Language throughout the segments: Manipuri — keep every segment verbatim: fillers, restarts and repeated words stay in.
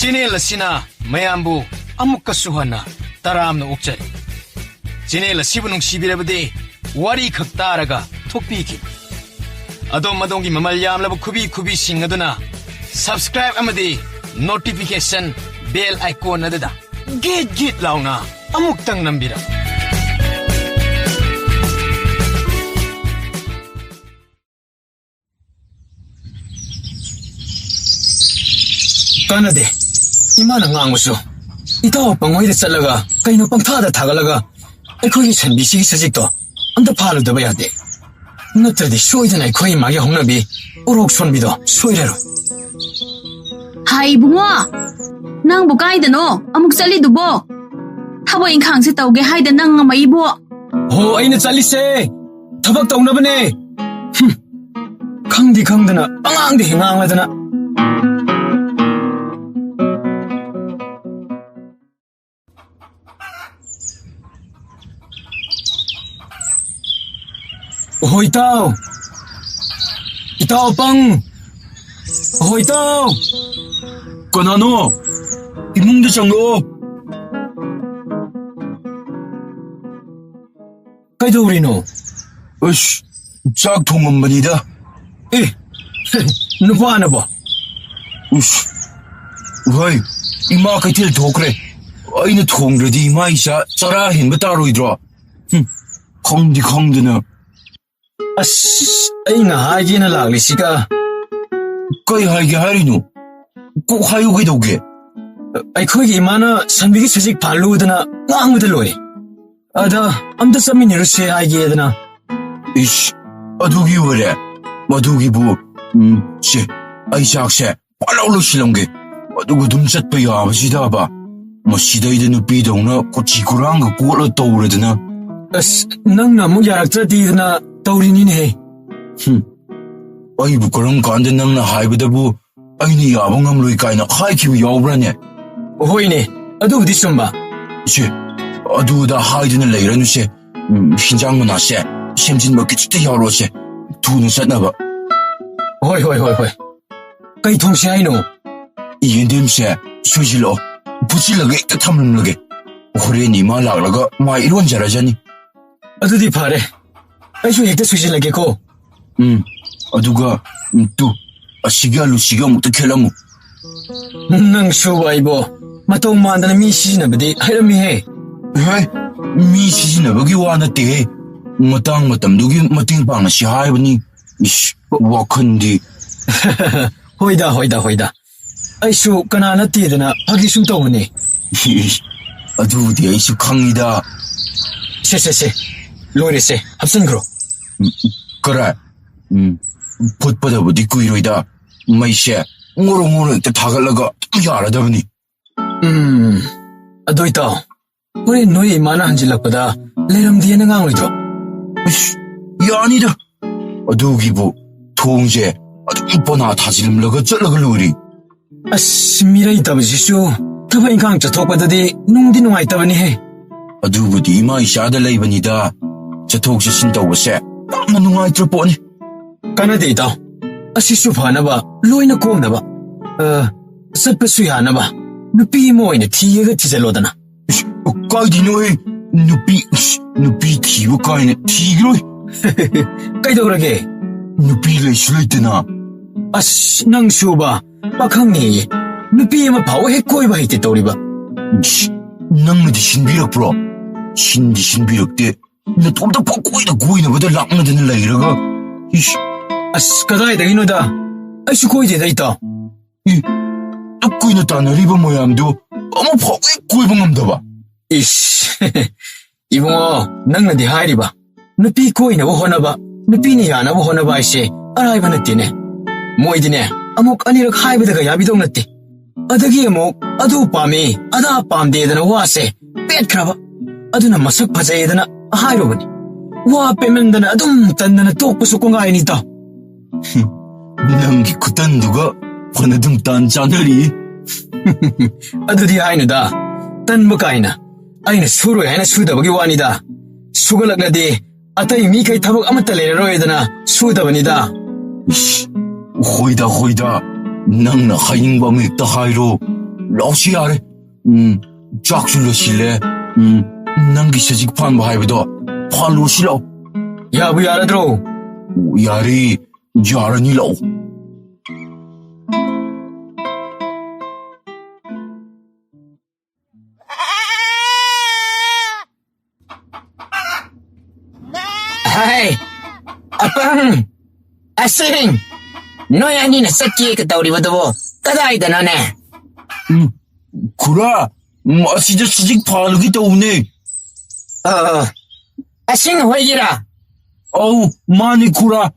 ꯆꯦꯅꯦꯜ ꯑꯁꯤꯅ ꯃꯌꯥꯝꯕꯨ ꯑꯃꯨꯛꯀꯁꯨ ꯍꯟꯅ ꯇꯔꯥꯝꯅ ꯑꯣꯛꯆꯔꯤ꯫ ꯆꯦꯅꯦꯜ ꯑꯁꯤꯕꯨ ꯅꯨꯡꯁꯤꯕꯤꯔꯕꯗꯤ ꯋꯥꯔꯤ ꯈꯛ ꯇꯥꯔꯒ ꯊꯣꯛꯄꯤꯈꯤꯕ꯫ ꯑꯗꯣꯝ ꯑꯗꯣꯝꯒꯤ ꯃꯃꯜ ꯌꯥꯝꯂꯕ ꯈꯨꯕꯤ ꯈꯨꯕꯤꯁꯤꯡ ꯑꯗꯨꯅ subscribe ꯑꯃꯗꯤ notification bell icon ꯑꯗꯨꯗ ꯒꯤꯠ ꯒꯤꯠ ꯂꯥꯎꯅ ꯑꯃꯨꯛꯇꯪ ꯅꯝꯕꯤꯔꯝꯃꯨ꯫ ꯀꯥꯟꯅꯗꯦ꯫ ꯏꯃꯥꯅ ꯉꯥꯡꯕꯁꯨ꯫ ꯏꯇꯥꯎ ꯑꯄꯪ ꯍꯣꯏꯗ ꯆꯠꯂꯒ ꯀꯩꯅꯣ ꯄꯪꯊꯥꯗ ꯊꯥꯒꯠꯂꯒ ꯑꯩꯈꯣꯏꯒꯤ ꯁꯟꯕꯤꯁꯤꯒꯤ ꯁꯖꯤꯛꯇꯣ ꯑꯝꯇ ꯐꯥꯜꯂꯨꯗꯕ ꯌꯥꯗꯦ꯫ ꯅꯠꯇ꯭ꯔꯗꯤ ꯁꯣꯏꯗꯅ ꯑꯩꯈꯣꯏ ꯏꯃꯥꯒꯤ ꯍꯧꯅꯕꯤ ꯎꯔꯣꯛ ꯁꯣꯟꯕꯤꯗꯣ ꯁꯣꯏꯔꯔꯣꯏ꯫ ꯍꯥꯏ ꯏꯕꯨꯡꯉꯣ, ꯅꯪꯕꯨ ꯀꯥꯏꯗꯅꯣ ꯑꯃꯨꯛ ꯆꯠꯂꯤꯗꯨꯕꯣ? ꯊꯕꯛ ꯏꯪꯈꯥꯡꯁꯦ ꯇꯧꯒꯦ ꯍꯥꯏꯗ ꯅꯪ ꯉꯝꯃꯛꯏꯕꯣ? ꯍꯣ, ꯑꯩꯅ ꯆꯠꯂꯤꯁꯦ ꯊꯕꯛ ꯇꯧꯅꯕꯅꯦ꯫ ꯍꯨꯝ, ꯈꯪꯗꯤ ꯈꯪꯗꯅ ꯄꯉꯥꯡꯗ ꯍꯦꯛ ꯉꯥꯡꯂꯗꯅ꯫ ꯍꯣꯏ ꯏꯇꯥꯎ꯫ ꯏꯇꯥꯎ ꯑꯄꯪ꯫ ꯍꯣꯏ ꯏꯇꯥꯎ꯫ ꯀꯅꯥꯅꯣ? ꯏꯃꯨꯡꯗ ꯆꯪꯂꯛꯑꯣ꯫ ꯀꯩꯗꯧꯔꯤꯅꯣ? ꯑꯁ, ꯆꯥꯛ ꯊꯣꯡꯉꯝꯕꯅꯤꯗ꯫ ꯑꯦ, ꯅꯨꯄꯥꯅꯕꯣ? ꯎꯁ, ꯍꯣꯏ, ꯏꯃꯥ ꯀꯩꯊꯦꯜ ꯊꯣꯛꯈ꯭ꯔꯦ꯫ ꯑꯩꯅ ꯊꯣꯡꯗ꯭ꯔꯗꯤ ꯏꯃꯥ ꯏꯆꯥ ꯆꯔꯥ ꯍꯦꯟꯕ ꯇꯥꯔꯣꯏꯗ꯭ꯔꯣ? ꯍꯨꯝ, ꯈꯪꯗꯤ ꯈꯪꯗꯅ꯫ ꯑꯁ, ꯑꯩꯅ ꯍꯥꯏꯒꯦꯅ ꯂꯥꯛꯂꯤꯁꯤꯒ꯫ ꯀꯩ ꯍꯥꯏꯒꯦ ꯍꯥꯏꯔꯤꯅꯣ? ꯀꯣꯛ ꯍꯥꯏꯌꯨ ꯀꯩꯗꯧꯒꯦ? ꯑꯩꯈꯣꯏꯒꯤ ꯏꯃꯥꯅ ꯁꯟꯕꯤꯒꯤ ꯁꯖꯤꯛ ꯐꯥꯜꯂꯨꯗꯅ ꯉꯥꯡꯕꯗ ꯂꯣꯏꯔꯦ꯫ ꯑꯗ ꯑꯝꯇ ꯆꯠꯃꯤꯟꯅꯔꯨꯁꯦ ꯍꯥꯏꯒꯦꯗꯅ꯫ ꯏꯁ, ꯑꯗꯨꯒꯤ ꯑꯣꯏꯔꯦ? ꯃꯗꯨꯒꯤꯕꯨ, ꯎꯝ, ꯁꯦ, ꯑꯩ ꯆꯥꯛꯁꯦ ꯐꯠ ꯂꯥꯎ ꯂꯣꯏꯁꯤꯜꯂꯝꯒꯦ꯫ ꯑꯗꯨꯒ ꯑꯗꯨꯝ ꯆꯠꯄ ꯌꯥꯕꯁꯤꯗꯕ꯫ ꯃꯁꯤꯗꯩꯗ ꯅꯨꯄꯤꯗꯧꯅ ꯀꯣꯆꯤ ꯀꯨꯔꯥꯡꯒ ꯀꯣꯠꯂ ꯇꯧꯔꯗꯅ꯫ ꯑꯁ, ꯅꯪꯅ ꯑꯃꯨꯛ ꯌꯥꯔꯛꯇ꯭ꯔꯗꯤꯗꯅ ꯇꯧꯔꯤꯅꯤꯅꯦꯍꯦ꯫ ꯍꯨꯝ, ꯑꯩꯕꯨ ꯀꯔꯝ ꯀꯥꯟꯗ ꯅꯪꯅ ꯍꯥꯏꯕꯗꯕꯨ ꯑꯩꯅ ꯌꯥꯕ ꯉꯝꯂꯣꯏ ꯀꯥꯏꯅ ꯍꯥꯏꯈꯤꯕ ꯌꯥꯎꯕ꯭ꯔꯥꯅꯦ? ꯍꯣꯏꯅꯦ, ꯑꯗꯨꯕꯨꯗꯤ ꯆꯨꯝꯕ꯫ ꯁꯦ, ꯑꯗꯨꯗ ꯍꯥꯏꯗꯨꯅ ꯂꯩꯔꯅꯨꯁꯦ꯫ ꯎꯝ, ꯍꯤꯟꯖꯥꯡ ꯃꯅꯥꯁꯦ ꯁꯦꯝꯖꯤꯟꯕ ꯈꯤꯇ ꯌꯥꯎꯔꯣꯁꯦ, ꯊꯨꯅ ꯆꯠꯅꯕ꯫ ꯍꯣꯏ, ꯍꯣꯏ, ꯍꯣꯏ, ꯍꯣꯏ꯫ ꯀꯩ ꯊꯣꯡꯁꯦ ꯍꯥꯏꯅꯣ? ꯌꯦꯟꯗꯦꯝꯁꯦ ꯁꯨꯏꯁꯤꯜꯂꯛꯑꯣ꯫ ꯐꯨꯠꯁꯤꯜꯂꯒ ꯍꯦꯛꯇ ꯊꯝꯂꯝꯂꯒꯦ꯫ ꯍꯣꯔꯦꯟ ꯏꯃꯥ ꯂꯥꯛꯂꯒ ꯃꯥ ꯏꯔꯣꯟꯖꯔꯖꯅꯤ꯫ ꯑꯗꯨꯗꯤ ꯐꯔꯦ꯫ ꯑꯩꯁꯨ ꯍꯦꯛꯇ ꯁꯨꯏꯁꯤꯜꯂꯒꯦꯀꯣ꯫ ꯎꯝ, ꯑꯗꯨꯒ, ꯎꯝ, ꯇꯨ, ꯑꯁꯤꯒꯤ ꯑꯂꯨꯁꯤꯒ ꯑꯃꯨꯛꯇ ꯈꯦꯠꯂꯝꯃꯨ꯫ ꯅꯪꯁꯨ ꯋꯥꯏꯕꯣ꯫ ꯃꯇꯧ ꯃꯥꯟꯗꯅ ꯃꯤ ꯁꯤꯖꯤꯟꯅꯕꯗꯤ ꯍꯩꯔꯝꯃꯤꯍꯦ꯫ ꯍꯦ, ꯃꯤ ꯁꯤꯖꯤꯟꯅꯕꯒꯤ ꯋꯥ ꯅꯠꯇꯦꯍꯦ꯫ ꯃꯇꯥꯡ ꯃꯇꯝꯗꯨꯒꯤ ꯃꯇꯦꯡ ꯄꯥꯡꯅꯁꯤ ꯍꯥꯏꯕꯅꯤ꯫ ꯏꯁ, ꯋꯥꯈꯜꯗꯤ꯫ ꯍꯣꯏꯗ, ꯍꯣꯏꯗ, ꯍꯣꯏꯗ꯫ ꯑꯩꯁꯨ ꯀꯅꯥ ꯅꯠꯇꯦꯗꯅ ꯐꯥꯒꯤ ꯁꯨꯝ ꯇꯧꯕꯅꯦ꯫ ꯏꯁ, ꯑꯗꯨꯕꯨꯗꯤ ꯑꯩꯁꯨ ꯈꯪꯉꯤꯗ꯫ ꯁꯦ, ꯁꯦ, ꯁꯦ꯫ ꯂꯣꯏꯔꯦꯁꯦ꯫ ꯍꯥꯞꯆꯤꯟꯈ꯭ꯔꯣ꯫ ꯎꯝ, ꯀꯔꯥꯏ? ꯎꯝ, ꯐꯨꯠꯄꯗꯕꯨꯗꯤ ꯀꯨꯏꯔꯣꯏꯗ꯫ ꯃꯩꯁꯦ ꯉꯣꯔꯣ ꯉꯣꯔꯣ ꯍꯦꯛꯇ ꯊꯥꯒꯠꯂꯒ ꯑꯗꯨꯝ ꯌꯥꯔꯗꯕꯅꯤ꯫ ꯎꯝ, ꯑꯗꯨ ꯏꯇꯥꯎ, ꯍꯣꯔꯦꯟ ꯅꯣꯏ ꯏꯃꯥꯅ ꯍꯟꯖꯤꯜꯂꯛꯄꯗ ꯂꯩꯔꯝꯗꯦꯅ ꯉꯥꯡꯂꯣꯏꯗ꯭ꯔꯣ? ꯏꯁ, ꯌꯥꯅꯤꯗ꯫ ꯑꯗꯨꯒꯤꯕꯨ ꯊꯣꯡꯁꯦ ꯑꯗꯨꯝ ꯄꯣꯅꯥ ꯊꯥꯖꯤꯜꯂꯝꯂꯒ ꯆꯠꯂꯒ ꯂꯣꯏꯔꯦ꯫ ꯑꯁ, ꯃꯤꯔꯩꯇꯕꯁꯤꯁꯨ ꯊꯕꯛ ꯏꯪꯈꯥꯡ ꯆꯠꯊꯣꯛꯄꯗꯗꯤ ꯅꯨꯡꯗꯤ ꯅꯨꯡꯉꯥꯏꯇꯕꯅꯤꯍꯦ꯫ ꯑꯗꯨꯕꯨꯗꯤ ꯏꯃꯥ ꯏꯆꯥꯗ ꯂꯩꯕꯅꯤꯗ꯫ ꯆꯠꯊꯣꯛ ꯆꯠꯁꯤꯟ ꯇꯧꯕꯁꯦ ꯌꯥꯝꯅ ꯅꯨꯡꯉꯥꯏꯇ꯭ꯔ ꯄꯣꯠꯅꯤ꯫ ꯀꯥꯟꯅꯗꯦ ꯏꯇꯥꯎ꯫ ꯑꯁꯤꯁꯨ ꯐꯅꯕ, ꯂꯣꯏꯅ ꯀꯣꯝꯅꯕ, ꯑ, ꯆꯠꯄꯁꯨ ꯌꯥꯅꯕ ꯅꯨꯄꯤ ꯑꯃ ꯑꯣꯏꯅ ꯊꯤꯒꯦꯒ ꯊꯤꯖꯜꯂꯣꯗꯅ꯫ ꯏꯁ, ꯀꯥꯏꯗꯩꯅꯣꯍꯦ? ꯅꯨꯄꯤ, ꯏꯁ, ꯅꯨꯄꯤ ꯊꯤꯕ ꯀꯥꯏꯅ ꯊꯤꯈꯤꯔꯣꯏ꯫ ꯀꯩꯗꯧꯔꯒꯦ? ꯅꯨꯄꯤ ꯂꯩꯁꯨ ꯂꯩꯇꯅ꯫ ꯑꯁ, ꯅꯪꯁꯨꯕ, ꯄꯥꯈꯪꯅꯦꯌꯦ꯫ ꯅꯨꯄꯤ ꯑꯃ ꯐꯥꯎꯕ ꯍꯦꯛ ꯀꯣꯏꯕ ꯍꯩꯇꯦ ꯇꯧꯔꯤꯕ꯫ ꯏꯁ, ꯅꯪꯅꯗꯤ ꯁꯤꯟꯕꯤꯔꯛꯄ꯭ꯔꯣ? ꯁꯤꯟꯗꯤ ꯁꯤꯟꯕꯤꯔꯛꯇꯦ꯫ ꯅꯇꯣꯝꯇ ꯄꯪꯀꯣꯏꯗ ꯀꯣꯏꯅꯕꯗ ꯂꯥꯛꯅꯗꯅ ꯂꯩꯔꯒ꯫ ꯏꯁ꯫ ꯑꯁ, ꯀꯗꯥꯏꯗꯒꯤꯅꯣꯗ? ꯑꯩꯁꯨ ꯀꯣꯏꯗꯦꯗ, ꯏꯇꯥꯎ꯫ ꯏ, ꯑꯗꯨꯛ ꯀꯨꯏꯅ ꯇꯥꯟꯅꯔꯤꯕ ꯃꯌꯥꯝꯗꯨ ꯑꯃꯐꯥꯎ ꯍꯦꯛ ꯀꯣꯏꯕ ꯉꯝꯗꯕ? ꯏꯁ, ꯏꯕꯨꯡꯉꯣ, ꯅꯪꯅꯗꯤ ꯍꯥꯏꯔꯤꯕ, ꯅꯨꯄꯤ ꯀꯣꯏꯅꯕ ꯍꯣꯠꯅꯕ, ꯅꯨꯄꯤꯅ ꯌꯥꯅꯕ ꯍꯣꯠꯅꯕ ꯍꯥꯏꯁꯦ ꯑꯔꯥꯏꯕ ꯅꯠꯇꯦꯅꯦ꯫ ꯃꯣꯏꯗꯤꯅꯦ, ꯑꯃꯨꯛ ꯑꯅꯤꯔꯛ ꯍꯥꯏꯕꯗꯒ ꯌꯥꯕꯤꯗꯧ ꯅꯠꯇꯦ꯫ ꯑꯗꯒꯤ ꯑꯃꯨꯛ ꯑꯗꯨ ꯄꯥꯝꯃꯤ, ꯑꯗꯥ ꯄꯥꯝꯗꯦꯗꯅ ꯋꯥꯁꯦ ꯄꯦꯠꯈ꯭ꯔꯕ꯫ ꯑꯗꯨꯅ ꯃꯁꯛ ꯐꯖꯩꯗꯅ ꯍꯥꯏꯔꯨꯕꯅꯤ꯫ ꯋꯥ ꯄꯦꯠꯃꯟꯗꯅ ꯑꯗꯨꯝ ꯇꯟꯗꯅ ꯇꯣꯛꯄꯁꯨ ꯀꯣꯡꯒꯥꯏꯅꯤ, ꯏꯇꯥꯎ꯫ ꯅꯪꯒꯤ ꯈꯨꯇꯟꯗꯨꯒ ꯐꯅꯗꯨꯝ ꯇꯥꯟ ꯆꯥꯅꯔꯤ꯫ ꯑꯗꯨꯗꯤ ꯍꯥꯏꯅꯨꯗ, ꯇꯟꯕ ꯀꯥꯏꯅ꯫ ꯑꯩꯅ ꯁꯨꯔꯣꯏ ꯍꯥꯏꯅ ꯁꯨꯗꯕꯒꯤ ꯋꯥꯅꯤꯗ꯫ ꯁꯨꯒꯠꯂꯛꯂꯗꯤ ꯑꯇꯩ ꯃꯤꯈꯩ ꯊꯕꯛ ꯑꯃꯠꯇ ꯂꯩꯔꯔꯣꯏꯗꯅ ꯁꯨꯗꯕꯅꯤꯗ꯫ ꯏꯁ, ꯍꯣꯏꯗ, ꯍꯣꯏꯗ, ꯅꯪꯅ ꯍꯥꯏꯅꯤꯡꯕ ꯑꯃ ꯍꯦꯛꯇ ꯍꯥꯏꯔꯣ꯫ ꯂꯥꯛꯑꯣꯁꯤ ꯌꯥꯔꯦ꯫ ꯎꯝ, ꯆꯥꯛꯁꯨ ꯂꯣꯏꯁꯤꯜꯂꯦ꯫ ꯎꯝ, ꯅꯪꯒꯤ ꯁꯖꯤꯛ ꯐꯥꯟꯕ ꯍꯥꯏꯕꯗꯣ ꯐꯥꯜꯂꯨꯔꯁꯤ ꯂꯥꯛꯑꯣ꯫ ꯌꯥꯕꯨ ꯌꯥꯔꯗ꯭ꯔꯣ? ꯑꯣ, ꯌꯥꯔꯦ, ꯌꯥꯔꯅꯤ, ꯂꯥꯛꯑꯣ꯫ ꯍꯥꯏ, ꯑꯄꯪ, ꯑꯁꯤꯡ, ꯅꯣꯏ ꯑꯅꯤꯅ ꯆꯠꯀꯦꯒ ꯇꯧꯔꯤꯕꯗꯨꯕꯨ ꯀꯗꯥꯏꯗꯅꯣꯅꯦ? ꯎꯝ, ꯈꯨꯔꯥ, ꯎꯝ, ꯑꯁꯤꯗ ꯁꯖꯤꯛ ꯐꯥꯜꯂꯨꯒꯦ ꯇꯧꯕꯅꯦ꯫ ꯑ, ꯑ, ꯑꯁꯤꯡ ꯍꯣꯏꯒꯤꯔꯥ? ꯑꯧ, ꯃꯥꯅꯤ ꯈꯨꯔꯥ꯫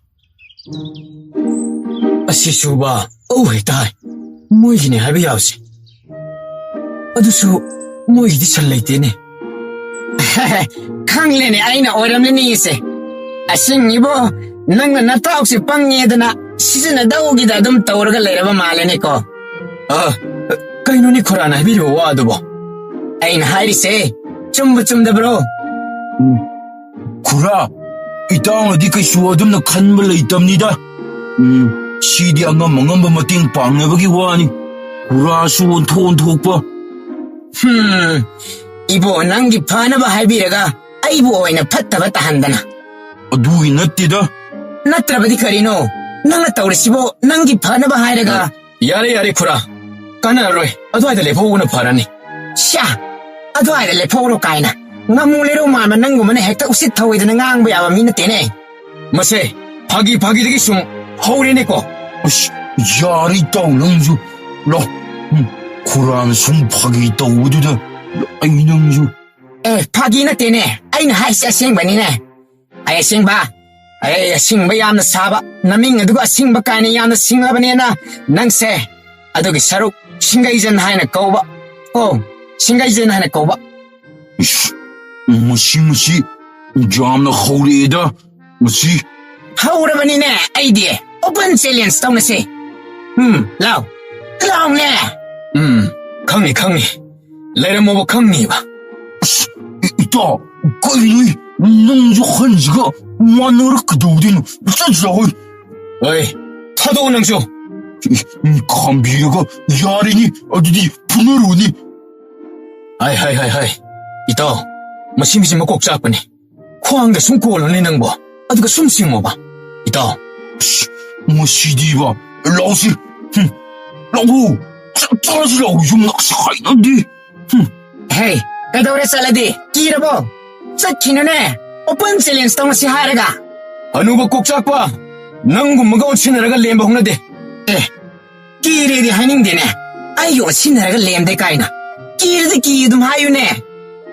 ꯑꯁꯤꯁꯨꯕ, ꯑꯧ ꯍꯦꯛꯇ ꯍꯥꯏ꯫ ꯃꯣꯏꯒꯤꯅꯦ ꯍꯥꯏꯕ ꯌꯥꯕꯁꯦ꯫ ꯑꯗꯨꯁꯨ ꯃꯣꯏꯒꯤꯗꯤ ꯁꯟ ꯂꯩꯇꯦꯅꯦ꯫ ꯈꯪꯂꯦꯅꯦ, ꯑꯩꯅ ꯑꯣꯏꯔꯝꯂꯅꯤ ꯏꯁꯦ꯫ ꯑꯁꯤꯡ ꯏꯕꯣ, ꯅꯪꯅ ꯅꯇꯥꯎꯁꯦ ꯄꯪꯉꯦꯗꯅ ꯁꯤꯖꯤꯟꯅꯗꯧꯒꯤꯗ ꯑꯗꯨꯝ ꯇꯧꯔꯒ ꯂꯩꯔꯕ ꯃꯥꯜꯂꯦꯅꯦꯀꯣ꯫ ꯑ, ꯀꯩꯅꯣꯅꯦ ꯈꯨꯔꯥꯅ ꯍꯥꯏꯕꯤꯔꯤꯕ ꯋꯥ ꯑꯗꯨꯕꯣ? ꯑꯩꯅ ꯍꯥꯏꯔꯤꯁꯦ ꯆꯨꯝꯕ ꯆꯨꯝꯗꯕ꯭ꯔꯣ? ꯎꯝ, ꯈꯨꯔꯥ, ꯏꯇꯥꯎꯅꯗꯤ ꯀꯩꯁꯨ ꯑꯗꯨꯝꯅ ꯈꯟꯕ ꯂꯩꯇꯕꯅꯤꯗ꯫ ꯎꯝ, ꯁꯤꯗꯤ ꯑꯉꯝ ꯑꯉꯝꯕ ꯃꯇꯦꯡ ꯄꯥꯡꯅꯕꯒꯤ ꯋꯥꯅꯤ꯫ ꯈꯨꯔꯥꯁꯨ ꯑꯣꯟꯊꯣꯛ ꯑꯣꯟꯊꯣꯛꯄ꯫ ꯍꯝ, ꯏꯕꯣ, ꯅꯪꯒꯤ ꯐꯅꯕ ꯍꯥꯏꯕꯤꯔꯒ ꯑꯩꯕꯨ ꯑꯣꯏꯅ ꯐꯠꯇꯕ ꯇꯥꯍꯟꯗꯅ꯫ ꯑꯗꯨꯒꯤ ꯅꯠꯇꯦꯗ꯫ ꯅꯠꯇ꯭ꯔꯕꯗꯤ ꯀꯔꯤꯅꯣ? ꯅꯪꯅ ꯇꯧꯔꯤꯁꯤꯕꯣ ꯅꯪꯒꯤ ꯐꯅꯕ ꯍꯥꯏꯔꯒ? ꯌꯥꯔꯦ, ꯌꯥꯔꯦ, ꯈꯨꯔꯥ꯫ ꯀꯥꯟꯅꯔꯔꯣꯏ꯫ ꯑꯗꯨꯋꯥꯏꯗ ꯂꯦꯞꯍꯧꯕꯅ ꯐꯔꯅꯤ꯫ ꯁ꯭ꯌꯥ! ꯑꯗꯨꯋꯥꯏꯗ ꯂꯦꯞꯍꯧꯔꯣ ꯀꯥꯏꯅ꯫ ꯉꯥꯃꯨ ꯂꯩꯔꯧ ꯃꯥꯟꯕ ꯅꯪꯒꯨꯝꯕꯅ ꯍꯦꯛꯇ ꯎꯁꯤꯠ ꯊꯧꯑꯣꯏꯗꯅ ꯉꯥꯡꯕ ꯌꯥꯕ ꯃꯤ ꯅꯠꯇꯦꯅꯦ꯫ ꯃꯁꯦ ꯐꯥꯒꯤ ꯐꯥꯒꯤꯗꯒꯤ ꯁꯨꯝ ꯍꯧꯔꯦꯅꯦꯀꯣ꯫ ꯑꯁ, ꯌꯥꯔꯦ ꯏꯇꯥꯎ ꯅꯪꯁꯨ꯫ ꯂꯥꯎ꯫ ꯎꯝ, ꯈꯨꯔꯥꯅ ꯁꯨꯝ ꯐꯥꯒꯤ ꯇꯧꯕꯗꯨꯗ ꯑꯩ ꯅꯪꯁꯨ꯫ ꯑꯦ, ꯐꯥꯒꯤ ꯅꯠꯇꯦꯅꯦ꯫ ꯑꯩꯅ ꯍꯥꯏꯁꯦ ꯑꯁꯦꯡꯕꯅꯤꯅꯦ꯫ ꯑꯩ ꯑꯁꯦꯡꯕ, ꯑꯩ ꯑꯁꯤꯡꯕ ꯌꯥꯝꯅ ꯁꯥꯕ, ꯅꯃꯤꯡ ꯑꯗꯨꯒ ꯑꯁꯤꯡꯕ ꯀꯥꯏꯅ ꯌꯥꯝꯅ ꯁꯤꯡꯂꯕꯅꯦꯅ ꯅꯪꯁꯦ ꯑꯗꯨꯒꯤ ꯁꯔꯨꯛ ꯁꯤꯡꯒꯩꯖꯟ ꯍꯥꯏꯅ ꯀꯧꯕ꯫ ꯑꯣ, ꯁꯤꯡꯒꯩꯖꯟ ꯍꯥꯏꯅ ꯀꯧꯕ꯫ ꯏꯁ, ꯃꯁꯤ, ꯃꯁꯤ ꯌꯥꯝꯅ ꯍꯧꯔꯛꯑꯦꯗ, ꯃꯁꯤ꯫ ꯍꯧꯔꯕꯅꯤꯅꯦ ꯑꯩꯗꯤ꯫ Open challenge ꯇꯧꯅꯁꯦ꯫ ꯎꯝ, ꯂꯥꯎ꯫ ꯂꯥꯎꯅꯦ꯫ ꯎꯝ, ꯈꯪꯉꯤ, ꯈꯪꯉꯤ꯫ ꯂꯩꯔꯝꯃꯣꯕ ꯈꯪꯉꯤꯕ꯫ ꯑꯁ, ꯏ-, ꯏꯇꯥꯎ, ꯀꯩꯅꯣ? ꯅꯪꯁꯨ ꯑꯍꯟꯁꯤꯒ ꯃꯥꯟꯅꯔ ꯀꯩꯗꯧꯗꯣꯏꯅꯣ? ꯆꯠꯁꯤ ꯂꯥꯛꯑꯣ꯫ ꯍꯣꯏ, ꯊꯥꯗꯣꯛꯑꯣ ꯅꯪꯁꯨ꯫ ꯎꯝ, ꯈꯥꯝꯕꯤꯔꯒ ꯌꯥꯔꯤꯅꯤ꯫ ꯑꯗꯨꯗꯤ ꯐꯨꯅꯔꯨꯅꯤ꯫ ꯍꯥꯏ, ꯍꯥꯏ, ꯍꯥꯏ, ꯍꯥꯏ꯫ ꯏꯇꯥꯎ, ꯃꯁꯤ ꯃꯤꯁꯤ ꯃꯀꯣꯛ ꯆꯥꯛꯄꯅꯤ꯫ ꯈ꯭ꯋꯥꯡꯗ ꯁꯨꯝ ꯀꯣꯜꯂꯨꯅꯦ ꯅꯪꯕꯣ꯫ ꯑꯗꯨꯒ ꯁꯨꯝ ꯆꯤꯡꯉꯣꯕ꯫ ꯏꯇꯥꯎ꯫ ꯑꯁ, ꯃꯁꯤꯗꯤꯕ꯫ ꯂꯥꯎꯁꯤ꯫ ꯍꯨꯝ꯫ ꯂꯥꯎ꯫ ꯆꯠ-, ꯆꯠꯂꯁꯤ ꯂꯥꯎ꯫ ꯌꯨꯝ ꯅꯛꯁꯤ ꯍꯥꯏꯅꯗꯦ꯫ ꯍꯨꯝ꯫ ꯍꯦ, ꯀꯩꯗꯧꯔꯦ ꯆꯠꯂꯗꯤ? ꯀꯤꯔꯕꯣ? ꯆꯠꯈꯤꯅꯨꯅꯦ꯫ Open challenge ꯇꯧꯅꯁꯤ ꯍꯥꯏꯔꯒ꯫ ꯍꯅꯨꯕ ꯀꯣꯛꯆꯥꯛꯄ, ꯅꯪꯒꯨꯝꯕꯒ ꯑꯣꯟꯁꯤꯟꯅꯔꯒ ꯂꯦꯝꯕ ꯍꯧꯅꯗꯦ꯫ ꯑꯦ, ꯀꯤꯔꯦꯗꯤ ꯍꯥꯏꯅꯤꯡꯗꯦꯅꯦ꯫ ꯑꯩꯒꯤ ꯑꯣꯟꯁꯤꯟꯅꯔꯒ ꯂꯦꯝꯗꯦ ꯀꯥꯏꯅ꯫ ꯀꯤꯔꯗꯤ ꯀꯤ ꯑꯗꯨꯝ ꯍꯥꯏꯌꯨꯅꯦ꯫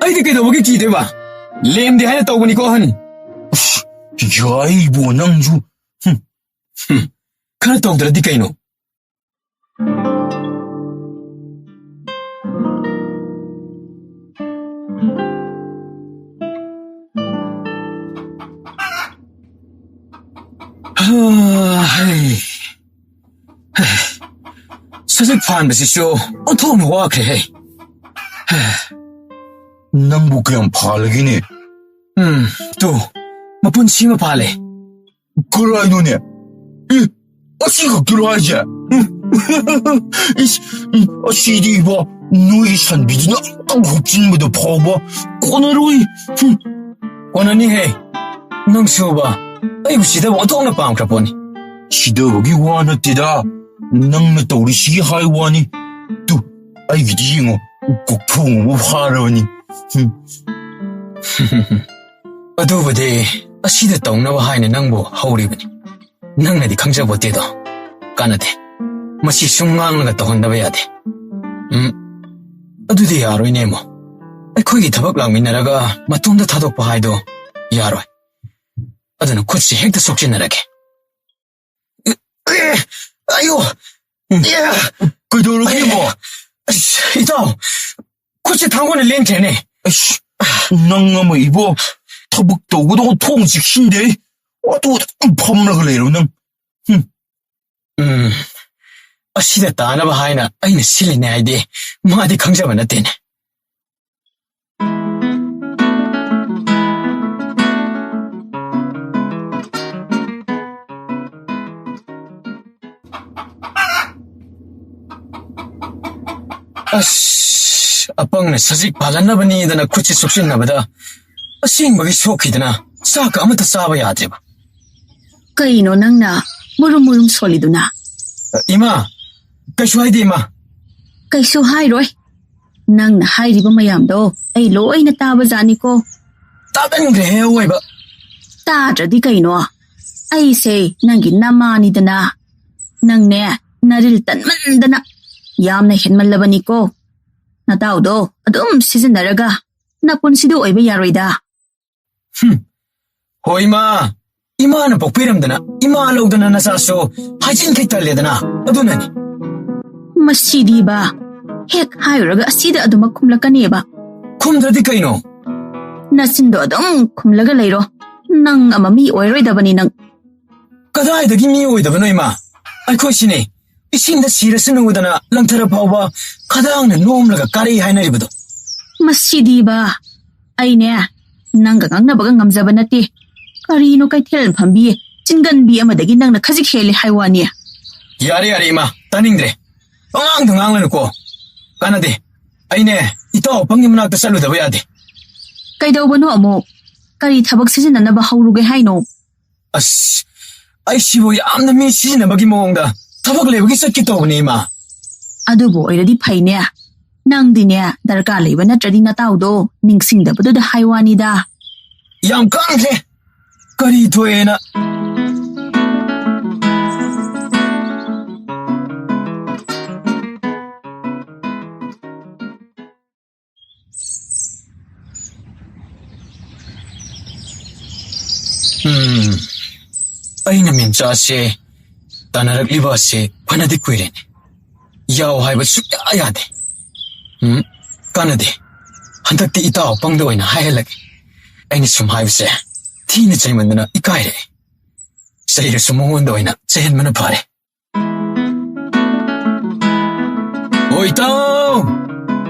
ꯑꯩꯗꯤ ꯀꯩꯗꯧꯕꯒꯤ ꯀꯤꯗꯣꯏꯕ? ꯂꯦꯝꯗꯦ ꯍꯥꯏꯅ ꯇꯧꯕꯅꯤꯀꯣ, ꯑꯍꯟ꯫ ꯑꯁ, ꯌꯥꯏꯕꯣ ꯅꯪꯁꯨ꯫ ꯍꯨꯝ꯫ ꯍꯨꯝ꯫ ꯈꯔ ꯇꯧꯗ꯭ꯔꯗꯤ ꯀꯩꯅꯣ? ꯍꯥ, ꯍꯩ꯫ ꯁꯖꯤꯛ ꯐꯥꯟꯕꯁꯤꯁꯨ ꯑꯣꯟꯊꯣꯛꯅ ꯋꯥꯈ꯭ꯔꯦꯍꯦ꯫ ꯅꯪꯕꯨ ꯀꯌꯥꯝ ꯐꯥꯜꯂꯒꯦꯅꯦ? ꯎꯝ, ꯇꯨ, ꯃꯄꯨꯟꯁꯤ ꯑꯃ ꯐꯥꯜꯂꯦ꯫ ꯀꯔꯥꯏꯅꯣꯅꯦ? ꯑꯦ, ꯑꯁꯤ ꯈꯛꯇꯔꯣ ꯍꯥꯏꯁꯦ? ꯏꯁ, ꯎꯝ, ꯑꯁꯤꯗꯤ ꯏꯕꯣ, ꯅꯣꯏꯒꯤ ꯁꯟꯕꯤꯗꯨꯅ ꯑꯃꯨꯛꯇꯪ ꯍꯨꯞꯆꯤꯟꯕꯗ ꯐꯥꯎꯕ ꯀꯣꯟꯅꯔꯣꯏ꯫ ꯍꯨꯝ꯫ ꯀꯣꯟꯅꯅꯤꯍꯦ꯫ ꯅꯪꯁꯨꯕ, ꯑꯩꯕꯨ ꯁꯤꯗꯕ ꯑꯣꯟꯊꯣꯛꯅ ꯄꯥꯝꯈ꯭ꯔ ꯄꯣꯠꯅꯤ꯫ ꯁꯤꯗꯕꯒꯤ ꯋꯥ ꯅꯠꯇꯦꯗ, ꯅꯪꯅ ꯇꯧꯔꯤꯁꯤꯒꯤ ꯍꯥꯏ ꯋꯥꯅꯤ꯫ ꯇꯨ, ꯑꯩꯒꯤꯗꯤ ꯌꯦꯡꯉꯣ, ꯀꯣꯛꯊꯣꯡ ꯑꯃ ꯐꯥꯔꯕꯅꯤ꯫ ꯍꯨꯝ꯫ ꯑꯗꯨꯕꯨꯗꯤ ꯑꯁꯤꯗ ꯇꯧꯅꯕ ꯍꯥꯏꯅ ꯅꯪꯕꯨ ꯍꯧꯔꯤꯕꯅꯤ꯫ ꯅꯪꯅꯗꯤ ꯈꯪꯖꯕꯣꯠꯇꯦꯗꯣ꯫ ꯀꯥꯟꯅꯗꯦ꯫ ꯃꯁꯤ ꯁꯨꯝ ꯉꯥꯡꯂꯒ ꯇꯧꯍꯟꯗꯕ ꯌꯥꯗꯦ꯫ ꯎꯝ꯫ ꯑꯗꯨꯗꯤ ꯌꯥꯔꯣꯏꯅꯦ, ꯏꯃꯣ꯫ ꯑꯩꯈꯣꯏꯒꯤ ꯊꯕꯛ ꯂꯥꯛꯃꯤꯟꯅꯔꯒ ꯃꯇꯣꯝꯇ ꯊꯥꯗꯣꯛꯄ ꯍꯥꯏꯗꯣ ꯌꯥꯔꯣꯏ꯫ ꯑꯗꯨꯅ ꯈꯨꯠꯁꯤ ꯍꯦꯛꯇ ꯁꯣꯛꯆꯤꯟꯅꯔꯒꯦ꯫ ꯑꯦ, ꯑꯌꯣ! ꯎꯝ꯫ ꯑꯦ! ꯀꯩꯗꯧꯔꯒꯦ, ꯏꯃꯣ? ꯑꯁ, ꯏꯇꯥꯎ, ꯈꯨꯠꯁꯦ ꯊꯥꯡꯒꯣꯜꯅ ꯂꯦꯟꯈ꯭ꯔꯦꯅꯦ꯫ ꯑꯁ, ꯅꯪ ꯑꯃ ꯏꯕꯣ, ꯊꯕꯛ ꯇꯧꯒꯗꯧꯕ ꯊꯣꯡ ꯆꯦꯛꯁꯤꯟꯗꯦ꯫ ꯑꯗꯨ ꯑꯗꯨꯝ ꯐꯝꯂꯒ ꯂꯩꯔꯣ ꯅꯪ꯫ ꯍꯨꯝ꯫ ꯎꯝ, ꯑꯁꯤꯗ ꯇꯥꯅꯕ ꯍꯥꯏꯅ ꯑꯩꯅ ꯁꯤꯜꯂꯤꯅꯦ ꯍꯥꯏꯗꯤ ꯃꯥꯗꯤ ꯈꯪꯖꯕ ꯅꯠꯇꯦꯅꯦ꯫ ꯑꯁ, ꯑꯄꯪꯅ ꯁꯖꯤꯛ ꯐꯥꯜꯍꯟꯅꯕꯅꯤꯗꯅ ꯈꯨꯠꯁꯤ ꯆꯨꯞꯁꯤꯟꯅꯕꯗ ꯑꯁꯦꯡꯕꯒꯤ ꯁꯣꯛꯈꯤꯗꯅ ꯆꯥꯛꯀ ꯑꯃꯠꯇ ꯆꯥꯕ ꯌꯥꯗ꯭ꯔꯦꯕ꯫ ꯀꯩꯅꯣ ꯅꯪꯅ ꯃꯨꯔꯨꯝ ꯃꯨꯔꯨꯝ ꯁꯣꯜꯂꯤꯗꯨꯅ? ꯏꯃꯥ, ꯀꯩꯁꯨ ꯍꯥꯏꯗꯦ, ꯏꯃꯥ꯫ ꯀꯩꯁꯨ ꯍꯥꯏꯔꯣꯏ꯫ ꯅꯪꯅ ꯍꯥꯏꯔꯤꯕ ꯃꯌꯥꯝꯗꯣ ꯑꯩ ꯂꯣꯏꯅ ꯇꯥꯕꯖꯥꯠꯅꯤꯀꯣ꯫ ꯇꯥꯒꯟꯈ꯭ꯔꯦꯍꯦ ꯑꯋꯣꯏꯕ꯫ ꯇꯥꯗ꯭ꯔꯗꯤ ꯀꯩꯅꯣ? ꯑꯩꯁꯦ ꯅꯪꯒꯤ ꯅꯃꯥꯅꯤꯗꯅ꯫ ꯅꯪꯅꯦ, ꯅꯔꯤꯜ ꯇꯟꯃꯟꯗꯅ ꯌꯥꯝꯅ ꯍꯦꯟꯃꯜꯂꯕꯅꯤꯀꯣ꯫ ꯅꯇꯥꯎꯗꯣ ꯑꯗꯨꯝ ꯁꯤꯖꯤꯟꯅꯔꯒ ꯅꯄꯨꯟꯁꯤꯗꯣ ꯑꯣꯏꯕ ꯌꯥꯔꯣꯏꯗ꯫ ꯍꯨꯝ꯫ ꯍꯣꯏ, ꯏꯃꯥ꯫ ꯏꯃꯥꯅ ꯄꯣꯛꯄꯤꯔꯝꯗꯅ, ꯏꯃꯥ ꯂꯧꯗꯅ ꯅꯆꯥꯁꯨ ꯍꯥꯏꯖꯤꯟꯈꯩ ꯇꯜꯂꯦꯗꯅ, ꯑꯗꯨꯅꯅꯤ꯫ ꯃꯁꯤꯗꯤꯕ, ꯍꯦꯛ ꯍꯥꯏꯔꯨꯔꯒ ꯑꯁꯤꯗ ꯑꯗꯨꯃꯛ ꯈꯨꯝꯂꯛꯀꯅꯦꯕ꯫ ꯈꯨꯝꯗ꯭ꯔꯗꯤ ꯀꯩꯅꯣ? ꯅꯆꯤꯟꯗꯣ ꯑꯗꯨꯝ ꯈꯨꯝꯂꯒ ꯂꯩꯔꯣ꯫ ꯅꯪ ꯑꯃ ꯃꯤ ꯑꯣꯏꯔꯣꯏꯗꯕꯅꯤ ꯅꯪ꯫ ꯀꯗꯥꯏꯗꯒꯤ ꯃꯤ ꯑꯣꯏꯗꯕꯅꯣ, ꯏꯃꯥ? ꯑꯩꯈꯣꯏꯁꯤꯅꯦ, ꯏꯁꯤꯡꯗ ꯁꯤꯔꯁꯅꯨꯗꯅ ꯂꯪꯊꯔ ꯐꯥꯎꯕ ꯈꯗꯥꯡꯅ ꯅꯣꯝꯂꯒ ꯀꯥꯔꯛꯏ ꯍꯥꯏꯅꯔꯤꯕꯗꯣ꯫ ꯃꯁꯤꯗꯤꯕ, ꯑꯩꯅꯦ, ꯅꯪꯒ ꯉꯥꯡꯅꯕꯒ ꯉꯝꯖꯕ ꯅꯠꯇꯦ꯫ ꯀꯔꯤꯅꯣ ꯀꯩꯊꯦꯜ ꯐꯝꯕꯤ, ꯆꯤꯟꯒꯟꯕꯤ ꯑꯃꯗꯒꯤ ꯅꯪꯅ ꯈꯖꯤꯛ ꯍꯦꯜꯂꯦ ꯍꯥꯏ ꯋꯥꯅꯤ꯫ ꯌꯥꯔꯦ, ꯌꯥꯔꯦ, ꯏꯃꯥ, ꯇꯥꯅꯤꯡꯗ꯭ꯔꯦ꯫ ꯄꯉꯥꯡꯗ ꯉꯥꯡꯂꯅꯨꯀꯣ꯫ ꯀꯥꯟꯅꯗꯦ꯫ ꯑꯩꯅꯦ, ꯏꯇꯥꯎ ꯑꯄꯪꯒꯤ ꯃꯅꯥꯛꯇ ꯆꯠꯂꯨꯗꯕ ꯌꯥꯗꯦ꯫ ꯀꯩꯗꯧꯕꯅꯣ ꯑꯃꯨꯛ? ꯀꯔꯤ ꯊꯕꯛ ꯁꯤꯖꯤꯟꯅꯅꯕ ꯍꯧꯔꯨꯒꯦ ꯍꯥꯏꯅꯣ? ꯑꯁ, ꯑꯩꯁꯤꯕꯨ ꯌꯥꯝꯅ ꯃꯤ ꯁꯤꯖꯤꯟꯅꯕꯒꯤ ꯃꯑꯣꯡꯗ ꯊꯕꯛ ꯂꯩꯕꯒꯤ ꯆꯠꯀꯦ ꯇꯧꯕꯅꯦ, ꯏꯃꯥ꯫ ꯑꯗꯨꯕꯨ ꯑꯣꯏꯔꯗꯤ ꯐꯩꯅꯦ꯫ ꯅꯪꯗꯤꯅꯦ, ꯗꯔꯀꯥꯔ ꯂꯩꯕ ꯅꯠꯇ꯭ꯔꯗꯤ ꯅꯇꯥꯎꯗꯣ ꯅꯤꯡꯁꯤꯡꯗꯕꯗꯨꯗ ꯍꯥꯏ ꯋꯥꯅꯤꯗ꯫ ꯌꯥꯝ ꯀꯥꯡꯈ꯭ꯔꯦ꯫ ꯀꯔꯤ ꯊꯣꯛꯑꯦꯅ? ꯎꯝ, ꯑꯩꯅ ꯃꯤꯝꯆꯥꯁꯦ ꯇꯥꯟꯅꯔꯛꯂꯤꯕ ꯑꯁꯦ ꯐꯅꯗꯤ ꯀꯨꯏꯔꯦꯅꯦ꯫ ꯌꯥꯎ ꯍꯥꯏꯕ ꯁꯨꯛꯌꯥ ꯌꯥꯗꯦ꯫ ꯎꯝ, ꯀꯥꯟꯅꯗꯦ꯫ ꯍꯟꯗꯛꯇꯤ ꯏꯇꯥꯎ ꯑꯄꯪꯗ ꯑꯣꯏꯅ ꯍꯥꯏꯍꯜꯂꯒꯦ꯫ ꯑꯩꯅ ꯁꯨꯝ ꯍꯥꯏꯕꯁꯦ ꯊꯤꯅ ꯆꯩꯃꯟꯗꯅ ꯏꯀꯥꯏꯔꯛꯑꯦ꯫ ꯆꯩꯔꯁꯨ ꯃꯉꯣꯟꯗ ꯑꯣꯏꯅ ꯆꯩꯍꯟꯕꯅ ꯐꯔꯦ꯫ ꯑꯣ, ꯏꯇꯥꯎ!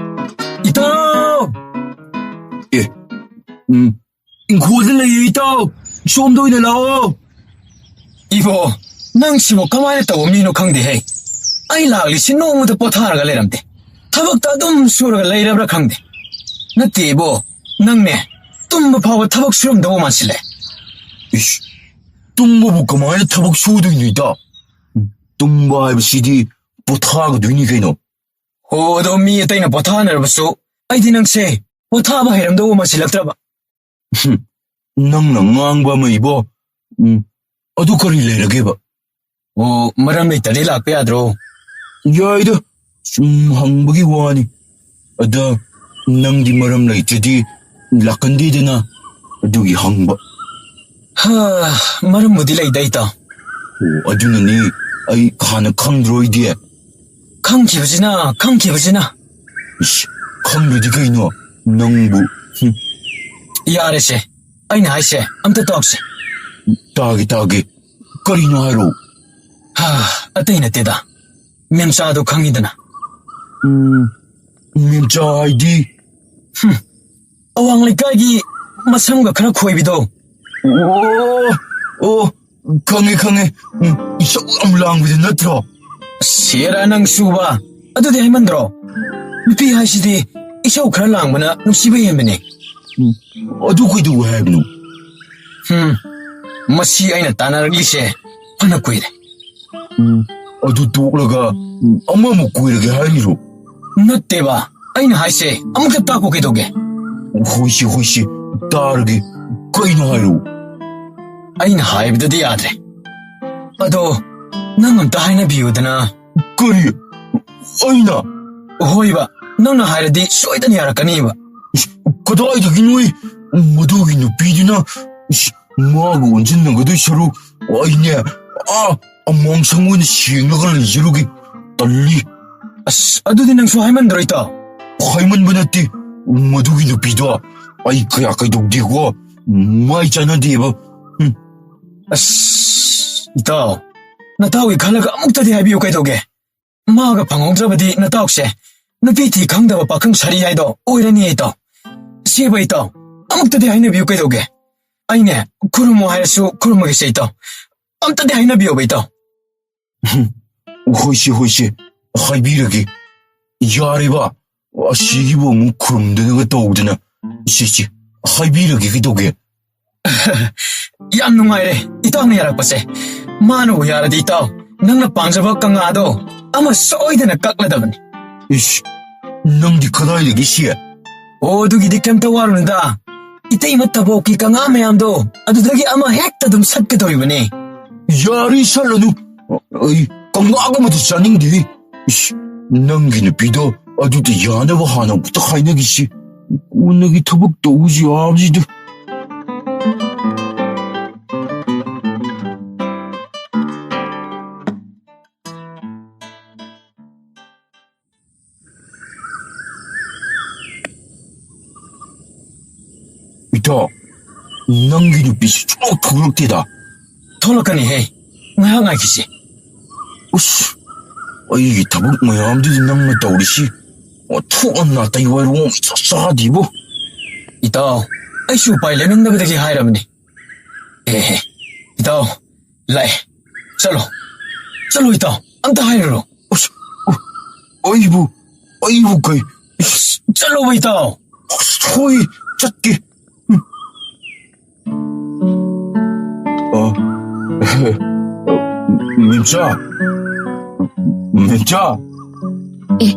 ꯏꯇꯥꯎ! ꯑꯦ, ꯎꯝ, ꯏꯪꯈꯣꯜꯗ ꯂꯩꯌꯦ, ꯏꯇꯥꯎ꯫ ꯁꯣꯝꯗ ꯑꯣꯏꯅ ꯂꯥꯛꯑꯣ꯫ ꯏꯕꯣ, ꯅꯪꯁꯤꯕꯨ ꯀꯃꯥꯏꯅ ꯇꯧꯕ ꯃꯤꯅꯣ ꯈꯪꯗꯦꯍꯦ꯫ ꯑꯩ ꯂꯥꯛꯂꯤꯁꯤ ꯅꯣꯡꯃꯇ ꯄꯣꯊꯥꯔꯒ ꯂꯩꯔꯝꯗꯦ꯫ ꯊꯕꯛꯇ ꯑꯗꯨꯝ ꯁꯨꯔꯒ ꯂꯩꯔꯕ꯭ꯔꯥ ꯈꯪꯗꯦ꯫ ꯅꯠꯇꯦ ꯏꯕꯣ, ꯅꯪꯅꯦ ꯇꯨꯝꯕ ꯐꯥꯎꯕ ꯊꯕꯛ ꯁꯨꯔꯝꯗꯧꯕ ꯃꯥꯟꯁꯤꯜꯂꯦ꯫ ꯏꯁ, ꯇꯨꯝꯕꯕꯨ ꯀꯃꯥꯏꯅ ꯊꯕꯛ ꯁꯨꯗꯣꯏꯅꯣ, ꯏꯇꯥꯎ? ꯇꯨꯝꯕ ꯍꯥꯏꯕꯁꯤꯗꯤ ꯄꯣꯊꯥꯒꯗꯣꯏꯅꯤ ꯀꯩꯅꯣ꯫ ꯍꯣ, ꯑꯗꯣ ꯃꯤ ꯑꯇꯩꯅ ꯄꯣꯊꯥꯅꯔꯕꯁꯨ ꯑꯩꯗꯤ ꯅꯪꯁꯦ ꯄꯣꯊꯥꯕ ꯍꯩꯔꯝꯗꯧꯕ ꯃꯥꯟꯁꯤꯜꯂꯛꯇ꯭ꯔꯕ꯫ ꯍꯨꯝ, ꯅꯪꯅ ꯉꯥꯡꯕ ꯑꯃ ꯏꯕꯣ꯫ ꯎꯝ, ꯑꯗꯨ ꯀꯔꯤ ꯂꯩꯔꯒꯦꯕ? ꯑꯣ, ꯃꯔꯝ ꯂꯩꯇꯔꯗꯤ ꯂꯥꯛꯄ ꯌꯥꯗ꯭ꯔꯣ? ꯌꯥꯏꯗ, ꯁꯨꯝ ꯍꯪꯕꯒꯤ ꯋꯥꯅꯤ꯫ ꯑꯗ ꯅꯪꯗꯤ ꯃꯔꯝ ꯂꯩꯇ꯭ꯔꯗꯤ ꯂꯥꯛꯀꯟꯗꯦꯗꯅ, ꯑꯗꯨꯒꯤ ꯍꯪꯕ꯫ ꯍꯥ, ꯃꯔꯝꯕꯨꯗꯤ ꯂꯩꯗ, ꯏꯇꯥꯎ꯫ ꯑꯣ, ꯑꯗꯨꯅꯅꯤ ꯑꯩ ꯍꯥꯟꯅ ꯈꯪꯗ꯭ꯔꯣꯏꯗꯤ꯫ ꯈꯪꯈꯤꯕꯁꯤꯅ, ꯈꯪꯈꯤꯕꯁꯤꯅ꯫ ꯏꯁ, ꯈꯪꯗ꯭ꯔꯗꯤ ꯀꯩꯅꯣ ꯅꯪꯕꯨ? ꯍꯨꯝ꯫ ꯌꯥꯔꯦꯁꯦ, ꯑꯩꯅ ꯍꯥꯏꯁꯦ ꯑꯝꯇ ꯇꯥꯎꯁꯦ꯫ ꯇꯥꯒꯦ, ꯇꯥꯒꯦ꯫ ꯀꯔꯤꯅꯣ ꯍꯥꯏꯔꯣ꯫ ꯍꯥ, ꯑꯇꯩ ꯅꯠꯇꯦꯗ, ꯃꯦꯝꯆꯥꯗꯣ ꯈꯪꯉꯤꯗꯅ꯫ ꯎꯝ, ꯃꯦꯝꯆꯥ ꯍꯥꯏꯗꯤ? ꯍꯨꯝ, ꯑꯋꯥꯡ ꯂꯩꯀꯥꯏꯒꯤ ꯃꯁꯝꯒ ꯈꯔ ꯈꯣꯏꯕꯤꯗꯣ꯫ ꯑꯣ, ꯑꯣ, ꯈꯪꯉꯦ, ꯈꯪꯉꯦ꯫ ꯎꯝ, ꯏꯁꯧ ꯌꯥꯝ ꯂꯥꯡꯕꯤꯗꯨ ꯅꯠꯇ꯭ꯔꯣ? ꯁꯦꯔꯥ ꯅꯪꯁꯨꯕ, ꯑꯗꯨꯗꯤ ꯍꯥꯏꯃꯟꯗ꯭ꯔꯣ? ꯅꯨꯄꯤ ꯍꯥꯏꯁꯤꯗꯤ ꯏꯁꯧ ꯈꯔ ꯂꯥꯡꯕꯅ ꯅꯨꯡꯁꯤꯕ ꯍꯦꯟꯕꯅꯦ꯫ ꯎꯝ, ꯑꯗꯨ ꯀꯩꯗꯧꯋꯦ ꯍꯥꯏꯕꯅꯣ? ꯍꯨꯝ, ꯃꯁꯤ ꯑꯩꯅ ꯇꯥꯟꯅꯔꯛꯂꯤꯁꯦ ꯐꯅ ꯀꯨꯏꯔꯦ꯫ ꯎꯝ, ꯑꯗꯨ ꯇꯣꯛꯂꯒ, ꯎꯝ, ꯑꯃꯃꯨꯛ ꯀꯣꯏꯔꯒꯦ ꯍꯥꯏꯔꯤꯔꯣ? ꯅꯠꯇꯦꯕ, ꯑꯩꯅ ꯍꯥꯏꯁꯦ ꯑꯃꯨꯛꯇ ꯇꯥꯛꯈꯣ ꯀꯩꯗꯧꯒꯦ? ꯍꯣꯏꯁꯦ, ꯍꯣꯏꯁꯦ, ꯇꯥꯔꯒꯦ꯫ ꯀꯩꯅꯣ ꯍꯥꯏꯔꯣ꯫ ꯑꯩꯅ ꯍꯥꯏꯕꯗꯗꯤ ꯌꯥꯗ꯭ꯔꯦ꯫ ꯑꯗꯣ ꯅꯪ ꯑꯝꯇ ꯍꯥꯏꯅꯕꯤꯌꯨꯗꯅ꯫ ꯀꯔꯤ? ꯑꯩꯅ? ꯍꯣꯏꯕ, ꯅꯪꯅ ꯍꯥꯏꯔꯗꯤ ꯁꯣꯏꯗꯅ ꯌꯥꯔꯛꯀꯅꯤꯕ꯫ ꯏꯁ, ꯀꯗꯥꯏꯗꯒꯤꯅꯣꯍꯦ? ꯃꯗꯨꯒꯤ ꯅꯨꯄꯤꯗꯨꯅ, ꯏꯁ, ꯃꯥꯒ ꯑꯣꯟꯁꯤꯟꯅꯒꯗꯣꯏ ꯁꯔꯨꯛ ꯑꯩꯅꯦ, ꯑꯥ, ꯑꯃꯥꯡꯁꯪ ꯑꯣꯏꯅ ꯁꯦꯡꯂꯒ ꯂꯩꯖꯔꯨꯒꯦ꯫ ꯇꯜꯂꯤ꯫ ꯑꯁ, ꯑꯗꯨꯗꯤ ꯅꯪꯁꯨ ꯍꯥꯏꯃꯟꯗ꯭ꯔꯣ, ꯏꯇꯥꯎ? ꯍꯥꯏꯃꯟꯕ ꯅꯠꯇꯦ꯫ ꯃꯗꯨꯒꯤ ꯅꯨꯄꯤꯗꯣ ꯑꯩ ꯀꯌꯥ ꯀꯩꯗꯧꯗꯦꯀꯣ꯫ ꯃꯥꯏ ꯆꯥꯟꯅꯗꯦꯕ꯫ ꯍꯨꯝ꯫ ꯑꯁ, ꯏꯇꯥꯎ, ꯅꯇꯥꯎꯒꯤ ꯈꯜꯂꯒ ꯑꯃꯨꯛꯇꯗꯤ ꯍꯥꯏꯕꯤꯌꯨ ꯀꯩꯗꯧꯒꯦ? ꯃꯥꯒ ꯐꯪꯍꯧꯗ꯭ꯔꯕꯗꯤ ꯅꯇꯥꯎꯁꯦ ꯅꯨꯄꯤ ꯊꯤ ꯈꯪꯗꯕ ꯄꯥꯈꯪ ꯁꯥꯔꯤ ꯍꯥꯏꯗꯣ ꯑꯣꯏꯔꯅꯤ, ꯏꯇꯥꯎ꯫ ꯁꯦꯕ ꯏꯇꯥꯎ, ꯑꯃꯨꯛꯇꯗꯤ ꯍꯥꯏꯅꯕꯤꯌꯨ ꯀꯩꯗꯧꯒꯦ? ꯑꯩꯅꯦ, ꯈꯨꯔꯨꯝꯃꯣ ꯍꯥꯏꯔꯁꯨ ꯈꯨꯔꯨꯝꯃꯒꯦꯁꯦ, ꯏꯇꯥꯎ꯫ ꯑꯝꯇꯗꯤ ꯍꯥꯏꯅꯕꯤꯌꯣꯕ, ꯏꯇꯥꯎ꯫ ꯍꯣꯏꯁꯦ, ꯍꯣꯏꯁꯦ, ꯍꯥꯏꯕꯤꯔꯒꯦ꯫ ꯌꯥꯔꯦꯕ, ꯑꯁꯤꯒꯤꯕꯨ ꯑꯃꯨꯛ ꯈꯨꯔꯨꯝꯗꯅꯒ ꯇꯧꯗꯅ꯫ ꯏꯆꯦ, ꯏꯆꯦ, ꯍꯥꯏꯕꯤꯔꯒꯦ, ꯀꯩꯗꯧꯒꯦ? ꯌꯥꯝ ꯅꯨꯡꯉꯥꯏꯔꯦ ꯏꯇꯥꯎꯅ ꯌꯥꯔꯛꯄꯁꯦ꯫ ꯃꯥꯅꯕꯨ ꯌꯥꯔꯗꯤ ꯏꯇꯥꯎ, ꯅꯪꯅ ꯄꯥꯝꯖꯕ ꯀꯪꯉꯥꯗꯣ ꯑꯃ ꯁꯣꯏꯗꯅ ꯀꯛꯂꯗꯕꯅꯤ꯫ ꯏꯁ, ꯅꯪꯗꯤ ꯀꯗꯥꯏꯗꯒꯤ ꯁꯤ? ꯑꯣ, ꯑꯗꯨꯒꯤꯗꯤ ꯀꯩꯝꯇ ꯋꯥꯔꯨꯅꯨꯗ꯫ ꯏꯇꯩꯃ ꯇꯕꯣꯛꯀꯤ ꯀꯪꯉꯥ ꯃꯌꯥꯝꯗꯣ ꯑꯗꯨꯗꯒꯤ ꯑꯃ ꯍꯦꯛꯇ ꯑꯗꯨꯝ ꯁꯠꯀꯗꯧꯔꯤꯕꯅꯦ꯫ ꯌꯥꯔꯦ, ꯁꯠꯂꯅꯨ꯫ ꯑꯩ ꯀꯪꯉꯥꯒ ꯑꯃꯗꯤ ꯆꯥꯅꯤꯡꯗꯦ꯫ ꯏꯁ, ꯅꯪꯒꯤ ꯅꯨꯄꯤꯗꯣ ꯑꯗꯨꯗ ꯌꯥꯅꯕ ꯍꯥꯟꯅ ꯑꯃꯨꯛꯇ ꯍꯥꯏꯅꯈꯤꯁꯤ꯫ ꯀꯣꯟꯅꯒꯤ ꯊꯕꯛ ꯇꯧꯕꯁꯨ ꯌꯥꯕꯁꯤꯗ꯫ ꯏꯇꯥꯎ, ꯅꯪꯒꯤ ꯅꯨꯄꯤꯁꯤ ꯁꯨꯡꯊꯣꯛ ꯊꯣꯛꯂꯛꯇꯦꯗ꯫ ꯊꯣꯛꯂꯛꯀꯅꯤꯍꯦ, ꯉꯥꯏꯍꯥꯛ ꯉꯥꯏꯈꯤꯁꯤ꯫ ꯎꯁ, ꯑꯩꯒꯤ ꯊꯕꯛ ꯃꯌꯥꯝꯗꯨꯗꯤ ꯅꯪꯅ ꯇꯧꯔꯤꯁꯤ ꯑꯣꯟꯊꯣꯛꯅ ꯅꯥꯇꯩ ꯋꯥꯏꯔꯣꯡ ꯏꯆꯥ ꯆꯥꯗꯦꯕꯨ꯫ ꯏꯇꯥꯎ, ꯑꯩꯁꯨ ꯎꯄꯥꯏ ꯂꯩꯃꯟꯗꯕꯗꯒꯤ ꯍꯥꯏꯔꯕꯅꯤ꯫ ꯑꯦꯍꯦ, ꯏꯇꯥꯎ, ꯂꯥꯛꯑꯦ꯫ ꯆꯠꯂꯣ, ꯆꯠꯂꯣ ꯏꯇꯥꯎ, ꯑꯝꯇ ꯍꯥꯏꯔꯨꯔꯣ꯫ ꯑꯁ, ꯑ, ꯑꯩꯕꯨ, ꯑꯩꯕꯨ ꯀꯩ? ꯏꯁ, ꯆꯠꯂꯣꯕ ꯏꯇꯥꯎ꯫ ꯑꯁ, ꯍꯣꯏ, ꯆꯠꯀꯦ꯫ ꯎꯝ꯫ ꯑ, ꯃꯦꯝꯆꯥ, ꯃꯦꯝꯆꯥ꯫ ꯑꯦ,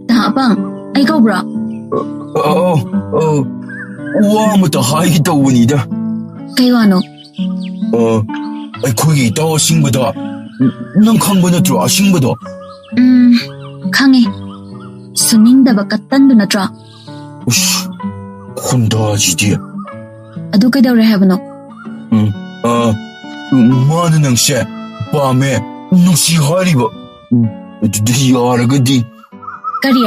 ꯇꯥ ꯑꯄꯥꯡ, ꯑꯩ ꯀꯧꯕ꯭ꯔꯣ? ꯑ, ꯑ, ꯑ, ꯋꯥ ꯑꯃꯇ ꯍꯥꯏꯒꯦ ꯇꯧꯕꯅꯤꯗ꯫ ꯀꯩ ꯋꯥꯅꯣ? ꯑ, ꯑꯩꯈꯣꯏꯒꯤ ꯏꯇꯥꯎ ꯑꯁꯤꯡꯕꯗꯣ, ꯅꯪ ꯈꯪꯕ ꯅꯠꯇ꯭ꯔꯣ ꯑꯁꯤꯡꯕꯗꯣ? ꯎꯝ, ꯈꯪꯉꯦ꯫ ꯁꯨꯅꯤꯡꯗꯕ ꯀꯠꯇꯟꯗꯨ ꯅꯠꯇ꯭ꯔꯣ? ꯎꯁ, ꯈꯨꯟꯗꯥꯁꯤꯗꯤ꯫ ꯑꯗꯨ ꯀꯩꯗꯧꯔꯦ ꯍꯥꯏꯕꯅꯣ? ꯎꯝ, ꯑ, ꯃꯥꯅ ꯅꯪꯁꯦ ꯄꯥꯝꯃꯦ, ꯅꯨꯡꯁꯤ ꯍꯥꯏꯔꯤꯕ꯫ ꯎꯝ, ꯑꯗꯨꯗꯤ ꯌꯥꯔꯒꯗꯤ꯫ ꯀꯔꯤ?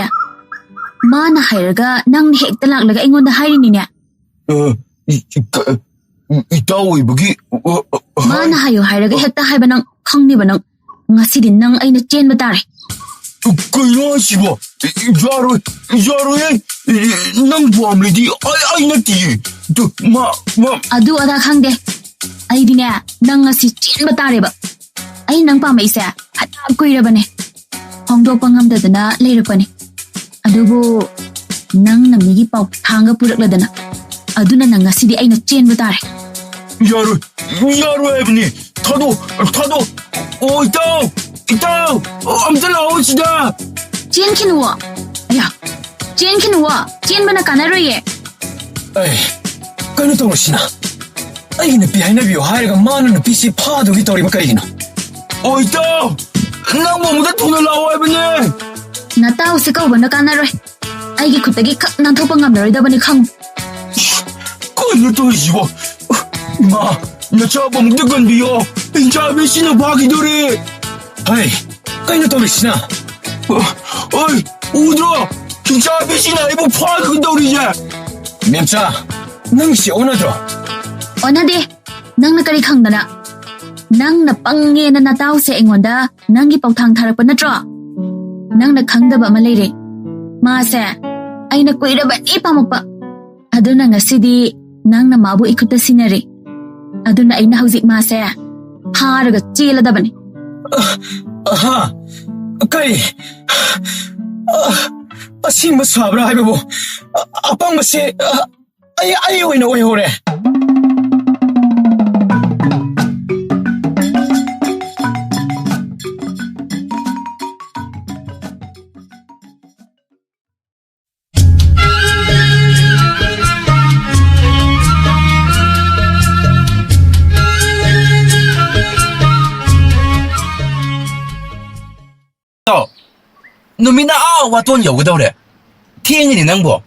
ꯃꯥꯅ ꯍꯥꯏꯔꯒ ꯅꯪꯅ ꯍꯦꯛꯇ ꯂꯥꯛꯂꯒ ꯑꯩꯉꯣꯟꯗ ꯍꯥꯏꯔꯤꯅꯤꯅꯦ? ꯑ, ꯏ-, ꯏ-, ꯀ-, ꯏꯇꯥꯎ ꯑꯣꯏꯕꯒꯤ, ꯑ, ꯑ, ꯃꯥꯅ ꯍꯥꯏ-, ꯍꯥꯏꯌꯨ ꯍꯥꯏꯔꯒ ꯍꯦꯛꯇ ꯍꯥꯏꯕ ꯅꯪ ꯈꯪꯅꯤꯕ ꯅꯪ꯫ ꯉꯁꯤꯗꯤ ꯅꯪ ꯑꯩꯅ ꯆꯦꯟꯕ ꯇꯥꯔꯦ꯫ ꯀꯩꯅꯣ ꯍꯥꯏꯁꯤꯕꯣ? ꯌꯥꯔꯣꯏ, ꯌꯥꯔꯣꯏꯍꯦ꯫ ꯅꯪ ꯄꯥꯝꯂꯗꯤ ꯑꯩ, ꯑꯩ ꯅꯠꯇꯤꯌꯦ꯫ ꯑꯗꯨ ꯃꯥ, ꯃꯥ ꯑꯗꯨ ꯑꯗꯥ ꯈꯪꯗꯦ꯫ ꯑꯩꯗꯤꯅꯦ, ꯅꯪ ꯉꯁꯤ ꯆꯦꯟꯕ ꯇꯥꯔꯦꯕ꯫ ꯑꯩ ꯅꯪ ꯄꯥꯝꯃꯛꯏꯁꯦ ꯐꯅꯌꯥꯝ ꯀꯨꯏꯔꯕꯅꯦ꯫ ꯐꯣꯡꯗꯣꯛꯄ ꯉꯝꯗꯗꯅ ꯂꯩꯔꯛꯄꯅꯤ꯫ ꯑꯗꯨꯕꯨ ꯅꯪꯅ ꯃꯤꯒꯤ ꯄꯥꯎ ꯊꯥꯡꯒ ꯄꯨꯔꯛꯂꯗꯅ, ꯑꯗꯨꯅ ꯅꯪ ꯉꯁꯤꯗꯤ ꯑꯩꯅ ꯆꯦꯟꯕ ꯇꯥꯔꯦ꯫ ꯌꯥꯔꯣꯏ, ꯌꯥꯔꯣꯏ ꯍꯥꯏꯕꯅꯤ꯫ ꯊꯥꯗꯣꯛ, ꯊꯥꯗꯣꯛ꯫ ꯑꯣ, ꯏꯇꯥꯎ, ꯏꯇꯥꯎ, ꯑꯣ, ꯑꯝꯇ ꯂꯥꯛꯑꯣ ꯁꯤꯗ꯫ ꯆꯦꯟꯈꯤꯅꯨꯋꯣ꯫ ꯌꯥ, ꯆꯦꯟꯈꯤꯅꯨꯋꯣ꯫ ꯆꯦꯟꯕꯅ ꯀꯥꯟꯅꯔꯣꯏꯌꯦ꯫ ꯑꯩ, ꯀꯩꯅꯣ ꯇꯧꯔꯤꯁꯤꯅ? ꯑꯩꯒꯤ ꯅꯨꯄꯤ ꯍꯥꯏꯅꯕꯤꯌꯨ ꯍꯥꯏꯔꯒ ꯃꯥꯅ ꯅꯨꯄꯤꯁꯤ ꯐꯥꯗꯨꯒꯤ ꯇꯧꯔꯤꯕ ꯀꯔꯤꯒꯤꯅꯣ? ꯑꯣ, ꯏꯇꯥꯎ, ꯅꯪꯕꯨ ꯑꯃꯨꯛꯇ ꯊꯨꯅ ꯂꯥꯛꯑꯣ ꯍꯥꯏꯕꯅꯦ꯫ ꯅꯇꯥꯎꯁꯦ ꯀꯧꯕꯅ ꯀꯥꯟꯅꯔꯣꯏ꯫ ꯑꯩꯒꯤ ꯈꯨꯠꯇꯒꯤ ꯈꯛ ꯅꯥꯟꯊꯣꯛꯄ ꯉꯝꯂꯔꯣꯏꯗꯕꯅꯤ ꯈꯪꯉꯨ꯫ ꯀꯩꯅꯣ ꯇꯧꯔꯤꯁꯤꯕꯣ? ꯏꯃꯥ, ꯅꯆꯥꯕꯨ ꯑꯃꯨꯛꯇ ꯀꯟꯕꯤꯌꯣ꯫ ꯍꯤꯡꯆꯥꯕꯤꯁꯤꯅ ꯐꯥꯈꯤꯗꯣꯔꯦ꯫ ꯍꯩ, ꯀꯩꯅꯣ ꯇꯧꯔꯤꯁꯤꯅ? ꯑꯣꯏ, ꯎꯗ꯭ꯔꯣ? ꯍꯤꯡꯆꯥꯕꯤꯁꯤꯅ ꯑꯩꯕꯨ ꯐꯥꯈꯤꯗꯣꯔꯦ ꯇꯧꯔꯤꯁꯦ꯫ ꯃꯦꯝꯆꯥ, ꯅꯪꯒꯤꯁꯤ ꯑꯣꯟꯅꯗ꯭ꯔꯣ? ꯑꯣꯟꯅꯗꯦ꯫ ꯅꯪꯅ ꯀꯔꯤ ꯈꯪꯗꯅ? ꯅꯪꯅ ꯄꯪꯉꯦꯅ ꯅꯇꯥꯎꯁꯦ ꯑꯩꯉꯣꯟꯗ ꯅꯪꯒꯤ ꯄꯥꯎꯊꯥꯡ ꯊꯥꯔꯛꯄ ꯅꯠꯇ꯭ꯔꯣ? ꯅꯪꯅ ꯈꯪꯗꯕ ꯑꯃ ꯂꯩꯔꯦ꯫ ꯃꯥꯁꯦ ꯑꯩꯅ ꯀꯨꯏꯔꯕꯅꯤ ꯄꯥꯝꯃꯛꯄ꯫ ꯑꯗꯨꯅ ꯉꯁꯤꯗꯤ ꯅꯪꯅ ꯃꯥꯕꯨ ꯏꯈꯨꯠꯇ ꯁꯤꯟꯅꯔꯦ꯫ ꯑꯗꯨꯅ ꯑꯩꯅ ꯍꯧꯖꯤꯛ ꯃꯥꯁꯦ ꯐꯥꯔꯒ ꯆꯦꯜꯂꯗꯕꯅꯤ꯫ ꯑꯍꯥ, ꯀꯩ? ꯑ, ꯑꯁꯦꯡꯕ ꯁꯥꯕ꯭ꯔꯥ ꯍꯥꯏꯕꯕꯨ? ꯑ, ꯑꯄꯪꯕꯁꯦ, ꯑ, ꯑꯩ, ꯑꯩ ꯑꯣꯏꯅ ꯑꯣꯏꯍꯧꯔꯦ꯫ ꯏꯇꯥꯎ, ꯅꯨꯃꯤꯠꯅ ꯑꯥ ꯋꯥꯇꯣꯟ ꯌꯧꯒꯗꯧꯔꯦ꯫ ꯊꯦꯡꯉꯤꯅꯦ ꯅꯪꯕꯣ꯫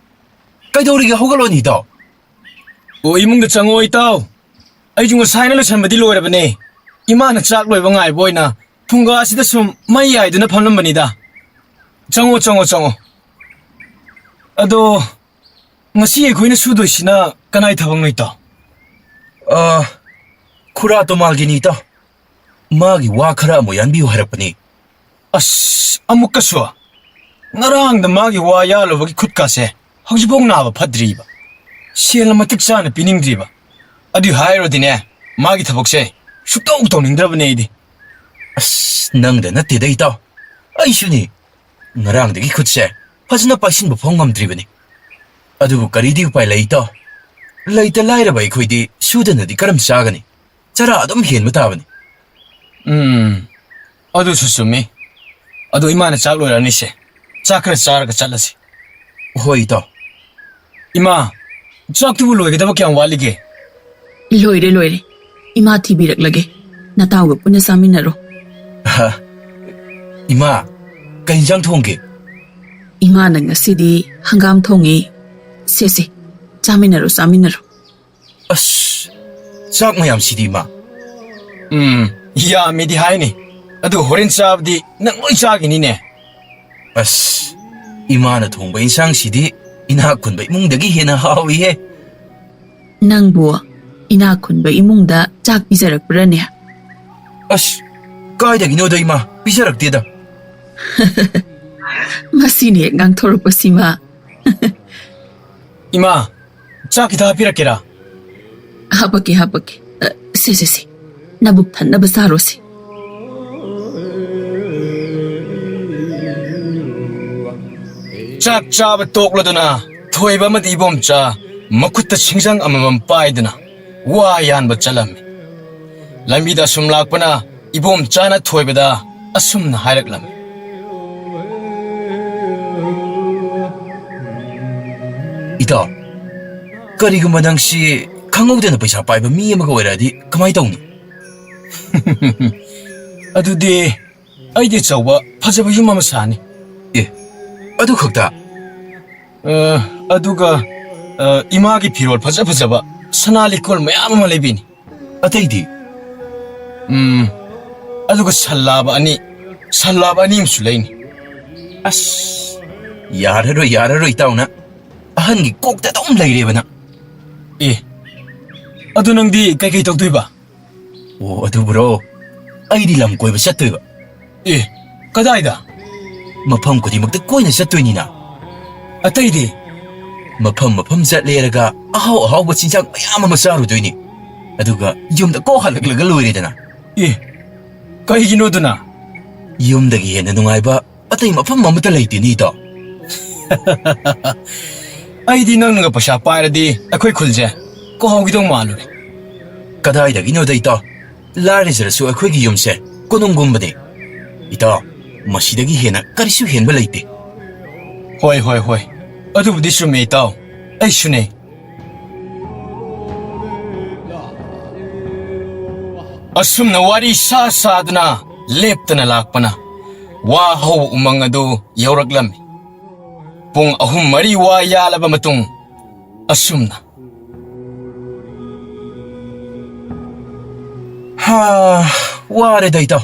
ꯀꯩꯗꯧꯔꯤꯒꯦ? ꯍꯧꯒꯠꯂꯣꯅꯦ, ꯏꯇꯥꯎ꯫ ꯑꯣ, ꯏꯃꯨꯡꯗ ꯆꯪꯉꯣ, ꯏꯇꯥꯎ꯫ ꯑꯩꯁꯨ ꯉꯁꯥꯏꯅ ꯂꯣꯏꯁꯟꯕꯗꯤ ꯂꯣꯏꯔꯕꯅꯦ꯫ ꯏꯃꯥꯅ ꯆꯥꯛ ꯂꯣꯏꯕ ꯉꯥꯏꯕ ꯑꯣꯏꯅ ꯐꯨꯡꯒꯥꯁꯤꯗ ꯁꯨꯝ ꯃꯩ ꯌꯥꯏꯗꯨꯅ ꯐꯝꯂꯝꯕꯅꯤꯗ꯫ ꯆꯪꯉꯣ, ꯆꯪꯉꯣ, ꯆꯪꯉꯣ꯫ ꯑꯗꯣ, ꯉꯁꯤ ꯑꯩꯈꯣꯏꯅ ꯁꯨꯗꯣꯏꯁꯤꯅ ꯀꯅꯥꯏ ꯊꯕꯛꯅꯣ, ꯏꯇꯥꯎ? ꯑ, ꯈꯨꯔꯥ ꯇꯣꯃꯥꯜꯒꯤꯅꯤ, ꯏꯇꯥꯎ꯫ ꯃꯥꯒꯤ ꯋꯥ ꯈꯔ ꯑꯃꯨꯛ ꯌꯥꯟꯕꯤꯌꯨ ꯍꯥꯏꯔꯛꯄꯅꯤ꯫ ꯑꯁ, ꯑꯃꯨꯛꯀꯁꯨ? ꯉꯔꯥꯡꯗ ꯃꯥꯒꯤ ꯋꯥ ꯌꯥꯜꯂꯨꯕꯒꯤ ꯈꯨꯠꯀꯥꯁꯦ ꯍꯧꯖꯤꯛꯐꯥꯎ ꯅꯥꯕ ꯐꯠꯇ꯭ꯔꯤꯕ꯫ ꯁꯦꯜꯅ ꯃꯇꯤꯛ ꯆꯥꯅ ꯄꯤꯅꯤꯡꯗ꯭ꯔꯤꯕ꯫ ꯑꯗꯨꯏ ꯍꯥꯏꯔꯨꯔꯗꯤꯅꯦ, ꯃꯥꯒꯤ ꯊꯕꯛꯁꯦ ꯁꯨꯛꯇꯧ ꯇꯧꯅꯤꯡꯗ꯭ꯔꯕꯅꯦ ꯑꯩꯗꯤ꯫ ꯑꯁ, ꯅꯪꯗ ꯅꯠꯇꯦꯗ, ꯏꯇꯥꯎ꯫ ꯑꯩꯁꯨꯅꯤ꯫ ꯉꯔꯥꯡꯗꯒꯤ ꯈꯨꯠꯁꯦ ꯐꯖꯅ ꯄꯥꯏꯁꯤꯟꯕ ꯐꯥꯎ ꯉꯝꯗ꯭ꯔꯤꯕꯅꯤ꯫ ꯑꯗꯨꯕꯨ ꯀꯔꯤꯗꯤ ꯎꯄꯥꯏ ꯂꯩ, ꯏꯇꯥꯎ? ꯂꯩꯇ ꯂꯥꯏꯔꯕ ꯑꯩꯈꯣꯏꯗꯤ ꯁꯨꯗꯅꯗꯤ ꯀꯔꯝ ꯆꯥꯒꯅꯤ? ꯆꯔꯥ ꯑꯗꯨꯝ ꯍꯦꯟꯕ ꯇꯥꯕꯅꯤ꯫ ꯎꯝ, ꯑꯗꯨꯁꯨ ꯆꯨꯝꯃꯤ꯫ ꯑꯗꯣ ꯏꯃꯥꯅ ꯆꯥꯛ ꯂꯣꯏꯔꯛꯑꯅꯤꯁꯦ꯫ ꯆꯥꯛ ꯈꯔ ꯆꯥꯔꯒ ꯆꯠꯂꯁꯤ꯫ ꯍꯣꯏ, ꯏꯇꯥꯎ꯫ ꯏꯃꯥ, ꯆꯥꯛꯇꯨꯕꯨ ꯂꯣꯏꯒꯗꯕ ꯀꯌꯥꯝ ꯋꯥꯠꯂꯤꯒꯦ? ꯂꯣꯏꯔꯦ, ꯂꯣꯏꯔꯦ꯫ ꯏꯃꯥ ꯊꯤꯕꯤꯔꯛꯂꯒꯦ꯫ ꯅꯇꯥꯎꯒ ꯄꯨꯟꯅ ꯆꯥꯃꯤꯟꯅꯔꯣ꯫ ꯑꯍ, ꯏꯃꯥ, ꯀꯩ ꯏꯟꯖꯥꯡ ꯊꯣꯡꯒꯦ? ꯏꯃꯥꯅ ꯉꯁꯤꯗꯤ ꯍꯪꯒꯥꯝ ꯊꯣꯡꯉꯤ꯫ ꯁꯦ, ꯁꯦ, ꯆꯥꯃꯤꯟꯅꯔꯣ, ꯆꯥꯃꯤꯟꯅꯔꯣ꯫ ꯑꯁ, ꯆꯥꯛ ꯃꯌꯥꯝꯁꯤꯗꯤ, ꯏꯃꯥ꯫ ꯎꯝ, ꯌꯥꯝꯃꯦꯗꯤ ꯍꯥꯏꯅꯤ꯫ ꯑꯗꯨ ꯍꯣꯔꯦꯟ ꯆꯥꯕꯗꯤ ꯅꯪ ꯂꯣꯏ ꯆꯥꯈꯤꯅꯤꯅꯦ꯫ ꯑꯁ, ꯏꯃꯥꯅ ꯊꯣꯡꯕ ꯏꯟꯁꯥꯡꯁꯤꯗꯤ ꯏꯅꯥꯛ ꯈꯨꯟꯕ ꯏꯃꯨꯡꯗꯒꯤ ꯍꯦꯟꯅ ꯍꯥꯎꯏꯍꯦ꯫ ꯅꯪꯕꯨ ꯏꯅꯥꯛ ꯈꯨꯟꯕ ꯏꯃꯨꯡꯗ ꯆꯥꯛ ꯄꯤꯖꯔꯛꯄ꯭ꯔꯅꯦ? ꯑꯁ, ꯀꯥꯏꯗꯒꯤꯅꯣꯗ, ꯏꯃꯥ, ꯄꯤꯖꯔꯛꯇꯦꯗ꯫ ꯃꯁꯤꯅ ꯍꯦꯛ ꯉꯥꯡꯊꯣꯔꯛꯄꯁꯤꯃ꯫ ꯏꯃꯥ, ꯆꯥꯛ ꯈꯤꯇ ꯍꯥꯞꯄꯤꯔꯛꯀꯦꯔꯥ? ꯍꯥꯄꯛꯀꯦ, ꯍꯥꯄꯛꯀꯦ꯫ ꯑ, ꯁꯦ, ꯁꯦ, ꯁꯦ꯫ ꯅꯕꯨꯛ ꯊꯟꯅꯕ ꯆꯥꯔꯣꯁꯦ꯫ ꯆꯥꯛ ꯆꯥꯕ ꯇꯣꯛꯂꯗꯨꯅ ꯊꯣꯏꯕ ꯑꯃꯗꯤ ꯏꯕꯣꯝꯆꯥ ꯃꯈꯨꯠꯇ ꯁꯤꯡꯖꯪ ꯑꯃꯃꯝ ꯄꯥꯏꯗꯨꯅ ꯋꯥ ꯌꯥꯟꯕ ꯆꯠꯂꯝꯃꯤ꯫ ꯂꯝꯕꯤꯗ ꯑꯁꯨꯝ ꯂꯥꯛꯄꯅ ꯏꯕꯣꯝꯆꯥꯅ ꯊꯣꯏꯕꯗ ꯑꯁꯨꯝꯅ ꯍꯥꯏꯔꯛꯂꯝꯃꯤ꯫ ꯏꯇꯥꯎ, ꯀꯔꯤꯒꯨꯝꯕ ꯅꯪꯁꯤ ꯈꯪꯍꯧꯗꯅ ꯄꯩꯁꯥ ꯄꯥꯏꯕ ꯃꯤ ꯑꯃꯒ ꯑꯣꯏꯔꯛꯑꯗꯤ ꯀꯃꯥꯏ ꯇꯧꯅꯤ? ꯑꯗꯨꯗꯤ ꯑꯩꯗꯤ ꯑꯆꯧꯕ ꯐꯖꯕ ꯌꯨꯝ ꯑꯃ ꯁꯥꯅꯤ꯫ ꯑꯦ, ꯑꯗꯨ ꯈꯛꯇ? ꯑ, ꯑꯗꯨꯒ, ꯑ, ꯏꯃꯥꯒꯤ ꯐꯤꯔꯣꯜ ꯐꯖ ꯐꯖꯕ, ꯁꯅꯥ ꯂꯤꯛꯀꯣꯜ ꯃꯌꯥꯝ ꯑꯃ ꯂꯩꯕꯤꯅꯤ꯫ ꯑꯇꯩꯗꯤ? ꯎꯝ, ꯑꯗꯨꯒ ꯁꯜ ꯂꯥꯕ ꯑꯅꯤ, ꯁꯜ ꯂꯥꯕ ꯑꯅꯤ ꯑꯃꯁꯨ ꯂꯩꯅꯤ꯫ ꯑꯁ, ꯌꯥꯔꯔꯣꯏ, ꯌꯥꯔꯔꯣꯏ, ꯏꯇꯥꯎꯅ꯫ ꯑꯍꯟꯒꯤ ꯀꯣꯛꯇ ꯑꯗꯨꯝ ꯂꯩꯔꯦꯕ ꯅꯪ꯫ ꯑꯦ, ꯑꯗꯨ ꯅꯪꯗꯤ ꯀꯩꯀꯩ ꯇꯧꯗꯣꯏꯕ? ꯑꯣ, ꯑꯗꯨꯕꯨꯔꯣ? ꯑꯩꯗꯤ ꯂꯝ ꯀꯣꯏꯕ ꯆꯠꯇꯣꯏꯕ꯫ ꯑꯦ, ꯀꯗꯥꯏꯗ? ꯃꯐꯝ ꯈꯨꯗꯤꯡꯃꯛꯇ ꯀꯣꯏꯅ ꯆꯠꯇꯣꯏꯅꯤꯅ꯫ ꯑꯇꯩꯗꯤ? ꯃꯐꯝ ꯃꯐꯝ ꯆꯠꯂꯦꯔꯒ ꯑꯍꯥꯎ ꯑꯍꯥꯎꯕ ꯆꯤꯟꯖꯥꯛ ꯃꯌꯥꯝ ꯑꯃ ꯆꯥꯔꯨꯗꯣꯏꯅꯤ꯫ ꯑꯗꯨꯒ ꯌꯨꯝꯗ ꯀꯣꯛ ꯍꯜꯂꯛꯂꯒ ꯂꯣꯏꯔꯦꯗꯅ꯫ ꯑꯦ, ꯀꯩꯒꯤꯅꯣꯗꯨꯅ? ꯌꯨꯝꯗꯒꯤ ꯍꯦꯟꯅ ꯅꯨꯡꯉꯥꯏꯕ ꯑꯇꯩ ꯃꯐꯝ ꯑꯃꯠꯇ ꯂꯩꯇꯦꯅꯦ, ꯏꯇꯥꯎ꯫ ꯑꯩꯗꯤ ꯅꯪꯅꯒ ꯄꯩꯁꯥ ꯄꯥꯏꯔꯗꯤ ꯑꯩꯈꯣꯏ ꯈꯨꯜꯁꯦ ꯀꯣꯍꯧꯈꯤꯗꯧ ꯃꯥꯜꯂꯨꯔꯦ꯫ ꯀꯗꯥꯏꯗꯒꯤꯅꯣꯗ, ꯏꯇꯥꯎ꯫ ꯂꯥꯏꯔꯖꯔꯁꯨ ꯑꯩꯈꯣꯏꯒꯤ ꯌꯨꯝꯁꯦ ꯀꯣꯅꯨꯡꯒꯨꯝꯕꯅꯤ꯫ ꯏꯇꯥꯎ, ꯃꯁꯤꯗꯒꯤ ꯍꯦꯟꯅ ꯀꯔꯤꯁꯨ ꯍꯦꯟꯕ ꯂꯩꯇꯦ꯫ ꯍꯣꯏ, ꯍꯣꯏ, ꯍꯣꯏ꯫ ꯑꯗꯨꯕꯨꯗꯤ ꯆꯨꯝꯃꯦ, ꯏꯇꯥꯎ꯫ ꯑꯩꯁꯨꯅꯦ꯫ ꯑꯁꯨꯝꯅ ꯋꯥꯔꯤ ꯁꯥ ꯁꯥꯗꯨꯅ ꯂꯦꯞꯇꯅ ꯂꯥꯛꯄꯅ ꯋꯥ ꯍꯧꯕ ꯎꯃꯪ ꯑꯗꯨ ꯌꯧꯔꯛꯂꯝꯃꯤ꯫ ꯄꯨꯡ ꯑꯍꯨꯝ ꯃꯔꯤ ꯋꯥ ꯌꯥꯜꯂꯕ ꯃꯇꯨꯡ ꯑꯁꯨꯝꯅ꯫ ꯍꯥ, ꯋꯥꯔꯦꯗ, ꯏꯇꯥꯎ꯫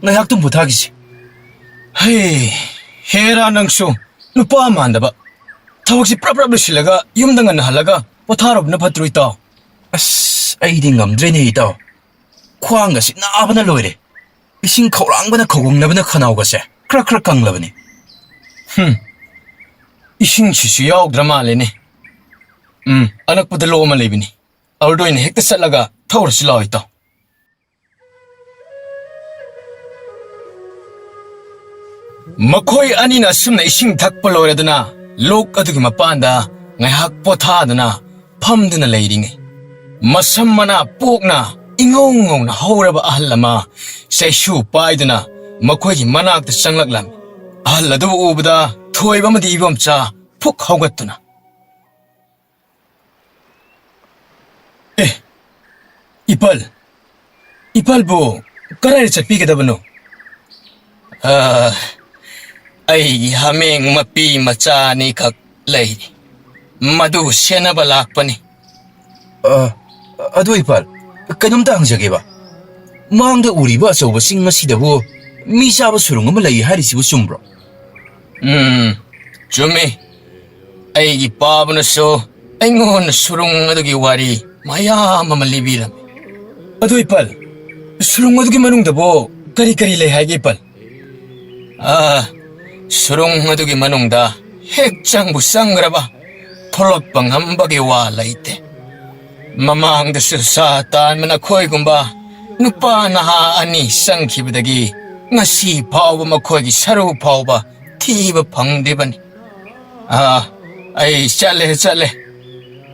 ꯉꯥꯏꯍꯥꯛꯇꯪ ꯄꯣꯊꯥꯈꯤꯁꯤ꯫ ꯍꯦ, ꯍꯦꯔꯥ ꯅꯪꯁꯨ, ꯅꯨꯄꯥ ꯃꯥꯟꯗꯕ꯫ ꯊꯕꯛꯁꯤ ꯄ꯭ꯔꯞ ꯄ꯭ꯔꯞ ꯂꯣꯏꯁꯤꯜꯂꯒ ꯌꯨꯝꯗ ꯉꯟꯅ ꯍꯜꯂꯒ ꯄꯣꯊꯥꯔꯨꯕꯅ ꯐꯠꯇ꯭ꯔꯣ, ꯏꯇꯥꯎ? ꯑꯁ, ꯑꯩꯗꯤ ꯉꯝꯗ꯭ꯔꯦꯅꯦ, ꯏꯇꯥꯎ꯫ ꯈ꯭ꯋꯥꯡꯒꯁꯤ ꯅꯥꯕꯅ ꯂꯣꯏꯔꯦ꯫ ꯏꯁꯤꯡ ꯈꯧꯔꯥꯡꯕꯅ ꯈꯧꯒꯪꯅꯕꯅ ꯈꯅꯥꯎꯒꯁꯦ ꯈꯔ ꯈꯔ ꯀꯪꯂꯕꯅꯤ꯫ ꯍꯨꯝ, ꯏꯁꯤꯡꯁꯤꯁꯨ ꯌꯥꯎꯗ꯭ꯔ ꯃꯥꯜꯂꯦꯅꯦ꯫ ꯎꯝ, ꯑꯅꯛꯄꯗ ꯂꯣꯛ ꯑꯃ ꯂꯩꯕꯅꯤ꯫ ꯑꯗꯨꯗ ꯑꯣꯏꯅ ꯍꯦꯛꯇ ꯆꯠꯂꯒ ꯊꯧꯔꯁꯤ ꯂꯥꯛꯑꯣ, ꯏꯇꯥꯎ꯫ ꯃꯈꯣꯏ ꯑꯅꯤꯅ ꯑꯁꯨꯝꯅ ꯏꯁꯤꯡ ꯊꯛꯄ ꯂꯣꯏꯔꯗꯨꯅ ꯂꯣꯛ ꯑꯗꯨꯒꯤ ꯃꯄꯥꯟꯗ ꯉꯥꯏꯍꯥꯛ ꯄꯣꯊꯥꯗꯨꯅ ꯐꯝꯗꯨꯅ ꯂꯩꯔꯤꯉꯩ, ꯃꯁꯝ ꯃꯅꯥ ꯄꯣꯛꯅ ꯏꯉꯧ ꯉꯧꯅ ꯍꯧꯔꯕ ꯑꯍꯜ ꯑꯃ ꯆꯩꯁꯨ ꯄꯥꯏꯗꯨꯅ ꯃꯈꯣꯏꯒꯤ ꯃꯅꯥꯛꯇ ꯆꯪꯂꯛꯂꯝꯃꯤ꯫ ꯑꯍꯜ ꯑꯗꯨꯕꯨ ꯎꯕꯗ ꯊꯣꯏꯕ ꯑꯃꯗꯤ ꯏꯕꯣꯝꯆꯥ ꯐꯨꯛ ꯍꯧꯒꯠꯇꯨꯅ, "ꯑꯦ, ꯏꯄꯜ, ꯏꯄꯜꯕꯨ ꯀꯗꯥꯏꯗ ꯆꯠꯄꯤꯒꯗꯕꯅꯣ?" "ꯑ, ꯑꯩꯒꯤ ꯍꯥꯃꯦꯡ ꯃꯄꯤ ꯃꯆꯥ ꯑꯅꯤꯈꯛ ꯂꯩꯔꯤ, ꯃꯗꯨ ꯁꯦꯟꯅꯕ ꯂꯥꯛꯄꯅꯤ꯫" "ꯑ, ꯑꯗꯨ ꯏꯄꯜ, ꯀꯩꯅꯣꯝꯇ ꯍꯪꯖꯒꯦꯕ꯫ ꯃꯥꯡꯗ ꯎꯔꯤꯕ ꯑꯆꯧꯕꯁꯤꯡ ꯑꯁꯤꯗꯕꯨ ꯃꯤ ꯆꯥꯕ ꯁꯨꯔꯨꯡ ꯑꯃ ꯂꯩ ꯍꯥꯏꯔꯤꯁꯤꯕꯨ ꯆꯨꯝꯕ꯭ꯔꯣ?" "ꯎꯝ, ꯆꯨꯝꯃꯤ꯫ ꯑꯩꯒꯤ ꯄꯥꯕꯅꯁꯨ ꯑꯩꯉꯣꯟꯗ ꯁꯨꯔꯨꯡ ꯑꯗꯨꯒꯤ ꯋꯥꯔꯤ ꯃꯌꯥꯝ ꯑꯃ ꯂꯤꯕꯤꯔꯝꯃꯤ꯫" "ꯑꯗꯨ ꯏꯄꯜ, ꯁꯨꯔꯨꯡ ꯑꯗꯨꯒꯤ ꯃꯅꯨꯡꯗꯕꯨ ꯀꯔꯤ ꯀꯔꯤ ꯂꯩ ꯍꯥꯏꯒꯦ, ꯏꯄꯜ?" "ꯑꯥ, ꯁꯨꯔꯨꯡ ꯑꯗꯨꯒꯤ ꯃꯅꯨꯡꯗ ꯍꯦꯛ ꯆꯪꯕꯨ ꯆꯪꯈ꯭ꯔꯕ, ꯊꯣꯛꯂꯛꯄ ꯉꯝꯕꯒꯤ ꯋꯥ ꯂꯩꯇꯦ꯫ ꯃꯃꯥꯡꯗꯁꯨ ꯁꯥ ꯇꯥꯟꯕ ꯅꯈꯣꯏꯒꯨꯝꯕ ꯅꯨꯄꯥ ꯅꯍꯥ ꯑꯅꯤ ꯆꯪꯈꯤꯕꯗꯒꯤ ꯉꯁꯤ ꯐꯥꯎꯕ ꯃꯈꯣꯏꯒꯤ ꯁꯔꯨ ꯐꯥꯎꯕ ꯊꯤꯕ ꯐꯪꯗ꯭ꯔꯤꯕꯅꯤ꯫ ꯑꯥ, ꯑꯩ ꯆꯠꯂꯦ, ꯆꯠꯂꯦ꯫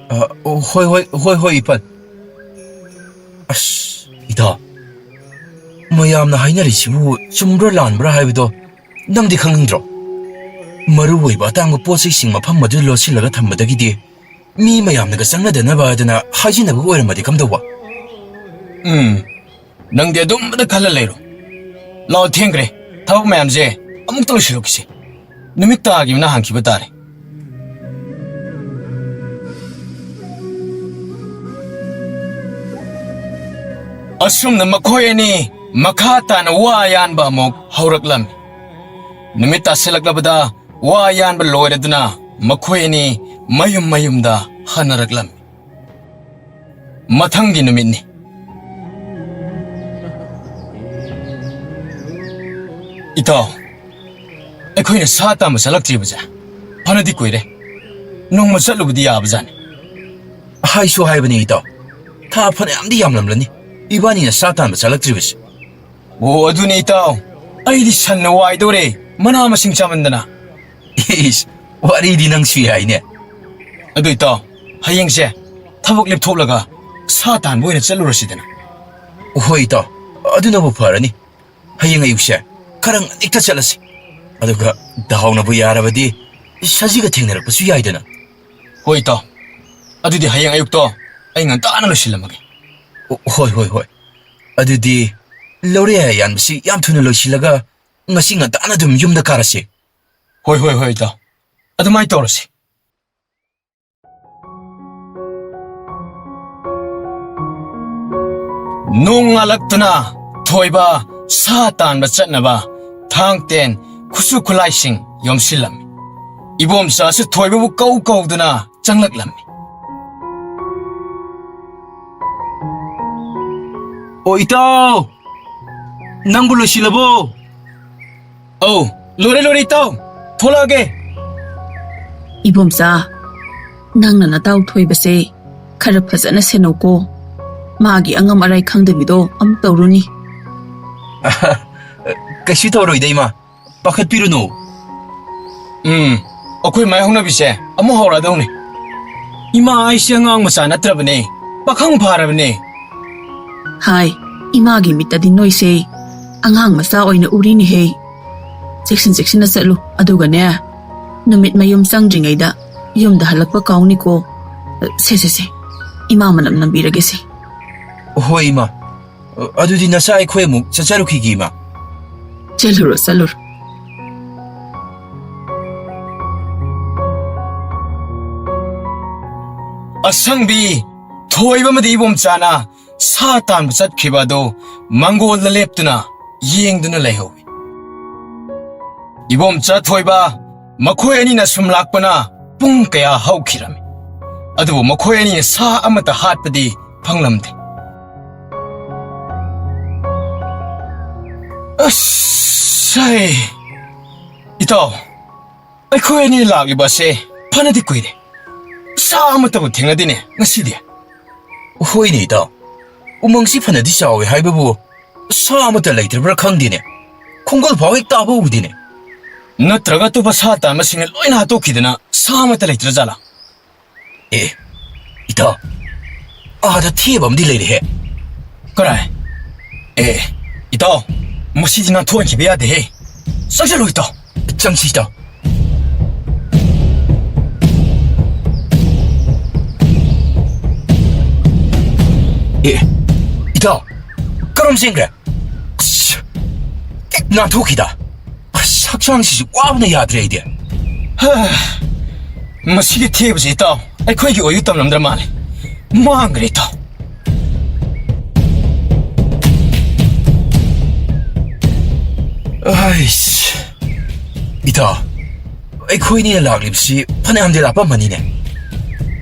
ꯑ, ꯍꯣꯏ, ꯍꯣꯏ, ꯍꯣꯏ, ꯍꯣꯏ, ꯏꯄꯟ꯫ ꯑꯁ, ꯏꯇꯥꯎ, ꯃꯌꯥꯝꯅ ꯍꯥꯏꯅꯔꯤꯁꯤꯕꯨ ꯆꯨꯝꯕ꯭ꯔꯥ ꯂꯥꯟꯕ꯭ꯔꯥ ꯍꯥꯏꯕꯗꯣ ꯅꯪꯗꯤ ꯈꯪꯅꯤꯡꯗ꯭ꯔꯣ? ꯃꯔꯨ ꯑꯣꯏꯕ ꯑꯇꯥꯡꯕ ꯄꯣꯠ ꯆꯩꯁꯤꯡ ꯃꯐꯝ ꯑꯗꯨꯗ ꯂꯣꯠꯁꯤꯜꯂꯒ ꯊꯝꯕꯗꯒꯤꯗꯤ ꯃꯤ ꯃꯌꯥꯝꯅꯒ ꯆꯪꯅꯗꯅꯕ ꯍꯥꯏꯗꯅ ꯍꯥꯏꯖꯤꯟꯅꯕꯒ ꯑꯣꯏꯔꯝꯃꯗꯤ ꯀꯝꯗꯧꯕ? ꯎꯝ, ꯅꯪꯗꯤ ꯑꯗꯨꯝꯕꯗ ꯈꯜꯂ ꯂꯩꯔꯣ꯫ ꯂꯥꯛꯑꯣ, ꯊꯦꯡꯈ꯭ꯔꯦ꯫ ꯊꯕꯛ ꯃꯌꯥꯝꯁꯦ ꯑꯃꯨꯛꯇ ꯂꯣꯏꯁꯤꯜꯂꯨꯈꯤꯁꯦ꯫ ꯅꯨꯃꯤꯠ ꯇꯥꯈꯤꯕꯅ ꯍꯥꯟꯈꯤꯕ ꯇꯥꯔꯦ꯫ ꯑꯁꯨꯝꯅ ꯃꯈꯣꯏ ꯑꯅꯤ ꯃꯈꯥ ꯇꯥꯅ ꯋꯥ ꯌꯥꯟꯕ ꯑꯃꯨꯛ ꯍꯧꯔꯛꯂꯝꯃꯤ꯫ ꯅꯨꯃꯤꯠ ꯇꯥꯁꯤꯜꯂꯛꯂꯕꯗ ꯋꯥ ꯌꯥꯟꯕ ꯂꯣꯏꯔꯗꯨꯅ ꯃꯈꯣꯏ ꯑꯅꯤ ꯃꯌꯨꯝ ꯃꯌꯨꯝꯗ ꯍꯟꯅꯔꯛꯂꯝꯃꯤ꯫ ꯃꯊꯪꯒꯤ ꯅꯨꯃꯤꯠꯅꯤ꯫ ꯏꯇꯥꯎ, ꯑꯩꯈꯣꯏꯅ ꯁꯥ ꯇꯥꯟꯕ ꯆꯠꯂꯛꯇ꯭ꯔꯤꯕꯁꯦ ꯐꯅꯗꯤ ꯀꯨꯏꯔꯦ꯫ ꯅꯣꯡꯃ ꯆꯠꯂꯨꯕꯗꯤ ꯌꯥꯕꯖꯥꯠꯅꯤ꯫ ꯍꯥꯏꯁꯨ ꯍꯥꯏꯕꯅꯤ ꯏꯇꯥꯎ, ꯊꯥ ꯐꯅꯌꯥꯝꯗꯤ ꯌꯥꯝꯂꯝꯂꯅꯤ ꯏꯕꯥꯅꯤꯅ ꯁꯥ ꯇꯥꯟꯕ ꯆꯠꯂꯛꯇ꯭ꯔꯤꯕꯁꯦ꯫ ꯑꯣ, ꯑꯗꯨꯅꯦ ꯏꯇꯥꯎ, ꯑꯩꯗꯤ ꯁꯟꯅ ꯋꯥꯏꯗꯧꯔꯦ, ꯃꯅꯥ ꯃꯁꯤꯡ ꯆꯥꯃꯟꯗꯅ꯫ ꯏꯁ, ꯋꯥꯔꯤꯗꯤ ꯅꯪꯁꯨ ꯌꯥꯏꯅꯦ꯫ ꯑꯗꯨ ꯏꯇꯥꯎ, ꯍꯌꯦꯡꯁꯦ ꯊꯕꯛ ꯂꯦꯞꯊꯣꯛꯂꯒ ꯁꯥ ꯇꯥꯟꯕ ꯑꯣꯏꯅ ꯆꯠꯂꯨꯔꯁꯤꯗꯅ꯫ ꯍꯣꯏ ꯏꯇꯥꯎ, ꯑꯗꯨꯅꯕꯨ ꯐꯔꯅꯤ꯫ ꯍꯌꯦꯡ ꯑꯌꯨꯛꯁꯦ ꯈꯔ ꯉꯟꯅ ꯍꯦꯛꯇ ꯆꯠꯂꯁꯤ꯫ ꯑꯗꯨꯒ ꯗꯥꯎꯅꯕꯨ ꯌꯥꯔꯕꯗꯤ ꯁꯖꯤꯒ ꯊꯦꯡꯅꯔꯛꯄꯁꯨ ꯌꯥꯏꯗꯅ꯫ ꯍꯣꯏ ꯏꯇꯥꯎ, ꯑꯗꯨꯗꯤ ꯍꯌꯦꯡ ꯑꯌꯨꯛꯇꯣ ꯑꯩ ꯉꯟꯇꯥꯅ ꯂꯣꯏꯁꯤꯜꯂꯝꯃꯒꯦ꯫ ꯑꯣ, ꯍꯣꯏ, ꯍꯣꯏ, ꯍꯣꯏ꯫ ꯑꯗꯨꯗꯤ ꯂꯧꯔꯦ ꯌꯥꯟꯕꯁꯤ ꯌꯥꯝ ꯊꯨꯅ ꯂꯣꯏꯁꯤꯜꯂꯒ ꯉꯁꯤ ꯉꯟꯇꯥꯅ ꯑꯗꯨꯝ ꯌꯨꯝꯗ ꯀꯥꯔꯁꯤ꯫ ꯍꯣꯏ, ꯍꯣꯏ, ꯍꯣꯏ, ꯏꯇꯥꯎ꯫ ꯑꯗꯨꯃꯥꯏꯅ ꯇꯧꯔꯁꯤ꯫ ꯅꯣꯡꯉꯥꯜꯂꯛꯇꯨꯅ ꯊꯣꯏꯕ ꯁꯥ ꯇꯥꯟꯕ ꯆꯠꯅꯕ ꯊꯥꯡ ꯇꯦꯟ ꯈꯨꯠꯁꯨ ꯈꯨꯠꯂꯥꯏꯁꯤꯡ ꯌꯣꯝꯁꯤꯜꯂꯝꯃꯤ꯫ ꯏꯕꯣꯝꯆꯥꯁꯨ ꯊꯣꯏꯕꯕꯨ ꯀꯧ ꯀꯧꯗꯨꯅ ꯆꯪꯂꯛꯂꯝꯃꯤ꯫ ꯑꯣ, ꯏꯇꯥꯎ! ꯅꯪꯕꯨ ꯂꯣꯏꯁꯤꯜꯂꯕꯣ? ꯑꯧ, ꯂꯣꯏꯔꯦ, ꯂꯣꯏꯔꯦ, ꯏꯇꯥꯎ꯫ ꯊꯣꯛꯂꯛꯑꯒꯦ꯫ ꯏꯕꯣꯝꯆꯥ, ꯅꯪꯅ ꯅꯇꯥꯎ ꯊꯣꯏꯕꯁꯦ ꯈꯔ ꯐꯖꯅ ꯁꯦꯟꯅꯧꯀꯣ꯫ ꯃꯥꯒꯤ ꯑꯉꯝ ꯑꯔꯥꯏ ꯈꯪꯗꯕꯤꯗꯣ ꯑꯃꯨꯛ ꯇꯧꯔꯨꯅꯤ꯫ ꯀꯩꯁꯨ ꯇꯧꯔꯣꯏꯗ, ꯏꯃꯥ꯫ ꯄꯥꯈꯠꯄꯤꯔꯨꯅꯨ꯫ ꯎꯝ, ꯑꯩꯈꯣꯏ ꯃꯥꯏ ꯍꯧꯅꯕꯤꯁꯦ ꯑꯃꯨꯛ ꯍꯧꯔꯛꯑꯗꯧꯅꯤ꯫ ꯏꯃꯥ ꯑꯩꯁꯦ ꯑꯉꯥꯡ ꯃꯆꯥ ꯅꯠꯇ꯭ꯔꯕꯅꯦ, ꯄꯥꯈꯪ ꯐꯥꯔꯕꯅꯦ꯫ ꯍꯥꯏ, ꯏꯃꯥꯒꯤ ꯃꯤꯠꯇꯗꯤ ꯅꯣꯏꯁꯦ ꯑꯉꯥꯡ ꯃꯆꯥ ꯑꯣꯏꯅ ꯎꯔꯤꯅꯦꯍꯦ꯫ ꯆꯦꯛꯁꯤꯟ ꯆꯦꯛꯁꯤꯟꯅ ꯆꯠꯂꯨ, ꯑꯗꯨꯒꯅꯦ, ꯅꯨꯃꯤꯠ ꯃꯌꯨꯝ ꯆꯪꯗ꯭ꯔꯤꯉꯩꯗ ꯌꯨꯝꯗ ꯍꯜꯂꯛꯄ ꯀꯥꯎꯅꯤꯀꯣ꯫ ꯁꯦ, ꯁꯦ, ꯁꯦ, ꯏꯃꯥ ꯃꯅꯝ ꯅꯝꯕꯤꯔꯒꯦꯁꯦ꯫ ꯍꯣꯏ, ꯏꯃꯥ꯫ ꯑꯗꯨꯗꯤ ꯅꯆꯥ ꯑꯩꯈꯣꯏ ꯑꯃꯨꯛ ꯆꯠꯆꯔꯨꯈꯤꯒꯦ, ꯏꯃꯥ꯫ ꯆꯠꯂꯨꯔꯣ, ꯆꯠꯂꯨꯔꯣ꯫ ꯑꯁꯪꯕꯤ, ꯊꯣꯏꯕ ꯑꯃꯗꯤ ꯏꯕꯣꯝꯆꯥꯅ ꯁꯥ ꯇꯥꯟꯕ ꯆꯠꯈꯤꯕ ꯑꯗꯨ ꯃꯪꯒꯣꯜꯗ ꯂꯦꯞꯇꯨꯅ ꯌꯦꯡꯗꯨꯅ ꯂꯩꯍꯧꯏ꯫ ꯏꯕꯣꯝꯆꯥ, ꯊꯣꯏꯕ, ꯃꯈꯣꯏ ꯑꯅꯤꯅ ꯁꯨꯝ ꯂꯥꯛꯄꯅ ꯄꯨꯡ ꯀꯌꯥ ꯍꯧꯈꯤꯔꯝꯃꯤ, ꯑꯗꯨꯕꯨ ꯃꯈꯣꯏ ꯑꯅꯤꯅ ꯁꯥ ꯑꯃꯠꯇ ꯍꯥꯠꯄꯗꯤ ꯐꯪꯂꯝꯗꯦ꯫ ꯑꯁ, ꯍꯩ꯫ ꯏꯇꯥꯎ, ꯑꯩꯈꯣꯏ ꯑꯅꯤ ꯂꯥꯛꯂꯤꯕ ꯑꯁꯦ ꯐꯅꯗꯤ ꯀꯨꯏꯔꯦ꯫ ꯁꯥ ꯑꯃꯠꯇꯕꯨ ꯊꯦꯡꯅꯗꯦꯅꯦ ꯉꯁꯤꯗꯤ꯫ ꯍꯣꯏꯅꯦ, ꯏꯇꯥꯎ꯫ ꯎꯃꯪꯁꯤ ꯐꯅꯗꯤ ꯆꯥꯎꯏ ꯍꯥꯏꯕꯕꯨ, ꯁꯥ ꯑꯃꯠꯇ ꯂꯩꯇ꯭ꯔꯕ꯭ꯔꯥ ꯈꯪꯗꯦꯅꯦ꯫ ꯈꯣꯡꯒꯨꯜ ꯐꯥꯎ ꯍꯦꯛ ꯇꯥꯕ ꯎꯗꯦꯅꯦ꯫ ꯅꯠꯇ꯭ꯔꯒ ꯑꯇꯣꯞꯄ ꯁꯥ ꯇꯥꯟꯕꯁꯤꯡꯅ ꯂꯣꯏꯅ ꯍꯥꯠꯇꯣꯛꯈꯤꯗꯅ ꯁꯥ ꯑꯃꯠꯇ ꯂꯩꯇ꯭ꯔꯖꯥꯠꯂꯥ? ꯑꯦ, ꯏꯇꯥꯎ, ꯑꯥꯗ ꯊꯦꯕ ꯑꯃꯗꯤ ꯂꯩꯔꯦꯍꯦ꯫ ꯀꯔꯥꯏ? ꯑꯦ, ꯏꯇꯥꯎ, ꯃꯁꯤꯗꯤ ꯅꯥꯟꯊꯣꯛꯍꯟꯈꯤꯕ ꯌꯥꯗꯦꯍꯦ꯫ ꯆꯪꯁꯤꯜꯂꯨ, ꯏꯇꯥꯎ꯫ ꯆꯪꯁꯤ, ꯏꯇꯥꯎ꯫ ꯑꯦ, ꯏꯇꯥꯎ, ꯀꯔꯝ ꯆꯦꯟꯈ꯭ꯔꯦ? ꯑꯁ, ꯍꯦꯛ ꯅꯥꯟꯊꯣꯛꯈꯤꯗ꯫ ꯑꯁ, ꯍꯛꯆꯥꯡꯁꯤꯁꯨ ꯋꯥꯕꯅ ꯌꯥꯗ꯭ꯔꯦ ꯑꯩꯗꯤ꯫ ꯍꯥ, ꯃꯁꯤꯒꯤ ꯊꯦꯕꯁꯤ, ꯏꯇꯥꯎ, ꯑꯩꯈꯣꯏꯒꯤ ꯑꯣꯏꯌꯨ ꯇꯝꯂꯝꯗ꯭ꯔ ꯃꯥꯜꯂꯦ꯫ ꯃꯥꯡꯈ꯭ꯔꯦ, ꯏꯇꯥꯎ꯫ ꯑꯩꯁ, ꯏꯇꯥꯎ, ꯑꯩꯈꯣꯏꯅꯤꯅ ꯂꯥꯛꯂꯤꯕꯁꯤ ꯐꯅꯌꯥꯝꯗꯤ ꯂꯥꯞꯄꯝꯃꯅꯤꯅꯦ꯫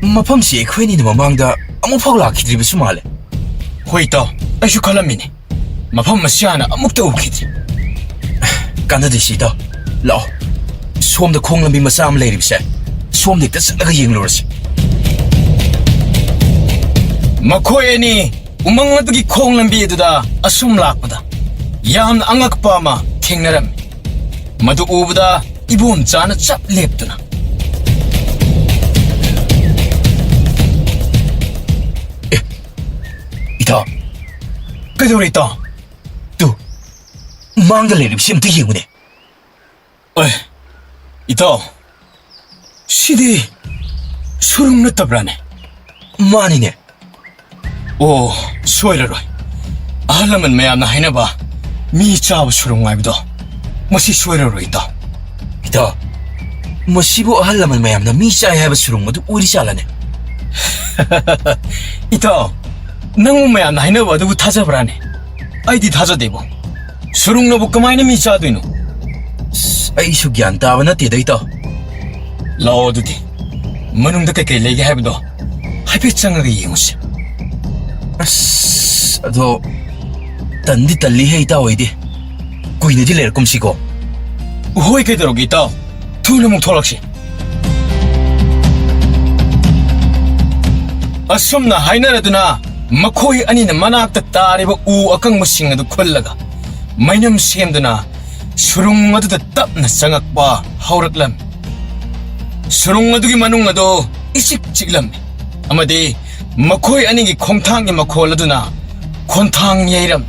ꯃꯐꯝꯁꯤ ꯑꯩꯈꯣꯏꯅꯤꯅ ꯃꯃꯥꯡꯗ ꯑꯃꯨꯛꯐꯥꯎ ꯂꯥꯛꯈꯤꯗ꯭ꯔꯤꯕꯁꯨ ꯃꯥꯜꯂꯦ꯫ ꯍꯣꯏ, ꯏꯇꯥꯎ, ꯑꯩꯁꯨ ꯈꯜꯂꯝꯃꯤꯅꯦ꯫ ꯃꯐꯝ ꯑꯁꯤ ꯍꯥꯟꯅ ꯑꯃꯨꯛꯇ ꯎꯈꯤꯗ꯭ꯔꯤ꯫ ꯀꯥꯟꯅꯗꯦ ꯁꯤ, ꯏꯇꯥꯎ꯫ ꯂꯥꯛꯑꯣ꯫ ꯁꯣꯝꯗ ꯈꯣꯡ ꯂꯝꯕꯤ ꯃꯆꯥ ꯑꯃ ꯂꯩꯔꯤꯕꯁꯦ, ꯁꯣꯝꯗ ꯍꯦꯛꯇ ꯆꯠꯂꯒ ꯌꯦꯡꯂꯨꯔꯁꯤ꯫ ꯃꯈꯣꯏ ꯑꯅꯤ ꯎꯃꯪ ꯑꯗꯨꯒꯤ ꯈꯣꯡ ꯂꯝꯕꯤ ꯑꯗꯨꯗ ꯑꯁꯨꯝ ꯂꯥꯛꯄꯗ, ꯌꯥꯝꯅ ꯑꯉꯛꯄ ꯑꯃ ꯊꯦꯡꯅꯔꯝꯃꯤ꯫ ꯃꯗꯨ ꯎꯕꯗ ꯏꯕꯣꯝꯆꯥꯅ ꯆꯞ ꯂꯦꯞꯇꯨꯅ, "ꯑꯦ, ꯏꯇꯥꯎ, ꯀꯩꯗꯧꯔꯦ ꯏꯇꯥꯎ? ꯇꯨ, ꯃꯥꯡꯗ ꯂꯩꯔꯤꯕꯁꯤ ꯑꯝꯇ ꯌꯦꯡꯉꯨꯅꯦ꯫ ꯑꯦ, ꯏꯇꯥꯎ, ꯁꯤꯗꯤ ꯁꯨꯔꯨꯡ ꯅꯠꯇꯕ꯭ꯔꯥꯅꯦ?" "ꯃꯥꯅꯤꯅꯦ꯫ ꯑꯣ, ꯁꯣꯏꯔꯔꯣꯏ꯫ ꯑꯍꯜ ꯂꯃꯟ ꯃꯌꯥꯝꯅ ꯍꯥꯏꯅꯕ ꯃꯤ ꯆꯥꯕ ꯁꯨꯔꯨꯡ ꯍꯥꯏꯕꯗꯣ, ꯃꯁꯤ ꯁꯣꯏꯔꯔꯣꯏ, ꯏꯇꯥꯎ꯫" "ꯏꯇꯥꯎ, ꯃꯁꯤꯕꯨ ꯑꯍꯜ ꯂꯃꯟ ꯃꯌꯥꯝꯅ ꯃꯤ ꯆꯥꯏ ꯍꯥꯏꯕ ꯁꯨꯔꯨꯡ ꯑꯗꯨ ꯑꯣꯏꯔꯤꯖꯥꯠꯂꯅꯦ?" "ꯏꯇꯥꯎ, ꯅꯪꯕꯨ ꯃꯌꯥꯝꯅ ꯍꯥꯏꯅꯕ ꯑꯗꯨꯕꯨ ꯊꯥꯖꯕ꯭ꯔꯥꯅꯦ? ꯑꯩꯗꯤ ꯊꯥꯖꯗꯦꯕꯣ꯫ ꯁꯨꯔꯨꯡꯅꯕꯨ ꯀꯃꯥꯏꯅ ꯃꯤ ꯆꯥꯗꯣꯏꯅꯣ?" "ꯑꯁ, ꯑꯩꯁꯨ ꯒ꯭ꯌꯥꯟ ꯇꯥꯕ ꯅꯠꯇꯦꯗ, ꯏꯇꯥꯎ꯫" "ꯂꯥꯛꯑꯣ ꯑꯗꯨꯗꯤ, ꯃꯅꯨꯡꯗ ꯀꯩꯀꯩ ꯂꯩꯒꯦ ꯍꯥꯏꯕꯗꯣ ꯍꯥꯏꯐꯦꯠ ꯆꯪꯉꯒ ꯌꯦꯡꯉꯨꯁꯦ꯫" "ꯑꯁ, ꯑꯗꯣ ꯇꯟꯗꯤ ꯇꯜꯂꯤꯍꯦ, ꯏꯇꯥꯎ, ꯑꯩꯗꯤ꯫ ꯀꯨꯏꯅꯗꯤ ꯂꯩꯔꯛꯀꯨꯝꯁꯤꯀꯣ꯫" "ꯍꯣꯏ, ꯀꯩꯗꯧꯔꯒꯦ, ꯏꯇꯥꯎ? ꯊꯨꯅ ꯑꯃꯨꯛ ꯊꯣꯛꯂꯛꯁꯤ꯫" ꯑꯁꯨꯝꯅ ꯍꯥꯏꯅꯔꯗꯨꯅ ꯃꯈꯣꯏ ꯑꯅꯤꯅ ꯃꯅꯥꯛꯇ ꯇꯥꯔꯤꯕ ꯎ ꯑꯀꯪꯕꯁꯤꯡ ꯑꯗꯨ ꯈꯨꯜꯂꯒ ꯃꯩꯅꯝ ꯁꯦꯝꯗꯨꯅ ꯁꯨꯔꯨꯡ ꯑꯗꯨꯗ ꯇꯞꯅ ꯆꯪꯉꯛꯄ ꯍꯧꯔꯛꯂꯝꯃꯤ꯫ ꯁꯨꯔꯨꯡ ꯑꯗꯨꯒꯤ ꯃꯅꯨꯡ ꯑꯗꯨ ꯏꯆꯤꯛ ꯆꯤꯛꯂꯝꯃꯤ ꯑꯃꯗꯤ ꯃꯈꯣꯏ ꯑꯅꯤꯒꯤ ꯈꯣꯡꯊꯥꯡꯒꯤ ꯃꯈꯣꯜ ꯑꯗꯨꯅ ꯈꯣꯟꯊꯥꯡ ꯌꯩꯔꯝꯃꯤ꯫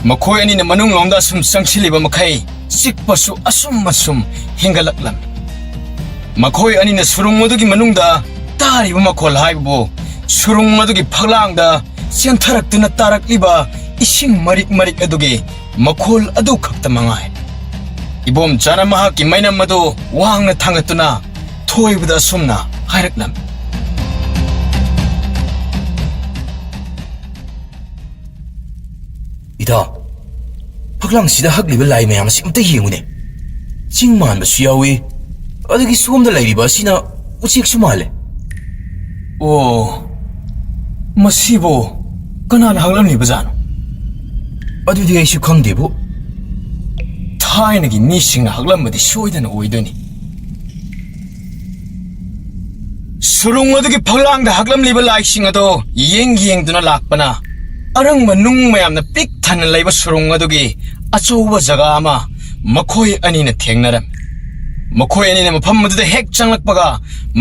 ꯃꯈꯣꯏ ꯑꯅꯤꯅ ꯃꯅꯨꯡꯂꯣꯝꯗ ꯑꯁꯨꯝ ꯆꯪꯁꯤꯜꯂꯤꯕ ꯃꯈꯩ ꯆꯤꯛꯄꯁꯨ ꯑꯁꯨꯝ ꯑꯁꯨꯝ ꯍꯦꯟꯒꯠꯂꯛꯂꯝꯃꯤ꯫ ꯃꯈꯣꯏ ꯑꯅꯤꯅ ꯁꯨꯔꯨꯡ ꯑꯗꯨꯒꯤ ꯃꯅꯨꯡꯗ ꯇꯥꯔꯤꯕ ꯃꯈꯣꯜ ꯍꯥꯏꯕꯕꯨ ꯁꯨꯔꯨꯡ ꯑꯗꯨꯒꯤ ꯐꯛꯂꯥꯡꯗ ꯆꯦꯟꯊꯔꯛꯇꯨꯅ ꯇꯥꯔꯛꯂꯤꯕ ꯏꯁꯤꯡ ꯃꯔꯤꯛ ꯃꯔꯤꯛ ꯑꯗꯨꯒꯤ ꯃꯈꯣꯜ ꯑꯗꯨ ꯈꯛꯇ ꯃꯉꯥꯏ꯫ ꯏꯕꯣꯝꯆꯥꯅ ꯃꯍꯥꯛꯀꯤ ꯃꯩꯅꯝ ꯑꯗꯨ ꯋꯥꯡꯅ ꯊꯥꯡꯒꯠꯇꯨꯅ ꯊꯣꯏꯕꯗ ꯑꯁꯨꯝꯅ ꯍꯥꯏꯔꯛꯂꯝꯃꯤ꯫ "ꯏꯇꯥꯎ, ꯐꯛꯂꯥꯡꯁꯤꯗ ꯍꯛꯂꯤꯕ ꯂꯥꯏ ꯃꯌꯥꯝ ꯑꯁꯤ ꯑꯝꯇ ꯌꯦꯡꯉꯨꯅꯦ꯫ ꯆꯤꯡ ꯃꯥꯟꯕꯁꯨ ꯌꯥꯎꯏ, ꯑꯗꯒꯤ ꯁꯣꯝꯗ ꯂꯩꯔꯤꯕ ꯑꯁꯤꯅ ꯎꯆꯦꯛꯁꯨ ꯃꯥꯜꯂꯦ꯫" "ꯑꯣ, ꯃꯁꯤꯕꯨ ꯀꯅꯥꯅ ꯍꯛꯂꯝꯂꯤꯕꯖꯥꯠꯅꯣ?" "ꯑꯗꯨꯗꯤ ꯑꯩꯁꯨ ꯈꯪꯗꯦꯕꯨ꯫" "ꯊꯥꯏꯅꯒꯤ ꯃꯤꯁꯤꯡꯅ ꯍꯛꯂꯝꯕꯗꯤ ꯁꯣꯏꯗꯅ ꯑꯣꯏꯗꯣꯏꯅꯤ꯫" ꯁꯨꯔꯨꯡ ꯑꯗꯨꯒꯤ ꯐꯛꯂꯥꯡꯗ ꯍꯛꯂꯝꯂꯤꯕ ꯂꯥꯏꯁꯤꯡ ꯑꯗꯣ ꯌꯦꯡ ꯌꯦꯡꯗꯨꯅ ꯂꯥꯛꯄꯅ ꯑꯔꯪꯕ ꯅꯨꯡ ꯃꯌꯥꯝꯅ ꯄꯤꯛ ꯊꯟꯅ ꯂꯩꯕ ꯁꯨꯔꯨꯡ ꯑꯗꯨꯒꯤ ꯑꯆꯧꯕ ꯖꯒꯥ ꯑꯃ ꯃꯈꯣꯏ ꯑꯅꯤꯅ ꯊꯦꯡꯅꯔꯝꯃꯤ꯫ ꯃꯈꯣꯏ ꯑꯅꯤꯅ ꯃꯐꯝ ꯑꯗꯨꯗ ꯍꯦꯛ ꯆꯪꯂꯛꯄꯒ,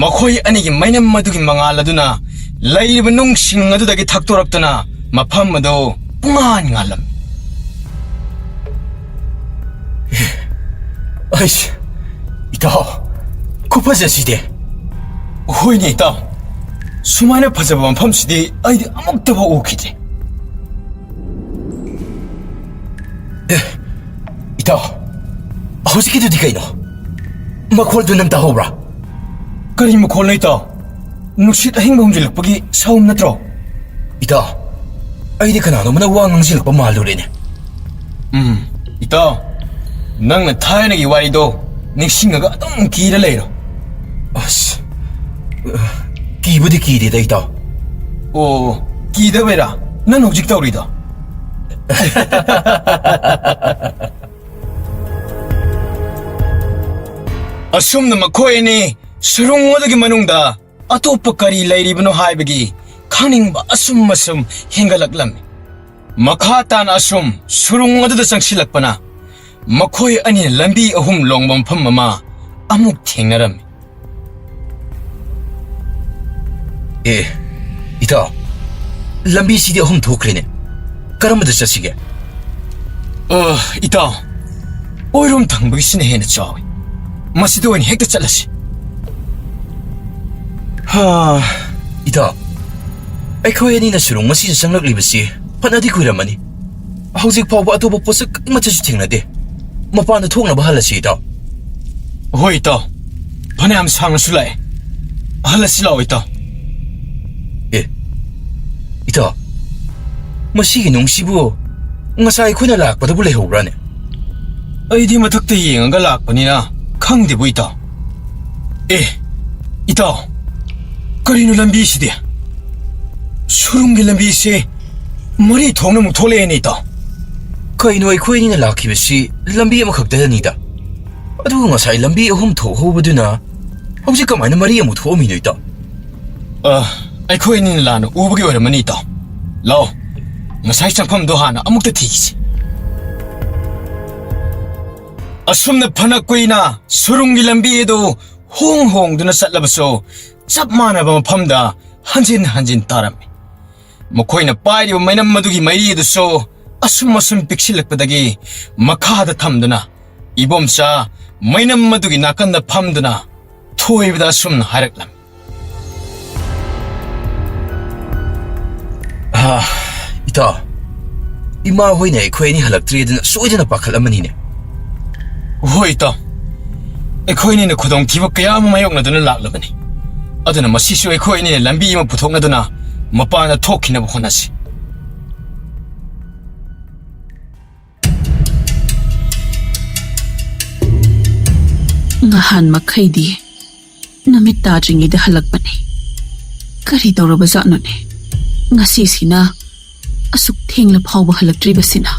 ꯃꯈꯣꯏ ꯑꯅꯤꯒꯤ ꯃꯩꯅꯝ ꯑꯗꯨꯒꯤ ꯃꯉꯥꯜ ꯑꯗꯨꯅ ꯂꯩꯔꯤꯕ ꯅꯨꯡꯁꯤꯡ ꯑꯗꯨꯗꯒꯤ ꯊꯛꯇꯣꯔꯛꯇꯨꯅ ꯃꯐꯝ ꯑꯗꯨ ꯄꯨꯡꯉꯥꯟ ꯉꯥꯜꯂꯝꯃꯤ꯫ ꯑꯩꯁ, ꯏꯇꯥꯎ, ꯈꯨꯐꯖꯁꯤꯗꯤ! ꯍꯣꯏꯅꯦ ꯏꯇꯥꯎ, ꯁꯨꯃꯥꯏꯅ ꯐꯖꯕ ꯃꯐꯝꯁꯤꯗꯤ ꯑꯩꯗꯤ ꯑꯃꯨꯛꯇꯐꯥꯎ ꯎꯈꯤꯗ꯭ꯔꯤ꯫ ꯑꯦ, ꯏꯇꯥꯎ, ꯍꯧꯖꯤꯛꯀꯤꯗꯨꯗꯤ ꯀꯩꯅꯣ? ꯃꯈꯣꯜꯗꯨ ꯅꯪ ꯇꯥꯍꯧꯕ꯭ꯔꯥ? ꯀꯔꯤ ꯃꯈꯣꯜꯅꯣ ꯏꯇꯥꯎ? ꯅꯨꯡꯁꯤꯠ ꯑꯍꯤꯡꯕ ꯍꯨꯝꯖꯤꯜꯂꯛꯄꯒꯤ ꯁꯥꯎꯟ ꯅꯠꯇ꯭ꯔꯣ? ꯏꯇꯥꯎ, ꯑꯩꯗꯤ ꯀꯅꯥꯅꯣꯝꯅ ꯋꯥ ꯉꯥꯡꯁꯤꯜꯂꯛꯄ ꯃꯥꯜꯂꯨꯔꯦꯅꯦ꯫ ꯎꯝ, ꯏꯇꯥꯎ, ꯅꯪꯅ ꯊꯥꯏꯅꯒꯤ ꯋꯥꯔꯤꯗꯣ ꯅꯤꯡꯁꯤꯡꯉꯒ ꯑꯗꯨꯝ ꯀꯤꯔ ꯂꯩꯔꯣ꯫ ꯑꯁ, ꯀꯤꯕꯨꯗꯤ ꯀꯤꯗꯦꯗ, ꯏꯇꯥꯎ꯫ ꯑꯣ, ꯀꯤꯗꯕꯩꯔꯥ ꯅꯪ ꯍꯧꯖꯤꯛ ꯇꯧꯔꯤꯗꯣ? ꯑꯁꯨꯝꯅ ꯃꯈꯣꯏ ꯑꯅꯤ ꯁꯨꯔꯨꯡ ꯑꯗꯨꯒꯤ ꯃꯅꯨꯡꯗ ꯑꯇꯣꯞꯄ ꯀꯔꯤ ꯂꯩꯔꯤꯕꯅꯣ ꯍꯥꯏꯕꯒꯤ ꯈꯪꯅꯤꯡꯕ ꯑꯁꯨꯝ ꯑꯁꯨꯝ ꯍꯦꯟꯒꯠꯂꯛꯂꯝꯃꯤ꯫ ꯃꯈꯥ ꯇꯥꯅ ꯑꯁꯨꯝ ꯁꯨꯔꯨꯡ ꯑꯗꯨꯗ ꯆꯪꯁꯤꯜꯂꯛꯄꯅ ꯃꯈꯣꯏ ꯑꯅꯤꯅ ꯂꯝꯕꯤ ꯑꯍꯨꯝ ꯂꯣꯡꯕ ꯃꯐꯝ ꯑꯃ ꯑꯃꯨꯛ ꯊꯦꯡꯅꯔꯝꯃꯤ꯫ ꯑꯦ, ꯏꯇꯥꯎ, ꯂꯝꯕꯤꯁꯤꯗꯤ ꯑꯍꯨꯝ ꯊꯣꯛꯈ꯭ꯔꯦꯅꯦ꯫ ꯀꯔꯝꯕꯗ ꯆꯠꯁꯤꯒꯦ? ꯑ, ꯏꯇꯥꯎ, ꯑꯣꯏꯔꯣꯝ ꯊꯪꯕꯒꯤꯁꯤꯅ ꯍꯦꯟꯅ ꯆꯥꯎꯏ꯫ ꯃꯁꯤꯗ ꯑꯣꯏꯅ ꯍꯦꯛꯇ ꯆꯠꯂꯁꯤ꯫ ꯍꯥ, ꯏꯇꯥꯎ, ꯑꯩꯈꯣꯏ ꯑꯅꯤꯅ ꯁꯨꯔꯨꯡ ꯑꯁꯤꯗ ꯆꯪꯂꯛꯂꯤꯕꯁꯤ ꯐꯅꯗꯤ ꯀꯨꯏꯔꯝꯃꯅꯤ꯫ ꯍꯧꯖꯤꯛ ꯐꯥꯎꯕ ꯑꯇꯣꯞꯄ ꯄꯣꯠꯁꯛ ꯑꯃꯠꯇꯁꯨ ꯊꯦꯡꯅꯗꯦ꯫ ꯃꯄꯥꯟꯗ ꯊꯣꯛꯅꯕ ꯍꯜꯂꯁꯤ, ꯏꯇꯥꯎ꯫ ꯍꯣꯏ, ꯏꯇꯥꯎ꯫ ꯐꯅꯌꯥꯝ ꯁꯥꯡꯅꯁꯨ ꯂꯥꯛꯑꯦ꯫ ꯍꯜꯂꯁꯤ ꯂꯥꯛꯑꯣ, ꯏꯇꯥꯎ꯫ ꯑꯦ, ꯏꯇꯥꯎ, ꯃꯁꯤꯒꯤ ꯅꯨꯡꯁꯤꯕꯨ ꯉꯁꯥꯏ ꯑꯩꯈꯣꯏꯅ ꯂꯥꯛꯄꯗꯕꯨ ꯂꯩꯍꯧꯕ꯭ꯔꯥꯅꯦ? ꯑꯩꯗꯤ ꯃꯊꯛꯇ ꯌꯦꯡꯉꯒ ꯂꯥꯛꯄꯅꯤꯅ ꯈꯪꯗꯦꯕꯨ, ꯏꯇꯥꯎ꯫ ꯑꯦ, ꯏꯇꯥꯎ, ꯀꯔꯤꯅꯣ ꯂꯝꯕꯤꯁꯤꯗꯤ? ꯁꯨꯔꯨꯡꯒꯤ ꯂꯝꯕꯤꯁꯦ ꯃꯔꯤ ꯊꯣꯛꯅ ꯑꯃꯨꯛ ꯊꯣꯛꯂꯛꯑꯦꯅꯦ, ꯏꯇꯥꯎ꯫ ꯀꯩꯅꯣ, ꯑꯩꯈꯣꯏ ꯑꯅꯤꯅ ꯂꯥꯛꯈꯤꯕꯁꯤ ꯂꯝꯕꯤ ꯑꯃꯈꯛꯇꯗꯅꯤꯗ꯫ ꯑꯗꯨꯒ ꯉꯁꯥꯏ ꯂꯝꯕꯤ ꯑꯍꯨꯝ ꯊꯣꯛꯍꯧꯕꯗꯨꯅ ꯍꯧꯖꯤꯛ ꯀꯃꯥꯏꯅ ꯃꯔꯤ ꯑꯃꯨꯛ ꯊꯣꯛꯑꯝꯃꯤꯅꯣ, ꯏꯇꯥꯎ? ꯑ, ꯑꯩꯈꯣꯏ ꯑꯅꯤꯅ ꯂꯥꯟꯅ ꯎꯕꯒꯤ ꯑꯣꯏꯔꯝꯃꯅꯤ, ꯏꯇꯥꯎ꯫ ꯂꯥꯛꯑꯣ, ꯉꯁꯥꯏ ꯆꯪꯐꯝꯗꯣ ꯍꯥꯟꯅ ꯑꯃꯨꯛꯇ ꯊꯤꯈꯤꯁꯤ꯫ ꯑꯁꯨꯝꯅ ꯐꯅ ꯀꯨꯏꯅ ꯁꯨꯔꯨꯡꯒꯤ ꯂꯝꯕꯤ ꯑꯗꯨ ꯍꯣꯡ ꯍꯣꯡꯗꯨꯅ ꯆꯠꯂꯕꯁꯨ, ꯆꯞ ꯃꯥꯟꯅꯕ ꯃꯐꯝꯗ ꯍꯟꯖꯤꯟ ꯍꯟꯖꯤꯟ ꯇꯥꯔꯝꯃꯤ꯫ ꯃꯈꯣꯏꯅ ꯄꯥꯏꯔꯤꯕ ꯃꯩꯅꯝ ꯑꯗꯨꯒꯤ ꯃꯩꯔꯤ ꯑꯗꯨꯁꯨ ꯑꯁꯨꯝ ꯑꯁꯨꯝ ꯄꯤꯛꯁꯤꯜꯂꯛꯄꯗꯒꯤ, ꯃꯈꯥꯗ ꯊꯝꯗꯨꯅ, ꯏꯕꯣꯝꯆꯥ ꯃꯩꯅꯝ ꯑꯗꯨꯒꯤ ꯅꯥꯀꯟꯗ ꯐꯝꯗꯨꯅ ꯊꯣꯏꯕꯗ ꯑꯁꯨꯝꯅ ꯍꯥꯏꯔꯛꯂꯝꯃꯤ꯫ ꯑꯥ, ꯏꯇꯥꯎ, ꯏꯃꯥ ꯍꯣꯏꯅ ꯑꯩꯈꯣꯏ ꯑꯅꯤ ꯍꯜꯂꯛꯇ꯭ꯔꯦꯗꯅ ꯁꯣꯏꯗꯅ ꯄꯥꯈꯠꯂꯝꯃꯅꯤꯅꯦ꯫ ꯍꯣꯏ, ꯏꯇꯥꯎ꯫ ꯑꯩꯈꯣꯏ ꯑꯅꯤꯅ ꯈꯨꯗꯣꯡꯊꯤꯕ ꯀꯌꯥ ꯑꯃ ꯃꯥꯌꯣꯛꯅꯗꯨꯅ ꯂꯥꯛꯂꯕꯅꯤ꯫ ꯑꯗꯨꯅ ꯃꯁꯤꯁꯨ ꯑꯩꯈꯣꯏ ꯑꯅꯤꯅ ꯂꯝꯕꯤ ꯑꯃ ꯄꯨꯊꯣꯛꯅꯗꯨꯅ ꯃꯄꯥꯟꯗ ꯊꯣꯛꯈꯤꯅꯕ ꯍꯣꯠꯅꯁꯤ꯫ ꯅꯍꯥꯟ ꯃꯈꯩꯗꯤ ꯅꯨꯃꯤꯠ ꯇꯥꯗ꯭ꯔꯤꯉꯩꯗ ꯍꯜꯂꯛꯄꯅꯤ꯫ ꯀꯔꯤ ꯇꯧꯔꯕꯖꯥꯠꯅꯣꯅꯦ? ꯉꯁꯤꯁꯤꯅ ꯑꯁꯨꯛ ꯊꯦꯡꯂ ꯐꯥꯎꯕ ꯍꯜꯂꯛꯇ꯭ꯔꯤꯕꯁꯤꯅ?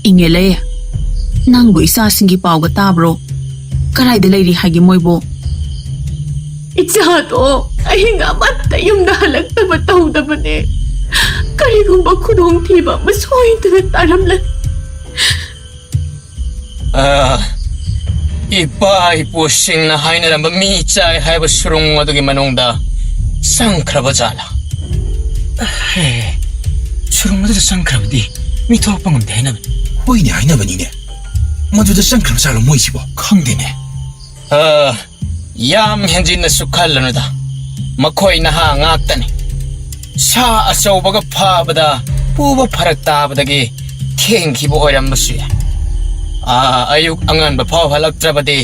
ꯏꯪꯉꯦꯂꯩ, ꯅꯪꯕꯨ ꯏꯆꯥꯁꯤꯡꯒꯤ ꯄꯥꯎꯒ ꯇꯥꯕ꯭ꯔꯣ? ꯀꯗꯥꯏꯗ ꯂꯩꯔꯤ ꯍꯥꯏꯒꯦ ꯃꯣꯏꯕꯨ? ꯏꯆꯥꯗꯣ ꯑꯍꯤꯡ ꯑꯃꯠꯇ ꯌꯨꯝꯗ ꯍꯜꯂꯛꯇꯕ ꯇꯧꯗꯕꯅꯦ꯫ ꯀꯔꯤꯒꯨꯝꯕ ꯈꯨꯗꯣꯡꯊꯤꯕ ꯑꯃ ꯁꯣꯏꯗꯅ ꯇꯥꯔꯝꯂꯅꯤ꯫ ꯑ, ꯏꯄꯥ ꯏꯄꯨꯁꯤꯡꯅ ꯍꯥꯏꯅꯔꯝꯕ ꯃꯤ ꯆꯥꯏ ꯍꯥꯏꯕ ꯁꯨꯔꯨꯡ ꯑꯗꯨꯒꯤ ꯃꯅꯨꯡꯗ ꯆꯪꯈ꯭ꯔꯕ ꯖꯥꯠꯂꯥ? ꯍꯦ, ꯁꯨꯔꯨꯡ ꯑꯗꯨꯗ ꯆꯪꯈ꯭ꯔꯕꯗꯤ ꯃꯤ ꯊꯣꯛꯂꯛꯄ ꯉꯝꯗꯦ ꯍꯥꯏꯅꯕꯅꯤ꯫ ꯍꯣꯏꯅꯦ, ꯍꯥꯏꯅꯕꯅꯤꯅꯦ꯫ ꯃꯗꯨꯗ ꯆꯪꯈ꯭ꯔꯕ ꯖꯥꯠꯂꯣ ꯃꯣꯏꯁꯤꯕꯣ? ꯈꯪꯗꯦꯅꯦ꯫ ꯑ, ꯌꯥꯝ ꯍꯦꯟꯖꯤꯟꯅꯁꯨ ꯈꯜꯂꯨꯅꯨꯗ꯫ ꯃꯈꯣꯏ ꯅꯍꯥ ꯉꯥꯛꯇꯅꯤ꯫ ꯁꯥ ꯑꯆꯧꯕꯒ ꯐꯥꯕꯗ ꯄꯨꯕ ꯐꯔꯛ ꯇꯥꯕꯗꯒꯤ ꯊꯦꯡꯈꯤꯕ ꯑꯣꯏꯔꯝꯕꯁꯨ ꯌꯥꯏ꯫ ꯑꯥ, ꯑꯌꯨꯛ ꯑꯉꯟꯕ ꯐꯥꯎ ꯍꯜꯂꯛꯇ꯭ꯔꯕꯗꯤ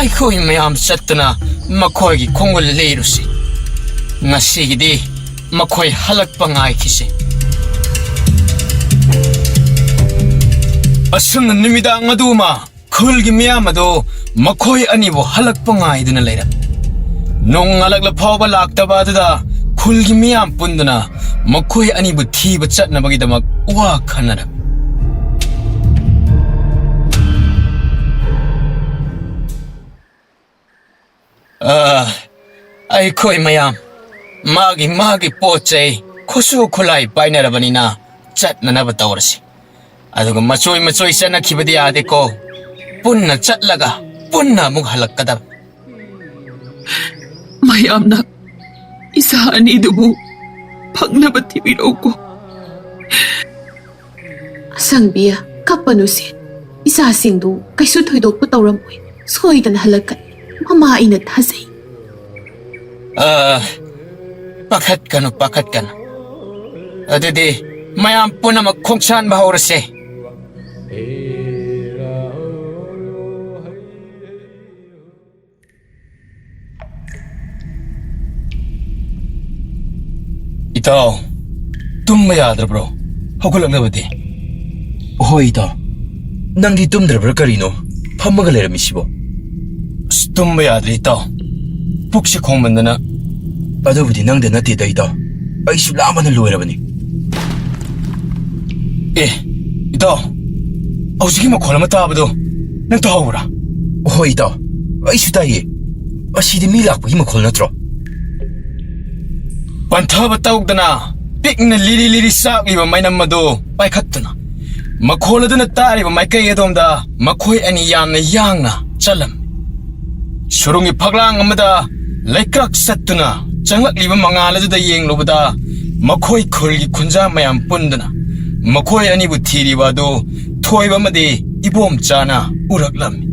ꯑꯩꯈꯣꯏ ꯃꯌꯥꯝ ꯆꯠꯇꯨꯅ ꯃꯈꯣꯏꯒꯤ ꯈꯣꯡꯒꯨꯜ ꯂꯤꯔꯨꯁꯤ꯫ ꯉꯁꯤꯒꯤꯗꯤ ꯃꯈꯣꯏ ꯍꯜꯂꯛꯄ ꯉꯥꯏꯈꯤꯁꯤ꯫ ꯑꯁꯨꯝꯅ ꯅꯨꯃꯤꯗꯥꯡ ꯑꯗꯨꯃ ꯈꯨꯜꯒꯤ ꯃꯤꯌꯥꯝ ꯑꯗꯨ ꯃꯈꯣꯏ ꯑꯅꯤꯕꯨ ꯍꯜꯂꯛꯄ ꯉꯥꯏꯗꯨꯅ ꯂꯩꯔꯝꯃꯤ꯫ ꯅꯣꯡꯉꯥꯜꯂꯛꯂ ꯐꯥꯎꯕ ꯂꯥꯛꯇꯕ ꯑꯗꯨꯗ ꯈꯨꯜꯒꯤ ꯃꯤꯌꯥꯝ ꯄꯨꯟꯗꯨꯅ ꯃꯈꯣꯏ ꯑꯅꯤꯕꯨ ꯊꯤꯕ ꯆꯠꯅꯕꯒꯤꯗꯃꯛ ꯋꯥ ꯈꯟꯅꯔꯝꯃꯤ꯫ ꯑ, ꯑꯩꯈꯣꯏ ꯃꯌꯥꯝ ꯃꯥꯒꯤ ꯃꯥꯒꯤ ꯄꯣꯠ ꯆꯩ ꯈꯨꯠꯁꯨ ꯈꯨꯠꯂꯥꯏ ꯄꯥꯏꯅꯔꯕꯅꯤꯅ ꯆꯠꯅꯅꯕ ꯇꯧꯔꯁꯤ꯫ ꯑꯗꯨꯒ ꯃꯆꯣꯏ ꯃꯆꯣꯏ ꯆꯠꯅꯈꯤꯕꯗꯤ ꯌꯥꯗꯦꯀꯣ꯫ ꯄꯨꯟꯅ ꯆꯠꯂꯒ ꯄꯨꯟꯅ ꯑꯃꯨꯛ ꯍꯜꯂꯛꯀꯗꯕ꯫ ꯃꯌꯥꯝꯅ ꯏꯆꯥ ꯑꯅꯤꯗꯨꯕꯨ ꯐꯪꯅꯕ ꯊꯤꯕꯤꯔꯛꯎꯀꯣ꯫ ꯑꯁꯪꯕꯤ, ꯀꯞꯄꯅꯨꯁꯦ꯫ ꯏꯆꯥꯁꯤꯡꯗꯨ ꯀꯩꯁꯨ ꯊꯣꯏꯗꯣꯛꯄ ꯇꯧꯔꯝꯃꯣꯏ꯫ ꯁꯣꯏꯗꯅ ꯍꯜꯂꯛꯀꯅꯤ꯫ ꯃꯃꯥ ꯑꯩꯅ ꯊꯥꯖꯩ꯫ ꯑ, ꯄꯥꯈꯠꯀꯅꯨ, ꯄꯥꯈꯠꯀꯅꯨ꯫ ꯑꯗꯨꯗꯤ ꯃꯌꯥꯝ ꯄꯨꯝꯅꯃꯛ ꯈꯣꯡꯁꯥꯟꯕ ꯍꯧꯔꯁꯦ꯫ ꯏꯇꯥꯎ, ꯇꯨꯝꯕ ꯌꯥꯗ꯭ꯔꯕ꯭ꯔꯣ? ꯍꯧꯒꯠꯂꯛꯅꯕꯗꯤ? ꯍꯣꯏ, ꯏꯇꯥꯎ꯫ ꯅꯪꯗꯤ ꯇꯨꯝꯗ꯭ꯔꯕ꯭ꯔꯥ ꯀꯔꯤꯅꯣ? ꯐꯝꯃꯒ ꯂꯩꯔꯝꯃꯤꯁꯤꯕꯣ? ꯑꯁ, ꯇꯨꯝꯕ ꯌꯥꯗ꯭ꯔꯦ, ꯏꯇꯥꯎ꯫ ꯄꯨꯛꯁꯦ ꯈꯣꯡꯃꯟꯗꯅ꯫ ꯑꯗꯨꯕꯨꯗꯤ ꯅꯪꯗ ꯅꯠꯇꯦꯗ, ꯏꯇꯥꯎ꯫ ꯑꯩꯁꯨ ꯂꯥꯝꯕꯅ ꯂꯣꯏꯔꯕꯅꯤ꯫ ꯑꯦ, ꯏꯇꯥꯎ, ꯍꯧꯖꯤꯛꯀꯤ ꯃꯈꯣꯜ ꯑꯃ ꯇꯥꯕꯗꯣ ꯅꯪ ꯇꯥꯍꯧꯕ꯭ꯔꯥ? ꯍꯣꯏ, ꯏꯇꯥꯎ, ꯑꯩꯁꯨ ꯇꯥꯏꯌꯦ꯫ ꯑꯁꯤꯗꯤ ꯃꯤ ꯂꯥꯛꯄꯒꯤ ꯃꯈꯣꯜ ꯅꯠꯇ꯭ꯔꯣ? ꯄꯟꯊꯕ ꯇꯧꯗꯅ ꯄꯤꯛꯅ ꯂꯤꯔꯤ ꯂꯤꯔꯤ ꯆꯥꯛꯂꯤꯕ ꯃꯩꯅꯝ ꯑꯗꯨ ꯄꯥꯏꯈꯠꯇꯨꯅ, ꯃꯈꯣꯜ ꯑꯗꯨꯅ ꯇꯥꯔꯤꯕ ꯃꯥꯏꯀꯩ ꯑꯗꯣꯝꯗ ꯃꯈꯣꯏ ꯑꯅꯤ ꯌꯥꯝꯅ ꯌꯥꯡꯅ ꯆꯠꯂꯝꯃꯤ꯫ ꯁꯨꯔꯨꯡꯒꯤ ꯐꯛꯂꯥꯡ ꯑꯃꯗ ꯂꯩꯀ꯭ꯔꯛ ꯆꯠꯇꯨꯅ ꯆꯪꯂꯛꯂꯤꯕ ꯃꯉꯥꯜ ꯑꯗꯨꯗ ꯌꯦꯡꯂꯨꯕꯗ, ꯃꯈꯣꯏ ꯈꯨꯜꯒꯤ ꯈꯨꯟꯖꯥ ꯃꯌꯥꯝ ꯄꯨꯟꯗꯨꯅ ꯃꯈꯣꯏ ꯑꯅꯤꯕꯨ ꯊꯤꯔꯤꯕ ꯑꯗꯨ ꯊꯣꯏꯕ ꯑꯃꯗꯤ ꯏꯕꯣꯝꯆꯥꯅ ꯎꯔꯛꯂꯝꯃꯤ꯫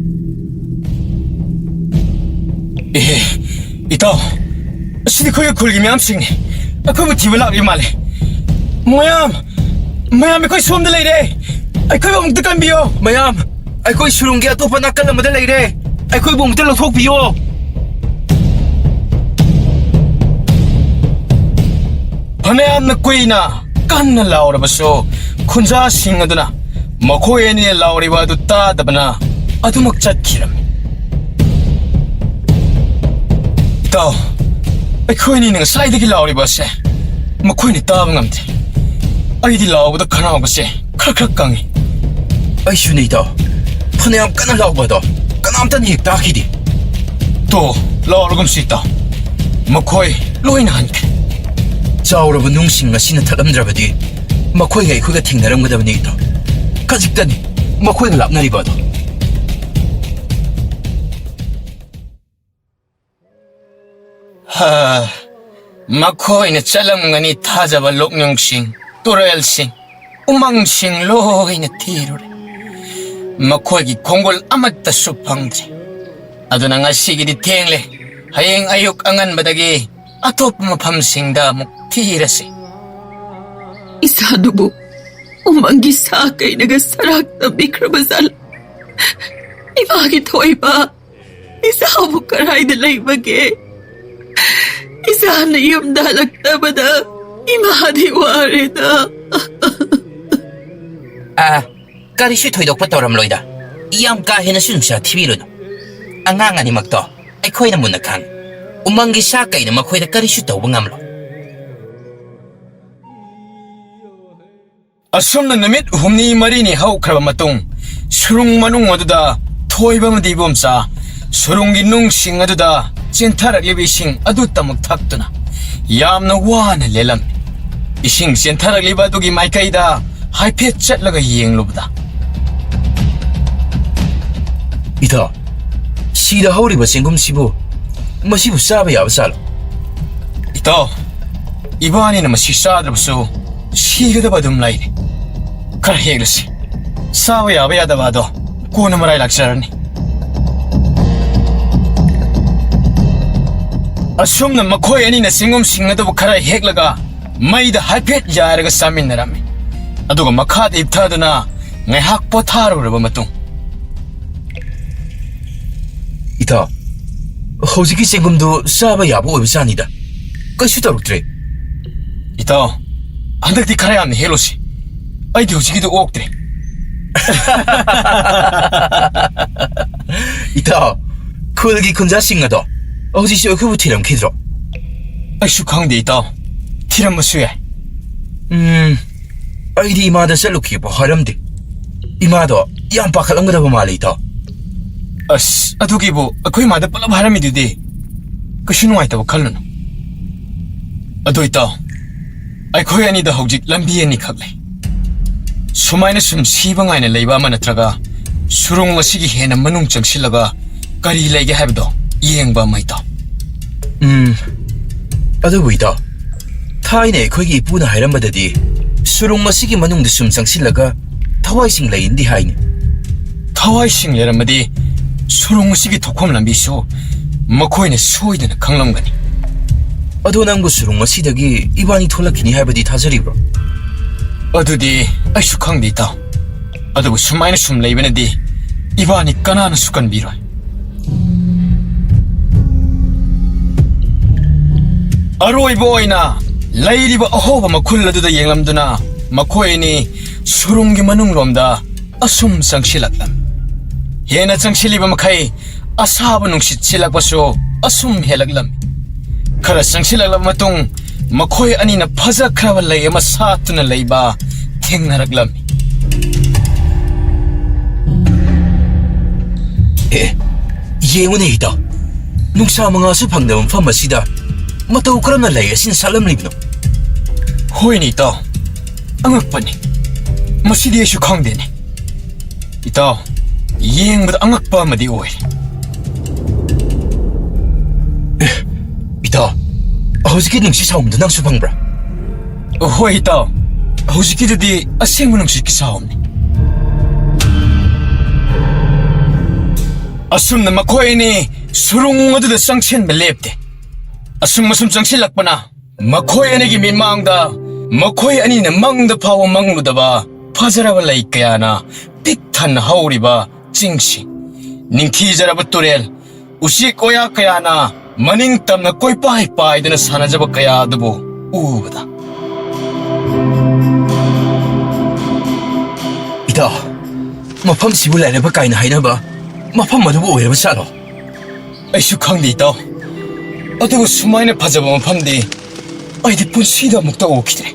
ꯑꯦꯍꯦ, ꯏꯇꯥꯎ, ꯑꯁꯤꯗꯤ ꯑꯩꯈꯣꯏꯒꯤ ꯈꯨꯜꯒꯤ ꯃꯌꯥꯝꯁꯤꯡꯅꯤ꯫ ꯑꯩꯈꯣꯏꯕꯨ ꯊꯤꯕ ꯂꯥꯛꯂꯤ ꯃꯥꯜꯂꯦ꯫ ꯃꯌꯥꯝ, ꯃꯌꯥꯝ, ꯑꯩꯈꯣꯏ ꯁꯣꯝꯗ ꯂꯩꯔꯦ꯫ ꯑꯩꯈꯣꯏꯕꯨ ꯑꯃꯨꯛꯇ ꯀꯟꯕꯤꯌꯣ꯫ ꯃꯌꯥꯝ, ꯑꯩꯈꯣꯏ ꯁꯨꯔꯨꯡꯒꯤ ꯑꯇꯣꯞꯄ ꯅꯥꯀꯜ ꯑꯃꯗ ꯂꯩꯔꯦ꯫ ꯑꯩꯈꯣꯏꯕꯨ ꯑꯃꯨꯛꯇ ꯂꯧꯊꯣꯛꯄꯤꯌꯣ꯫ ꯐꯅꯌꯥꯝꯅ ꯀꯨꯏꯅ ꯀꯟꯅ ꯂꯥꯎꯔꯕꯁꯨ, ꯈꯨꯟꯖꯥꯁꯤꯡ ꯑꯗꯨꯅ ꯃꯈꯣꯏ ꯑꯅꯤꯅ ꯂꯥꯎꯔꯤꯕ ꯑꯗꯨ ꯇꯥꯗꯕꯅ ꯑꯗꯨꯃꯛ ꯆꯠꯈꯤꯔꯝꯃꯤ꯫ ꯏꯇꯥꯎ, ꯑꯩꯈꯣꯏꯅꯤꯅ ꯉꯁꯥꯏꯗꯒꯤ ꯂꯥꯎꯔꯤꯕ ꯑꯁꯦ ꯃꯈꯣꯏꯅ ꯇꯥꯕ ꯉꯝꯗꯦ꯫ ꯑꯩꯗꯤ ꯂꯥꯎꯕꯗ ꯈꯅꯥꯎꯒꯁꯦ ꯈꯔ ꯈꯔ ꯀꯪꯉꯤ꯫ ꯑꯩꯁꯨꯅꯦ, ꯏꯇꯥꯎ꯫ ꯐꯅꯌꯥꯝ ꯀꯟꯅ ꯂꯥꯎꯕ ꯑꯗꯣ ꯀꯅꯥꯝꯇꯅ ꯍꯦꯛ ꯇꯥꯈꯤꯗꯦ꯫ ꯇꯣ, ꯂꯥꯎꯔꯒꯨꯝꯁꯤ, ꯏꯇꯥꯎ꯫ ꯃꯈꯣꯏ ꯂꯣꯏꯅ ꯍꯟꯈ꯭ꯔꯦ꯫ ꯆꯥꯎꯔꯕ ꯅꯨꯡꯁꯤꯡ ꯑꯁꯤꯅ ꯊꯠꯂꯝꯗ꯭ꯔꯕꯗꯤ ꯃꯈꯣꯏꯒ ꯑꯩꯈꯣꯏꯒ ꯊꯦꯡꯅꯔꯝꯒꯗꯕꯅꯤ, ꯏꯇꯥꯎ꯫ ꯈꯖꯤꯛꯇꯅꯤ ꯃꯈꯣꯏꯒ ꯂꯥꯞꯅꯔꯤꯕ ꯑꯗꯣ꯫ ꯍꯥ, ꯃꯈꯣꯏꯅ ꯆꯠꯂꯝꯒꯅꯤ ꯊꯥꯖꯕ ꯂꯣꯛꯅꯨꯡꯁꯤꯡ, ꯇꯨꯔꯦꯜꯁꯤꯡ, ꯎꯃꯪꯁꯤꯡ ꯂꯣꯏꯅ ꯊꯤꯔꯨꯔꯦ꯫ ꯃꯈꯣꯏꯒꯤ ꯈꯣꯡꯒꯨꯜ ꯑꯃꯠꯇꯁꯨ ꯐꯪꯗ꯭ꯔꯦ꯫ ꯑꯗꯨꯅ ꯉꯁꯤꯒꯤꯗꯤ ꯊꯦꯡꯂꯦ꯫ ꯍꯌꯦꯡ ꯑꯌꯨꯛ ꯑꯉꯟꯕꯗꯒꯤ ꯑꯇꯣꯞꯄ ꯃꯐꯝꯁꯤꯡꯗ ꯑꯃꯨꯛ ꯊꯤꯔꯁꯤ꯫ ꯏꯆꯥꯗꯨꯕꯨ ꯎꯃꯪꯒꯤ ꯁꯥ ꯀꯩꯅꯒ ꯁꯔꯥꯛ ꯇꯝꯕꯤꯈ꯭ꯔꯕ ꯖꯥꯠꯂ? ꯏꯃꯥꯒꯤ ꯊꯣꯏꯕ, ꯏꯆꯥꯕꯨ ꯀꯗꯥꯏꯗ ꯂꯩꯕꯒꯦ? ꯏꯆꯥꯅ ꯌꯨꯝꯗ ꯍꯜꯂꯛꯇꯕꯗ ꯏꯃꯥꯗꯤ ꯋꯥꯔꯦꯗ꯫ ꯑ, ꯀꯔꯤꯁꯨ ꯊꯣꯏꯗꯣꯛꯄ ꯇꯧꯔꯝꯂꯣꯏꯗ꯫ ꯌꯥꯝ ꯀꯥ ꯍꯦꯟꯅꯁꯨ ꯅꯨꯡꯁꯥ ꯊꯤꯕꯤꯔꯨꯅꯨ꯫ ꯑꯉꯥꯡ ꯑꯅꯤꯃꯛꯇꯣ ꯑꯩꯈꯣꯏꯅ ꯃꯨꯟꯅ ꯈꯪꯏ꯫ ꯎꯃꯪꯒꯤ ꯁꯥ ꯀꯩꯅ ꯃꯈꯣꯏꯗ ꯀꯔꯤꯁꯨ ꯇꯧꯕ ꯉꯝꯂꯣꯏ꯫ ꯑꯁꯨꯝꯅ ꯅꯨꯃꯤꯠ ꯍꯨꯝꯅꯤ ꯃꯔꯤꯅꯤ ꯍꯧꯈ꯭ꯔꯕ ꯃꯇꯨꯡ, ꯁꯨꯔꯨꯡ ꯃꯅꯨꯡ ꯑꯗꯨꯗ ꯊꯣꯏꯕ ꯑꯃꯗꯤ ꯏꯕꯣꯝꯆꯥ ꯁꯨꯔꯨꯡꯒꯤ ꯅꯨꯡꯁꯤꯡ ꯑꯗꯨꯗ ꯆꯦꯟꯊꯔꯛꯂꯤꯕ ꯏꯁꯤꯡ ꯑꯗꯨꯇꯃꯛ ꯊꯛꯇꯨꯅ ꯌꯥꯝꯅ ꯋꯥꯅ ꯂꯦꯜꯂꯝꯃꯤ꯫ ꯏꯁꯤꯡ ꯆꯦꯟꯊꯔꯛꯂꯤꯕ ꯑꯗꯨꯒꯤ ꯃꯥꯏꯀꯩꯗ ꯍꯥꯏꯐꯦꯠ ꯆꯠꯂꯒ ꯌꯦꯡꯂꯨꯕꯗ, ꯏꯇꯥꯎ, ꯁꯤꯗ ꯍꯧꯔꯤꯕ ꯆꯦꯡꯒꯨꯝꯁꯤꯕꯨ, ꯃꯁꯤꯕꯨ ꯆꯥꯕ ꯌꯥꯕ ꯖꯥꯠꯂꯣ? ꯏꯇꯥꯎ, ꯏꯕꯥꯅꯤꯅ ꯃꯁꯤ ꯆꯥꯗ꯭ꯔꯕꯁꯨ ꯁꯤꯒꯗꯕ ꯑꯗꯨꯝ ꯂꯩꯔꯦ꯫ ꯈꯔ ꯍꯦꯛꯂꯁꯤ꯫ ꯆꯥꯕ ꯌꯥꯕ ꯌꯥꯗꯕ ꯑꯗꯣ ꯀꯣꯟꯅ ꯃꯔꯥꯏ ꯂꯥꯛꯆꯔꯅꯤ꯫ ꯑꯁꯨꯝꯅ ꯃꯈꯣꯏ ꯑꯅꯤꯅ ꯆꯤꯡꯒꯨꯝꯁꯤꯡ ꯑꯗꯨꯕꯨ ꯈꯔ ꯍꯦꯛꯂꯒ ꯃꯩꯗ ꯍꯥꯏꯐꯦꯠ ꯌꯥꯏꯔꯒ ꯆꯥꯃꯤꯟꯅꯔꯝꯃꯤ꯫ ꯑꯗꯨꯒ ꯃꯈꯥꯗ ꯍꯤꯞꯊꯗꯨꯅ ꯉꯥꯏꯍꯥꯛ ꯄꯣꯊꯥꯔꯨꯔꯕ ꯃꯇꯨꯡ, ꯏꯇꯥꯎ, ꯍꯧꯖꯤꯛꯀꯤ ꯆꯦꯡꯒꯨꯝꯗꯨ ꯆꯥꯕ ꯌꯥꯕ ꯑꯣꯏꯕꯖꯥꯠꯅꯤꯗ꯫ ꯀꯩꯁꯨ ꯇꯧꯔꯛꯇ꯭ꯔꯦ꯫ ꯏꯇꯥꯎ, ꯍꯟꯗꯛꯇꯤ ꯈꯔ ꯌꯥꯝꯅ ꯍꯦꯛꯂꯨꯁꯤ꯫ ꯑꯩꯗꯤ ꯍꯧꯖꯤꯛꯀꯤꯗꯨ ꯑꯣꯛꯇ꯭ꯔꯦ꯫ ꯏꯇꯥꯎ, ꯈꯨꯜꯒꯤ ꯈꯨꯟꯖꯥꯁꯤꯡ ꯑꯗꯣ ꯍꯧꯖꯤꯛꯁꯨ ꯑꯩꯈꯣꯏꯕꯨ ꯊꯤꯔꯝꯈꯤꯗ꯭ꯔꯣ? ꯑꯩꯁꯨ ꯈꯪꯗꯦ, ꯏꯇꯥꯎ꯫ ꯊꯤꯔꯝꯕꯁꯨ ꯌꯥꯏ꯫ ꯎꯝ, ꯑꯩꯗꯤ ꯏꯃꯥꯗ ꯆꯠꯂꯨꯈꯤꯕ ꯍꯥꯏꯔꯝꯗꯦ꯫ ꯏꯃꯥꯗꯣ ꯌꯥꯝ ꯄꯥꯈꯠꯂꯝꯒꯗꯕ ꯃꯥꯜꯂꯦ, ꯏꯇꯥꯎ꯫ ꯑꯁ, ꯑꯗꯨꯒꯤꯕꯨ ꯑꯩꯈꯣꯏ ꯏꯃꯥꯗ ꯄꯨꯂꯞ ꯍꯥꯏꯔꯝꯃꯤꯗꯨꯗꯤ꯫ ꯀꯩꯁꯨ ꯅꯨꯡꯉꯥꯏꯇꯕ ꯈꯜꯂꯨꯅꯨ꯫ ꯑꯗꯣ ꯏꯇꯥꯎ, ꯑꯩꯈꯣꯏ ꯑꯅꯤꯗ ꯍꯧꯖꯤꯛ ꯂꯝꯕꯤ ꯑꯅꯤꯈꯛ ꯂꯩ꯫ ꯁꯨꯃꯥꯏꯅ ꯁꯨꯝ ꯁꯤꯕ ꯉꯥꯏꯅ ꯂꯩꯕ ꯑꯃ ꯅꯠꯇ꯭ꯔꯒ ꯁꯨꯔꯨꯡ ꯑꯁꯤꯒꯤ ꯍꯦꯟꯅ ꯃꯅꯨꯡ ꯆꯪꯁꯤꯜꯂꯒ ꯀꯔꯤ ꯂꯩꯒꯦ ꯍꯥꯏꯕꯗꯣ ꯌꯦꯡꯕ ꯑꯃ, ꯏꯇꯥꯎ꯫ ꯎꯝ, ꯑꯗꯨꯕꯨ ꯏꯇꯥꯎ, ꯊꯥꯏꯅ ꯑꯩꯈꯣꯏꯒꯤ ꯏꯄꯨꯅ ꯍꯥꯏꯔꯝꯕꯗꯗꯤ ꯁꯨꯔꯨꯡ ꯑꯁꯤꯒꯤ ꯃꯅꯨꯡꯗ ꯁꯨꯝ ꯆꯪꯁꯤꯜꯂꯒ ꯊꯋꯥꯏꯁꯤꯡ ꯂꯩꯅꯗꯤ ꯍꯥꯏꯅꯤ꯫ ꯊꯋꯥꯏꯁꯤꯡ ꯂꯩꯔꯝꯃꯗꯤ ꯁꯨꯔꯨꯡ ꯑꯁꯤꯒꯤ ꯊꯣꯛꯐꯝ ꯂꯝꯕꯤꯁꯨ ꯃꯈꯣꯏꯅ ꯁꯣꯏꯗꯅ ꯈꯪꯂꯝꯒꯅꯤ꯫ ꯑꯗꯣ ꯅꯪꯕꯨ ꯁꯨꯔꯨꯡ ꯑꯁꯤꯗꯒꯤ ꯏꯕꯥꯅꯤ ꯊꯣꯛꯂꯛꯈꯤꯅꯤ ꯍꯥꯏꯕꯗꯤ ꯊꯥꯖꯔꯤꯕ꯭ꯔꯣ? ꯑꯗꯨꯗꯤ ꯑꯩꯁꯨ ꯈꯪꯗꯦ, ꯏꯇꯥꯎ꯫ ꯑꯗꯨꯕꯨ ꯁꯨꯃꯥꯏꯅ ꯁꯨꯝ ꯂꯩꯕꯅꯗꯤ ꯏꯕꯥꯅꯤ ꯀꯅꯥꯅꯁꯨ ꯀꯟꯕꯤꯔꯣꯏ꯫ ꯑꯔꯣꯏꯕ ꯑꯣꯏꯅ ꯂꯩꯔꯤꯕ ꯑꯍꯣꯕ ꯃꯈꯨꯜ ꯑꯗꯨꯗ ꯌꯦꯡꯂꯝꯗꯨꯅ ꯃꯈꯣꯏ ꯑꯅꯤ ꯁꯨꯔꯨꯡꯒꯤ ꯃꯅꯨꯡꯂꯣꯝꯗ ꯑꯁꯨꯝ ꯆꯪꯁꯤꯜꯂꯛꯂꯝꯃꯤ꯫ ꯍꯦꯟꯅ ꯆꯪꯁꯤꯜꯂꯤꯕ ꯃꯈꯩ ꯑꯁꯥꯕ ꯅꯨꯡꯁꯤꯠ ꯁꯤꯠꯂꯛꯄꯁꯨ ꯑꯁꯨꯝ ꯍꯦꯜꯂꯛꯂꯝꯃꯤ꯫ ꯈꯔ ꯆꯪꯁꯤꯜꯂꯛꯂꯕ ꯃꯇꯨꯡ ꯃꯈꯣꯏ ꯑꯅꯤꯅ ꯐꯖꯈ꯭ꯔꯕ ꯂꯩ ꯑꯃ ꯁꯥꯠꯇꯨꯅ ꯂꯩꯕ ꯊꯦꯡꯅꯔꯛꯂꯝꯃꯤ꯫ ꯑꯦ, ꯌꯦꯡꯉꯨꯅꯦ ꯏꯇꯥꯎ, ꯅꯨꯡꯁꯥ ꯃꯉꯥꯜꯁꯨ ꯐꯪꯗꯕ ꯃꯐꯝ ꯑꯁꯤꯗ ꯃꯇꯧ ꯀꯔꯝꯅ ꯂꯩ ꯑꯁꯤꯅ ꯁꯥꯠꯂꯝꯂꯤꯕꯅꯣ? ꯍꯣꯏꯅꯦ ꯏꯇꯥꯎ, ꯑꯉꯛꯄꯅꯤ꯫ ꯃꯁꯤꯗꯤ ꯑꯩꯁꯨ ꯈꯪꯗꯦꯅꯦ꯫ ꯏꯇꯥꯎ, ꯌꯦꯡꯕꯗ ꯑꯉꯛꯄ ꯑꯃꯗꯤ ꯑꯣꯏ꯫ ꯑꯦ, ꯏꯇꯥꯎ, ꯍꯧꯖꯤꯛꯀꯤ ꯅꯨꯡꯁꯤꯠ soundꯗꯨ ꯅꯪꯁꯨ ꯐꯪꯕ꯭ꯔꯥ? ꯍꯣꯏ ꯏꯇꯥꯎ, ꯍꯧꯖꯤꯛꯀꯤꯗꯨꯗꯤ ꯑꯁꯦꯡꯕ ꯅꯨꯡꯁꯤꯠꯀꯤ soundꯅꯤ꯫ ꯑꯁꯨꯝꯅ ꯃꯈꯣꯏ ꯑꯅꯤ ꯁꯨꯔꯨꯡ ꯑꯗꯨꯗ ꯆꯪꯁꯤꯟꯕ ꯂꯦꯞꯇꯦ꯫ ꯑꯁꯨꯝ ꯑꯁꯨꯝ ꯆꯪꯁꯤꯜꯂꯛꯄꯅ ꯃꯈꯣꯏ ꯑꯅꯤꯒꯤ ꯃꯤꯠꯃꯥꯡꯗ ꯃꯈꯣꯏ ꯑꯅꯤꯅ ꯃꯪꯗ ꯐꯥꯎꯕ ꯃꯪꯂꯨꯗꯕ ꯐꯖꯔꯕ ꯂꯩ ꯀꯌꯥꯅ ꯄꯤꯛ ꯊꯟꯅ ꯍꯧꯔꯤꯕ ꯆꯤꯡꯁꯤꯡ, ꯅꯤꯡꯊꯤꯖꯔꯕ ꯇꯨꯔꯦꯜ, ꯎꯆꯦꯛ ꯋꯥꯌꯥ ꯀꯌꯥꯅ ꯃꯅꯤꯡ ꯇꯝꯅ ꯀꯣꯏꯄꯥꯏ ꯄꯥꯏꯗꯨꯅ ꯁꯥꯟꯅꯖꯕ ꯀꯌꯥ ꯑꯗꯨꯕꯨ ꯎꯕꯗ꯫ ꯏꯇꯥꯎ, ꯃꯐꯝꯁꯤꯕꯨ ꯂꯥꯏꯔꯕ ꯀꯥꯏꯅ ꯍꯥꯏꯅꯕ ꯃꯐꯝ ꯑꯗꯨꯕꯨ ꯑꯣꯏꯔꯕ ꯖꯥꯠꯂꯣ? ꯑꯩꯁꯨ ꯈꯪꯗꯦ, ꯏꯇꯥꯎ꯫ ꯑꯗꯨꯕꯨ ꯁꯨꯃꯥꯏꯅ ꯐꯖꯕ ꯃꯐꯝꯗꯤ ꯑꯩꯗꯤ ꯄꯨꯟꯁꯤꯗ ꯑꯃꯨꯛꯇ ꯎꯈꯤꯗ꯭ꯔꯤ꯫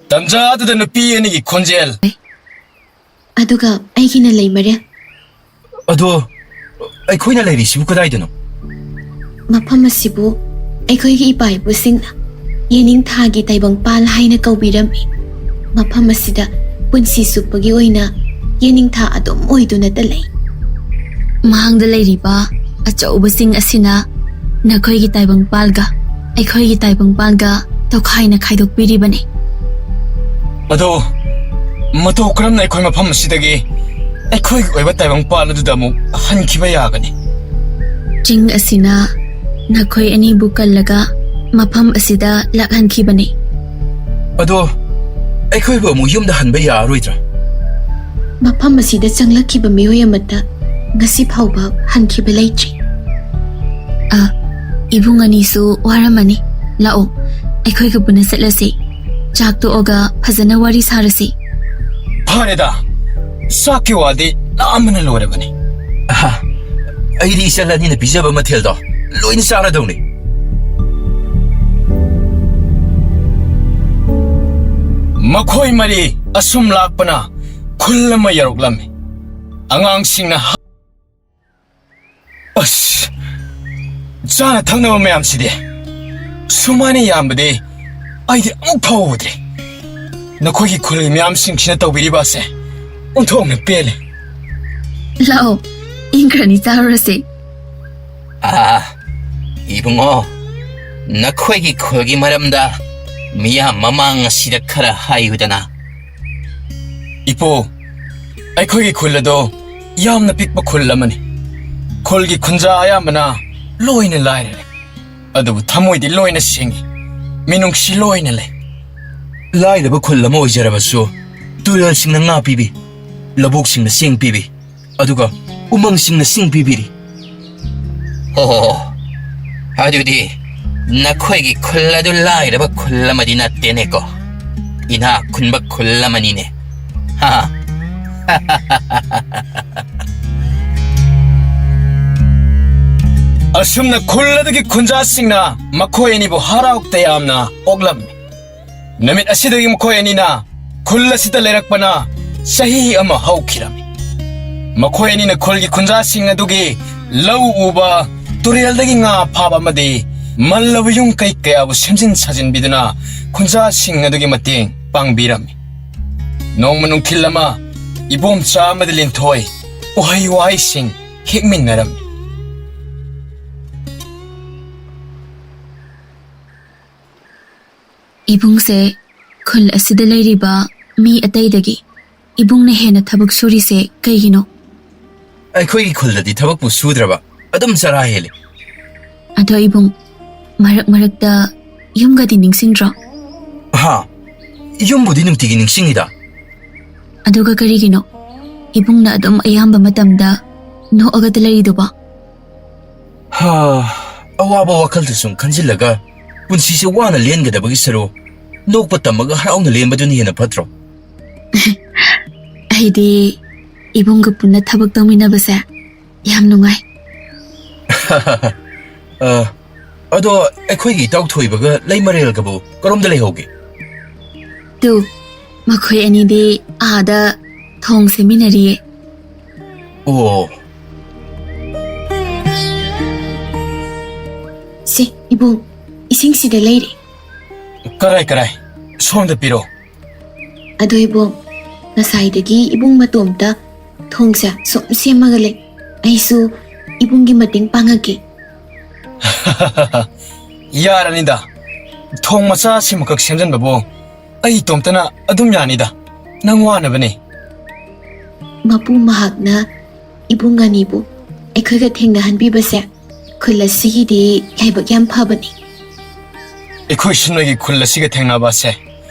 ꯇꯟꯖꯥ ꯑꯗꯨꯗ ꯅꯨꯄꯤ ꯑꯅꯤꯒꯤ ꯈꯣꯟꯖꯦꯜ꯫ ꯑꯗꯨꯒ ꯑꯩꯒꯤꯅ ꯂꯩꯃꯔꯦꯜ꯫ ꯑꯗꯣ ꯑꯩꯈꯣꯏꯅ ꯂꯩꯔꯤꯁꯤꯕꯨ ꯀꯗꯥꯏꯗꯅꯣ? ꯃꯐꯝ ꯑꯁꯤꯕꯨ ꯑꯩꯈꯣꯏꯒꯤ ꯏꯄꯥ ꯏꯄꯨꯁꯤꯡꯅ ꯌꯦꯅꯤꯡꯊꯥꯒꯤ ꯇꯥꯏꯕꯪꯄꯥꯜ ꯍꯥꯏꯅ ꯀꯧꯕꯤꯔꯝꯃꯤ꯫ ꯃꯐꯝ ꯑꯁꯤꯗ ꯄꯨꯟꯁꯤ ꯆꯨꯞꯄꯒꯤ ꯑꯣꯏꯅ ꯌꯦꯅꯤꯡꯊꯥ ꯑꯗꯨꯝ ꯑꯣꯏꯗꯨꯅꯇ ꯂꯩ꯫ ꯃꯍꯥꯛꯗ ꯂꯩꯔꯤꯕ ꯑꯆꯧꯕꯁꯤꯡ ꯑꯁꯤꯅ ꯅꯈꯣꯏꯒꯤ ꯇꯥꯏꯕꯪꯄꯥꯜꯒ ꯑꯩꯈꯣꯏꯒꯤ ꯇꯥꯏꯕꯪꯄꯥꯜꯒ ꯇꯣꯈꯥꯏꯅ ꯈꯥꯏꯗꯣꯛꯄꯤꯔꯤꯕꯅꯤ꯫ ꯑꯗꯣ ꯃꯇꯧ ꯀꯔꯝꯅ ꯑꯩꯈꯣꯏ ꯃꯐꯝ ꯑꯁꯤꯗꯒꯤ ꯑꯩꯈꯣꯏꯒꯤ ꯑꯣꯏꯕ ꯇꯥꯏꯕꯪꯄꯥꯜ ꯑꯗꯨꯗ ꯑꯃꯨꯛ ꯍꯟꯈꯤꯕ ꯌꯥꯒꯅꯤ? ꯆꯤꯡ ꯑꯁꯤꯅ ꯅꯈꯣꯏ ꯑꯅꯤꯕꯨ ꯀꯜꯂꯒ ꯃꯐꯝ ꯑꯁꯤꯗ ꯂꯥꯛꯍꯟꯈꯤꯕꯅꯤ꯫ ꯑꯗꯣ ꯑꯩꯈꯣꯏꯕꯨ ꯑꯃꯨꯛ ꯌꯨꯝꯗ ꯍꯟꯕ ꯌꯥꯔꯔꯣꯏꯗ꯭ꯔꯥ? ꯃꯐꯝ ꯑꯁꯤꯗ ꯆꯪꯂꯛꯈꯤꯕ ꯃꯤꯑꯣꯏ ꯑꯃꯠꯇ ꯉꯁꯤ ꯐꯥꯎꯕ ꯍꯟꯈꯤꯕ ꯂꯩꯇ꯭ꯔꯤ꯫ ꯑ, ꯏꯕꯨꯡ ꯑꯅꯤꯁꯨ ꯋꯥꯔꯝꯃꯅꯤ꯫ ꯂꯥꯛꯑꯣ, ꯑꯩꯈꯣꯏꯒ ꯄꯨꯟꯅ ꯆꯠꯂꯁꯤ꯫ ꯆꯥꯛ ꯇꯣꯛꯑꯒ ꯐꯖꯅ ꯋꯥꯔꯤ ꯁꯥꯔꯁꯤ꯫ ꯐꯔꯦꯗ, ꯆꯥꯛꯀꯤ ꯋꯥꯗꯤ ꯂꯥꯝꯕꯅ ꯂꯣꯏꯔꯕꯅꯤ꯫ ꯑꯍꯥ, ꯑꯩꯗꯤ ꯏꯆꯜ ꯑꯅꯤꯅ ꯄꯤꯖꯕ ꯃꯊꯦꯜꯗꯣ ꯂꯣꯏꯅ ꯆꯥꯔꯗꯧꯅꯤ꯫ ꯃꯈꯣꯏ ꯃꯔꯤ ꯑꯁꯨꯝ ꯂꯥꯛꯄꯅ ꯈꯨꯜ ꯑꯃ ꯌꯧꯔꯛꯂꯝꯃꯤ꯫ ꯑꯉꯥꯡꯁꯤꯡꯅ ꯍ-, ꯑꯁ, ꯆꯥꯅ ꯊꯛꯅꯕ ꯃꯌꯥꯝꯁꯤꯗꯤ ꯁꯨꯃꯥꯏꯅ ꯌꯥꯝꯕꯗꯤ ꯑꯩꯗꯤ ꯑꯃꯨꯛ ꯐꯥꯎ ꯎꯗ꯭ꯔꯤ꯫ ꯅꯈꯣꯏꯒꯤ ꯈꯨꯜ ꯃꯌꯥꯝꯁꯤꯡꯁꯤꯅ ꯇꯧꯕꯤꯔꯤꯕ ꯑꯁꯦ ꯑꯣꯟꯊꯣꯛꯅ ꯄꯦꯜꯂꯦ꯫ ꯂꯥꯛꯑꯣ, ꯏꯪꯈ꯭ꯔꯅꯤ ꯆꯥꯔꯨꯔꯁꯦ꯫ ꯑꯥ, ꯏꯕꯨꯡꯉꯣ, ꯅꯈꯣꯏꯒꯤ ꯈꯨꯜꯒꯤ ꯃꯔꯝꯗ ꯃꯤꯌꯥꯝ ꯃꯃꯥꯡ ꯑꯁꯤꯗ ꯈꯔ ꯍꯥꯏꯌꯨꯗꯅ꯫ ꯏꯄꯨ, ꯑꯩꯈꯣꯏꯒꯤ ꯈꯨꯜ ꯑꯗꯣ ꯌꯥꯝꯅ ꯄꯤꯛꯄ ꯈꯨꯜ ꯑꯃꯅꯤ꯫ ꯈꯨꯜꯒꯤ ꯈꯨꯟꯖꯥ ꯑꯌꯥꯝꯕꯅ ꯂꯣꯏꯅ ꯂꯥꯏꯔꯔꯦ, ꯑꯗꯨꯕꯨ ꯊꯃꯣꯏꯗꯤ ꯂꯣꯏꯅ ꯁꯦꯡꯉꯤ, ꯃꯤꯅꯨꯡꯁꯤ ꯂꯣꯏꯅ ꯂꯩ꯫ ꯂꯥꯏꯔꯕ ꯈꯨꯜ ꯑꯃ ꯑꯣꯏꯖꯔꯕꯁꯨ ꯇꯨꯔꯦꯜꯁꯤꯡꯅ ꯉꯥ ꯄꯤꯕꯤ, ꯂꯧꯕꯨꯛꯁꯤꯡꯅ ꯆꯦꯡ ꯄꯤꯕꯤ, ꯑꯗꯨꯒ ꯎꯃꯪꯁꯤꯡꯅ ꯁꯤꯡ ꯄꯤꯕꯤꯔꯤ꯫ ꯑꯣ, ꯑꯗꯨꯗꯤ ꯅꯈꯣꯏꯒꯤ ꯈꯨꯜ ꯑꯗꯨ ꯂꯥꯏꯔꯕ ꯈꯨꯜ ꯑꯃꯗꯤ ꯅꯠꯇꯦꯅꯦꯀꯣ, ꯏꯅꯥꯛ ꯈꯨꯟꯕ ꯈꯨꯜ ꯑꯃꯅꯤꯅꯦ꯫ ꯍꯥ? ꯑꯁꯨꯝꯅ ꯈꯨꯜ ꯑꯗꯨꯒꯤ ꯈꯨꯟꯖꯥꯁꯤꯡꯅ ꯃꯈꯣꯏ ꯑꯅꯤꯕꯨ ꯍꯔꯥꯎ ꯇꯌꯥꯝꯅ ꯑꯣꯛꯂꯝꯃꯤ꯫ ꯅꯨꯃꯤꯠ ꯑꯁꯤꯗꯒꯤ ꯃꯈꯣꯏ ꯑꯅꯤꯅ ꯈꯨꯜ ꯑꯁꯤꯗ ꯂꯩꯔꯛꯄꯅ ꯆꯍꯤ ꯑꯃ ꯍꯧꯈꯤꯔꯝꯃꯤ꯫ ꯃꯈꯣꯏ ꯑꯅꯤꯅ ꯈꯨꯜꯒꯤ ꯈꯨꯟꯖꯥꯁꯤꯡ ꯑꯗꯨꯒꯤ ꯂꯧ ꯎꯕ, ꯇꯨꯔꯦꯜꯗꯒꯤ ꯉꯥ ꯐꯥꯕ ꯑꯃꯗꯤ ꯃꯜꯂꯕ ꯌꯨꯝ ꯀꯩ ꯀꯌꯥꯕꯨ ꯁꯦꯝꯖꯤꯟ ꯁꯥꯖꯤꯟꯕꯤꯗꯨꯅ ꯈꯨꯟꯖꯥꯁꯤꯡ ꯑꯗꯨꯒꯤ ꯃꯇꯦꯡ ꯄꯥꯡꯕꯤꯔꯝꯃꯤ꯫ ꯅꯣꯡꯃ ꯅꯨꯡꯊꯤꯜ ꯑꯃ ꯏꯕꯣꯝꯆꯥ ꯑꯃꯗꯤ ꯂꯤꯟꯊꯣꯏ ꯎꯍꯩ ꯋꯥꯍꯩꯁꯤꯡ ꯍꯦꯛꯃꯤꯟꯅꯔꯝꯃꯤ꯫ ꯏꯕꯨꯡꯁꯦ ꯈꯨꯜ ꯑꯁꯤꯗ ꯂꯩꯔꯤꯕ ꯃꯤ ꯑꯇꯩꯗꯒꯤ ꯏꯕꯨꯡꯅ ꯍꯦꯟꯅ ꯊꯕꯛ ꯁꯨꯔꯤꯁꯦ ꯀꯩꯒꯤꯅꯣ? ꯑꯩꯈꯣꯏꯒꯤ ꯈꯨꯜꯗꯗꯤ ꯊꯕꯛꯄꯨ ꯁꯨꯗ꯭ꯔꯕ ꯑꯗꯨꯝ ꯆꯔꯥ ꯍꯦꯜꯂꯤ꯫ ꯑꯗꯣ ꯏꯕꯨꯡ, ꯃꯔꯛ ꯃꯔꯛꯇ ꯌꯨꯝꯒꯗꯤ ꯅꯤꯡꯁꯤꯡꯗ꯭ꯔꯣ? ꯍꯥ, ꯌꯨꯝꯕꯨꯗꯤ ꯅꯨꯡꯇꯤꯒꯤ ꯅꯤꯡꯁꯤꯡꯉꯤꯗ꯫ ꯑꯗꯨꯒ ꯀꯔꯤꯒꯤꯅꯣ ꯏꯕꯨꯡꯅ ꯑꯗꯨꯝ ꯑꯌꯥꯝꯕ ꯃꯇꯝꯗ ꯅꯣꯛꯑꯒꯗ ꯂꯩꯔꯤꯗꯨꯕꯣ? ꯍꯥ, ꯑꯋꯥꯕ ꯋꯥꯈꯜꯗ ꯁꯨꯝ ꯈꯟꯖꯤꯜꯂꯒ ꯄꯨꯟꯁꯤꯁꯦ ꯋꯥꯅ ꯂꯦꯟꯒꯗꯕꯒꯤ ꯁꯔꯨꯛ ꯅꯣꯛꯄ ꯇꯝꯃꯒ ꯍꯔꯥꯎꯅ ꯂꯦꯟꯕꯗꯨꯅ ꯍꯦꯟꯅ ꯐꯠꯇ꯭ꯔꯣ? ꯑꯩꯗꯤ ꯏꯕꯨꯡꯒ ꯄꯨꯟꯅ ꯊꯕꯛ ꯇꯧꯃꯤꯟꯅꯕꯁꯦ ꯌꯥꯝ ꯅꯨꯡꯉꯥꯏ꯫ ꯑ, ꯑꯗꯣ ꯑꯩꯈꯣꯏꯒꯤ ꯏꯇꯥꯎ ꯊꯣꯏꯕꯒ ꯂꯩꯃꯔꯦꯜꯒꯕꯨ ꯀꯔꯣꯝꯗ ꯂꯩꯍꯧꯒꯦ? ꯇꯨ, ꯃꯈꯣꯏ ꯑꯅꯤꯗꯤ ꯑꯥꯗ ꯊꯣꯡ ꯁꯦꯝꯃꯤꯟꯅꯔꯤꯌꯦ꯫ ꯑꯣ꯫ ꯁꯦ, ꯏꯕꯨꯡ, ꯏꯁꯤꯡꯁꯤꯗ ꯂꯩꯔꯦ꯫ ꯀꯔꯥꯏ, ꯀꯔꯥꯏ? ꯁꯣꯝꯗ ꯄꯤꯔꯣ꯫ ꯑꯗꯣ ꯏꯕꯨꯡ, ꯉꯁꯥꯏꯗꯒꯤ ꯏꯕꯨꯡ ꯃꯇꯣꯝꯇ ꯊꯣꯡꯁꯦ ꯁꯨꯝ ꯁꯦꯝꯃꯒ ꯂꯩ꯫ ꯑꯩꯁꯨ ꯏꯕꯨꯡꯒꯤ ꯃꯇꯦꯡ ꯄꯥꯡꯉꯛꯀꯦ꯫ ꯌꯥꯔꯅꯤꯗ꯫ ꯊꯣꯡ ꯃꯆꯥ ꯑꯁꯤꯃꯈꯛ ꯁꯦꯝꯖꯟꯕꯕꯨ ꯑꯩ ꯏꯇꯣꯝꯇꯅ ꯑꯗꯨꯝ ꯌꯥꯅꯤꯗ꯫ ꯅꯪ ꯋꯥꯅꯕꯅꯦ꯫ ꯃꯄꯨ ꯃꯍꯥꯛꯅ ꯏꯕꯨꯡ ꯑꯅꯤꯕꯨ ꯑꯩꯈꯣꯏꯒ ꯊꯦꯡꯅꯍꯟꯕꯤꯕꯁꯦ ꯈꯨꯜ ꯑꯁꯤꯒꯤꯗꯤ ꯂꯥꯏꯕꯛ ꯌꯥꯝ ꯐꯕꯅꯤ꯫ ꯑꯩꯈꯣꯏꯁꯨ ꯅꯣꯏꯒꯤ ꯈꯨꯜ ꯑꯁꯤꯒ ꯊꯦꯡꯅꯕ ꯑꯁꯦ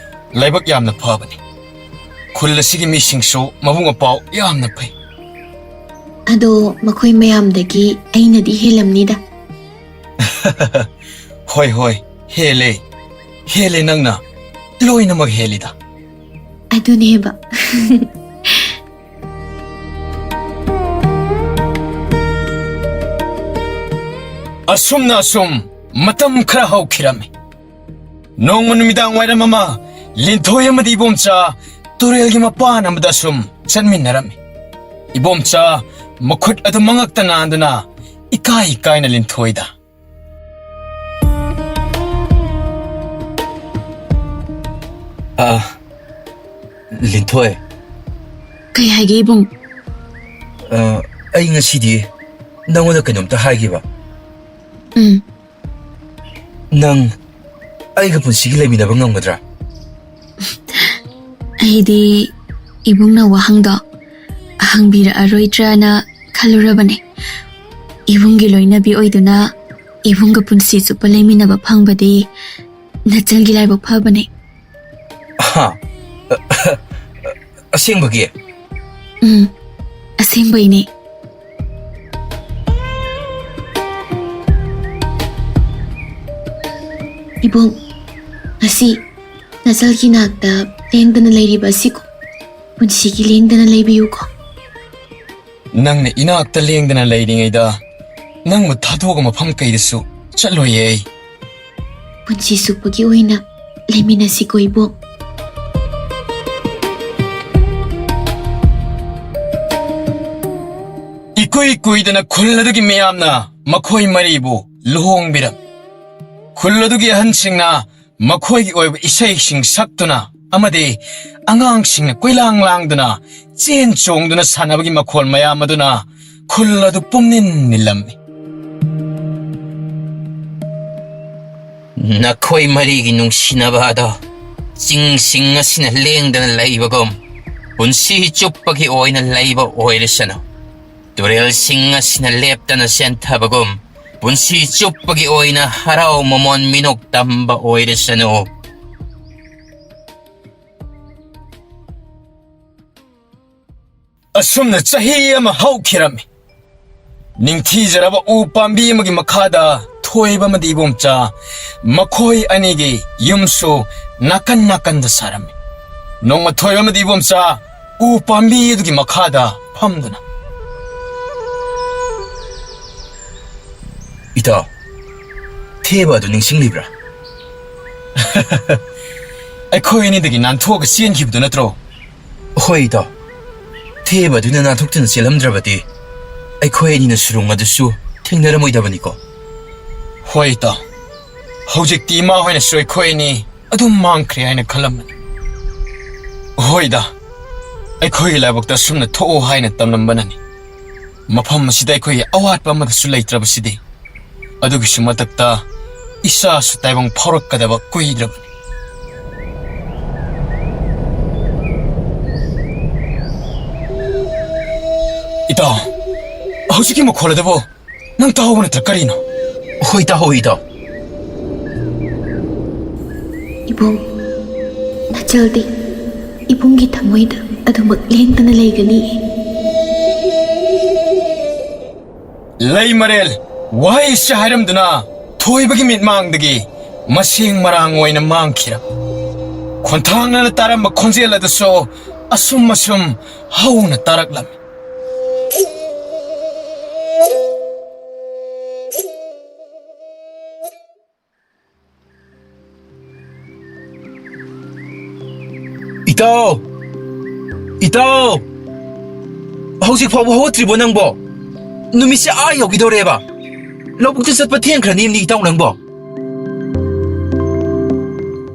ꯂꯥꯏꯕꯛ ꯌꯥꯝꯅ ꯐꯕꯅꯤ꯫ ꯈꯨꯜ ꯑꯁꯤꯒꯤ ꯃꯤꯁꯤꯡꯁꯨ ꯃꯕꯨꯛ ꯃꯄꯥꯎ ꯌꯥꯝꯅ ꯐꯩ꯫ ꯑꯗꯣ ꯃꯈꯣꯏ ꯃꯌꯥꯝꯗꯒꯤ ꯑꯩꯅꯗꯤ ꯍꯦꯜꯂꯝꯅꯤꯗ꯫ ꯍꯣꯏ, ꯍꯣꯏ, ꯍꯦꯜꯂꯦ꯫ ꯍꯦꯜꯂꯦ ꯅꯪꯅ꯫ ꯂꯣꯏꯅꯃꯛ ꯍꯦꯜꯂꯤꯗ꯫ ꯑꯗꯨꯅꯦꯕ꯫ ꯑꯁꯨꯝꯅ ꯑꯁꯨꯝ ꯃꯇꯝ ꯈꯔ ꯍꯧꯈꯤꯔꯝꯃꯤ꯫ ꯅꯣꯡꯃ ꯅꯨꯃꯤꯗꯥꯡ ꯋꯥꯏꯔꯝ ꯑꯃ ꯂꯤꯟꯊꯣꯏ ꯑꯃꯗꯤ ꯏꯕꯣꯝꯆꯥ ꯇꯨꯔꯦꯜꯒꯤ ꯃꯄꯥꯟ ꯑꯃꯗ ꯑꯁꯨꯝ ꯆꯠꯃꯤꯟꯅꯔꯝꯃꯤ꯫ ꯏꯕꯣꯝꯆꯥ ꯃꯈꯨꯠ ꯑꯗꯨ ꯃꯉꯛꯇ ꯅꯥꯟꯗꯨꯅ ꯏꯀꯥꯏ ꯏꯀꯥꯏꯅ ꯂꯤꯟꯊꯣꯏꯗ, ꯑ, ꯂꯤꯟꯊꯣꯏ꯫ ꯀꯩ ꯍꯥꯏꯒꯦ, ꯏꯕꯨꯡ? ꯑ, ꯑꯩ ꯉꯁꯤꯗꯤ ꯅꯪꯉꯣꯟꯗ ꯀꯩꯅꯣꯝꯇ ꯍꯥꯏꯒꯦꯕ꯫ ꯎꯝ꯫ ꯅꯪ ꯑꯩꯒ ꯄꯨꯟꯁꯤꯒꯤ ꯂꯩꯃꯤꯟꯅꯕ ꯉꯝꯒꯗ꯭ꯔꯥ? ꯑꯩꯗꯤ ꯏꯕꯨꯡꯅ ꯋꯥꯍꯪꯗꯣ ꯍꯪꯕꯤꯔꯛꯑꯔꯣꯏꯗ꯭ꯔꯅ ꯈꯜꯂꯨꯔꯕꯅꯦ꯫ ꯏꯕꯨꯡꯒꯤ ꯂꯣꯏꯅꯕꯤ ꯑꯣꯏꯗꯨꯅ ꯏꯕꯨꯡꯒ ꯄꯨꯟꯁꯤ ꯆꯨꯞꯄ ꯂꯩꯃꯤꯟꯅꯕ ꯐꯪꯕꯗꯤ ꯅꯆꯜꯒꯤ ꯂꯥꯏꯕꯛ ꯐꯕꯅꯦ꯫ ꯍꯥ? ꯑꯁꯦꯡꯕꯒꯤ? ꯎꯝ, ꯑꯁꯦꯡꯕꯩꯅꯦ꯫ ꯏꯕꯨꯡ, ꯉꯁꯤ ꯅꯆꯜꯒꯤ ꯅꯥꯛꯇ ꯂꯦꯡꯗꯅ ꯂꯩꯔꯤꯕ ꯑꯁꯤꯀꯣ, ꯄꯨꯟꯁꯤꯒꯤ ꯂꯦꯡꯗꯅ ꯂꯩꯕꯤꯌꯨꯀꯣ꯫ ꯅꯪꯅ ꯏꯅꯥꯛꯇ ꯂꯦꯡꯗꯅ ꯂꯩꯔꯤꯉꯩꯗ ꯅꯪꯕꯨ ꯊꯥꯗꯣꯛꯑꯒ ꯃꯐꯝ ꯀꯩꯗꯁꯨ ꯆꯠꯂꯣꯏꯌꯦ ꯑꯩ꯫ ꯄꯨꯟꯁꯤ ꯆꯨꯞꯄꯒꯤ ꯑꯣꯏꯅ ꯂꯩꯃꯤꯟꯅꯁꯤꯀꯣ, ꯏꯕꯣꯛ꯫ ꯏꯀꯨꯏ ꯀꯨꯏꯗꯅ ꯈꯨꯜ ꯑꯗꯨꯒꯤ ꯃꯤꯌꯥꯝꯅ ꯃꯈꯣꯏ ꯃꯔꯤꯕꯨ ꯂꯨꯍꯣꯡꯕꯤꯔꯝꯃꯤ꯫ ꯈꯨꯜ ꯑꯗꯨꯒꯤ ꯑꯍꯟꯁꯤꯡꯅ ꯃꯈꯣꯏꯒꯤ ꯑꯣꯏꯕ ꯏꯁꯩꯁꯤꯡ ꯁꯛꯇꯨꯅ ꯑꯃꯗꯤ ꯑꯉꯥꯡꯁꯤꯡꯅ ꯀꯣꯏꯂꯥꯡ ꯂꯥꯡꯗꯨꯅ ꯆꯦꯟ ꯆꯣꯡꯗꯨꯅ ꯁꯥꯟꯅꯕꯒꯤ ꯃꯈꯣꯜ ꯃꯌꯥꯝ ꯑꯗꯨꯅ ꯈꯨꯜ ꯑꯗꯨ ꯄꯨꯝꯅꯤꯟ ꯅꯤꯜꯂꯝꯃꯤ꯫ ꯅꯈꯣꯏ ꯃꯔꯤꯒꯤ ꯅꯨꯡꯁꯤꯅꯕ ꯑꯗꯣ ꯆꯤꯡꯁꯤꯡ ꯑꯁꯤꯅ ꯂꯦꯡꯗꯅ ꯂꯩꯕꯒꯨꯝ ꯄꯨꯟꯁꯤ ꯆꯨꯞꯄꯒꯤ ꯑꯣꯏꯅ ꯂꯩꯕ ꯑꯣꯏꯔꯁꯅꯨ꯫ ꯇꯨꯔꯦꯜꯁꯤꯡ ꯑꯁꯤꯅ ꯂꯦꯞꯇꯅ ꯆꯦꯟꯊꯕꯒꯨꯝ ꯄꯨꯟꯁꯤ ꯆꯨꯞꯄꯒꯤ ꯑꯣꯏꯅ ꯍꯔꯥꯎ ꯃꯃꯣꯟ ꯃꯤꯅꯣꯛ ꯇꯝꯕ ꯑꯣꯏꯔꯁꯅꯨ꯫ ꯑꯁꯨꯝꯅ ꯆꯍꯤ ꯑꯃ ꯍꯧꯈꯤꯔꯝꯃꯤ꯫ ꯅꯤꯡꯊꯤꯖꯔꯕ ꯎ ꯄꯥꯝꯕꯤ ꯑꯃꯒꯤ ꯃꯈꯥꯗ ꯊꯣꯏꯕ ꯑꯃꯗꯤ ꯏꯕꯣꯝꯆꯥ ꯃꯈꯣꯏ ꯑꯅꯤꯒꯤ ꯌꯨꯝꯁꯨ ꯅꯥꯀꯟ ꯅꯥꯀꯟꯗ ꯁꯥꯔꯝꯃꯤ꯫ ꯅꯣꯡꯃ ꯊꯣꯏꯕ ꯑꯃꯗꯤ ꯏꯕꯣꯝꯆꯥ ꯎ ꯄꯥꯝꯕꯤ ꯑꯗꯨꯒꯤ ꯃꯈꯥꯗ ꯐꯝꯗꯨꯅ, "ꯏꯇꯥꯎ, ꯊꯦꯕ ꯑꯗꯨ ꯅꯤꯡꯁꯤꯡꯂꯤꯕ꯭ꯔꯥ?" "ꯑꯩꯈꯣꯏ ꯑꯅꯤꯗꯒꯤ ꯅꯥꯟꯊꯣꯛꯑꯒ ꯆꯦꯟꯈꯤꯕꯗꯨ ꯅꯠꯇ꯭ꯔꯣ?" "ꯍꯣꯏ, ꯏꯇꯥꯎ꯫ ꯊꯦꯕ ꯑꯗꯨꯅ ꯅꯥꯟꯊꯣꯛꯇꯨꯅ ꯆꯦꯜꯂꯝꯗ꯭ꯔꯕꯗꯤ ꯑꯩꯈꯣꯏ ꯑꯅꯤꯅ ꯁꯨꯔꯨꯡ ꯑꯗꯨꯁꯨ ꯊꯦꯡꯅꯔꯝꯃꯣꯏꯗꯕꯅꯤꯀꯣ?" "ꯍꯣꯏ, ꯏꯇꯥꯎ꯫ ꯍꯧꯖꯤꯛꯇꯤ ꯏꯃꯥ ꯍꯣꯏꯅꯁꯨ ꯑꯩꯈꯣꯏ ꯑꯅꯤ ꯑꯗꯨꯝ ꯃꯥꯡꯈ꯭ꯔꯦ ꯍꯥꯏꯅ ꯈꯜꯂꯝꯕꯅꯤ꯫ ꯍꯣꯏꯗ, ꯑꯩꯈꯣꯏꯒꯤ ꯂꯥꯏꯕꯛꯇ ꯑꯁꯨꯝꯅ ꯊꯣꯛꯑꯣ ꯍꯥꯏꯅ ꯇꯝꯂꯝꯕꯅꯅꯤ꯫ ꯃꯐꯝ ꯑꯁꯤꯗ ꯑꯩꯈꯣꯏꯒꯤ ꯑꯋꯥꯠꯄ ꯑꯃꯠꯇꯁꯨ ꯂꯩꯇ꯭ꯔꯕꯁꯤꯗꯤ꯫ ꯑꯗꯨꯒꯤꯁꯨ ꯃꯊꯛꯇ ꯏꯆꯥꯁꯨ ꯇꯥꯏꯕꯪ ꯐꯥꯎꯔꯛꯀꯗꯕ ꯀꯨꯏꯗ꯭ꯔꯕꯅꯤ꯫ ꯏꯇꯥꯎ, ꯍꯧꯖꯤꯛꯀꯤ ꯃꯈꯣꯜ ꯑꯗꯨꯕꯨ ꯅꯪ ꯇꯥꯍꯧꯕ ꯅꯠꯇ꯭ꯔꯥ? ꯀꯔꯤꯅꯣ? ꯍꯣꯏ, ꯇꯥꯍꯧꯏ, ꯏꯇꯥꯎ꯫ ꯏꯕꯨꯡ, ꯅꯆꯜꯗꯤ ꯏꯕꯨꯡꯒꯤ ꯊꯃꯣꯏꯗ ꯑꯗꯨꯃꯛ ꯂꯦꯡꯗꯅ ꯂꯩꯒꯅꯤ꯫ ꯂꯩꯃꯔꯦꯜ, ꯋꯥꯍꯩꯁꯤ ꯍꯥꯏꯔꯝꯗꯨꯅ ꯊꯣꯏꯕꯒꯤ ꯃꯤꯠꯃꯥꯡꯗꯒꯤ ꯃꯁꯦꯡ ꯃꯔꯥꯡ ꯑꯣꯏꯅ ꯃꯥꯡꯈꯤꯔꯝꯃꯤ꯫ ꯈꯣꯟꯊꯥꯡꯅꯅ ꯇꯥꯔꯝꯕ ꯈꯣꯟꯖꯦꯜ ꯑꯗꯨꯁꯨ ꯑꯁꯨꯝ ꯑꯁꯨꯝ ꯍꯧꯅ ꯇꯥꯔꯛꯂꯝꯃꯤ꯫ ꯏꯇꯥꯎ! ꯏꯇꯥꯎ! ꯍꯧꯖꯤꯛ ꯐꯥꯎꯕ ꯍꯧꯒꯠꯇ꯭ꯔꯤꯕꯣ ꯅꯪꯕꯣ? ꯅꯨꯃꯤꯠꯁꯦ ꯑꯥ ꯌꯧꯈꯤꯗꯧꯔꯦꯕ꯫ ꯂꯧꯕꯨꯛꯇ ꯆꯠꯄ ꯊꯦꯡꯈ꯭ꯔꯅꯤꯕꯅꯤ, ꯏꯇꯥꯎ, ꯅꯪꯕꯣ꯫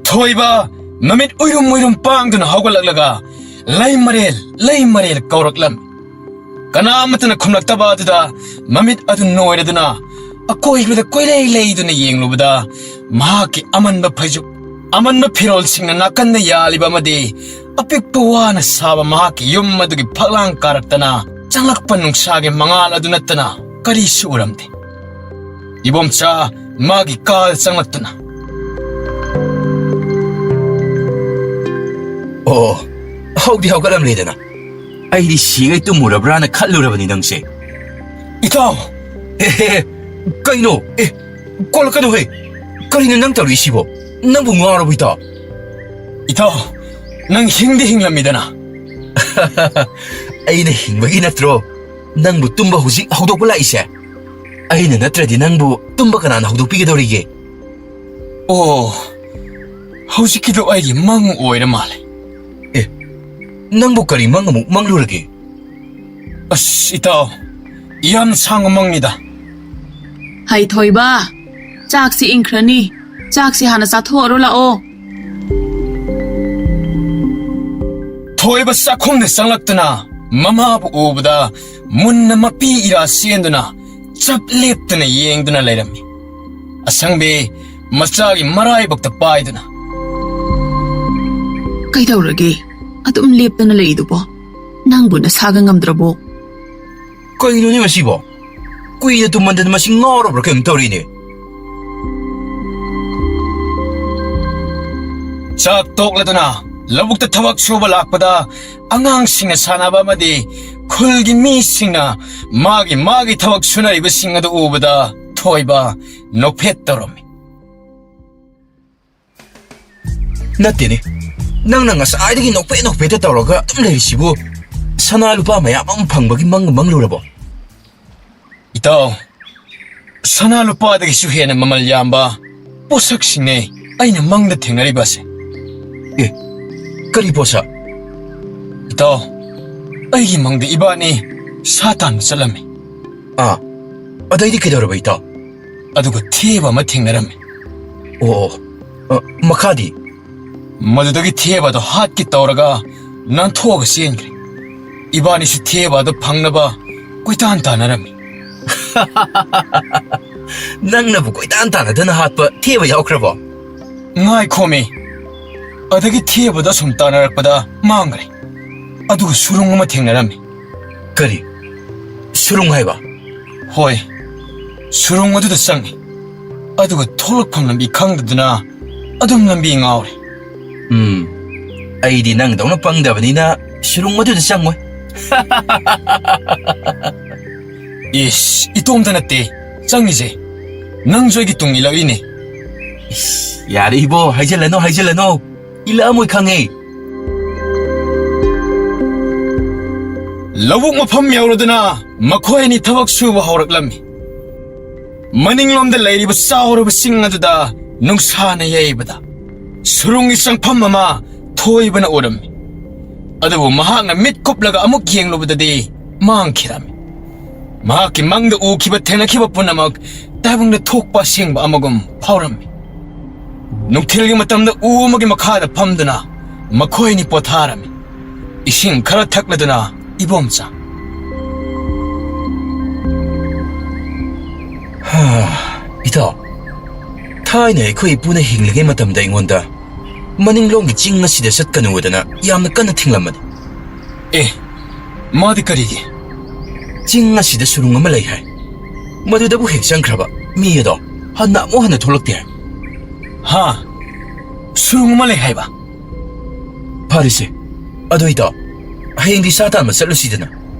ꯊꯣꯏꯕ ꯃꯃꯤꯠ ꯎꯏꯔꯨꯝ ꯎꯏꯔꯨꯝ ꯄꯥꯡꯗꯨꯅ ꯍꯧꯒꯠꯂꯛꯂꯒ, "ꯂꯩꯃꯔꯦꯜ, ꯂꯩꯃꯔꯦꯜ" ꯀꯧꯔꯛꯂꯝꯃꯤ꯫ ꯀꯅꯥ ꯑꯃꯠꯇꯅ ꯈꯨꯝꯂꯛꯇꯕ ꯑꯗꯨꯗ ꯃꯃꯤꯠ ꯑꯗꯨ ꯅꯣꯏꯔꯗꯨꯅ ꯑꯀꯣꯏꯕꯗ ꯀꯣꯏꯂꯩ ꯂꯩꯗꯨꯅ ꯌꯦꯡꯂꯨꯕꯗ, ꯃꯍꯥꯛꯀꯤ ꯑꯃꯟꯕ ꯐꯩꯖꯨꯞ, ꯑꯃꯟꯕ ꯐꯤꯔꯣꯜꯁꯤꯡꯅ ꯅꯥꯀꯟꯗ ꯌꯥꯜꯂꯤꯕ ꯑꯃꯗꯤ ꯑꯄꯤꯛꯄ ꯋꯥꯅ ꯁꯥꯕ ꯃꯍꯥꯛꯀꯤ ꯌꯨꯝ ꯑꯗꯨꯒꯤ ꯐꯛꯂꯥꯡ ꯀꯥꯔꯛꯇꯅ ꯆꯪꯂꯛꯄ ꯅꯨꯡꯁꯥꯒꯤ ꯃꯉꯥꯜ ꯑꯗꯨ ꯅꯠꯇꯅ ꯀꯔꯤꯁꯨ ꯎꯔꯝꯗꯦ꯫ ꯏꯕꯣꯝꯆꯥ ꯃꯥꯒꯤ ꯀꯥꯗ ꯆꯪꯂꯛꯇꯨꯅ, "ꯑꯣ, ꯍꯧꯗꯤ ꯍꯧꯒꯠꯂꯝꯂꯦꯗꯅ꯫ ꯑꯩꯗꯤ ꯁꯤꯒꯩ ꯇꯨꯝꯃꯨꯔꯕ꯭ꯔꯥꯅ ꯈꯜꯂꯨꯔꯕꯅꯤ ꯅꯪꯁꯦ꯫" "ꯏꯇꯥꯎ!" "ꯑꯦ, ꯑꯦ, ꯑꯦ, ꯀꯩꯅꯣ? ꯑꯦ, ꯀꯣꯜꯂꯛꯀꯅꯨꯍꯦ꯫ ꯀꯔꯤꯅꯣ ꯅꯪ ꯇꯧꯔꯤꯁꯤꯕꯣ? ꯅꯪꯕꯨ ꯉꯥꯎꯔꯕꯣ, ꯏꯇꯥꯎ?" "ꯏꯇꯥꯎ, ꯅꯪ ꯍꯤꯡꯗꯤ ꯍꯤꯡꯂꯝꯃꯤꯗꯅ꯫" "ꯑꯩꯅ ꯍꯤꯡꯕꯒꯤ ꯅꯠꯇ꯭ꯔꯣ ꯅꯪꯕꯨ ꯇꯨꯝꯕ ꯍꯧꯖꯤꯛ ꯍꯧꯗꯣꯛꯄ ꯂꯥꯛꯏꯁꯦ? ꯑꯩꯅ ꯅꯠꯇ꯭ꯔꯗꯤ ꯅꯪꯕꯨ ꯇꯨꯝꯕ ꯀꯅꯥꯅ ꯍꯧꯗꯣꯛꯄꯤꯒꯗꯧꯔꯤꯒꯦ?" "ꯑꯣ, ꯍꯧꯖꯤꯛꯀꯤꯗꯣ ꯑꯩꯒꯤ ꯃꯪ ꯑꯣꯏꯔ ꯃꯥꯜꯂꯦ꯫" "ꯑꯦ, ꯅꯪꯕꯨ ꯀꯔꯤ ꯃꯪ ꯑꯃꯨꯛ ꯃꯪꯂꯨꯔꯒꯦ?" "ꯑꯁ, ꯏꯇꯥꯎ, ꯌꯥꯝ ꯁꯥꯡꯕ ꯃꯪꯅꯤꯗ꯫" "ꯍꯩ ꯊꯣꯏꯕ, ꯆꯥꯛꯁꯤ ꯏꯪꯈ꯭ꯔꯅꯤ꯫ ꯆꯥꯛꯁꯤ ꯍꯥꯟꯅ ꯆꯥꯊꯣꯛꯑꯔꯣ ꯂꯥꯛꯑꯣ꯫" ꯊꯣꯏꯕ ꯆꯥꯛꯈꯨꯝꯗ ꯆꯪꯂꯛꯇꯨꯅ ꯃꯃꯥꯕꯨ ꯎꯕꯗ ꯃꯨꯟꯅ ꯃꯄꯤ ꯏꯔꯥ ꯆꯦꯟꯗꯨꯅ ꯆꯞ ꯂꯦꯞꯇꯅ ꯌꯦꯡꯗꯨꯅ ꯂꯩꯔꯝꯃꯤ꯫ ꯑꯁꯪꯕꯤ ꯃꯆꯥꯒꯤ ꯃꯔꯥꯏꯕꯛꯇ ꯄꯥꯏꯗꯨꯅ꯫ "ꯀꯩꯗꯧꯔꯒꯦ? ꯑꯗꯨꯝ ꯂꯦꯞꯇꯅ ꯂꯩꯗꯨꯕꯣ? ꯅꯪꯕꯨ ꯅꯁꯥꯒ ꯉꯝꯗ꯭ꯔꯕꯣ?" "ꯀꯩꯅꯣꯅꯦ ꯃꯁꯤꯕꯣ? ꯀꯨꯏꯅ ꯇꯨꯝꯃꯟꯗꯅ ꯃꯁꯤ ꯉꯥꯎꯔꯕ꯭ꯔꯥ ꯀꯩꯅꯣꯝ ꯇꯧꯔꯤꯅꯦ꯫" ꯆꯥꯛ ꯇꯣꯛꯂꯗꯨꯅ ꯂꯧꯕꯨꯛꯇ ꯊꯕꯛ ꯁꯨꯕ ꯂꯥꯛꯄꯗ ꯑꯉꯥꯡꯁꯤꯡꯅ ꯁꯥꯟꯅꯕ ꯑꯃꯗꯤ ꯈꯨꯜꯒꯤ ꯃꯤꯁꯤꯡꯅ ꯃꯥꯒꯤ ꯃꯥꯒꯤ ꯊꯕꯛ ꯁꯨꯅꯔꯤꯕꯁꯤꯡ ꯑꯗꯨ ꯎꯕꯗ ꯊꯣꯏꯕ ꯅꯣꯛꯐꯦꯠ ꯇꯧꯔꯝꯃꯤ꯫ "ꯅꯠꯇꯦꯅꯦ, ꯅꯪꯅ ꯉꯁꯥꯏꯗꯒꯤ ꯅꯣꯛꯐꯦꯠ ꯅꯣꯛꯐꯦꯠꯇ ꯇꯧꯔꯒ ꯑꯗꯨꯝ ꯂꯩꯔꯤꯁꯤꯕꯨ ꯁꯅꯥ ꯂꯨꯄꯥ ꯃꯌꯥꯝ ꯑꯃ ꯐꯪꯕꯒꯤ ꯃꯪ ꯃꯪꯂꯨꯔꯕꯣ?" "ꯏꯇꯥꯎ, ꯁꯅꯥ ꯂꯨꯄꯥꯗꯒꯤꯁꯨ ꯍꯦꯟꯅ ꯃꯃꯜ ꯌꯥꯝꯕ ꯄꯣꯠꯁꯛꯁꯤꯡꯅꯦ ꯑꯩꯅ ꯃꯪꯗ ꯊꯦꯡꯅꯔꯤꯕ ꯑꯁꯦ꯫" "ꯑꯦ, ꯀꯔꯤ ꯄꯣꯠꯁꯛ?" "ꯏꯇꯥꯎ, ꯑꯩꯒꯤ ꯃꯪꯗ ꯏꯕꯥꯅꯤ ꯁꯥ ꯇꯥꯟꯕ ꯆꯠꯂꯝꯃꯤ꯫" "ꯑꯥ, ꯑꯗꯩꯗꯤ ꯀꯩꯗꯧꯔꯕ, ꯏꯇꯥꯎ?" "ꯑꯗꯨꯒ ꯊꯦꯕ ꯑꯃ ꯊꯦꯡꯅꯔꯝꯃꯤ꯫" "ꯑꯣ, ꯑꯣ, ꯑ, ꯃꯈꯥꯗꯤ?" "ꯃꯗꯨꯗꯒꯤ ꯊꯦꯕ ꯑꯗꯨ ꯍꯥꯠꯀꯦ ꯇꯧꯔꯒ ꯅꯥꯟꯊꯣꯛꯑꯒ ꯆꯦꯟꯈ꯭ꯔꯦ꯫ ꯏꯕꯥꯅꯤꯁꯨ ꯊꯦꯕ ꯑꯗꯨ ꯐꯪꯅꯕ ꯀꯣꯏꯇꯥꯟ ꯇꯥꯟꯅꯔꯝꯃꯤ꯫" "ꯅꯪꯅꯕꯨ ꯀꯣꯏꯇꯥꯟ ꯇꯥꯟꯅꯗꯅ ꯍꯥꯠꯄ ꯊꯦꯕ ꯌꯥꯎꯈ꯭ꯔꯕꯣ?" "ꯉꯥꯏꯈꯣꯃꯤ, ꯑꯗꯒꯤ ꯊꯦꯕꯗ ꯁꯨꯝ ꯇꯥꯟꯅꯔꯛꯄꯗ ꯃꯥꯡꯈ꯭ꯔꯦ꯫ ꯑꯗꯨꯒ ꯁꯨꯔꯨꯡ ꯑꯃ ꯊꯦꯡꯅꯔꯝꯃꯤ꯫" "ꯀꯔꯤ? ꯁꯨꯔꯨꯡ ꯍꯥꯏꯕ?" "ꯍꯣꯏ, ꯁꯨꯔꯨꯡ ꯑꯗꯨꯗ ꯆꯪꯉꯤ꯫ ꯑꯗꯨꯒ ꯊꯣꯛꯂꯛꯐꯝ ꯂꯝꯕꯤ ꯈꯪꯗꯗꯨꯅ ꯑꯗꯨꯝ ꯂꯝꯕꯤ ꯉꯥꯎꯔꯦ꯫" "ꯎꯝ, ꯑꯩꯗꯤ ꯅꯪꯗꯧꯅ ꯄꯪꯗꯕꯅꯤꯅ ꯁꯨꯔꯨꯡ ꯑꯗꯨꯗ ꯆꯪꯉꯣꯏ꯫" "ꯏꯁ, ꯏꯇꯣꯝꯇ ꯅꯠꯇꯦ ꯆꯪꯉꯤꯁꯦ, ꯅꯪꯁꯨ ꯑꯩꯒꯤ ꯇꯨꯡ ꯏꯜꯂꯛꯏꯅꯦ꯫" "ꯏꯁ, ꯌꯥꯔꯦ ꯏꯕꯣ, ꯍꯥꯏꯖꯜꯂꯅꯣ, ꯍꯥꯏꯖꯜꯂꯅꯣ, ꯏꯜꯂꯛꯑꯝꯃꯣꯏ ꯈꯪꯉꯦ꯫" ꯂꯧꯕꯨꯛ ꯃꯐꯝ ꯌꯧꯔꯗꯨꯅ ꯃꯈꯣꯏ ꯑꯅꯤ ꯊꯕꯛ ꯁꯨꯕ ꯍꯧꯔꯛꯂꯝꯃꯤ꯫ ꯃꯅꯤꯡꯂꯣꯝꯗ ꯂꯩꯔꯤꯕ ꯆꯥꯎꯔꯕ ꯆꯤꯡ ꯑꯗꯨꯗ ꯅꯨꯡꯁꯥꯅ ꯌꯩꯕꯗ ꯁꯨꯔꯨꯡꯒꯤ ꯆꯪꯐꯝ ꯑꯃ ꯊꯣꯏꯕꯅ ꯎꯔꯝꯃꯤ꯫ ꯑꯗꯨꯕꯨ ꯃꯍꯥꯛꯅ ꯃꯤꯠ ꯀꯨꯞꯂꯒ ꯑꯃꯨꯛ ꯌꯦꯡꯂꯨꯕꯗꯗꯤ ꯃꯥꯡꯈꯤꯔꯝꯃꯤ꯫ ꯃꯍꯥꯛꯀꯤ ꯃꯪꯗ ꯎꯈꯤꯕ ꯊꯦꯡꯅꯈꯤꯕ ꯄꯨꯝꯅꯃꯛ ꯇꯥꯏꯕꯪꯗ ꯊꯣꯛꯄ ꯑꯁꯦꯡꯕ ꯑꯃꯒꯨꯝ ꯐꯥꯎꯔꯝꯃꯤ꯫ ꯅꯨꯡꯊꯤꯜꯒꯤ ꯃꯇꯝꯗ ꯎ ꯑꯃꯒꯤ ꯃꯈꯥꯗ ꯐꯝꯗꯨꯅ ꯃꯈꯣꯏ ꯑꯅꯤ ꯄꯣꯊꯥꯔꯝꯃꯤ꯫ ꯏꯁꯤꯡ ꯈꯔ ꯊꯛꯂꯗꯅ, ꯏꯕꯣꯝꯆꯥ꯫ ꯍꯥ, ꯏꯇꯥꯎ, ꯊꯥꯏꯅ ꯑꯩꯈꯣꯏ ꯏꯄꯨꯅ ꯍꯤꯡꯂꯤꯉꯩ ꯃꯇꯝꯗ ꯑꯩꯉꯣꯟꯗ ꯃꯅꯤꯡꯂꯣꯝꯒꯤ ꯆꯤꯡ ꯑꯁꯤꯗ ꯆꯠꯀꯅꯨꯗꯅ ꯌꯥꯝꯅ ꯀꯟꯅ ꯊꯤꯡꯂꯝꯕꯅꯤ꯫ ꯑꯦ, ꯃꯥꯗꯤ ꯀꯔꯤꯒꯤ? ꯆꯤꯡ ꯑꯁꯤꯗ ꯁꯨꯔꯨꯡ ꯑꯃ ꯂꯩ ꯍꯥꯏ꯫ ꯃꯗꯨꯗꯕꯨ ꯍꯦꯛ ꯆꯪꯈ꯭ꯔꯕ ꯃꯤ ꯑꯗꯣ ꯍꯟꯅ ꯑꯃꯨꯛ ꯍꯟꯅ ꯊꯣꯛꯂꯛꯇꯦ ꯍꯥꯏ꯫ ꯍꯥ? ꯁꯨꯔꯨꯡ ꯑꯃ ꯂꯩ ꯍꯥꯏꯕ? ꯐꯔꯦꯁꯦ꯫ ꯑꯗꯨ ꯏꯇꯥꯎ, ꯍꯌꯦꯡꯗꯤ ꯁꯥ ꯇꯥꯟꯕ ꯆꯠꯂꯨꯁꯤꯗꯅ꯫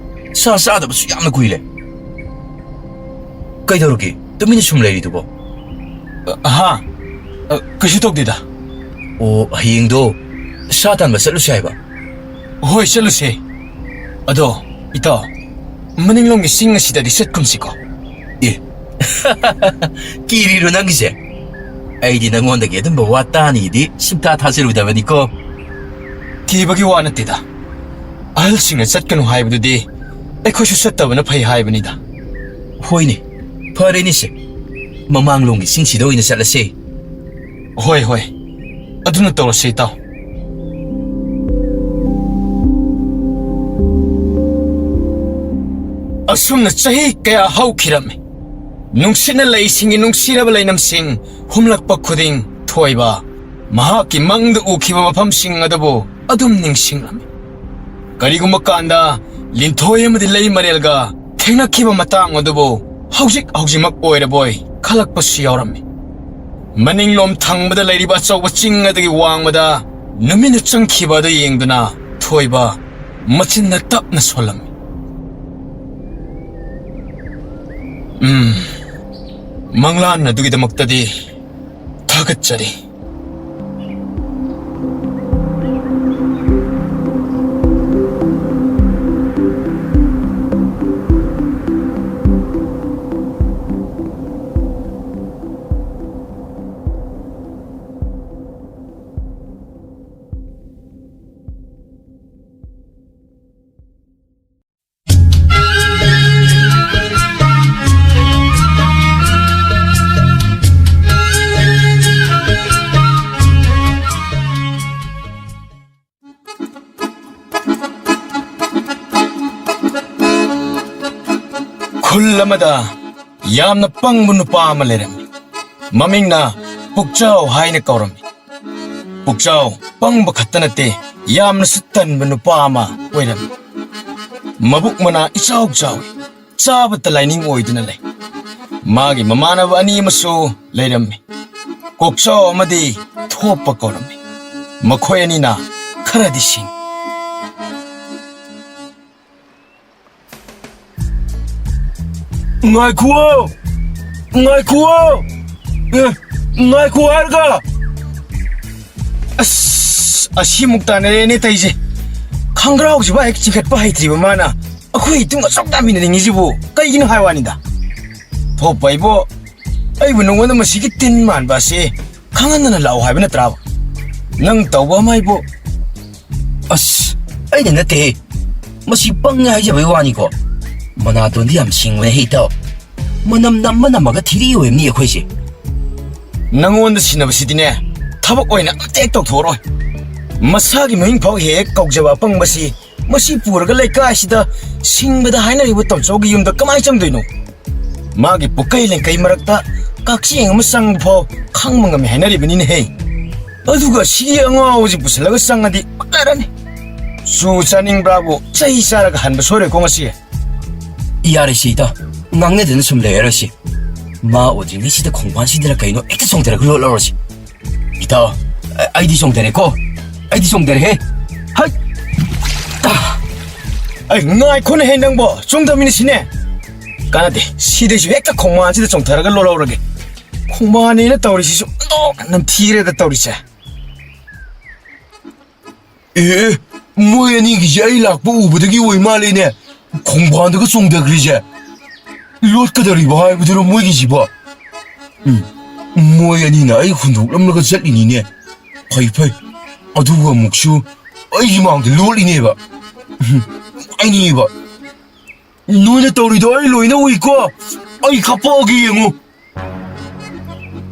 ꯁꯥ ꯆꯥꯗꯕꯁꯨ ꯌꯥꯝꯅ ꯀꯨꯏꯔꯦ꯫ ꯀꯩꯗꯧꯔꯒꯦ? ꯇꯨꯃꯤꯟꯅ ꯁꯨꯝ ꯂꯩꯔꯤꯗꯨꯕꯣ? ꯑ, ꯍꯥ? ꯑ, ꯀꯩꯁꯨ ꯇꯧꯗꯦꯗ꯫ ꯑꯣ, ꯍꯌꯦꯡꯗꯣ ꯁꯥ ꯇꯥꯟꯕ ꯆꯠꯂꯨꯁꯦ ꯍꯥꯏꯕ? ꯍꯣꯏ, ꯆꯠꯂꯨꯁꯦ꯫ ꯑꯗꯣ, ꯏꯇꯥꯎ, ꯃꯅꯤꯡꯂꯣꯝꯒꯤ ꯆꯤꯡ ꯑꯁꯤꯗꯗꯤ ꯆꯠꯀꯨꯝꯁꯤꯀꯣ꯫ ꯑꯦ, ꯀꯤꯔꯤꯔꯣ ꯅꯪꯒꯤꯁꯦ? ꯑꯩꯗꯤ ꯅꯪꯉꯣꯟꯗꯒꯤ ꯑꯗꯨꯝꯕ ꯋꯥ ꯇꯥꯅꯤꯗꯤ ꯁꯨꯡꯊꯥ ꯊꯥꯖꯔꯨꯗꯕꯅꯤꯀꯣ꯫ ꯀꯤꯕꯒꯤ ꯋꯥ ꯅꯠꯇꯦꯗ꯫ ꯑꯍꯜꯁꯤꯡꯅ ꯆꯠꯀꯅꯨ ꯍꯥꯏꯕꯗꯨꯗꯤ ꯑꯩꯈꯣꯏꯁꯨ ꯆꯠꯇꯕꯅ ꯐꯩ ꯍꯥꯏꯕꯅꯤꯗ꯫ ꯍꯣꯏꯅꯦ, ꯐꯔꯦꯅꯦꯁꯦ꯫ ꯃꯃꯥꯡꯂꯣꯝꯒꯤ ꯆꯤꯡꯁꯤꯗ ꯑꯣꯏꯅ ꯆꯠꯂꯁꯦ꯫ ꯍꯣꯏ, ꯍꯣꯏ꯫ ꯑꯗꯨꯅ ꯇꯧꯔꯁꯦ, ꯏꯇꯥꯎ꯫ ꯑꯁꯨꯝꯅ ꯆꯍꯤ ꯀꯌꯥ ꯍꯧꯈꯤꯔꯝꯃꯤ꯫ ꯅꯨꯡꯁꯤꯠꯅ ꯂꯩꯁꯤꯡꯒꯤ ꯅꯨꯡꯁꯤꯔꯕ ꯂꯩꯅꯝꯁꯤꯡ ꯍꯨꯝꯂꯛꯄ ꯈꯨꯗꯤꯡ ꯊꯣꯏꯕ ꯃꯍꯥꯛꯀꯤ ꯃꯪꯗ ꯎꯈꯤꯕ ꯃꯐꯝꯁꯤꯡ ꯑꯗꯨꯕꯨ ꯑꯗꯨꯝ ꯅꯤꯡꯁꯤꯡꯂꯝꯃꯤ꯫ ꯀꯔꯤꯒꯨꯝꯕ ꯀꯥꯟꯗ ꯂꯤꯟꯊꯣꯏ ꯑꯃꯗꯤ ꯂꯩꯃꯔꯦꯜꯒ ꯊꯦꯡꯅꯈꯤꯕ ꯃꯇꯥꯡ ꯑꯗꯨꯕꯨ ꯍꯧꯖꯤꯛ ꯍꯧꯖꯤꯛꯃꯛ ꯑꯣꯏꯔꯕꯣꯏ ꯈꯜꯂꯛꯄꯁꯨ ꯌꯥꯎꯔꯝꯃꯤ꯫ ꯃꯅꯤꯡꯂꯣꯝ ꯊꯪꯕꯗ ꯂꯩꯔꯤꯕ ꯑꯆꯧꯕ ꯆꯤꯡ ꯑꯗꯨꯒꯤ ꯋꯥꯡꯃꯗ ꯅꯨꯃꯤꯠꯅ ꯆꯪꯈꯤꯕ ꯑꯗꯨ ꯌꯦꯡꯗꯨꯅ ꯊꯣꯏꯕ ꯃꯆꯤꯟꯅ ꯇꯞꯅ ꯁꯣꯜꯂꯝꯃꯤ꯫ ꯎꯝ, ꯃꯪꯂꯥꯟ ꯑꯗꯨꯒꯤꯗꯃꯛꯇꯗꯤ ꯊꯥꯒꯠꯆꯔꯤ꯫ ꯈꯨꯜ ꯑꯃꯗ ꯌꯥꯝꯅ ꯄꯪꯕ ꯅꯨꯄꯥ ꯑꯃ ꯂꯩꯔꯝꯃꯤ꯫ ꯃꯃꯤꯡꯅ ꯄꯨꯛꯆꯥꯎ ꯍꯥꯏꯅ ꯀꯧꯔꯝꯃꯤ꯫ ꯄꯨꯛꯆꯥꯎ ꯄꯪꯕ ꯈꯛꯇ ꯅꯠꯇꯦ, ꯌꯥꯝꯅꯁꯨ ꯇꯟꯕ ꯅꯨꯄꯥ ꯑꯃ ꯑꯣꯏꯔꯝꯃꯤ꯫ ꯃꯕꯨꯛ ꯃꯅꯥ ꯏꯆꯥꯎ ꯆꯥꯎꯏ, ꯆꯥꯕꯇ ꯂꯥꯏꯅꯤꯡ ꯑꯣꯏꯗꯨꯅ ꯂꯩ꯫ ꯃꯥꯒꯤ ꯃꯃꯥꯟꯅꯕ ꯑꯅꯤ ꯑꯃꯁꯨ ꯂꯩꯔꯝꯃꯤ꯫ ꯀꯣꯛꯆꯥꯎ ꯑꯃꯗꯤ ꯊꯣꯞꯄ ꯀꯧꯔꯝꯃꯤ꯫ ꯃꯈꯣꯏ ꯑꯅꯤꯅ ꯈꯔꯗꯤ ꯁꯤꯡ꯫ ꯉꯥꯏꯈꯨꯑꯣ! ꯉꯥꯏꯈꯨꯑꯣ! ꯑꯦ, ꯉꯥꯏꯈꯨ ꯍꯥꯏꯔꯒ! ꯑꯁ, ꯑꯁꯤꯃꯨꯛ ꯇꯥꯟꯅꯔꯦꯅꯦ ꯇꯧꯏꯁꯦ꯫ ꯈꯪꯒ꯭ꯔꯥꯎꯁꯤꯐꯥꯎ ꯍꯦꯛ ꯆꯤꯡꯈꯠꯄ ꯍꯩꯇ꯭ꯔꯤꯕ ꯃꯥꯅ ꯑꯩꯈꯣꯏ ꯏꯇꯨꯡ ꯑꯁꯨꯛ ꯇꯥꯟꯃꯤꯟꯅꯅꯤꯡꯉꯤꯁꯤꯕꯨ ꯀꯩꯒꯤꯅꯣ ꯍꯥꯏ ꯋꯥꯅꯤꯗ꯫ ꯊꯣꯛꯄ ꯑꯩꯕꯣ, ꯑꯩꯕꯨ ꯅꯉꯣꯟꯗ ꯃꯁꯤꯒꯤ ꯇꯤꯟ ꯃꯥꯟꯕ ꯑꯁꯤ ꯈꯪꯍꯟꯗꯅ ꯂꯥꯛꯑꯣ ꯍꯥꯏꯕ ꯅꯠꯇ꯭ꯔꯥꯕ? ꯅꯪ ꯇꯧꯕ ꯑꯃ ꯍꯥꯏꯕꯨ꯫ ꯑꯁ, ꯑꯩꯅ ꯅꯠꯇꯦꯍꯦ꯫ ꯃꯁꯤ ꯄꯪꯉꯦ ꯍꯥꯏꯖꯕꯩ ꯋꯥꯅꯤꯀꯣ꯫ ꯃꯅꯥꯇꯣꯟꯗꯤ ꯌꯥꯝ ꯁꯤꯡꯕꯅꯦ ꯍꯦ ꯏꯇꯥꯎ꯫ ꯃꯅꯝ ꯅꯝꯃ ꯅꯝꯃꯒ ꯊꯤꯔꯤ ꯑꯣꯏꯕꯅꯤ ꯑꯩꯈꯣꯏꯁꯦ꯫ ꯅꯉꯣꯟꯗ ꯁꯤꯟꯅꯕꯁꯤꯗꯤꯅꯦ, ꯊꯕꯛ ꯑꯣꯏꯅ ꯑꯝꯇ ꯍꯦꯛ ꯇꯧꯊꯣꯛꯑꯔꯣꯏ꯫ ꯃꯁꯥꯒꯤ ꯃꯃꯤꯡ ꯐꯥꯎ ꯍꯦꯛ ꯍꯦꯛ ꯀꯧꯖꯕ ꯑꯄꯪꯕꯁꯤ, ꯃꯁꯤ ꯄꯨꯔꯒ ꯂꯩꯀꯥꯏꯁꯤꯗ ꯁꯤꯡꯕꯗ ꯍꯥꯏꯅꯔꯤꯕ ꯇꯣꯝꯆꯧꯒꯤ ꯌꯨꯝꯗ ꯀꯃꯥꯏꯅ ꯆꯪꯗꯣꯏꯅꯣ? ꯃꯥꯒꯤ ꯄꯨꯀꯩ ꯂꯦꯡꯀꯩ ꯃꯔꯛꯇ ꯀꯛꯆꯦꯡ ꯑꯃ ꯆꯪꯕ ꯐꯥꯎ ꯈꯪꯕ ꯉꯝꯃꯤ ꯍꯥꯏꯅꯔꯤꯕꯅꯤꯅꯦꯍꯦ꯫ ꯑꯗꯨꯒ ꯁꯤꯒꯤ ꯑꯉꯥꯎꯕꯁꯤ ꯄꯨꯁꯜꯂꯒ ꯆꯪꯉꯗꯤ ꯐꯖꯔꯅꯤ꯫ ꯆꯨ ꯆꯥꯅꯤꯡꯕ꯭ꯔꯥꯕꯨ ꯆꯩ ꯆꯥꯔꯒ ꯍꯟꯕ ꯁꯣꯏꯔꯣꯏꯀꯣ ꯉꯁꯤ꯫ ꯌꯥꯔꯦꯁꯦ ꯏꯇꯥꯎ, ꯉꯥꯡꯅꯗꯅ ꯁꯨꯝ ꯂꯩꯔꯔꯣꯏꯁꯤ꯫ ꯃꯥ ꯎꯗ꯭ꯔꯤꯉꯩꯁꯤꯗ ꯈꯣꯡꯕꯥꯟꯁꯤꯗꯔ ꯀꯩꯅꯣ ꯍꯦꯛꯇ ꯆꯣꯡꯊꯔꯒ ꯂꯣꯠꯂꯧꯔꯁꯤ꯫ ꯏꯇꯥꯎ, ꯑ-, ꯑꯩꯗꯤ ꯆꯣꯡꯊꯔꯦꯀꯣ꯫ ꯑꯩꯗꯤ ꯆꯣꯡꯊꯔꯦꯍꯦ꯫ ꯍꯩ! ꯇꯥ! ꯑꯩ ꯉꯥꯏꯈꯣꯅꯦꯍꯦ ꯅꯪꯕꯣ, ꯆꯣꯡꯊꯃꯤꯟꯅꯁꯤꯅꯦ꯫ ꯀꯥꯟꯅꯗꯦ, ꯁꯤꯗꯩꯁꯨ ꯍꯦꯛꯇ ꯈꯣꯡꯕꯥꯟꯁꯤꯗ ꯆꯣꯡꯊꯔꯒ ꯂꯣꯠꯍꯧꯔꯒꯦ꯫ ꯈꯣꯡꯕꯥꯟꯅꯦꯅ ꯇꯧꯔꯤꯁꯤꯁꯨ ꯑꯣꯟꯊꯣꯛꯅ ꯅꯝꯊꯤꯔꯦꯗ ꯇꯧꯔꯤꯁꯦ꯫ ꯑꯦ, ꯃꯣꯏ ꯑꯅꯤꯒꯤꯁꯦ ꯑꯩ ꯂꯥꯛꯄ ꯎꯕꯗꯒꯤ ꯑꯣꯏ ꯃꯥꯜꯂꯦꯅꯦ, ꯈꯣꯡꯕꯥꯟꯗꯒ ꯆꯣꯡꯊꯈ꯭ꯔꯤꯁꯦ꯫ ꯂꯣꯠꯀꯗꯧꯔꯤꯕ ꯍꯥꯏꯕꯗꯨꯔꯣ ꯃꯣꯏꯒꯤꯁꯤꯕꯣ? ꯎꯝ, ꯃꯣꯏ ꯑꯅꯤꯅ ꯑꯩ ꯍꯨꯟꯗꯣꯛꯂꯝꯂꯒ ꯆꯠꯂꯤꯅꯤꯅꯦ꯫ ꯐꯩ, ꯐꯩ꯫ ꯑꯗꯨꯒ ꯑꯃꯨꯛꯁꯨ ꯑꯩꯒꯤ ꯃꯥꯡꯗ ꯂꯣꯠꯂꯤꯅꯦꯕ꯫ ꯎꯝ, ꯑꯩꯅꯦꯕ꯫ ꯅꯣꯏꯅ ꯇꯧꯔꯤꯗꯣ ꯑꯩ ꯂꯣꯏꯅ ꯎꯏꯀꯣ꯫ ꯑꯩ ꯀꯥꯞꯄꯛꯑꯒꯦ ꯌꯦꯡꯉꯨ꯫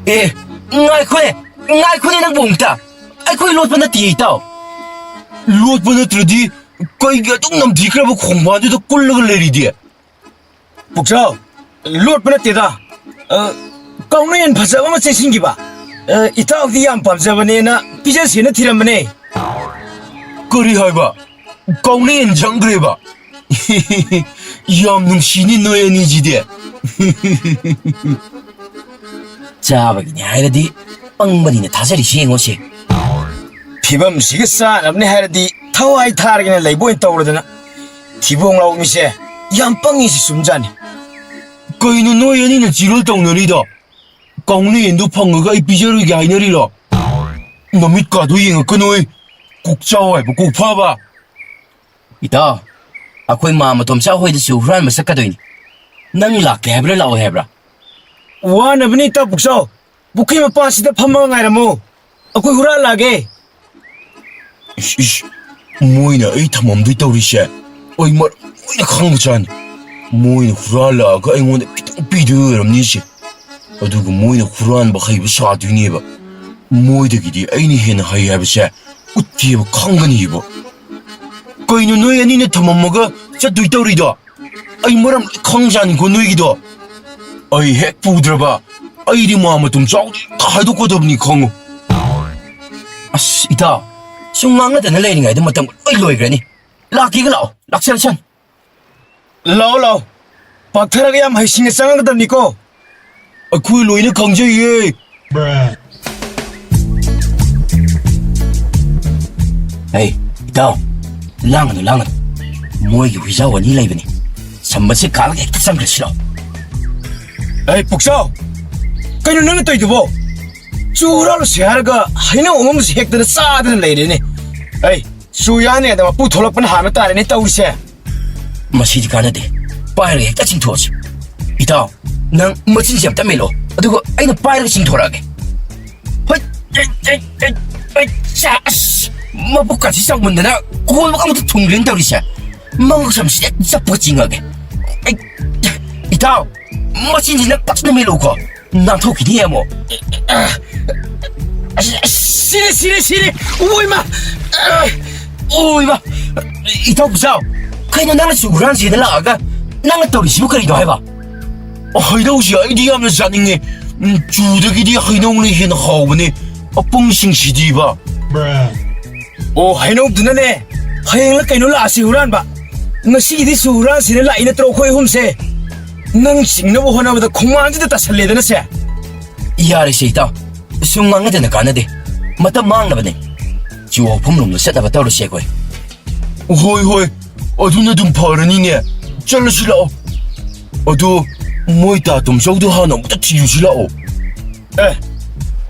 ꯑꯦ, ꯉꯥꯏꯈꯣꯅꯦ, ꯉꯥꯏꯈꯣꯅꯦ ꯅꯪꯕꯨ ꯑꯃꯨꯛꯇ꯫ ꯑꯩꯈꯣꯏ ꯂꯣꯠꯄ ꯅꯠꯇꯤꯌꯦ, ꯏꯇꯥꯎ꯫ ꯂꯣꯠꯄ ꯅꯠꯇ꯭ꯔꯗꯤ ꯀꯩꯒꯤ ꯑꯗꯨꯛ ꯅꯝꯊꯤꯈ꯭ꯔꯕ ꯈꯣꯡꯕꯥꯟꯗꯨꯗ ꯀꯨꯜꯂꯒ ꯂꯩꯔꯤꯗꯤ? ꯄꯨꯛꯆꯥꯎ, ꯂꯣꯠꯄ ꯅꯠꯇꯦꯗ꯫ ꯑ, ꯀꯥꯎꯅ ꯌꯦꯟ ꯐꯖꯕ ꯑꯃ ꯆꯦꯟꯁꯤꯟꯈꯤꯕ꯫ ꯑ, ꯏꯇꯥꯎꯗꯤ ꯌꯥꯝ ꯄꯥꯝꯖꯕꯅꯦꯅ ꯄꯤꯖꯁꯦꯅ ꯊꯤꯔꯝꯕꯅꯦ꯫ ꯀꯔꯤ ꯍꯥꯏꯕ? ꯀꯥꯎꯅ ꯌꯦꯟ ꯆꯪꯈ꯭ꯔꯦꯕ? ꯌꯥꯝ ꯅꯨꯡꯁꯤꯅꯤ ꯅꯣꯏ ꯑꯅꯤꯁꯤꯗꯤ꯫ ꯆꯥꯕꯒꯤꯅꯤ ꯍꯥꯏꯔꯗꯤ ꯄꯪꯕꯅꯤꯅ ꯊꯥꯖꯔꯤꯁꯤ ꯌꯦꯡꯉꯣꯁꯦ꯫ ꯐꯤꯕꯝꯁꯤꯒ ꯆꯥꯅꯕꯅꯦ ꯍꯥꯏꯔꯗꯤ ꯊꯋꯥꯏ ꯊꯥꯔꯒꯦꯅ ꯂꯩꯕ ꯑꯣꯏꯅ ꯇꯧꯔꯗꯅ꯫ ꯊꯤꯕꯣꯡ ꯂꯥꯎꯕ ꯃꯤꯁꯦ ꯌꯥꯝ ꯄꯪꯉꯤꯁꯤ ꯆꯨꯝꯖꯥꯠꯅꯤ꯫ ꯀꯩꯅꯣ ꯅꯣꯏ ꯑꯅꯤꯅ ꯆꯤꯔꯣꯜ ꯇꯧꯅꯔꯤꯗꯣ? ꯀꯥꯎꯅ ꯌꯦꯟꯗꯣ ꯐꯪꯉꯒ ꯑꯩ ꯄꯤꯖꯔꯣꯏꯒꯦ ꯍꯥꯏꯅꯔꯤꯔꯣ? ꯅꯃꯤꯠꯀꯥꯗꯣ ꯌꯦꯡꯉꯛꯀꯅꯣꯍꯦ꯫ ꯀꯣꯛ ꯆꯥꯎ ꯍꯥꯏꯕ ꯀꯣꯛ ꯐꯕ꯫ ꯏꯇꯥꯎ, ꯑꯩꯈꯣꯏ ꯃꯥ ꯃꯇꯣꯝꯆꯥ ꯍꯣꯏꯗꯁꯨ ꯍꯨꯔꯥꯟꯕ ꯆꯠꯀꯗꯣꯏꯅꯤ꯫ ꯅꯪ ꯂꯥꯛꯀꯦ ꯍꯥꯏꯕ꯭ꯔꯥ ꯂꯥꯛꯑꯣꯏ ꯍꯥꯏꯕ꯭ꯔꯥ? ꯋꯥꯅꯕꯅꯤ ꯏꯇꯥꯎ ꯄꯨꯛꯆꯥꯎ꯫ ꯄꯨꯈ꯭ꯔꯤ ꯃꯄꯥꯟꯁꯤꯗ ꯐꯝꯃꯒ ꯉꯥꯏꯔꯝꯃꯨ꯫ ꯑꯩꯈꯣꯏ ꯍꯨꯔꯥꯜꯂꯛꯑꯒꯦ꯫ ꯏꯁ, ꯏꯁ, ꯃꯣꯏꯅ ꯑꯩ ꯊꯝꯃꯝꯗꯣꯏ ꯇꯧꯔꯤꯁꯦ ꯑꯩ ꯃꯔꯝ ꯂꯣꯏꯅ ꯈꯪꯕꯖꯥꯠꯅꯤ꯫ ꯃꯣꯏꯅ ꯍꯨꯔꯥꯜꯂꯛꯑꯒ ꯑꯩꯉꯣꯟꯗ ꯈꯤꯇꯪ ꯄꯤꯗꯣꯏ ꯑꯣꯏꯔꯝꯅꯤ ꯁꯦ꯫ ꯑꯗꯨꯒ ꯃꯣꯏꯅ ꯍꯨꯔꯥꯟꯕ ꯍꯩꯕ ꯁꯥꯗꯣꯏꯅꯦꯕ꯫ ꯃꯣꯏꯗꯒꯤꯗꯤ ꯑꯩꯅ ꯍꯦꯟꯅ ꯍꯩ ꯍꯥꯏꯕꯁꯦ ꯎꯠꯀꯦꯕ ꯈꯪꯒꯅꯤꯕ꯫ ꯀꯩꯅꯣ ꯅꯣꯏ ꯑꯅꯤꯅ ꯊꯝꯃꯝꯃꯒ ꯆꯠꯇꯣꯏ ꯇꯧꯔꯤꯗꯣ? ꯑꯩ ꯃꯔꯝ ꯂꯣꯏ ꯈꯪꯖꯥꯅꯤꯀꯣ ꯅꯣꯏꯒꯤꯗꯣ꯫ ꯑꯩ ꯍꯦꯛ ꯄꯨꯗ꯭ꯔꯕ ꯑꯩꯗꯤ ꯃꯥ ꯃꯇꯨꯝ ꯆꯥꯎꯗꯤ ꯍꯥꯏꯗꯣꯛꯀꯗꯕꯅꯤ ꯈꯪꯉꯨ꯫ ꯑꯁ, ꯏꯇꯥꯎ, ꯁꯨꯝ ꯉꯥꯡꯅꯗꯅ ꯂꯩꯔꯤꯉꯩꯗ ꯃꯇꯝ ꯂꯣꯏ ꯂꯣꯏꯈ꯭ꯔꯅꯤ꯫ ꯂꯥꯛꯀꯦꯒ ꯂꯥꯛꯑꯣ, ꯂꯥꯛꯁꯜꯂꯁꯅꯨ꯫ ꯂꯥꯛꯑꯣ, ꯂꯥꯛꯑꯣ꯫ ꯄꯥꯛꯊꯔꯒ ꯌꯥꯝ ꯍꯩꯁꯤꯡꯅ ꯆꯪꯉꯛꯀꯗꯕꯅꯤꯀꯣ꯫ ꯑꯩꯈꯣꯏ ꯂꯣꯏꯅ ꯈꯪꯖꯩꯌꯦ꯫ ꯑꯩ, ꯏꯇꯥꯎ, ꯂꯥꯡꯒꯅꯨ, ꯂꯥꯡꯒꯅꯨ꯫ ꯃꯣꯏꯒꯤ ꯍꯨꯏꯖꯥꯎ ꯑꯅꯤ ꯂꯩꯕꯅꯤ꯫ ꯁꯝꯕꯠꯁꯦ ꯀꯥꯜꯂꯒ ꯍꯦꯛꯇ ꯆꯪꯈ꯭ꯔꯁꯤꯔꯣ? ꯑꯩ, ꯄꯨꯛꯆꯥꯎ! ꯀꯩꯅꯣ ꯅꯪꯅ ꯇꯧꯔꯤꯗꯨꯕꯣ? ꯆꯨ ꯍꯨꯔꯥꯜꯂꯨꯁꯤ ꯍꯥꯏꯔꯒ ꯍꯩꯅꯧ ꯑꯃꯨꯟꯕꯁꯤ ꯍꯦꯛꯇꯅ ꯆꯥꯗꯅ ꯂꯩꯔꯦꯅꯦ꯫ ꯑꯩ, ꯆꯨ ꯌꯥꯅꯤ ꯑꯗ ꯃꯄꯨ ꯊꯣꯛꯂꯛꯄꯅ ꯍꯥꯟꯕ ꯇꯥꯔꯦꯅꯦ ꯇꯧꯔꯤꯁꯦ꯫ ꯃꯁꯤꯗꯤ ꯀꯥꯟꯅꯗꯦ꯫ ꯄꯥꯏꯔꯒ ꯍꯦꯛꯇ ꯆꯤꯡꯊꯣꯛꯑꯁꯤ꯫ ꯏꯇꯥꯎ, ꯅꯪ ꯃꯆꯤꯟꯁꯦ ꯑꯝꯇ ꯃꯦꯠꯂꯣ꯫ ꯑꯗꯨꯒ ꯑꯩꯅ ꯄꯥꯏꯔꯒ ꯆꯤꯡꯊꯣꯔꯛꯑꯒꯦ꯫ ꯍꯣꯏ, ꯑꯩ, ꯑꯩ, ꯑꯩ, ꯑꯩ, ꯆꯥ-, ꯑꯁ, ꯃꯕꯨꯛꯀꯁꯤ ꯆꯥꯎꯃꯟꯗꯅ ꯀꯣꯟꯕꯒ ꯑꯃꯇ ꯊꯨꯡꯗ꯭ꯔꯦꯅ ꯇꯧꯔꯤꯁꯦ꯫ ꯃꯉꯛꯁꯝꯁꯤꯗ ꯆꯞꯄꯒ ꯆꯤꯡꯉꯒꯦ꯫ ꯑꯩ, ꯏꯇꯥꯎ, ꯃꯆꯤꯟꯁꯤ ꯅꯪ ꯐꯖꯅ ꯃꯦꯠꯂꯨꯀꯣ꯫ ꯅꯥꯟꯊꯣꯛꯈꯤꯅꯤ ꯑꯃꯨꯛ꯫ ꯑꯁ, ꯑꯁ, ꯁꯤꯔꯦ, ꯁꯤꯔꯦ, ꯁꯤꯔꯦ꯫ ꯑꯣꯏꯃ! ꯑꯣꯏꯃ! ꯏꯇꯥꯎ ꯄꯨꯆꯥꯎ, ꯀꯩꯅꯣ ꯅꯪꯅ ꯆꯨ ꯍꯨꯔꯥꯟꯁꯦꯅ ꯂꯥꯛꯑꯒ ꯅꯪꯅ ꯇꯧꯔꯤꯁꯤꯕꯨ ꯀꯔꯤꯅꯣ ꯍꯥꯏꯕ? ꯍꯩꯅꯧꯁꯤ ꯑꯩꯗꯤ ꯌꯥꯝꯅ ꯆꯥꯅꯤꯡꯉꯦ꯫ ꯎꯝ, ꯆꯨꯗꯒꯤꯗꯤ ꯍꯩꯅꯧꯅ ꯍꯦꯟꯅ ꯍꯥꯎꯕꯅꯦ꯫ ꯑꯄꯪꯁꯤꯡꯁꯤꯗꯤꯕ꯫ ꯑꯣ, ꯍꯩꯅꯧꯗꯨꯅꯅꯦ꯫ ꯍꯌꯦꯡꯂ ꯀꯩꯅꯣ ꯂꯥꯛꯑꯁꯤ ꯍꯨꯔꯥꯟꯕ꯫ ꯉꯁꯤꯒꯤꯗꯤ ꯆꯨ ꯍꯨꯔꯥꯟꯁꯤꯅ ꯂꯥꯛꯏ ꯅꯠꯇ꯭ꯔꯣ ꯑꯩꯈꯣꯏ ꯑꯍꯨꯝꯁꯦ? ꯅꯪ ꯆꯤꯡꯅꯕ ꯍꯣꯠꯅꯕꯗ ꯈꯣꯡꯕꯥꯟꯁꯤꯗ ꯇꯥꯁꯜꯂꯦꯗꯅ ꯁꯦ꯫ ꯌꯥꯔꯦꯁꯦ ꯏꯇꯥꯎ, ꯁꯨꯝ ꯉꯥꯡꯅꯗꯅ ꯀꯥꯟꯅꯗꯦ꯫ ꯃꯇꯝ ꯃꯥꯡꯅꯕꯅꯦ꯫ ꯆꯨ ꯍꯧꯐꯝ ꯂꯣꯝꯗ ꯆꯠꯅꯕ ꯇꯧꯔꯁꯦ ꯑꯩꯈꯣꯏ꯫ ꯍꯣꯏ, ꯍꯣꯏ, ꯑꯗꯨꯅ ꯑꯗꯨꯝ ꯐꯔꯅꯤꯅꯦ꯫ ꯆꯠꯂꯁꯤ ꯂꯥꯛꯑꯣ꯫ ꯑꯗꯣ ꯃꯣꯏ ꯇꯥ ꯇꯣꯝꯆꯧꯗꯣ ꯍꯥꯟꯅ ꯑꯃꯨꯛꯇ ꯊꯤꯔꯨꯁꯤ ꯂꯥꯛꯑꯣ꯫ ꯑꯦ,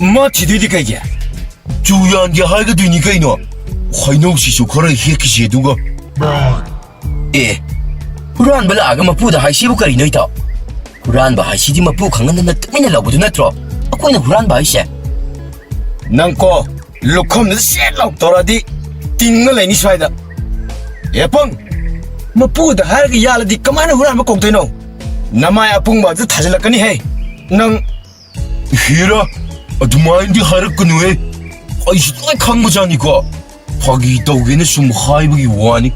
ꯃꯥ ꯊꯤꯗꯣꯏꯗꯤ ꯀꯩꯒꯤ? ꯆꯨ ꯌꯥꯟꯒꯦ ꯍꯥꯏꯒꯗꯣꯏꯅꯤ ꯀꯩꯅꯣ꯫ ꯍꯩꯅꯧꯁꯤꯁꯨ ꯈꯔ ꯍꯦꯛꯈꯤꯁꯦ ꯑꯗꯨꯒ꯫ ꯑꯦ, ꯍꯨꯔꯥꯟꯕ ꯂꯥꯛꯑꯒ ꯃꯄꯨꯗ ꯍꯥꯏꯁꯤꯕꯨ ꯀꯔꯤꯅꯣ ꯏꯇꯥꯎ? ꯍꯨꯔꯥꯟꯕ ꯍꯥꯏꯁꯤꯗꯤ ꯃꯄꯨ ꯈꯪꯍꯟꯗꯅ ꯇꯨꯃꯤꯟꯅ ꯂꯧꯕꯗꯨ ꯅꯠꯇ꯭ꯔꯣ? ꯑꯩꯈꯣꯏꯅ ꯍꯨꯔꯥꯟꯕ ꯍꯥꯏꯁꯦ꯫ ꯅꯪ ꯀꯣ, ꯂꯨꯈꯝꯗꯨꯗ ꯁꯦꯠ ꯂꯥꯎ ꯇꯧꯔꯛꯑꯗꯤ ꯇꯤꯡꯉ ꯂꯩꯅꯤ ꯁ꯭ꯋꯥꯏꯗ꯫ ꯑꯦ ꯄꯪ, ꯃꯄꯨꯗ ꯍꯥꯏꯔꯒ ꯌꯥꯜꯂꯗꯤ ꯀꯃꯥꯏꯅ ꯍꯨꯔꯥꯟꯕ ꯀꯧꯗꯣꯏꯅꯣ? ꯅꯃꯥꯏ ꯑꯄꯨꯡꯕ ꯑꯗꯨ ꯊꯥꯖꯤꯜꯂꯛꯀꯅꯤꯍꯦ꯫ ꯅꯪ ꯍꯦꯔꯥ, ꯑꯗꯨꯃꯥꯏꯅꯗꯤ ꯍꯥꯏꯔꯛꯀꯅꯨꯍꯦ꯫ ꯑꯩꯁꯨ ꯂꯣꯏ ꯈꯪꯕꯖꯥꯠꯅꯤꯀꯣ꯫ ꯐꯥꯒꯤ ꯇꯧꯒꯦꯅ ꯁꯨꯝ ꯍꯥꯏꯕꯒꯤ ꯋꯥꯅꯤ꯫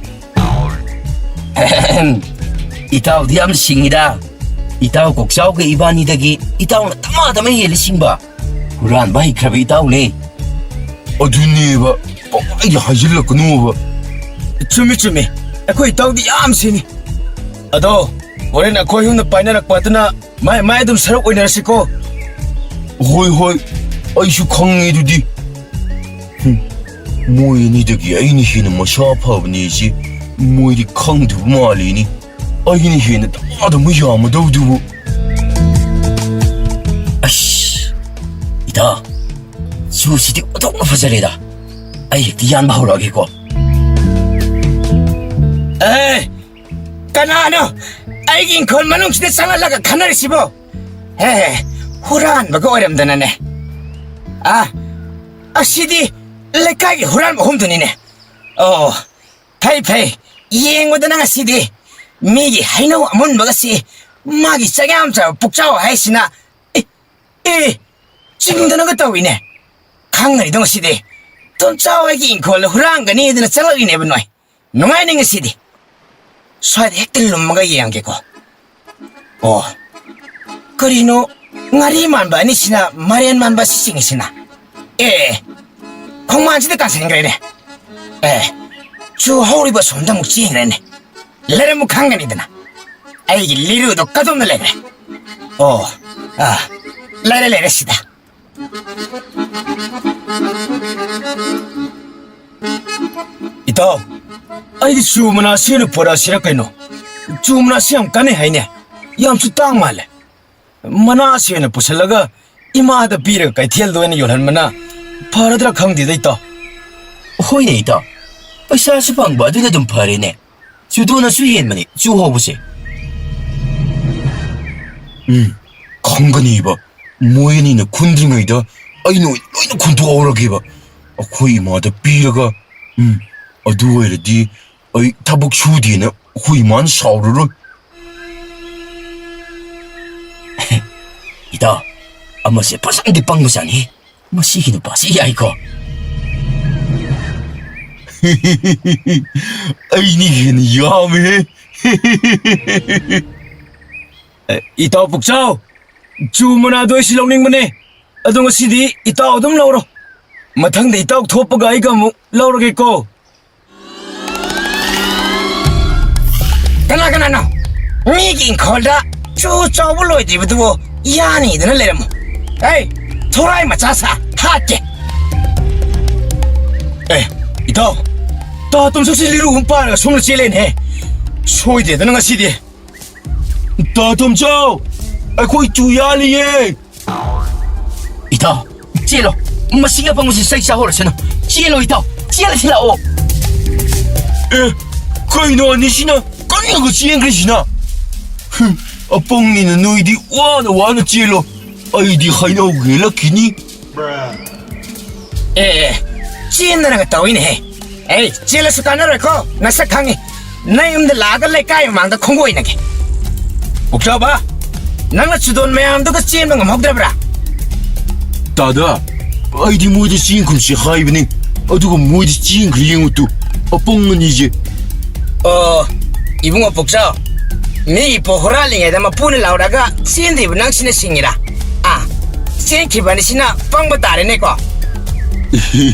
ꯏꯇꯥꯎꯗꯤ ꯌꯥꯝ ꯁꯤꯡꯉꯤꯗ꯫ ꯏꯇꯥꯎ ꯀꯣꯛꯆꯥꯎꯒ ꯏꯕꯥꯅꯤꯗꯒꯤ ꯏꯇꯥꯎꯅ ꯗꯃꯥ ꯗꯃꯥ ꯍꯦꯜꯂꯤ ꯁꯤꯡꯕ꯫ ꯍꯨꯔꯥꯟꯕ ꯍꯩꯈ꯭ꯔꯕ ꯏꯇꯥꯎꯅꯦ꯫ ꯑꯗꯨꯅꯦꯕ, ꯄꯪꯍꯥꯏꯗ ꯍꯥꯏꯖꯤꯜꯂꯛꯀꯅꯣꯕ꯫ ꯆꯨꯝꯃꯤ, ꯆꯨꯝꯃꯤ꯫ ꯑꯩꯈꯣꯏ ꯏꯇꯥꯎꯗꯤ ꯌꯥꯝ ꯁꯤꯡꯉꯤ꯫ ꯑꯗꯣ ꯍꯣꯔꯦꯟ ꯑꯩꯈꯣꯏ ꯑꯍꯨꯝꯅ ꯄꯥꯏꯅꯔꯛꯄ ꯑꯗꯨꯅ ꯃꯥꯏ ꯃꯥꯏ ꯑꯗꯨꯝ ꯁꯔꯨꯛ ꯑꯣꯏꯅꯔꯁꯤꯀꯣ꯫ ꯍꯣꯏ, ꯍꯣꯏ, ꯑꯩꯁꯨ ꯈꯪꯉꯦ ꯑꯗꯨꯗꯤ꯫ ꯍꯨꯝ, ꯃꯣꯏ ꯑꯅꯤꯗꯒꯤ ꯑꯩꯅ ꯍꯦꯟꯅ ꯃꯁꯥ ꯐꯕꯅꯦꯁꯦ ꯃꯣꯏꯗꯤ ꯈꯪꯗꯕ ꯃꯥꯜꯂꯤꯅꯦ꯫ ꯑꯩꯅ ꯍꯦꯟꯅ ꯗꯃꯥꯗꯃ ꯌꯥꯝꯃꯗꯧꯗꯨꯕꯨ꯫ ꯑꯁ, ꯏꯇꯥ, ꯆꯨꯁꯤꯗꯤ ꯑꯣꯟꯊꯣꯛꯅ ꯐꯖꯔꯦꯗ꯫ ꯑꯩ ꯍꯦꯛꯇ ꯌꯥꯟꯕ ꯍꯧꯔꯛꯑꯒꯦꯀꯣ꯫ ꯑꯦ, ꯀꯅꯥꯅꯣ ꯑꯩꯒꯤ ꯏꯪꯈꯣꯜ ꯃꯅꯨꯡꯁꯤꯗ ꯆꯪꯍꯜꯂꯒ ꯈꯟꯅꯔꯤꯁꯤꯕꯣ? ꯑꯦ, ꯍꯨꯔꯥꯟꯕꯒ ꯑꯣꯏꯔꯝꯗꯅꯅꯦ꯫ ꯑ, ꯑꯁꯤꯗꯤ ꯂꯩꯀꯥꯏꯒꯤ ꯍꯨꯔꯥꯟꯕ ꯑꯍꯨꯝꯗꯨꯅꯤꯅꯦ꯫ ꯑꯣ, ꯐꯩ, ꯐꯩ꯫ ꯌꯦꯡꯉꯨꯗꯅ ꯉꯁꯤꯗꯤ ꯃꯤꯒꯤ ꯍꯩꯅꯧ ꯑꯃꯨꯟꯕꯒꯁꯤ ꯃꯥꯒꯤ ꯆꯥꯛ ꯌꯥꯝ ꯆꯥꯕ ꯄꯨꯛꯆꯥꯎ ꯍꯥꯏꯁꯤꯅ꯫ ꯑꯦ, ꯑꯦ, ꯆꯤꯡꯗꯅꯒ ꯇꯧꯏꯅꯦ꯫ ꯈꯪꯅꯔꯤꯗꯣ ꯉꯁꯤꯗꯤ ꯇꯣꯟꯆꯥꯎ ꯍꯣꯏꯒꯤ ꯏꯪꯈꯣꯜꯗ ꯍꯨꯔꯥꯟꯒꯅꯤꯗꯅ ꯆꯪꯂꯛꯂꯤꯅꯦꯕ ꯅꯣꯏ꯫ ꯅꯨꯡꯉꯥꯏꯅꯤ ꯉꯁꯤꯗꯤ꯫ ꯁ꯭ꯋꯥꯏꯗ ꯍꯦꯛꯇ ꯂꯨꯝꯃꯒ ꯌꯦꯡꯒꯦꯀꯣ꯫ ꯑꯣ, ꯀꯔꯤꯅꯣ ꯉꯥꯔꯤ ꯃꯥꯟꯕ ꯑꯅꯤꯁꯤꯅ ꯃꯔꯦꯟ ꯃꯥꯟꯕ ꯑꯁꯤ ꯆꯤꯡꯉꯤꯁꯤꯅ? ꯑꯦ, ꯈꯣꯡꯕꯥꯟꯁꯤꯗ ꯇꯥꯁꯤꯟꯈ꯭ꯔꯦꯅꯦ꯫ ꯑꯦ, ꯆꯨ ꯍꯧꯔꯤꯕ ꯑꯁꯣꯝꯗ ꯑꯃꯨꯛ ꯆꯦꯟꯈ꯭ꯔꯦꯅꯦ꯫ ꯂꯩꯔꯝꯃꯨ ꯈꯪꯒꯅꯤꯗꯅ꯫ ꯑꯩꯒꯤ ꯂꯤꯔꯨꯗꯣ ꯀꯗꯣꯝꯗ ꯂꯩꯈ꯭ꯔꯦ? ꯑꯣ, ꯑꯥ, ꯂꯩꯔꯦ, ꯂꯩꯔꯦ ꯁꯤꯗ꯫ ꯏꯇꯥꯎ, ꯑꯩꯗꯤ ꯆꯨ ꯃꯅꯥ ꯁꯦꯝꯅ ꯄꯨꯔꯛꯑꯁꯤꯔ ꯀꯩꯅꯣ? ꯆꯨ ꯃꯅꯥꯁꯤ ꯌꯥꯝ ꯀꯥꯟꯅꯩ ꯍꯥꯏꯅꯦ꯫ ꯌꯥꯝꯁꯨ ꯇꯥꯡ ꯃꯥꯜꯂꯦ꯫ ꯃꯅꯥꯁꯤ ꯑꯣꯏꯅ ꯄꯨꯁꯤꯜꯂꯒ ꯏꯃꯥꯗ ꯄꯤꯔꯒ ꯀꯩꯊꯦꯜꯗ ꯑꯣꯏꯅ ꯌꯣꯜꯍꯟꯕꯅ ꯐꯔꯗ꯭ꯔꯥ ꯈꯪꯗꯦꯗ, ꯏꯇꯥꯎ꯫ ꯍꯣꯏꯅꯦ, ꯏꯇꯥꯎ꯫ ꯄꯩꯁꯥꯁꯨ ꯐꯪꯕ, ꯑꯗꯨꯅ ꯑꯗꯨꯝ ꯐꯔꯦꯅꯦ꯫ ꯆꯨꯗꯣꯅꯁꯨ ꯍꯦꯟꯕꯅꯤ ꯆꯨ ꯍꯧꯕꯁꯦ꯫ ꯎꯝ, ꯈꯪꯒꯅꯤꯕ꯫ ꯃꯣꯏ ꯑꯅꯤꯅ ꯈꯨꯟꯗ꯭ꯔꯤꯉꯩꯗ ꯑꯩꯅ ꯑꯣꯏꯅ ꯂꯣꯏꯅ ꯈꯨꯟꯇꯣꯛꯍꯧꯔꯒꯦꯕ꯫ ꯑꯩꯈꯣꯏ ꯏꯃꯥꯗ ꯄꯤꯔꯒ, ꯎꯝ, ꯑꯗꯨ ꯑꯣꯏꯔꯗꯤ ꯑꯩ ꯊꯕꯛ ꯁꯨꯗꯦꯅ ꯑꯩꯈꯣꯏ ꯏꯃꯥꯅ ꯁꯥꯎꯔꯔꯣꯏ꯫ ꯏꯇꯥꯎ, ꯑꯃꯁꯦ ꯐꯖꯅꯗꯤ ꯄꯪꯕꯖꯥꯠꯅꯤ꯫ ꯃꯁꯤꯒꯤ ꯅꯨꯄꯥꯁꯤ ꯌꯥꯏꯀꯣ꯫ ꯑꯩꯅ ꯍꯦꯟꯅ ꯌꯥꯝꯃꯦꯍꯦ꯫ ꯑꯦ, ꯏꯇꯥꯎ ꯄꯨꯛꯆꯥꯎ, ꯆꯨ ꯃꯅꯥꯗꯣ ꯑꯩꯁꯨ ꯂꯧꯅꯤꯡꯕꯅꯦ꯫ ꯑꯗꯣ ꯉꯁꯤꯗꯤ ꯏꯇꯥꯎ ꯑꯗꯨꯝ ꯂꯧꯔꯣ꯫ ꯃꯊꯪꯗ ꯏꯇꯥꯎ ꯊꯣꯛꯄꯒ ꯑꯩꯒ ꯑꯃꯨꯛ ꯂꯧꯔꯒꯦꯀꯣ꯫ ꯀꯅꯥ ꯀꯅꯥꯅꯣ? ꯃꯤꯒꯤ ꯏꯪꯈꯣꯜꯗ ꯆꯨ ꯆꯥꯎꯕ ꯂꯣꯏꯗ꯭ꯔꯤꯕꯗꯨꯕꯨ ꯌꯥꯅꯤꯗꯅ ꯂꯩꯔꯝꯃꯣ꯫ ꯑꯩ ꯊꯣꯔꯥꯏ ꯃꯆꯥ ꯁꯥ ꯍꯥꯠꯀꯦ꯫ ꯑꯦ, ꯏꯇꯥꯎ, ꯇꯥ ꯇꯣꯝꯆꯧꯁꯤ ꯂꯤꯔꯨ ꯑꯃ ꯄꯥꯔꯒ ꯁꯣꯝꯗ ꯆꯦꯜꯂꯦꯅꯦꯍꯦ꯫ ꯁꯣꯏꯗꯦꯗꯅ ꯉꯁꯤꯗꯤ꯫ ꯇꯥ ꯇꯣꯝꯆꯧ, ꯑꯩꯈꯣꯏ ꯆꯨ ꯌꯥꯜꯂꯤꯌꯦ꯫ ꯏꯇꯥꯎ, ꯆꯦꯜꯂꯣ꯫ ꯃꯁꯤꯒꯤ ꯑꯄꯪꯕꯁꯤ ꯆꯩ ꯆꯥꯍꯧꯔꯁꯅꯨ꯫ ꯆꯦꯜꯂꯣ ꯏꯇꯥꯎ, ꯆꯦꯜꯂꯁꯤ ꯂꯥꯛꯑꯣ꯫ ꯑꯦ, ꯀꯩꯅꯣ ꯑꯅꯤꯁꯤꯅ ꯀꯟꯅꯒ ꯆꯦꯟꯈ꯭ꯔꯤꯁꯤꯅ? ꯍꯨꯝ, ꯑꯄꯪꯅꯤꯅ ꯅꯣꯏꯗꯤ ꯋꯥꯅ ꯋꯥꯅ ꯆꯦꯜꯂꯣ, ꯑꯩꯗꯤ ꯍꯩꯅꯧ ꯍꯦꯜꯂꯛꯈꯤꯅꯤ꯫ ꯑꯦ, ꯑꯦ, ꯆꯦꯟꯗꯅꯒ ꯇꯧꯏꯅꯦꯍꯦ꯫ ꯑꯩ ꯆꯦꯜꯂꯁꯨ ꯀꯥꯟꯅꯔꯣꯏꯀꯣ, ꯅꯁꯛ ꯈꯪꯉꯤ꯫ ꯅꯌꯨꯝꯗ ꯂꯥꯛꯑꯒ ꯂꯩꯀꯥꯏ ꯃꯃꯥꯡꯗ ꯈꯣꯡꯒꯣꯏꯅꯒꯦ꯫ ꯄꯨꯛꯆꯥꯎꯕ, ꯅꯪꯅ ꯆꯨꯗꯣꯟ ꯃꯌꯥꯝꯗꯨꯒ ꯆꯦꯟꯕ ꯉꯝꯍꯧꯗ꯭ꯔꯕ꯭ꯔꯥ? ꯇꯥꯗ, ꯑꯩꯗꯤ ꯃꯣꯏꯗ ꯆꯦꯟꯈꯨꯝꯁꯤ ꯍꯥꯏꯕꯅꯤ, ꯑꯗꯨꯒ ꯃꯣꯏꯗꯤ ꯆꯦꯟꯈ꯭ꯔꯦ ꯌꯦꯡꯉꯨ ꯇꯨ, ꯑꯄꯪ ꯑꯅꯤꯁꯦ꯫ ꯑꯣ, ꯏꯕꯨꯡꯉꯣ ꯄꯨꯛꯆꯧ, ꯃꯤꯒꯤ ꯄꯣꯠ ꯍꯨꯔꯥꯜꯂꯤꯉꯩꯗ ꯃꯄꯨꯅ ꯂꯥꯎꯔꯒ ꯆꯦꯟꯗ꯭ꯔꯤꯕ ꯅꯪꯁꯤꯅ ꯁꯤꯡꯉꯤꯔꯥ? ꯑꯥ, ꯆꯦꯟꯈꯤꯕ ꯑꯅꯤꯁꯤꯅ ꯄꯪꯕ ꯇꯥꯔꯦꯅꯦꯀꯣ꯫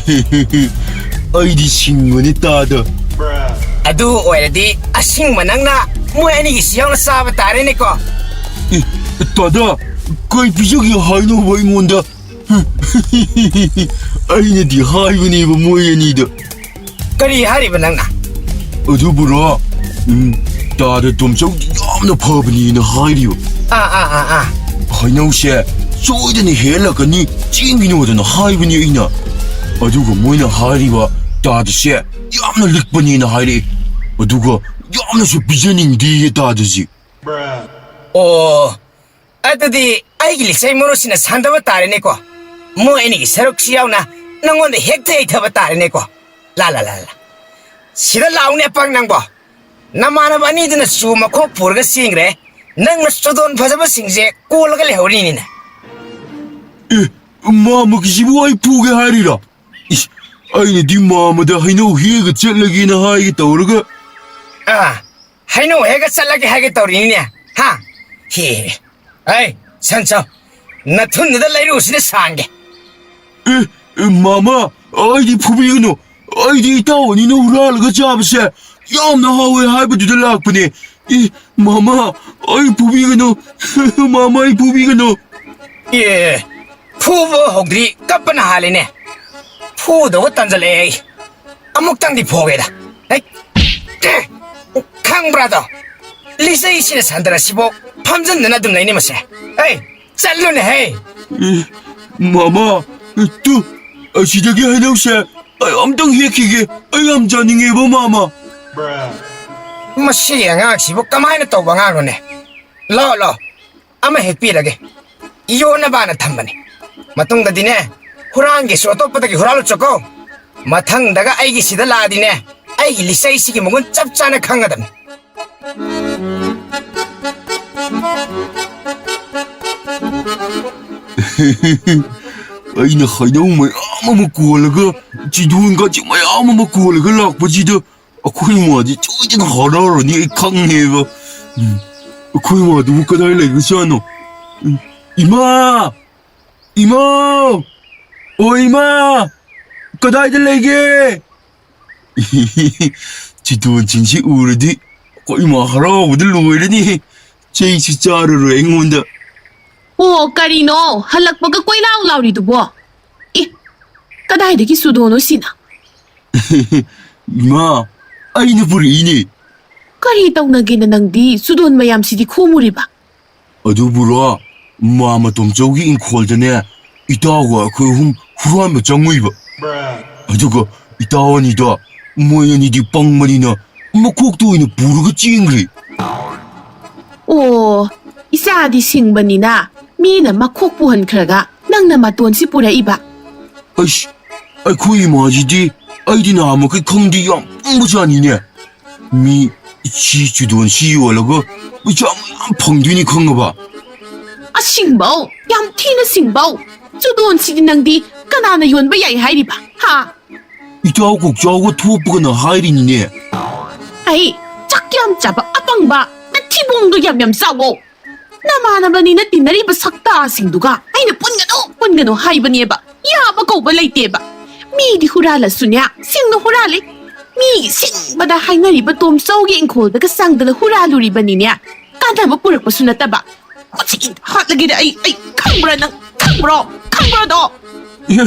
ꯑꯩꯗꯤ ꯁꯤꯡꯕꯅꯤ ꯇꯥꯗ꯫ ꯑꯗꯨ ꯑꯣꯏꯔꯗꯤ ꯑꯁꯤꯡꯕ ꯅꯪꯅ ꯃꯣꯏ ꯑꯅꯤꯒꯤꯁꯤ ꯌꯥꯎꯅ ꯆꯥꯕ ꯇꯥꯔꯦꯅꯦꯀꯣ꯫ ꯑꯦ, ꯇꯥꯗ, ꯀꯩ ꯄꯤꯖꯒꯦ ꯍꯥꯏꯅꯣꯕ ꯑꯩꯉꯣꯟꯗ? ꯑꯩꯅꯗꯤ ꯍꯥꯏꯕꯅꯦꯕ ꯃꯣꯏ ꯑꯅꯤꯗ꯫ ꯀꯔꯤ ꯍꯥꯏꯔꯤꯕ ꯅꯪꯅ? ꯑꯗꯨꯕꯨꯔꯣ, ꯎꯝ, ꯇꯥꯗ ꯇꯣꯝꯆꯧꯗꯤ ꯌꯥꯝꯅ ꯐꯕꯅꯦꯅ ꯍꯥꯏꯔꯤꯕ꯫ ꯑꯥ, ꯑꯥ, ꯑꯥ, ꯑꯥ꯫ ꯍꯩꯅꯧꯁꯦ ꯁꯣꯏꯗꯅ ꯍꯦꯜꯂꯛꯀꯅꯤ, ꯆꯦꯟꯈꯤꯅꯣꯗꯅ ꯍꯥꯏꯕꯅꯤ ꯑꯩꯅ꯫ ꯑꯗꯨꯒ ꯃꯣꯏꯅ ꯍꯥꯏꯔꯤꯕ ꯇꯥꯗꯁꯦ ꯌꯥꯝꯅ ꯂꯤꯛꯄꯅꯦꯅ ꯍꯥꯏꯔꯛꯑꯦ꯫ ꯑꯗꯨꯒ ꯌꯥꯝꯅꯁꯨ ꯄꯤꯖꯅꯤꯡꯗꯦꯌꯦ ꯇꯥꯗꯁꯦ꯫ ꯑꯣ, ꯑꯗꯨꯗꯤ ꯑꯩꯒꯤ ꯂꯤꯆꯩ ꯃꯔꯨꯁꯤꯅ ꯁꯥꯟꯗꯕ ꯇꯥꯔꯦꯅꯦꯀꯣ꯫ ꯃꯣꯏ ꯑꯅꯤꯒꯤ ꯁꯔꯨꯛꯁꯨ ꯌꯥꯎꯅ ꯅꯪꯉꯣꯟꯗ ꯍꯦꯛꯇ ꯌꯩꯊꯕ ꯇꯥꯔꯦꯅꯦꯀꯣ꯫ ꯂꯥ, ꯂꯥ, ꯂꯥ, ꯂꯥ꯫ ꯁꯤꯗ ꯂꯥꯛꯎꯅꯦ, ꯑꯄꯪ ꯅꯪꯕꯣ꯫ ꯅꯃꯥꯟꯅꯕ ꯑꯅꯤꯗꯨꯅ ꯆꯨ ꯃꯈꯣꯛ ꯄꯨꯔꯒ ꯆꯦꯟꯈ꯭ꯔꯦ꯫ ꯅꯪꯅ ꯆꯨꯗꯣꯟ ꯐꯖꯕꯁꯤꯡꯁꯦ ꯀꯣꯜꯂꯒ ꯂꯩꯍꯧꯔꯤꯅꯤꯅꯦ꯫ ꯑꯦ, ꯃꯥꯃꯒꯤꯁꯤꯕꯨ ꯑꯩ ꯐꯨꯒꯦ ꯍꯥꯏꯔꯤꯔꯣ? ꯏꯁ, ꯑꯩꯅꯗꯤ ꯃꯥꯃꯗ ꯍꯩꯅꯧ ꯍꯦꯛꯑꯒ ꯆꯠꯂꯒꯦꯅ ꯍꯥꯏꯒꯦ ꯇꯧꯔꯒ꯫ ꯑꯥ, ꯍꯩꯅꯧ ꯍꯦꯛꯑꯒ ꯆꯠꯂꯒꯦ ꯍꯥꯏꯒꯦ ꯇꯧꯔꯤꯅꯤꯅꯦ, ꯍꯥ? ꯍꯦ, ꯍꯦ꯫ ꯑꯩ, ꯁꯟꯆꯧ, ꯅꯊꯨꯟꯗꯨꯗ ꯂꯩꯔꯨꯁꯤꯅ ꯁꯥꯡꯒꯦ꯫ ꯑꯦ, ꯑꯦ, ꯃꯥꯃ, ꯑꯩꯗꯤ ꯐꯨꯕꯤꯒꯅꯨ꯫ ꯑꯩꯗꯤ ꯏꯇꯥꯎ ꯑꯅꯤꯅ ꯍꯨꯔꯥꯜꯂꯒ ꯆꯥꯕꯁꯦ ꯌꯥꯝꯅ ꯍꯥꯎꯋꯦ ꯍꯥꯏꯕꯗꯨꯗ ꯂꯥꯛꯄꯅꯦ꯫ ꯏ, ꯃꯥꯃ, ꯑꯩ ꯐꯨꯕꯤꯒꯅꯨ꯫ ꯃꯥꯃ, ꯑꯩ ꯐꯨꯕꯤꯒꯅꯨ꯫ ꯑꯦ, ꯐꯨꯕ ꯍꯧꯗ꯭ꯔꯤ ꯀꯞꯄꯅ ꯍꯥꯜꯂꯤꯅꯦ꯫ ꯐꯨꯗꯧꯕ ꯇꯟꯖꯜꯂꯛꯑꯦ ꯑꯩ꯫ ꯑꯃꯨꯛꯇꯪꯗꯤ ꯐꯨꯒꯦꯗ꯫ ꯍꯩ, ꯈꯪꯕ꯭ꯔꯥꯗꯣ? ꯂꯤꯆꯩꯁꯤꯅ ꯁꯟꯗ꯭ꯔꯁꯤꯕꯨ ꯐꯝꯖꯟꯗꯅ ꯑꯗꯨꯝ ꯂꯩꯅꯤ ꯃꯁꯦ꯫ ꯑꯩ, ꯆꯠꯂꯨꯅꯦꯍꯦ꯫ ꯑꯦ, ꯃꯥꯃ, ꯇꯨ, ꯑꯁꯤꯗꯒꯤ ꯍꯩꯅꯧꯁꯦ ꯑꯩ ꯑꯝꯇꯪ ꯍꯦꯛꯈꯤꯒꯦ꯫ ꯑꯩ ꯌꯥꯝ ꯆꯥꯅꯤꯡꯉꯦꯕ, ꯃꯥꯃ꯫ ꯃꯁꯤꯒꯤ ꯑꯉꯥꯡꯁꯤꯕꯨ ꯀꯃꯥꯏꯅ ꯇꯧꯕ ꯑꯉꯥꯡꯅꯣꯅꯦ? ꯂꯥꯛꯑꯣ, ꯂꯥꯛꯑꯣ, ꯑꯃ ꯍꯦꯛꯄꯤꯔꯒꯦ꯫ ꯌꯣꯟꯅꯕꯅ ꯊꯝꯕꯅꯤ꯫ ꯃꯇꯨꯡꯗꯗꯤꯅꯦ, ꯍꯨꯔꯥꯟꯒꯦꯁꯨ ꯑꯇꯣꯞꯄꯗꯒꯤ ꯍꯨꯔꯥꯜꯂꯨ ꯆꯣꯀꯣ꯫ ꯃꯊꯪꯗꯒ ꯑꯩꯒꯤ ꯁꯤꯗ ꯂꯥꯛꯑꯗꯤꯅꯦ, ꯑꯩꯒꯤ ꯂꯤꯆꯩꯁꯤꯒꯤ ꯃꯒꯨꯟ ꯆꯞ ꯆꯥꯅ ꯈꯪꯒꯗꯕꯅꯤ꯫ ꯑꯩꯅ ꯍꯩꯅꯧ ꯃꯌꯥꯝ ꯑꯃ ꯀꯣꯜꯂꯒ, ꯆꯤꯗꯣꯟꯒꯁꯦ ꯃꯌꯥꯝ ꯑꯃ ꯀꯣꯜꯂꯒ ꯂꯥꯛꯄꯁꯤꯗ, ꯑꯩꯈꯣꯏ ꯏꯃꯥꯗꯤ ꯁꯣꯏꯗꯅ ꯍꯔꯥꯎꯔꯅꯤ, ꯑꯩ ꯈꯪꯉꯦꯕ꯫ ꯎꯝ, ꯑꯩꯈꯣꯏ ꯏꯃꯥꯗꯨꯕꯨ ꯀꯗꯥꯏ ꯂꯩꯈ꯭ꯔꯖꯥꯠꯅꯣ? ꯎꯝ, ꯏꯃꯥ! ꯏꯃꯥ! ꯑꯣ ꯏꯃꯥ! ꯀꯗꯥꯏꯗ ꯂꯩꯒꯦ? ꯆꯤꯇꯣꯟꯁꯤꯡꯁꯤ ꯎꯔꯗꯤ ꯑꯩꯈꯣꯏ ꯏꯃꯥ ꯍꯔꯥꯎꯕꯗ ꯂꯣꯏꯔꯅꯤ꯫ ꯆꯩꯁꯨ ꯆꯥꯔꯔꯣꯏ ꯑꯩꯉꯣꯟꯗ꯫ ꯑꯣ, ꯀꯔꯤꯅꯣ ꯍꯜꯂꯛꯄꯒ ꯀꯣꯏꯂꯥꯎ ꯂꯥꯎꯔꯤꯗꯨꯕꯣ? ꯑꯦ, ꯀꯗꯥꯏꯗꯒꯤ ꯆꯨꯗꯣꯟꯅꯣ ꯁꯤꯅ? ꯏꯃꯥ, ꯑꯩꯅ ꯄꯨꯔꯛꯏꯅꯦ꯫ ꯀꯔꯤ ꯇꯧꯅꯒꯦꯅ ꯅꯪꯗꯤ ꯆꯨꯗꯣꯟ ꯃꯌꯥꯝꯁꯤꯗꯤ ꯈꯣꯝꯃꯨꯔꯤꯕ? ꯑꯗꯨꯕꯨꯔꯣ, ꯃꯥ ꯃꯇꯣꯝꯆꯧꯒꯤ ꯏꯪꯈꯣꯜꯗꯅꯦ, ꯏꯇꯥꯎꯒ ꯑꯩꯈꯣꯏ ꯑꯍꯨꯝ ꯍꯨꯔꯥꯟꯕ ꯆꯪꯉꯨꯏꯕ꯫ ꯑꯗꯨꯒ ꯏꯇꯥꯎ ꯑꯅꯤꯗꯣ, ꯃꯣꯏ ꯑꯅꯤꯗꯤ ꯄꯪꯕꯅꯤꯅ ꯃꯀꯣꯛꯇ ꯑꯣꯏꯅ ꯄꯨꯔꯒ ꯆꯦꯟꯈ꯭ꯔꯦ꯫ ꯑꯣ, ꯏꯆꯥꯗꯤ ꯁꯤꯡꯕꯅꯤꯅ ꯃꯤꯅ ꯃꯈꯣꯛ ꯄꯨꯍꯟꯈ꯭ꯔꯒ ꯅꯪꯅ ꯃꯇꯣꯟꯁꯤ ꯄꯨꯔꯛꯏꯕ? ꯑꯩꯁ, ꯑꯩꯈꯣꯏ ꯏꯃꯥꯁꯤꯗꯤ ꯑꯩꯗꯤ ꯅꯍꯥꯟꯃꯈꯩ ꯈꯪꯗꯦ, ꯌꯥꯝ ꯄꯪꯕꯖꯥꯠꯅꯤꯅꯦ꯫ ꯃꯤ ꯁꯤ ꯆꯨꯗꯣꯟꯁꯤ ꯌꯣꯜꯂꯒ ꯄꯩꯁꯥ ꯃꯌꯥꯝ ꯐꯪꯗꯣꯏꯅꯤ ꯈꯪꯉꯕ? ꯑꯁꯤꯡꯕꯧ, ꯌꯥꯝ ꯊꯤꯅ ꯁꯤꯡꯕꯧ꯫ ꯆꯨꯗꯣꯟꯁꯤꯗꯤ ꯅꯪꯗꯤ ꯀꯅꯥꯅ ꯌꯣꯟꯕ ꯌꯥꯏ ꯍꯥꯏꯔꯤꯕ? ꯍꯥ? ꯏꯇꯥꯎ ꯀꯣꯛꯆꯥꯎꯒ ꯊꯣꯛꯄꯒꯅ ꯍꯥꯏꯔꯤꯅꯤꯅꯦ꯫ ꯑꯩ ꯆꯥꯛ ꯌꯥꯝ ꯆꯥꯕ ꯑꯄꯪꯕ ꯅꯊꯤꯕꯣꯡꯗꯣ ꯌꯥꯝ ꯌꯥꯝ ꯆꯥꯎꯋꯣ꯫ ꯅꯃꯥꯟꯅꯕꯅꯤꯅ ꯇꯤꯟꯅꯔꯤꯕ ꯁꯛꯇꯥꯁꯤꯡꯗꯨꯒ ꯑꯩꯅ ꯄꯨꯟꯒꯅꯨ, ꯄꯨꯟꯒꯅꯨ ꯍꯥꯏꯕꯅꯦꯕ꯫ ꯌꯥꯕ ꯀꯧꯕ ꯂꯩꯇꯦꯕ꯫ ꯃꯤꯗꯤ ꯍꯨꯔꯥꯜꯂꯁꯨꯅꯦ, ꯁꯤꯡꯅ ꯍꯨꯔꯥꯜꯂꯤ꯫ ꯃꯤꯒꯤ ꯁꯤꯡꯕꯗ ꯍꯥꯏꯅꯔꯤꯕ ꯇꯣꯝꯆꯧꯒꯤ ꯏꯪꯈꯣꯜꯗꯒ ꯆꯪꯗꯅ ꯍꯨꯔꯥꯜꯂꯨꯔꯤꯕꯅꯤꯅꯦ꯫ ꯀꯥꯟꯅꯕ ꯄꯨꯔꯛꯄꯁꯨ ꯅꯠꯇꯕ꯫ ꯈꯨꯠꯁꯤ ꯍꯥꯠꯂꯒꯦꯗ ꯑꯩ, ꯑꯩ ꯈꯪꯕ꯭ꯔꯥ ꯅꯪ? ꯈꯪꯕ꯭ꯔꯣ? ꯈꯪꯕ꯭ꯔꯣꯗꯣ? ꯑꯦ,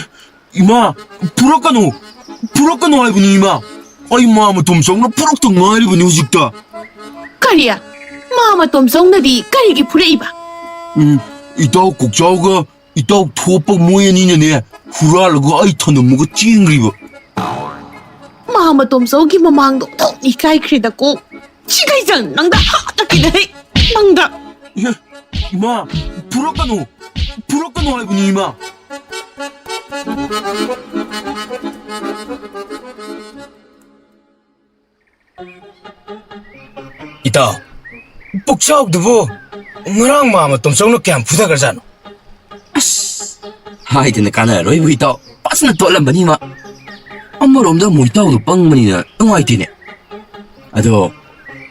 ꯏꯃꯥ, ꯐꯨꯔꯛꯀꯅꯨ! ꯐꯨꯔꯛꯀꯅꯨ ꯍꯥꯏꯕꯅꯤ, ꯏꯃꯥ! ꯑꯩ ꯃꯥ ꯃꯇꯣꯝꯆꯧꯅ ꯐꯨꯔꯛꯇ ꯉꯥꯏꯔꯤꯕꯅꯤ ꯍꯧꯖꯤꯛꯇ꯫ ꯀꯔꯤ? ꯃꯥ ꯃꯇꯣꯝꯆꯧꯅꯗꯤ ꯀꯔꯤꯒꯤ ꯐꯨꯔꯛꯏꯕ? ꯎꯝ, ꯏꯇꯥꯎ ꯀꯣꯛꯆꯥꯎꯒ ꯏꯇꯥꯎ ꯊꯣꯞꯄ ꯃꯣꯏ ꯑꯅꯤꯅꯅꯦ, ꯍꯨꯔꯥꯜꯂꯒ ꯑꯩ ꯊꯅꯝꯃꯒ ꯆꯦꯟꯈ꯭ꯔꯤꯕ꯫ ꯃꯥ ꯃꯇꯣꯝꯆꯧꯒꯤ ꯃꯃꯥꯡꯗ ꯑꯣꯟꯊꯣꯛꯅ ꯏꯀꯥꯏꯈ꯭ꯔꯦꯗꯀꯣ꯫ ꯁꯤꯒꯩꯖꯪ ꯅꯪꯗ ꯍꯥꯠꯂꯛꯀꯦꯗ ꯍꯦ, ꯅꯪꯗ꯫ ꯑꯦ, ꯏꯃꯥ, ꯐꯨꯔꯛꯀꯅꯨ! ꯐꯨꯔꯛꯀꯅꯨ ꯍꯥꯏꯕꯅꯤ, ꯏꯃꯥ! ꯏꯇꯥꯎ, ꯄꯨꯛꯆꯥꯎꯗꯨꯕꯨ ꯉꯔꯥꯡ ꯃꯥ ꯃꯇꯣꯝꯆꯧꯅ ꯀꯌꯥꯝ ꯐꯨꯊꯈ꯭ꯔꯖꯥꯠꯅꯣ? ꯑꯁ, ꯍꯥꯏꯗꯅ ꯀꯥꯟꯅꯔꯣꯏꯕꯨ ꯏꯇꯥꯎ, ꯐꯖꯅ ꯇꯣꯠꯂꯝꯕꯅꯤ ꯃꯥ꯫ ꯑꯃꯔꯣꯝꯗ ꯑꯃꯨꯛ ꯏꯇꯥꯎꯗꯣ ꯄꯪꯕꯅꯤꯅ ꯅꯨꯡꯉꯥꯏꯇꯦꯅꯦ꯫ ꯑꯗꯣ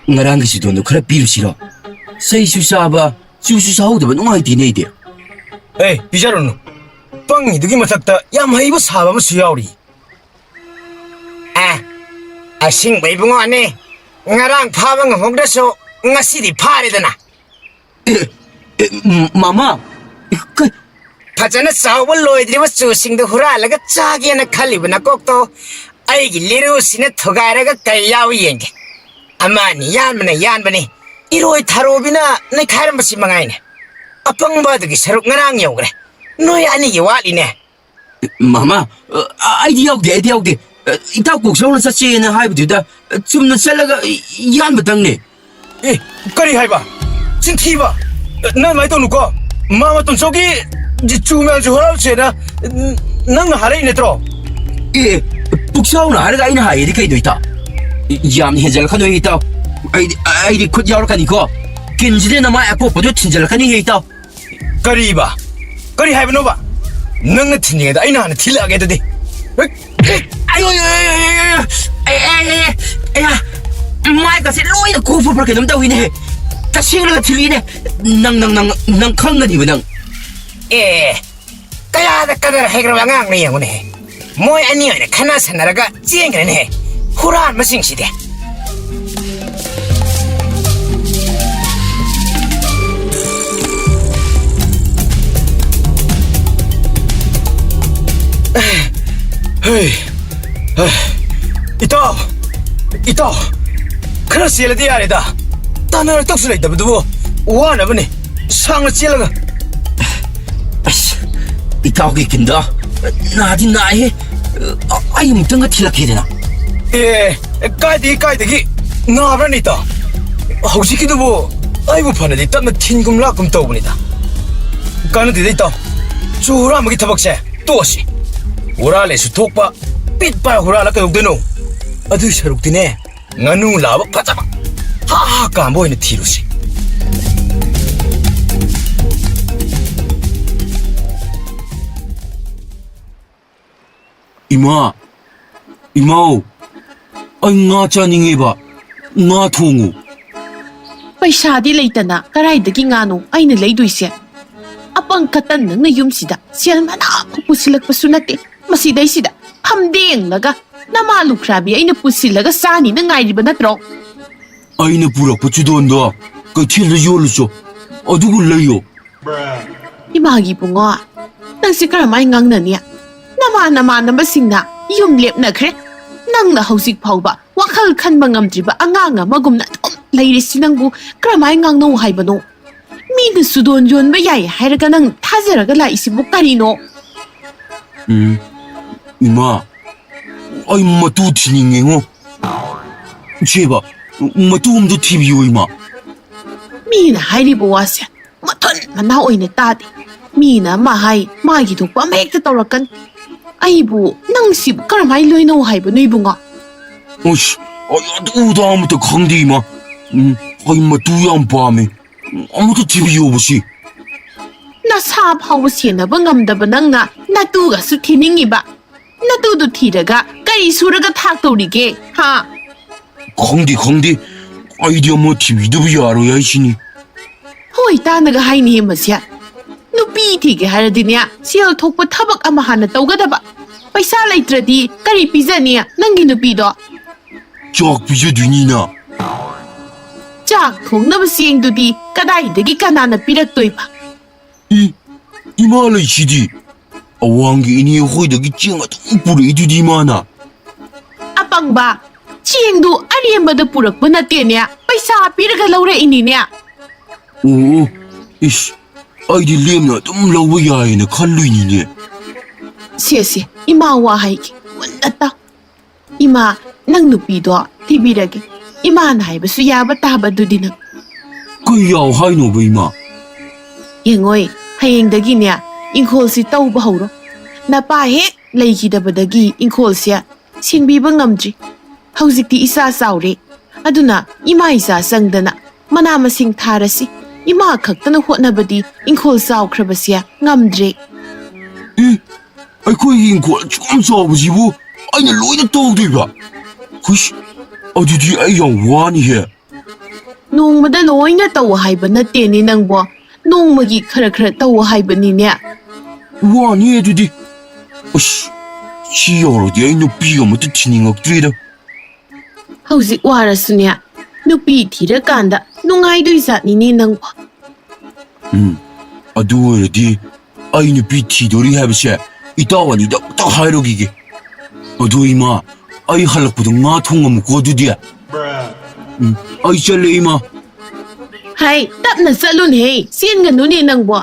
ꯉꯔꯥꯡꯒꯤ ꯆꯤꯗꯣꯟꯗꯣ ꯈꯔ ꯄꯤꯔꯨꯁꯤꯔꯣ? ꯆꯩꯁꯨ ꯆꯥꯕ, ꯆꯨꯁꯨ ꯆꯥꯍꯧꯗꯕ, ꯅꯨꯡꯉꯥꯏꯇꯦꯅꯦ ꯑꯩꯗꯤ꯫ ꯑꯦ, ꯄꯤꯖꯔꯨꯅꯨ꯫ ꯄꯪꯉꯤꯗꯨꯒꯤ ꯃꯊꯛꯇ ꯌꯥꯝ ꯍꯩꯕ ꯁꯥꯕ ꯑꯃꯁꯨ ꯌꯥꯎꯔꯤ꯫ ꯑꯦ, ꯑꯁꯦꯡꯕ ꯏꯕꯨꯡꯉꯣꯅꯦ, ꯉꯔꯥꯡ ꯐꯥꯕ ꯉꯝꯍꯧꯗ꯭ꯔꯁꯨ ꯉꯁꯤꯗꯤ ꯐꯥꯔꯦꯗꯅ꯫ ꯑꯦ, ꯑꯦ, ꯃ-, ꯃꯃꯥ, ꯀ- ꯐꯖꯅ ꯆꯥꯎꯕ ꯂꯣꯏꯗ꯭ꯔꯤꯕ ꯆꯨꯁꯤꯡꯗꯨ ꯍꯨꯔꯥꯜꯂꯒ ꯆꯥꯒꯦꯅ ꯈꯜꯂꯤꯕ ꯅꯀꯣꯛꯇꯣ ꯑꯩꯒꯤ ꯂꯤꯔꯨꯁꯤꯅ ꯊꯨꯒꯥꯏꯔꯒ ꯀꯩ ꯌꯥꯎꯏ ꯌꯦꯡꯒꯦ꯫ ꯑꯃ ꯑꯅꯤ ꯌꯥꯟꯕꯅ ꯌꯥꯟꯕꯅꯤ, ꯏꯔꯣꯏ ꯊꯥꯔꯣꯕꯤꯅ ꯅꯩꯈꯥꯏꯔꯝꯕꯁꯤ ꯃꯉꯥꯏꯅꯦ꯫ ꯑꯄꯪꯕ ꯑꯗꯨꯒꯤ ꯁꯔꯨꯛ ꯉꯔꯥꯡ ꯌꯧꯈ꯭ꯔꯦ, ꯅꯣꯏ ꯑꯅꯤꯒꯤ ꯋꯥꯠꯂꯤꯅꯦ꯫ ꯃꯃꯥ, ꯑ, ꯑꯩꯗꯤ ꯌꯥꯎꯗꯦ, ꯑꯩꯗꯤ ꯌꯥꯎꯗꯦ꯫ ꯑ, ꯏꯇꯥꯎ ꯀꯣꯛꯁꯥꯎꯅ ꯆꯠꯁꯦꯅ ꯍꯥꯏꯕꯗꯨꯗ, ꯑ, ꯆꯨꯝꯅ ꯆꯠꯂꯒ ꯌꯥꯟꯕꯇꯪꯅꯦ꯫ ꯑꯦ, ꯀꯔꯤ ꯍꯥꯏꯕ? ꯆꯤꯟꯊꯤꯕ! ꯅꯪ ꯑꯗꯨꯃꯥꯏꯅ ꯇꯧꯅꯨꯀꯣ꯫ ꯃꯥ ꯃꯇꯣꯟꯆꯧꯒꯤ ꯆꯨ ꯃꯌꯥꯝꯁꯨ ꯍꯨꯔꯥꯜꯂꯨꯁꯦꯅ ꯅꯪꯅ ꯍꯥꯏꯔꯛꯏ ꯅꯠꯇ꯭ꯔꯣ? ꯑꯦ, ꯄꯨꯛꯆꯥꯎꯅ ꯍꯥꯏꯔꯒ ꯑꯩꯅ ꯍꯥꯏꯌꯦꯗꯤ ꯀꯩꯅꯣ, ꯏꯇꯥꯎ? ꯌꯥꯝꯅ ꯍꯦꯟꯖꯜꯂꯛꯀꯅꯨ, ꯏꯇꯥꯎ꯫ ꯑꯩꯗꯤ, ꯑꯩꯗꯤ ꯈꯨꯠ ꯌꯥꯎꯔꯛꯀꯅꯤꯀꯣ꯫ ꯀꯤꯟꯁꯤꯗ ꯅꯃꯥꯏ ꯑꯀꯣꯞꯄꯗꯨ ꯊꯤꯟꯖꯜꯂꯛꯀꯅꯤꯍꯦ, ꯏꯇꯥꯎ꯫ ꯀꯔꯤꯕ? ꯀꯔꯤ ꯍꯥꯏꯕꯅꯣꯕ? ꯅꯪꯅ ꯊꯤꯟꯅꯤꯡꯉꯦꯗ ꯑꯩꯅ ꯍꯥꯟꯅ ꯊꯤꯜꯂꯛꯑꯒꯦ ꯑꯗꯨꯗꯤ꯫ ꯍꯦꯛ, ꯍꯦꯛ꯫ ꯑꯌꯣ, ꯑꯌꯣ, ꯑꯌꯣ, ꯑꯌꯣ, ꯑꯌꯣ꯫ ꯑꯦ, ꯑꯦ, ꯑꯦ, ꯑꯦ, ꯑꯌꯥ꯫ ꯃꯥꯏꯒꯁꯦ ꯂꯣꯏꯅ ꯀꯣꯞꯄꯕ꯭ꯔꯥ ꯀꯩꯅꯣꯝ ꯇꯧꯋꯤꯅꯦ꯫ ꯇꯁꯦꯡꯅꯒ ꯊꯤꯜꯂꯤꯅꯦ꯫ ꯅꯪ, ꯅꯪ, ꯅꯪ, ꯅꯪ ꯈꯪꯒꯅꯤꯕ ꯅꯪ꯫ ꯑꯦ, ꯀꯌꯥꯗ ꯀꯗꯔ ꯍꯩꯈ꯭ꯔꯕ ꯑꯉꯥꯡꯅꯣ ꯌꯦꯡꯉꯨꯅꯦꯍꯦ꯫ ꯃꯣꯏ ꯑꯅꯤ ꯑꯣꯏꯅ ꯈꯠꯅ ꯁꯟꯅꯔꯒ ꯆꯦꯟꯈ꯭ꯔꯦꯅꯦꯍꯦ, ꯍꯨꯔꯥꯟꯕꯁꯤꯡꯁꯤꯗꯤ꯫ ꯍꯩ, ꯍꯩ, ꯏꯇꯥꯎ, ꯏꯇꯥꯎ, ꯈꯔ ꯆꯦꯜꯂꯗꯤ ꯌꯥꯔꯦꯗ꯫ ꯇꯥꯟꯅꯔꯛꯇꯧꯁꯨ ꯂꯩꯇꯕꯗꯨꯕꯨ ꯋꯥꯅꯕꯅꯤ꯫ ꯁꯥꯡꯅ ꯆꯦꯜꯂꯒ꯫ ꯑꯁ, ꯏꯇꯥꯎꯒꯤ ꯀꯤꯟꯗꯣ ꯅꯥꯗꯤ ꯅꯥꯏꯍꯦ꯫ ꯑꯩ ꯑꯃꯨꯛꯇꯪꯒ ꯊꯤꯜꯂꯛꯀꯦꯗꯅ꯫ ꯑꯦ, ꯀꯥꯏꯗꯒꯤ, ꯀꯥꯏꯗꯒꯤ ꯅꯥꯕ꯭ꯔꯥꯅꯦ, ꯏꯇꯥꯎ? ꯍꯧꯖꯤꯛꯀꯤꯗꯨꯕꯨ ꯑꯩꯕꯨ ꯐꯅꯗꯤ ꯇꯞꯅ ꯊꯤꯟꯒꯨꯝ ꯂꯥꯛꯀꯨꯝ ꯇꯧꯕꯅꯤꯗ꯫ ꯀꯥꯟꯅꯗꯦꯗ, ꯏꯇꯥꯎ꯫ ꯆꯨ ꯍꯨꯔꯥꯟꯕꯒꯤ ꯊꯕꯛꯁꯦ ꯇꯣꯛꯑꯁꯤ꯫ ꯍꯨꯔꯥꯜꯂꯦꯁꯨ ꯊꯣꯛꯄ, ꯄꯤꯠ ꯄꯥꯏ ꯍꯨꯔꯥꯜꯂ ꯀꯩꯗꯧꯗꯣꯏꯅꯣ? ꯑꯗꯨꯏ ꯁꯔꯨꯛꯇꯤꯅꯦ, ꯉꯥꯅꯨ ꯂꯥꯕ ꯐꯖꯕ ꯍꯥ ꯍꯥ ꯀꯥꯝꯕ ꯑꯣꯏꯅ ꯊꯤꯔꯨꯁꯤ꯫ ꯏꯃꯥ, ꯏꯃꯥꯎ, ꯑꯩ ꯉꯥ ꯆꯥꯅꯤꯡꯉꯦꯕ꯫ ꯉꯥ ꯊꯣꯡꯉꯨ꯫ ꯄꯩꯁꯥꯗꯤ ꯂꯩꯇꯅ ꯀꯗꯥꯏꯗꯒꯤ ꯉꯥꯅꯣ ꯑꯩꯅ ꯂꯩꯗꯣꯏꯁꯦ? ꯑꯄꯪ ꯀꯇꯟ, ꯅꯪꯅ ꯌꯨꯝꯁꯤꯗ ꯁꯦꯜ ꯃꯅꯥ ꯑꯃ ꯄꯨꯁꯤꯜꯂꯛꯄꯁꯨ ꯅꯠꯇꯦ꯫ ꯃꯁꯤꯗꯩꯁꯤꯗ ꯐꯝꯗꯦꯡꯂꯒ ꯅꯃꯥ ꯂꯨꯈ꯭ꯔꯥꯕꯤ ꯑꯩꯅ ꯄꯨꯁꯤꯜꯂꯒ ꯆꯥꯅꯤꯅ ꯉꯥꯏꯔꯤꯕ ꯅꯠꯇ꯭ꯔꯣ? ꯑꯩꯅ ꯄꯨꯔꯛꯄ ꯆꯨꯗꯣꯟꯗꯣ ꯀꯩꯊꯦꯜꯗ ꯌꯣꯜꯂꯨꯆꯣ, ꯑꯗꯨꯒ ꯂꯩꯌꯣ꯫ ꯏꯃꯥꯒꯤ ꯏꯕꯨꯡꯉꯣ, ꯅꯪꯁꯦ ꯀꯔꯝꯍꯥꯏꯅ ꯉꯥꯡꯅꯅꯤ? ꯅꯃꯥꯟ ꯅꯃꯥꯟꯅꯕꯁꯤꯡꯅ ꯌꯨꯝ ꯂꯦꯞꯅꯈ꯭ꯔꯦ꯫ ꯅꯪꯅ ꯍꯧꯖꯤꯛ ꯐꯥꯎꯕ ꯋꯥꯈꯜ ꯈꯟꯕ ꯉꯝꯗ꯭ꯔꯤꯕ ꯑꯉꯥꯡ ꯑꯃꯒꯨꯝꯅ ꯑꯗꯨꯝ ꯂꯩꯔꯤꯁꯤ ꯅꯪꯕꯨ ꯀꯔꯝꯍꯥꯏꯅ ꯉꯥꯡꯅꯧ ꯍꯥꯏꯕꯅꯣ? ꯃꯤꯅ ꯆꯨꯗꯣꯟ ꯌꯣꯟꯕ ꯌꯥꯏ ꯍꯥꯏꯔꯒ ꯅꯪ ꯊꯥꯖꯔꯒ ꯂꯥꯛꯏꯁꯤꯕꯨ ꯀꯔꯤꯅꯣ? ꯎꯝ, ꯏꯃꯥ, ꯑꯩ ꯃꯇꯨ ꯊꯤꯅꯤꯡꯉꯦꯉꯣ꯫ ꯁꯦꯕ, ꯃꯇꯨ ꯑꯝꯇ ꯊꯤꯕꯤꯌꯨ, ꯏꯃꯥ꯫ ꯃꯤꯅ ꯍꯥꯏꯔꯤꯕ ꯋꯥꯁꯦ ꯃꯊꯣꯟ ꯃꯅꯥ ꯑꯣꯏꯅ ꯇꯥꯗꯦ꯫ ꯃꯤꯅ ꯑꯃ ꯍꯥꯏ, ꯃꯥꯒꯤ ꯊꯣꯛꯄ ꯑꯃ ꯍꯦꯛꯇ ꯇꯧꯔꯛꯀꯅꯤ꯫ ꯑꯩꯕꯨ ꯅꯪꯁꯤꯕꯨ ꯀꯔꯝꯍꯥꯏꯅ ꯂꯣꯏꯅꯧ ꯍꯥꯏꯕꯅꯣ, ꯏꯕꯨꯡꯉꯣ? ꯑꯁ, ꯑꯩ ꯑꯗꯨ ꯑꯗꯥ ꯑꯃꯇ ꯈꯪꯗꯦ, ꯏꯃꯥ꯫ ꯎꯝ, ꯑꯩ ꯃꯇꯨ ꯌꯥꯝ ꯄꯥꯝꯃꯦ꯫ ꯑꯃꯨꯛꯇ ꯊꯤꯕꯤꯌꯣꯕ ꯁꯤ꯫ ꯅꯁꯥ ꯐꯥꯎꯕ ꯁꯦꯟꯅꯕ ꯉꯝꯗꯕ ꯅꯪꯅ ꯅꯇꯨꯒꯁꯨ ꯊꯤꯅꯤꯡꯉꯤꯕ? ꯅꯇꯨꯗꯨ ꯊꯤꯔꯒ ꯀꯔꯤ ꯁꯨꯔꯒ ꯊꯥꯛꯇꯧꯔꯤꯒꯦ, ꯍꯥ? ꯈꯪꯗꯦ, ꯈꯪꯗꯦ꯫ ꯑꯩꯗꯤ ꯑꯃ ꯊꯤꯕꯤꯗꯕ ꯌꯥꯔꯣꯏ ꯍꯥꯏꯁꯤꯅꯤ꯫ ꯍꯣꯏ, ꯇꯥꯅꯒ ꯍꯥꯏꯅꯤꯍꯦ ꯃꯁꯦ꯫ ꯅꯨꯄꯤ ꯊꯤꯒꯦ ꯍꯥꯏꯔꯗꯤꯅꯦ, ꯁꯦꯜ ꯊꯣꯛꯄ ꯊꯕꯛ ꯑꯃ ꯍꯥꯟꯅ ꯇꯧꯒꯗꯕ꯫ ꯄꯩꯁꯥ ꯂꯩꯇ꯭ꯔꯗꯤ ꯀꯔꯤ ꯄꯤꯖꯅꯤ ꯅꯪꯒꯤ ꯅꯨꯄꯤꯗꯣ? ꯆꯥꯛ ꯄꯤꯖꯗꯣꯏꯅꯤꯅ꯫ ꯆꯥꯛ ꯊꯣꯡꯅꯕ ꯆꯦꯡꯗꯨꯗꯤ ꯀꯗꯥꯏꯗꯒꯤ ꯀꯅꯥꯅ ꯄꯤꯔꯛꯇꯣꯏꯕ? ꯏ, ꯏꯃꯥ ꯂꯩꯁꯤꯗꯤ꯫ ꯑꯋꯥꯡꯒꯤ ꯏꯅꯦ ꯍꯣꯏꯗꯒꯤ ꯆꯦꯡ ꯑꯗꯨꯝ ꯄꯨꯔꯛꯏꯗꯨꯗꯤ ꯏꯃꯥꯅ꯫ ꯑꯄꯪꯕ, ꯆꯦꯡꯗꯨ ꯑꯔꯦꯝꯕꯗ ꯄꯨꯔꯛꯄ ꯅꯠꯇꯦꯅꯦ, ꯄꯩꯁꯥ ꯄꯤꯔꯒ ꯂꯧꯔꯛꯏꯅꯤꯅꯦ꯫ ꯑꯣ, ꯏꯁ, ꯑꯩꯗꯤ ꯂꯦꯝꯅ ꯑꯗꯨꯝ ꯂꯧꯕ ꯌꯥꯏꯌꯦꯅ ꯈꯜꯂꯨꯏꯅꯤꯅꯦ꯫ ꯁꯦ, ꯁꯦ, ꯏꯃꯥ ꯋꯥ ꯍꯥꯏꯒꯦ, ꯃꯨꯟꯅ ꯇꯥꯎ꯫ ꯏꯃꯥ, ꯅꯪ ꯅꯨꯄꯤꯗꯣ ꯊꯤꯕꯤꯔꯒꯦ꯫ ꯏꯃꯥꯅ ꯍꯥꯏꯕꯁꯨ ꯌꯥꯕ ꯇꯥꯕ ꯑꯗꯨꯗꯤ ꯅꯪ꯫ ꯀꯩ ꯌꯥꯎ ꯍꯥꯏꯅꯣꯕ, ꯏꯃꯥ? ꯌꯦꯡꯉꯣꯏ, ꯍꯌꯦꯡꯗꯒꯤꯅꯦ ꯏꯪꯈꯣꯜꯁꯤ ꯇꯧꯕ ꯍꯧꯔꯣ꯫ ꯅꯄꯥ ꯍꯦꯛ ꯂꯩꯈꯤꯗꯕꯗꯒꯤ ꯏꯪꯈꯣꯜꯁꯦ ꯁꯦꯡꯕꯤꯕ ꯉꯝꯗ꯭ꯔꯤ꯫ ꯍꯧꯖꯤꯛꯇꯤ ꯏꯆꯥ ꯆꯥꯎꯔꯦ꯫ ꯑꯗꯨꯅ ꯏꯃꯥ ꯏꯆꯥ ꯆꯪꯗꯅ ꯃꯅꯥ ꯃꯁꯤꯡ ꯊꯥꯔꯁꯤ꯫ ꯏꯃꯥ ꯈꯛꯇꯅ ꯍꯣꯠꯅꯕꯗꯤ ꯏꯪꯈꯣꯜ ꯆꯥꯎꯈ꯭ꯔꯕꯁꯦ ꯉꯝꯗ꯭ꯔꯦ꯫ ꯑꯦ, ꯑꯩꯈꯣꯏꯒꯤ ꯏꯪꯈꯣꯜ ꯑꯁꯨꯛ ꯌꯥꯝ ꯆꯥꯎꯕꯁꯤꯕꯨ ꯑꯩꯅ ꯂꯣꯏꯅ ꯇꯧꯗꯣꯏꯕ? ꯍꯨꯏꯁ, ꯑꯗꯨꯗꯤ ꯑꯩ ꯌꯥꯝ ꯋꯥꯅꯤꯍꯦ꯫ ꯅꯣꯡꯃꯗ ꯂꯣꯏꯅ ꯇꯧ ꯍꯥꯏꯕ ꯅꯠꯇꯦꯅꯦ ꯅꯪꯕꯣ꯫ ꯅꯣꯡꯃꯒꯤ ꯈꯔ ꯈꯔ ꯇꯧ ꯍꯥꯏꯕꯅꯤꯅꯦ꯫ ꯋꯥꯅꯤ ꯑꯗꯨꯗꯤ꯫ ꯑꯁ, ꯁꯤ ꯌꯧꯔꯗꯤ ꯑꯩ ꯅꯨꯄꯤ ꯑꯃꯠꯇ ꯊꯤꯅꯤꯡꯉꯛꯇ꯭ꯔꯦꯗ꯫ ꯍꯧꯖꯤꯛ ꯋꯥꯔꯁꯨꯅꯦ, ꯅꯨꯄꯤ ꯊꯤꯔꯀꯥꯟꯗ ꯅꯨꯡꯉꯥꯏꯗꯣꯏ ꯖꯥꯠꯅꯤꯅꯦ ꯅꯪꯕꯣ꯫ ꯎꯝ, ꯑꯗꯨ ꯑꯣꯏꯔꯗꯤ ꯑꯩ ꯅꯨꯄꯤ ꯊꯤꯗꯣꯔꯤ ꯍꯥꯏꯕꯁꯦ ꯏꯇꯥꯎ ꯑꯅꯤꯗ ꯑꯃꯨꯛꯇ ꯍꯥꯏꯔꯨꯈꯤꯒꯦ꯫ ꯑꯗꯨ ꯏꯃꯥ, ꯑꯩ ꯍꯜꯂꯛꯄꯗ ꯉꯥ ꯊꯣꯡꯉꯝꯃꯨꯀꯣ ꯑꯗꯨꯗꯤ꯫ ꯎꯝ, ꯑꯩ ꯆꯠꯂꯦ ꯏꯃꯥ꯫ ꯍꯥꯏ, ꯇꯞꯅ ꯆꯠꯂꯨꯅꯦꯍꯦ, ꯆꯦꯟꯒꯅꯨꯅꯦ ꯅꯪꯕꯣ꯫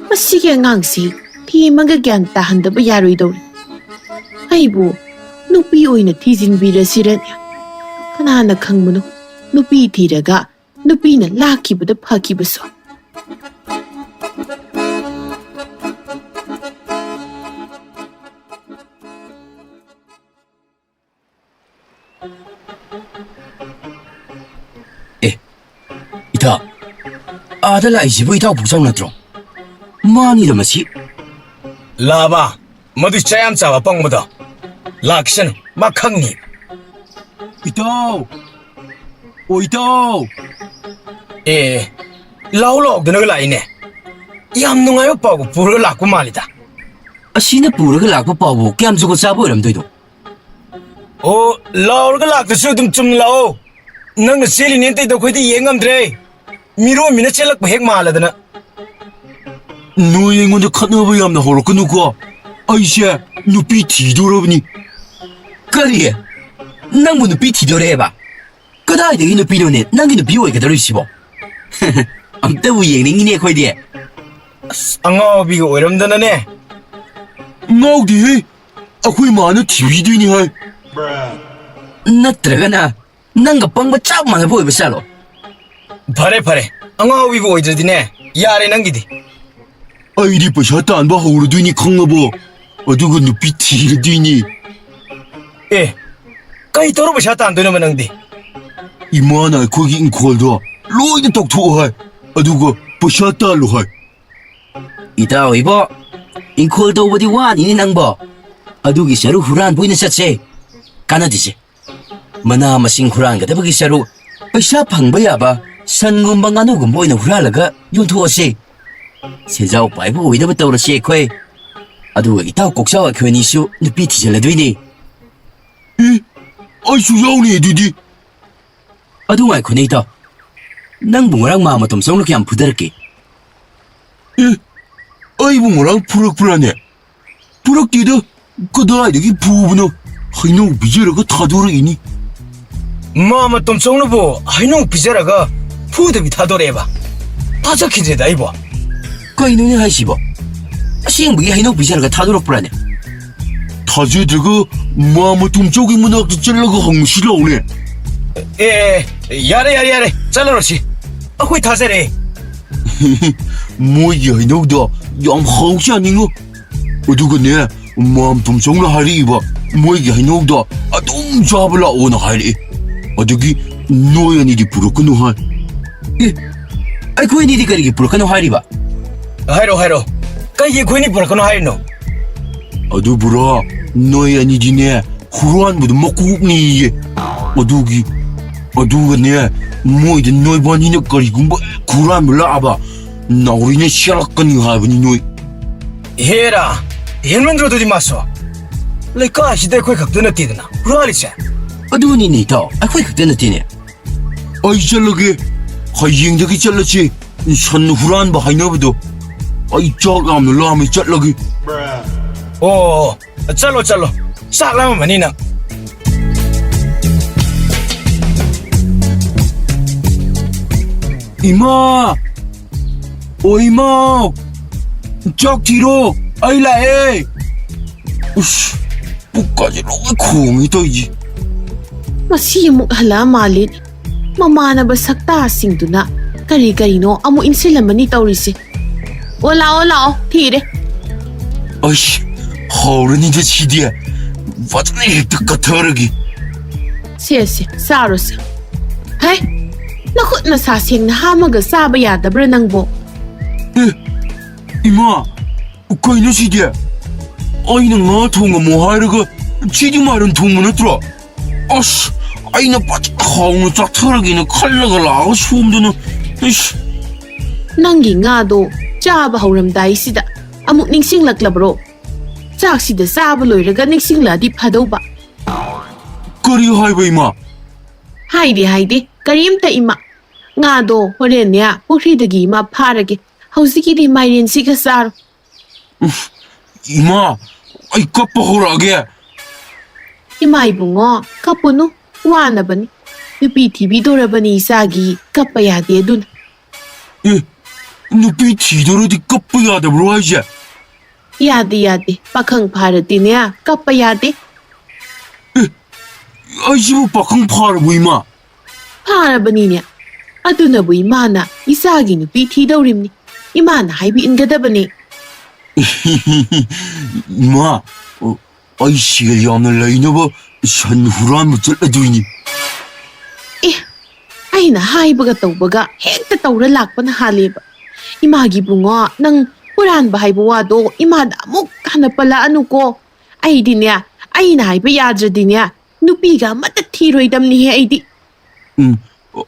ꯃꯁꯤꯒꯤ ꯑꯉꯥꯡꯁꯤ ꯊꯦꯝꯃꯒ ꯒ꯭ꯌꯥꯟ ꯇꯥꯍꯟꯗꯕ ꯌꯥꯔꯣꯏꯗꯧꯔꯤ꯫ ꯑꯩꯕꯨ ꯅꯨꯄꯤ ꯑꯣꯏꯅ ꯊꯤꯖꯤꯟꯕꯤꯔꯁꯤꯔꯅꯦ? ꯀꯅꯥꯅ ꯈꯪꯕꯅꯣ, ꯅꯨꯄꯤ ꯊꯤꯔꯒ ꯅꯨꯄꯤꯅ ꯂꯥꯛꯈꯤꯕꯗ ꯐꯈꯤꯕꯁꯨ꯫ ꯑꯦ, ꯏꯇꯥꯎ, ꯑꯥꯗ ꯂꯥꯛꯏꯁꯤꯕꯨ ꯏꯇꯥꯎ ꯄꯨꯛꯆꯧ ꯅꯠꯇ꯭ꯔꯣ? ꯃꯥꯅꯤꯗ ꯃꯁꯤ꯫ ꯂꯥꯕ, ꯃꯗꯨ ꯆꯥ ꯌꯥꯝ ꯆꯥꯕ ꯄꯪꯕꯗꯣ꯫ ꯂꯥꯛꯁꯅꯨ, ꯃꯥ ꯈꯪꯅꯤ꯫ ꯏꯇꯥꯎ! ꯑꯣ ꯏꯇꯥꯎ! ꯑꯦ, ꯂꯥꯎ ꯂꯥꯎꯗꯅꯒ ꯂꯥꯛꯏꯅꯦ꯫ ꯌꯥꯝ ꯅꯨꯡꯉꯥꯏꯕ ꯄꯥꯎꯒ ꯄꯨꯔꯒ ꯂꯥꯛꯄ ꯃꯥꯜꯂꯤꯗ꯫ ꯑꯁꯤꯅ ꯄꯨꯔꯒ ꯂꯥꯛꯄ ꯄꯥꯎꯕꯨ ꯀꯌꯥꯝ ꯖꯨꯒꯣꯠ ꯆꯥꯕ ꯑꯣꯏꯔꯝꯗꯣꯏꯅꯣ? ꯑꯣ, ꯂꯥꯎꯔꯒ ꯂꯥꯛꯇ꯭ꯔꯁꯨ ꯑꯗꯨꯝ ꯆꯨꯝꯅ ꯂꯥꯛꯑꯣ꯫ ꯅꯪꯅ ꯆꯦꯜꯂꯤꯅꯦꯅ ꯇꯧꯗꯣ ꯑꯩꯈꯣꯏꯗꯤ ꯌꯦꯡ ꯉꯝꯗ꯭ꯔꯦ꯫ ꯃꯤꯔꯣꯟꯕꯤꯅ ꯆꯦꯜꯂꯛꯄ ꯍꯦꯛ ꯃꯥꯜꯂꯗꯅ꯫ ꯅꯣꯏ ꯑꯩꯉꯣꯟꯗ ꯈꯠꯅꯕ ꯌꯥꯝꯅ ꯍꯧꯔꯛꯀꯅꯨꯀꯣ꯫ ꯑꯩꯁꯦ ꯅꯨꯄꯤ ꯊꯤꯗꯣꯔꯕꯅꯤ꯫ ꯀꯔꯤ? ꯅꯪꯕꯨ ꯅꯨꯄꯤ ꯊꯤꯗꯣꯔꯦꯕ? ꯀꯗꯥꯏꯗꯒꯤ ꯅꯨꯄꯤꯅꯣꯅꯦ ꯅꯪꯒꯤ ꯅꯨꯄꯤ ꯑꯣꯏꯒꯗꯧꯔꯤꯁꯤꯕꯣ? ꯑꯝꯇꯕꯨ ꯌꯦꯡꯅꯤꯡꯉꯤꯅꯦ ꯑꯩꯈꯣꯏꯗꯤ꯫ ꯑꯁ, ꯑꯉꯥꯎꯕꯤꯒ ꯑꯣꯏꯔꯝꯗꯅꯅꯦ꯫ ꯉꯥꯎꯗꯦꯍꯦ, ꯑꯩꯈꯣꯏ ꯃꯥꯅ ꯊꯤꯕꯤꯗꯣꯏꯅꯤ ꯍꯥꯏ꯫ ꯅꯠꯇ꯭ꯔꯒꯅ ꯅꯪꯒ ꯄꯪꯕ ꯆꯞ ꯃꯥꯟꯅꯕ ꯑꯣꯏꯕ ꯆꯥꯠꯂꯣ? ꯐꯔꯦ, ꯐꯔꯦ, ꯑꯉꯥꯎꯕꯤꯕꯨ ꯑꯣꯏꯗ꯭ꯔꯗꯤꯅꯦ, ꯌꯥꯔꯦ ꯅꯪꯒꯤꯗꯤ꯫ ꯑꯩꯗꯤ ꯄꯩꯁꯥ ꯇꯥꯟꯕ ꯍꯧꯔꯗꯣꯏꯅꯤ ꯈꯪꯉꯕꯣ? ꯑꯗꯨꯒ ꯅꯨꯄꯤ ꯊꯤꯔꯗꯣꯏꯅꯤ꯫ ꯑꯦ, ꯀꯩ ꯇꯧꯔ ꯄꯩꯁꯥ ꯇꯥꯟꯗꯣꯏꯅꯣꯕ ꯅꯪꯗꯤ? ꯏꯃꯥꯅ ꯑꯩꯈꯣꯏꯒꯤ ꯏꯪꯈꯣꯜꯗꯣ ꯂꯣꯏꯅ ꯇꯧꯊꯣꯛꯑꯣ ꯍꯥꯏ, ꯑꯗꯨꯒ ꯄꯩꯁꯥ ꯇꯥꯜꯂꯨ ꯍꯥꯏ꯫ ꯏꯇꯥꯎ ꯏꯕꯣ, ꯏꯪꯈꯣꯜ ꯇꯧꯕꯗꯤ ꯋꯥꯅꯤꯅꯦ ꯅꯪꯕꯣ꯫ ꯑꯗꯨꯒꯤ ꯁꯔꯨꯛ ꯍꯨꯔꯥꯟꯕ ꯑꯣꯏꯅ ꯆꯠꯁꯦ꯫ ꯀꯥꯟꯅꯗꯦꯁꯦ꯫ ꯃꯅꯥ ꯃꯁꯤꯡ ꯍꯨꯔꯥꯟꯒꯗꯕꯒꯤ ꯁꯔꯨꯛ, ꯄꯩꯁꯥ ꯐꯪꯕ ꯌꯥꯕ ꯁꯟꯒꯨꯝꯕ ꯉꯥꯅꯨꯒꯨꯝꯕ ꯑꯣꯏꯅ ꯍꯨꯔꯥꯜꯂꯒ ꯌꯣꯟꯊꯣꯛꯑꯁꯤ꯫ ꯁꯦꯟꯖꯥꯎ ꯄꯥꯏꯕ ꯑꯣꯏꯅꯕ ꯇꯧꯔꯁꯤ ꯑꯩꯈꯣꯏ꯫ ꯑꯗꯨꯒ ꯏꯇꯥꯎ ꯀꯣꯛꯆꯥꯎ ꯑꯩꯈꯣꯏ ꯑꯅꯤꯁꯨ ꯅꯨꯄꯤ ꯊꯤꯖꯤꯜꯂꯗꯣꯏꯅꯤ꯫ ꯑꯦ, ꯑꯩꯁꯨ ꯌꯥꯎꯅꯤ ꯑꯗꯨꯗꯤ꯫ ꯑꯗꯨ ꯉꯥꯏꯈꯣꯅꯦ ꯏꯇꯥꯎ, ꯅꯪꯕꯨ ꯉꯔꯥꯡ ꯃꯥꯃ ꯇꯣꯝꯆꯧꯅ ꯀꯌꯥꯝ ꯐꯨꯗꯔꯛꯀꯦ? ꯑꯦ, ꯑꯩꯕꯨ ꯉꯔꯥꯡ ꯐꯨꯔꯛꯄ꯭ꯔꯥꯅꯦ? ꯐꯨꯔꯛꯇꯦꯗ, ꯀꯗꯥꯏꯗꯒꯤ ꯐꯨꯕꯅꯣ? ꯍꯩꯅꯧ ꯄꯤꯖꯔꯒ ꯊꯥꯗꯣꯔꯛꯏꯅꯤ꯫ ꯃꯥꯃ ꯇꯣꯝꯆꯧꯅꯕꯨ ꯍꯩꯅꯧ ꯄꯤꯖꯔꯒ ꯐꯨꯗꯕꯤ ꯊꯥꯗꯣꯔꯛꯑꯦꯕ? ꯊꯥꯖꯈꯤꯗ꯭ꯔꯦꯗ ꯑꯩꯕꯣ꯫ ꯀꯩꯅꯣꯅꯦ ꯍꯥꯏꯁꯤꯕꯣ? ꯑꯁꯦꯡꯕꯒꯤ ꯍꯩꯅꯧ ꯄꯤꯖꯔꯒ ꯊꯥꯗꯣꯔꯛꯄ꯭ꯔꯥꯅꯦ? ꯊꯥꯖꯗ꯭ꯔꯒ ꯃꯥꯃ ꯇꯣꯝꯆꯧꯒꯤ ꯃꯅꯥꯛꯇ ꯆꯠꯂꯒ ꯍꯪꯉꯨꯁꯤ ꯂꯥꯎꯅꯦ꯫ ꯑꯦ, ꯑꯦ, ꯌꯥꯔꯦ, ꯌꯥꯔꯦ, ꯌꯥꯔꯦ, ꯆꯠꯂꯔꯣꯁꯤ꯫ ꯑꯩꯈꯣꯏ ꯊꯥꯖꯔꯦ꯫ ꯃꯣꯏꯒꯤ ꯍꯩꯅꯧꯗꯣ ꯌꯥꯝ ꯍꯥꯎ ꯆꯥꯅꯤꯡꯉꯣ꯫ ꯑꯗꯨꯒꯅꯦ, ꯃꯥꯝ ꯇꯣꯝꯆꯧꯅ ꯍꯥꯏꯔꯛꯏꯕ, ꯃꯣꯏꯒꯤ ꯍꯩꯅꯧꯗꯣ ꯑꯗꯨꯝ ꯆꯥꯕ ꯂꯥꯛꯑꯣꯅ ꯍꯥꯏꯔꯛꯑꯦ꯫ ꯑꯗꯨꯒꯤ ꯅꯣꯏ ꯑꯅꯤꯗꯤ ꯄꯨꯔꯛꯀꯅꯨ ꯍꯥꯏ꯫ ꯑꯦ, ꯑꯩꯈꯣꯏ ꯑꯅꯤꯗꯤ ꯀꯔꯤꯒꯤ ꯄꯨꯔꯛꯀꯅꯨ ꯍꯥꯏꯔꯤꯕ? ꯍꯥꯏꯔꯣ, ꯍꯥꯏꯔꯣ꯫ ꯀꯩꯒꯤ ꯑꯩꯈꯣꯏꯅꯤ ꯄꯨꯔꯛꯀꯅꯣ ꯍꯥꯏꯔꯤꯅꯣ? ꯑꯗꯨꯕꯨꯔꯣ, ꯅꯣꯏ ꯑꯅꯤꯗꯤꯅꯦ, ꯍꯨꯔꯥꯟꯕꯗ ꯃꯀꯣꯛꯅꯤꯌꯦ꯫ ꯑꯗꯨꯒꯤ, ꯑꯗꯨꯒꯅꯦ, ꯃꯣꯏꯗ ꯅꯣꯏꯕꯥꯅꯤꯅ ꯀꯔꯤꯒꯨꯝꯕ ꯍꯨꯔꯥꯟꯕ ꯂꯥꯛꯑꯕ, ꯅꯥꯎꯔꯤꯅ ꯁꯦꯠꯂꯛꯀꯅꯤ ꯍꯥꯏꯕꯅꯤ ꯅꯣꯏ꯫ ꯍꯦꯔꯥ, ꯍꯦꯟꯃꯟꯗ꯭ꯔꯣ ꯑꯗꯨꯗꯤ ꯃꯥꯁꯨ? ꯂꯩꯀꯥꯏꯁꯤꯗ ꯑꯩꯈꯣꯏ ꯈꯛꯇ ꯅꯠꯇꯦꯗꯅ ꯍꯨꯔꯥꯜꯂꯤꯁꯦ꯫ ꯑꯗꯨꯅꯤꯅꯦ ꯏꯇꯥꯎ, ꯑꯩꯈꯣꯏ ꯈꯛꯇ ꯅꯠꯇꯦꯅꯦ꯫ ꯑꯩ ꯆꯠꯂꯒꯦ꯫ ꯍꯌꯦꯡꯗꯒꯤ ꯆꯠꯂꯁꯤ꯫ ꯁꯟ ꯍꯨꯔꯥꯟꯕ ꯍꯥꯏꯅꯕꯗꯣ꯫ ꯑꯩ ꯆꯥꯛ ꯌꯥꯝꯅ ꯂꯥꯝꯃꯦ, ꯆꯠꯂꯒꯦ꯫ ꯑꯣ, ꯆꯠꯂꯣ, ꯆꯠꯂꯣ꯫ ꯆꯥꯛ ꯂꯥꯝꯃꯝꯃꯅꯤ ꯅꯪ꯫ ꯏꯃꯥ! ꯑꯣ ꯏꯃꯥ! ꯆꯥꯛ ꯊꯤꯔꯣ, ꯑꯩ ꯂꯥꯛꯑꯦ꯫ ꯎꯁ, ꯄꯨꯛꯀꯥꯁꯦ ꯂꯣꯏ ꯈꯣꯡꯉꯤ ꯇꯧꯔꯤꯁꯦ꯫ ꯃꯁꯤ ꯑꯃꯨꯛ ꯍꯜꯂꯛꯑ ꯃꯥꯜꯂꯤ꯫ ꯃꯃꯥꯟꯅꯕ ꯁꯛꯇꯥꯁꯤꯡꯗꯨꯅ ꯀꯔꯤ ꯀꯔꯤꯅꯣ ꯑꯃꯨꯛ ꯏꯟꯁꯤꯜꯂꯝꯃꯅꯤ ꯇꯧꯔꯤꯁꯦ꯫ ꯑꯣ, ꯂꯥꯛꯑꯣ, ꯂꯥꯛꯑꯣ, ꯊꯤꯔꯦ꯫ ꯑꯩꯁ, ꯍꯥꯎꯔꯅꯤꯗ ꯁꯤꯗꯤ꯫ ꯐꯖꯅ ꯍꯦꯛꯇ ꯀꯠꯊꯔꯒꯦ꯫ ꯁꯦ, ꯁꯦ, ꯆꯥꯔꯣꯁꯦ꯫ ꯍꯩ, ꯅꯈꯨꯠ ꯅꯁꯥ ꯁꯦꯡꯅ ꯍꯥꯝꯃꯒ ꯆꯥꯕ ꯌꯥꯗꯕ꯭ꯔꯥ ꯅꯪꯕꯣ? ꯑꯦ, ꯏꯃꯥ, ꯀꯩꯅꯣ ꯁꯤꯗꯤ? ꯑꯩꯅ ꯉꯥ ꯊꯣꯡꯉꯝꯃꯣ ꯍꯥꯏꯔꯒ ꯁꯤꯗꯤ ꯃꯥꯏꯔꯦꯟ ꯊꯣꯡꯕ ꯅꯠꯇ꯭ꯔꯣ? ꯑꯁ, ꯑꯩꯅ ꯐꯖꯅ ꯍꯥꯎꯅ ꯆꯥꯊꯔꯒꯦꯅ ꯈꯜꯂꯒ ꯂꯥꯛꯑꯒ ꯁꯣꯝꯗꯅ꯫ ꯏꯁ꯫ ꯅꯪꯒꯤ ꯉꯥꯗꯣ ꯆꯥꯕ ꯍꯧꯔꯝꯗꯥꯏꯁꯤꯗ ꯑꯃꯨꯛ ꯅꯤꯡꯁꯤꯡꯂꯛꯂꯕ꯭ꯔꯣ? ꯆꯥꯛꯁꯤꯗ ꯆꯥꯕ ꯂꯣꯏꯔꯒ ꯅꯤꯡꯁꯤꯡꯂꯛꯑꯗꯤ ꯐꯗꯧꯕ꯫ ꯀꯔꯤ ꯍꯥꯏꯕ, ꯏꯃꯥ? ꯍꯥꯏꯗꯦ, ꯍꯥꯏꯗꯦ, ꯀꯔꯤꯝꯇ, ꯏꯃꯥ꯫ ꯉꯥꯗꯣ ꯍꯣꯔꯦꯟꯅꯦ ꯄꯨꯈ꯭ꯔꯤꯗꯒꯤ ꯏꯃꯥ ꯐꯥꯔꯒꯦ꯫ ꯍꯧꯖꯤꯛꯀꯤꯗꯤ ꯃꯥꯏꯔꯦꯟꯁꯤꯒ ꯆꯥꯔꯣ꯫ ꯏꯃꯥ, ꯑꯩ ꯀꯞꯄ ꯍꯧꯔꯛꯑꯒꯦ꯫ ꯏꯃꯥ ꯏꯕꯨꯡꯉꯣ, ꯀꯞꯄꯨꯅꯨ, ꯋꯥꯅꯕꯅꯤ꯫ ꯅꯨꯄꯤ ꯊꯤꯕꯤꯗꯣꯔꯕꯅꯤ ꯏꯆꯥꯒꯤ, ꯀꯞꯄ ꯌꯥꯗꯦ ꯑꯗꯨꯅ꯫ ꯑꯦ, ꯅꯨꯄꯤ ꯊꯤꯗꯣꯔꯗꯤ ꯀꯞꯄ ꯌꯥꯗꯕ꯭ꯔꯣ ꯍꯥꯏꯁꯦ? ꯌꯥꯗꯦ, ꯌꯥꯗꯦ, ꯄꯥꯈꯪ ꯐꯥꯔꯗꯤꯅꯦ ꯀꯞꯄ ꯌꯥꯗꯦ꯫ ꯑꯦ, ꯑꯩꯁꯤꯕꯨ ꯄꯥꯈꯪ ꯐꯥꯔꯕꯣ, ꯏꯃꯥ? ꯐꯥꯔꯕꯅꯤꯅꯦ꯫ ꯑꯗꯨꯅꯕꯨ ꯏꯃꯥꯅ ꯏꯆꯥꯒꯤ ꯅꯨꯄꯤ ꯊꯤꯗꯧꯔꯤꯝꯅꯤ꯫ ꯏꯃꯥꯅ ꯍꯥꯏꯕ ꯏꯟꯒꯗꯕꯅꯦ꯫ ꯏꯃꯥ, ꯑꯩ ꯁꯦꯜ ꯌꯥꯝꯅ ꯂꯩꯅꯕ ꯁꯟ ꯍꯨꯔꯥꯟꯕ ꯆꯠꯂꯗꯣꯏꯅꯤ꯫ ꯑꯦ, ꯑꯩꯅ ꯍꯥꯏꯕꯒ ꯇꯧꯕꯒ ꯍꯦꯛꯇ ꯇꯧꯔ ꯂꯥꯛꯄꯅ ꯍꯥꯜꯂꯦꯕ꯫ ꯏꯃꯥꯒꯤ ꯏꯕꯨꯡꯉꯣ, ꯅꯪ ꯍꯨꯔꯥꯟꯕ ꯍꯥꯏꯕ ꯋꯥꯗꯣ ꯏꯃꯥꯗ ꯑꯃꯨꯛ ꯍꯟꯅ ꯄꯜꯂꯛꯑꯅꯨꯀꯣ꯫ ꯑꯩꯗꯤꯅꯦ, ꯑꯩꯅ ꯍꯥꯏꯕ ꯌꯥꯗ꯭ꯔꯗꯤꯅꯦ, ꯅꯨꯄꯤꯒ ꯑꯃꯠꯇ ꯊꯤꯔꯣꯏꯗꯝꯅꯤꯍꯦ ꯑꯩꯗꯤ꯫ ꯎꯝ,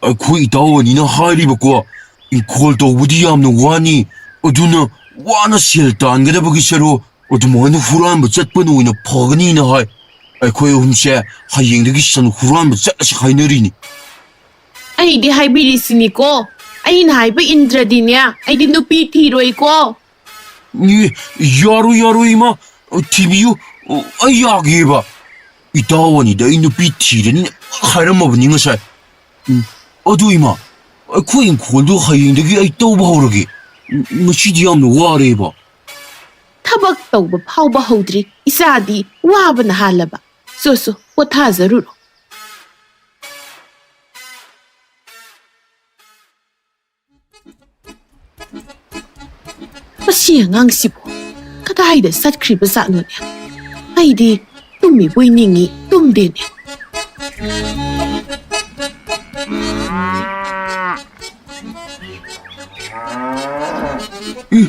ꯑꯩꯈꯣꯏ ꯏꯇꯥꯎ ꯑꯅꯤꯅ ꯍꯥꯏꯔꯤꯕꯀꯣ, ꯏꯪꯈꯣꯜ ꯇꯧꯕꯗꯤ ꯌꯥꯝꯅ ꯋꯥꯅꯤ, ꯑꯗꯨꯅ ꯋꯥꯅ ꯁꯦꯜ ꯇꯥꯟꯒꯗꯕꯒꯤ ꯁꯔꯨꯛ ꯑꯗꯨꯃꯥꯏꯅ ꯍꯨꯔꯥꯟꯕ ꯆꯠꯄꯅ ꯑꯣꯏꯅ ꯐꯒꯅꯤꯅ ꯍꯥꯏ꯫ ꯑꯩꯈꯣꯏ ꯑꯍꯨꯝꯁꯦ ꯍꯌꯦꯡꯗꯒꯤ ꯁꯟ ꯍꯨꯔꯥꯟꯕ ꯆꯠꯂꯁꯤ ꯍꯥꯏꯅꯔꯤꯅꯤ꯫ ꯑꯩꯗꯤ ꯍꯥꯏꯕꯤꯔꯤꯁꯤꯅꯤꯀꯣ, ꯑꯩꯅ ꯍꯥꯏꯕ ꯏꯟꯗ꯭ꯔꯗꯤꯅꯦ, ꯑꯩꯗꯤ ꯅꯨꯄꯤ ꯊꯤꯔꯣꯏꯀꯣ꯫ ꯑꯦ, ꯌꯥꯔꯣꯏ, ꯌꯥꯔꯣꯏ, ꯏꯃꯥ, ꯊꯤꯕꯤꯌꯨ, ꯑꯩ ꯌꯥꯒꯦꯕ꯫ ꯏꯇꯥꯎ ꯑꯅꯤꯗ ꯑꯩ ꯅꯨꯄꯤ ꯊꯤꯔꯅꯤ ꯍꯥꯏꯔꯝꯃꯕꯅꯤ ꯉꯁꯥꯏ꯫ ꯎꯝ, ꯑꯗꯨ ꯏꯃꯥ, ꯑꯩꯈꯣꯏ ꯏꯪꯈꯣꯜꯗꯣ ꯍꯌꯦꯡꯗꯒꯤ ꯑꯩ ꯇꯧꯕ ꯍꯧꯔꯒꯦ꯫ ꯎꯝ, ꯉꯁꯤꯗꯤ ꯌꯥꯝꯅ ꯋꯥꯔꯦꯕ꯫ ꯊꯕꯛ ꯇꯧꯕ ꯐꯥꯎꯕ ꯍꯧꯗ꯭ꯔꯤ, ꯏꯆꯥꯗꯤ ꯋꯥꯕꯅ ꯍꯥꯜꯂꯕ꯫ ꯆꯣ, ꯆꯣ, ꯄꯣꯊꯥꯖꯔꯨꯔꯣ꯫ ꯃꯁꯤ ꯑꯉꯥꯡꯁꯤꯕꯨ ꯀꯗꯥꯏꯗ ꯆꯠꯈ꯭ꯔꯤꯕ ꯖꯥꯠꯅꯣꯅꯦ? ꯑꯩꯗꯤ ꯇꯨꯝꯃꯤꯕꯣꯏ ꯅꯤꯡꯉꯤ, ꯇꯨꯝꯗꯦꯅꯦ꯫ ꯏ,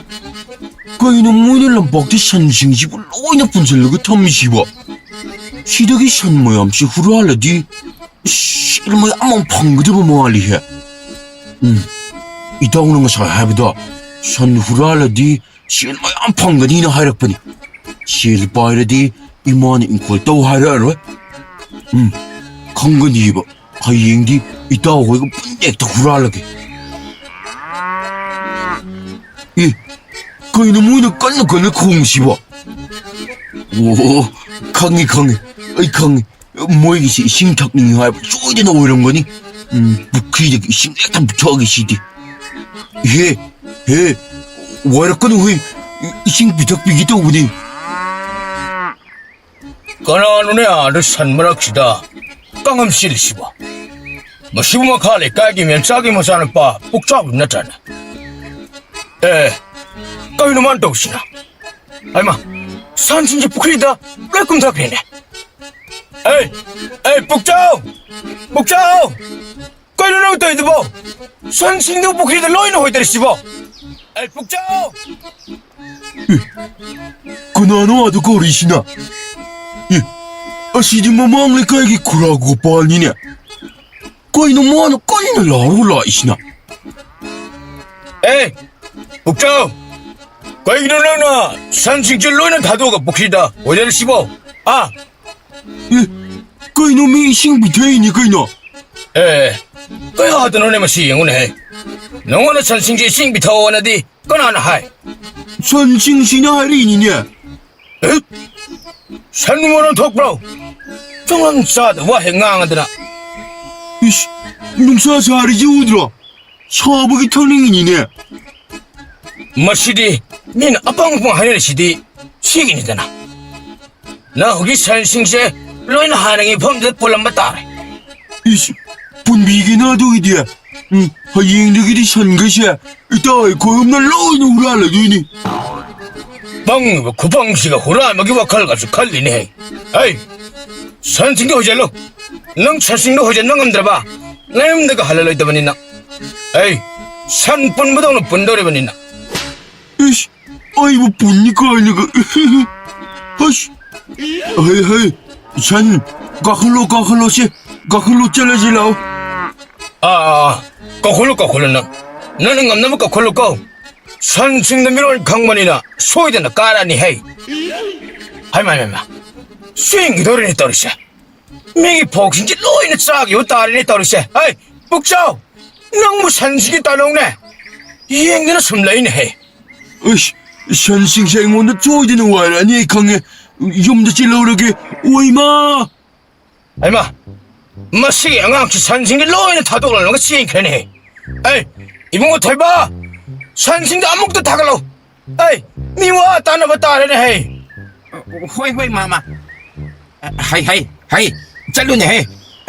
ꯀꯩꯅꯣ ꯃꯣꯏꯅ ꯂꯝꯄꯥꯛꯇ ꯁꯟꯁꯤꯡꯁꯤꯕꯨ ꯂꯣꯏꯅ ꯄꯨꯟꯁꯤꯜꯂꯒ ꯊꯝꯃꯤꯁꯤꯕꯣ? ꯁꯤꯗꯒꯤ ꯁꯟ ꯃꯌꯥꯝꯁꯤ ꯍꯨꯔꯥꯜꯂꯗꯤ ꯁꯦꯜ ꯃꯌꯥꯝ ꯑꯃ ꯐꯪꯒꯗꯕ ꯃꯥꯜꯂꯤꯍꯦ꯫ ꯎꯝ, ꯏꯇꯥꯎꯅ ꯉꯁꯥꯏ ꯍꯥꯏꯕꯗꯣ, ꯁꯟ ꯍꯨꯔꯥꯜꯂꯗꯤ ꯁꯦꯜ ꯃꯌꯥꯝ ꯐꯪꯒꯅꯤꯅ ꯍꯥꯏꯔꯛꯄꯅꯤ꯫ ꯁꯦꯜ ꯄꯥꯏꯔꯗꯤ ꯏꯃꯥꯅ ꯏꯪꯈꯣꯜ ꯇꯧ ꯍꯥꯏꯔꯛꯑꯔꯣꯏ꯫ ꯎꯝ, ꯈꯪꯒꯅꯤꯕ꯫ ꯍꯌꯦꯡꯗꯤ ꯏꯇꯥꯎ ꯍꯣꯏꯒ ꯄꯨꯟꯅ ꯍꯦꯛꯇ ꯍꯨꯔꯥꯜꯂꯒꯦ꯫ ꯑꯦ, ꯀꯩꯅꯣ ꯃꯣꯏꯅ ꯀꯟꯅ ꯀꯟꯅ ꯈꯣꯡꯉꯤꯁꯤꯕꯣ? ꯑꯣ, ꯈꯪꯉꯤ, ꯈꯪꯉꯤ, ꯑꯩ ꯈꯪꯉꯤ꯫ ꯃꯣꯏꯒꯤꯁꯤ ꯏꯁꯤꯡ ꯊꯛꯅꯤꯡꯉꯤ ꯍꯥꯏꯕ ꯁꯣꯏꯗꯅ ꯑꯣꯏꯔꯝꯒꯅꯤ꯫ ꯎꯝ, ꯄꯨꯈ꯭ꯔꯤꯗꯒꯤ ꯏꯁꯤꯡ ꯍꯦꯛꯇ ꯄꯤꯊꯛꯑꯒꯦ ꯁꯤꯗꯤ꯫ ꯍꯦ, ꯍꯦ, ꯋꯥꯏꯔꯛꯀꯅꯨ ꯍꯨꯏ, ꯏꯁꯤꯡ ꯄꯤꯊꯛꯄꯤꯒꯦ ꯇꯧꯕꯅꯤ꯫ ꯀꯅꯥꯅꯣꯅꯦ ꯑꯥꯗ ꯁꯟ ꯃꯔꯛꯁꯤꯗ ꯀꯥꯡꯉꯝ ꯆꯦꯜꯂꯤꯁꯤꯕꯣ? ꯃꯁꯤꯕꯨ ꯃꯈꯥ ꯂꯩꯀꯥꯏꯒꯤ ꯃꯦꯝꯆꯥꯒꯤ ꯃꯆꯥꯅꯨꯄꯥ ꯄꯨꯛꯆꯥꯎꯕꯤ ꯅꯠꯇ꯭ꯔꯅꯦ? ꯑꯦ, ꯀꯩꯅꯣ ꯃꯥꯅ ꯇꯧꯔꯤꯁꯤꯅ? ꯍꯩꯃꯥ, ꯁꯟꯁꯤꯡꯁꯦ ꯄꯨꯈ꯭ꯔꯤꯗ ꯂꯣꯏ ꯀꯨꯝꯊꯈ꯭ꯔꯦꯅꯦ꯫ ꯑꯦ, ꯑꯦ, ꯄꯨꯛꯆꯥꯎ! ꯄꯨꯛꯆꯥꯎ! ꯀꯩꯅꯣ ꯅꯪ ꯇꯧꯔꯤꯗꯨꯕꯣ? ꯁꯟꯁꯤꯡꯗꯨ ꯄꯨꯈ꯭ꯔꯤꯗ ꯂꯣꯏꯅ ꯍꯣꯏꯗꯔꯤꯁꯤꯕꯣ? ꯑꯦ, ꯄꯨꯛꯆꯥꯎ! ꯀꯅꯥꯅꯣ ꯑꯗꯨ ꯀꯧꯔꯤꯁꯤꯅ? ꯑꯦ, ꯑꯁꯤꯗꯤ ꯃꯃꯥꯡ ꯂꯩꯀꯥꯏꯒꯤ ꯈꯨꯔꯥ ꯒꯣꯄꯥꯜꯅꯤꯅꯦ꯫ ꯀꯩꯅꯣ ꯃꯥꯅ ꯀꯟꯅ ꯂꯥꯎꯔꯒ ꯂꯥꯛꯏꯁꯤꯅ? ꯑꯦ, ꯄꯨꯛꯆꯥꯎ! ꯀꯩꯒꯤꯅꯣ ꯅꯪꯅ ꯁꯟꯁꯤꯡꯁꯦ ꯂꯣꯏꯅ ꯊꯥꯗꯣꯛꯑꯒ ꯄꯨꯈ꯭ꯔꯤꯗ ꯍꯣꯏꯗꯔꯤꯁꯤꯕꯣ? ꯑꯥ? ꯑꯦ, ꯀꯩꯅꯣ ꯃꯤ ꯏꯁꯤꯡ ꯄꯤꯊꯛꯏꯅꯤ ꯀꯩꯅꯣ? ꯑꯦ, ꯀꯌꯥꯗꯅꯣꯅꯦ ꯃꯁꯤ ꯌꯦꯡꯉꯨꯅꯦꯍꯦ꯫ ꯅꯉꯣꯟꯗ ꯁꯟꯁꯤꯡꯁꯦ ꯏꯁꯤꯡ ꯄꯤꯊꯛꯑꯣꯅꯗꯤ ꯀꯅꯥꯅ ꯍꯥꯏ? ꯁꯟꯁꯤꯡꯁꯤꯅ ꯍꯥꯏꯔꯛꯏꯅꯤꯅꯦ꯫ ꯑꯦ? ꯁꯟ ꯃꯔꯣꯟ ꯊꯣꯛꯄ꯭ꯔꯣ? ꯆꯨꯡꯂꯪ ꯆꯥꯗꯕ ꯋꯥ ꯍꯦꯛ ꯉꯥꯡꯉꯗꯅ꯫ ꯏꯁ, ꯅꯨꯡꯁꯥ ꯁꯥꯔꯤꯁꯤ ꯎꯗ꯭ꯔꯣ? ꯁꯥꯕꯒꯤ ꯊꯛꯅꯤꯡꯉꯤꯅꯤꯅꯦ꯫ ꯃꯁꯤꯗꯤ ꯃꯤꯅ ꯑꯄꯪ ꯑꯄꯪ ꯍꯥꯏꯅꯔꯤꯁꯤꯗꯤ ꯁꯤꯒꯤꯅꯤꯗꯅ꯫ ꯅꯪ ꯍꯧꯖꯤꯛ ꯁꯟꯁꯤꯡꯁꯦ ꯂꯣꯏꯅ ꯍꯥꯟꯅꯒꯤ ꯃꯐꯝꯗꯨꯗ ꯄꯨꯜꯂꯝꯕ ꯇꯥꯔꯦ꯫ ꯏꯁ, ꯄꯨꯟꯕꯤꯒꯦꯅ ꯑꯗꯨꯒꯤꯗꯤ꯫ ꯎꯝ, ꯍꯌꯦꯡꯗꯒꯤꯗꯤ ꯁꯟꯈꯩꯁꯦ ꯏꯇꯥꯎ ꯑꯩꯈꯣꯏ ꯑꯍꯨꯝꯅ ꯂꯣꯏꯅ ꯍꯨꯔꯥꯜꯂꯗꯣꯏꯅꯤ꯫ ꯄꯪꯉꯤꯕ ꯈꯨꯄꯪꯁꯤꯒ ꯍꯨꯔꯥꯟꯕꯒꯤ ꯋꯥꯈꯜꯒꯁꯨ ꯈꯜꯂꯤꯅꯦꯍꯦ꯫ ꯑꯩ, ꯁꯟꯁꯤꯡꯗꯣ ꯍꯣꯏꯖꯜꯂꯨ꯫ ꯅꯪ ꯁꯟꯁꯤꯡꯗꯣ ꯍꯣꯏꯖꯟꯕ ꯉꯝꯗ꯭ꯔꯕ, ꯅꯌꯨꯝꯗꯒ ꯍꯜꯂꯂꯣꯏꯗꯕꯅꯤꯅ꯫ ꯑꯩ, ꯁꯟ ꯄꯨꯟꯕꯗꯧꯅ ꯄꯨꯟꯗꯧꯔꯤꯕꯅꯤꯅ꯫ ꯏꯁ, ꯑꯩꯕꯨ ꯄꯨꯟꯅꯤ ꯀꯥꯏꯅꯒ꯫ ꯍꯁ! ꯍꯩ, ꯍꯩ! ꯁꯟ, ꯀꯥꯈꯠꯂꯣ, ꯀꯥꯈꯠꯂꯣ, ꯁꯤ, ꯀꯥꯈꯠꯂꯣ, ꯆꯠꯂꯁꯤ ꯂꯥꯛꯑꯣ꯫ ꯑꯥ, ꯑꯥ, ꯑꯥ, ꯀꯧꯈꯠꯂꯨ, ꯀꯧꯈꯠꯂꯨ ꯅꯪ꯫ ꯅꯪꯅ ꯉꯝꯅꯕ ꯀꯧꯈꯠꯂꯨ ꯀꯣ꯫ ꯁꯟꯁꯤꯡꯗ ꯃꯤꯔꯣꯟ ꯈꯪꯕꯅꯤꯅ ꯁꯣꯏꯗꯅ ꯀꯥꯔꯛꯑꯅꯤ ꯍꯩ꯫ ꯍꯩꯃꯥ, ꯍꯩꯃꯥ, ꯆꯦꯟꯈꯤꯗꯧꯔꯦꯅꯦ ꯇꯧꯔꯤꯁꯦ꯫ ꯃꯤꯒꯤ ꯐꯧꯁꯤꯡꯁꯦ ꯂꯣꯏꯅ ꯆꯥꯈꯤꯕ ꯇꯥꯔꯦꯅꯦ ꯇꯧꯔꯤꯁꯦ꯫ ꯍꯩ, ꯄꯨꯛꯆꯥꯎ, ꯅꯪꯕꯨ ꯁꯟꯁꯤꯡꯒꯤ ꯇꯥꯂꯧꯅꯦ꯫ ꯌꯦꯡꯗꯅ ꯁꯨꯝ ꯂꯩꯅꯦ ꯍꯩ꯫ ꯑꯁ, ꯁꯟꯁꯤꯡꯁꯦ ꯑꯩꯉꯣꯟꯗ ꯆꯣꯏꯗꯅ ꯋꯥꯏꯔꯛꯑꯅꯤ ꯑꯩ ꯈꯪꯉꯦ꯫ ꯌꯨꯝꯗ ꯆꯦꯜꯍꯧꯔꯒꯦ꯫ ꯑꯣꯏꯃꯥ! ꯍꯩꯃꯥ! ꯃꯁꯤꯒꯤ ꯑꯉꯥꯡꯁꯤ ꯁꯟꯁꯤꯡꯁꯤ ꯂꯣꯏꯅ ꯊꯥꯗꯣꯛꯂꯝꯂꯒ ꯆꯦꯟꯈ꯭ꯔꯦꯅꯦꯍꯦ꯫ ꯑꯩ, ꯏꯕꯨꯡꯉꯣ ꯊꯣꯏꯕ! ꯁꯟꯁꯤꯡꯗꯣ ꯑꯃꯨꯛꯇ ꯊꯥꯒꯠꯂꯣ꯫ ꯑꯩ, ꯃꯤ ꯋꯥ ꯇꯥꯅꯕ ꯇꯥꯔꯦꯅꯦꯍꯦ꯫ ꯍꯣꯏ, ꯍꯣꯏ, ꯃꯥꯃ꯫ ꯍꯩ, ꯍꯩ, ꯍꯩ, ꯆꯠꯂꯨꯅꯦꯍꯦ꯫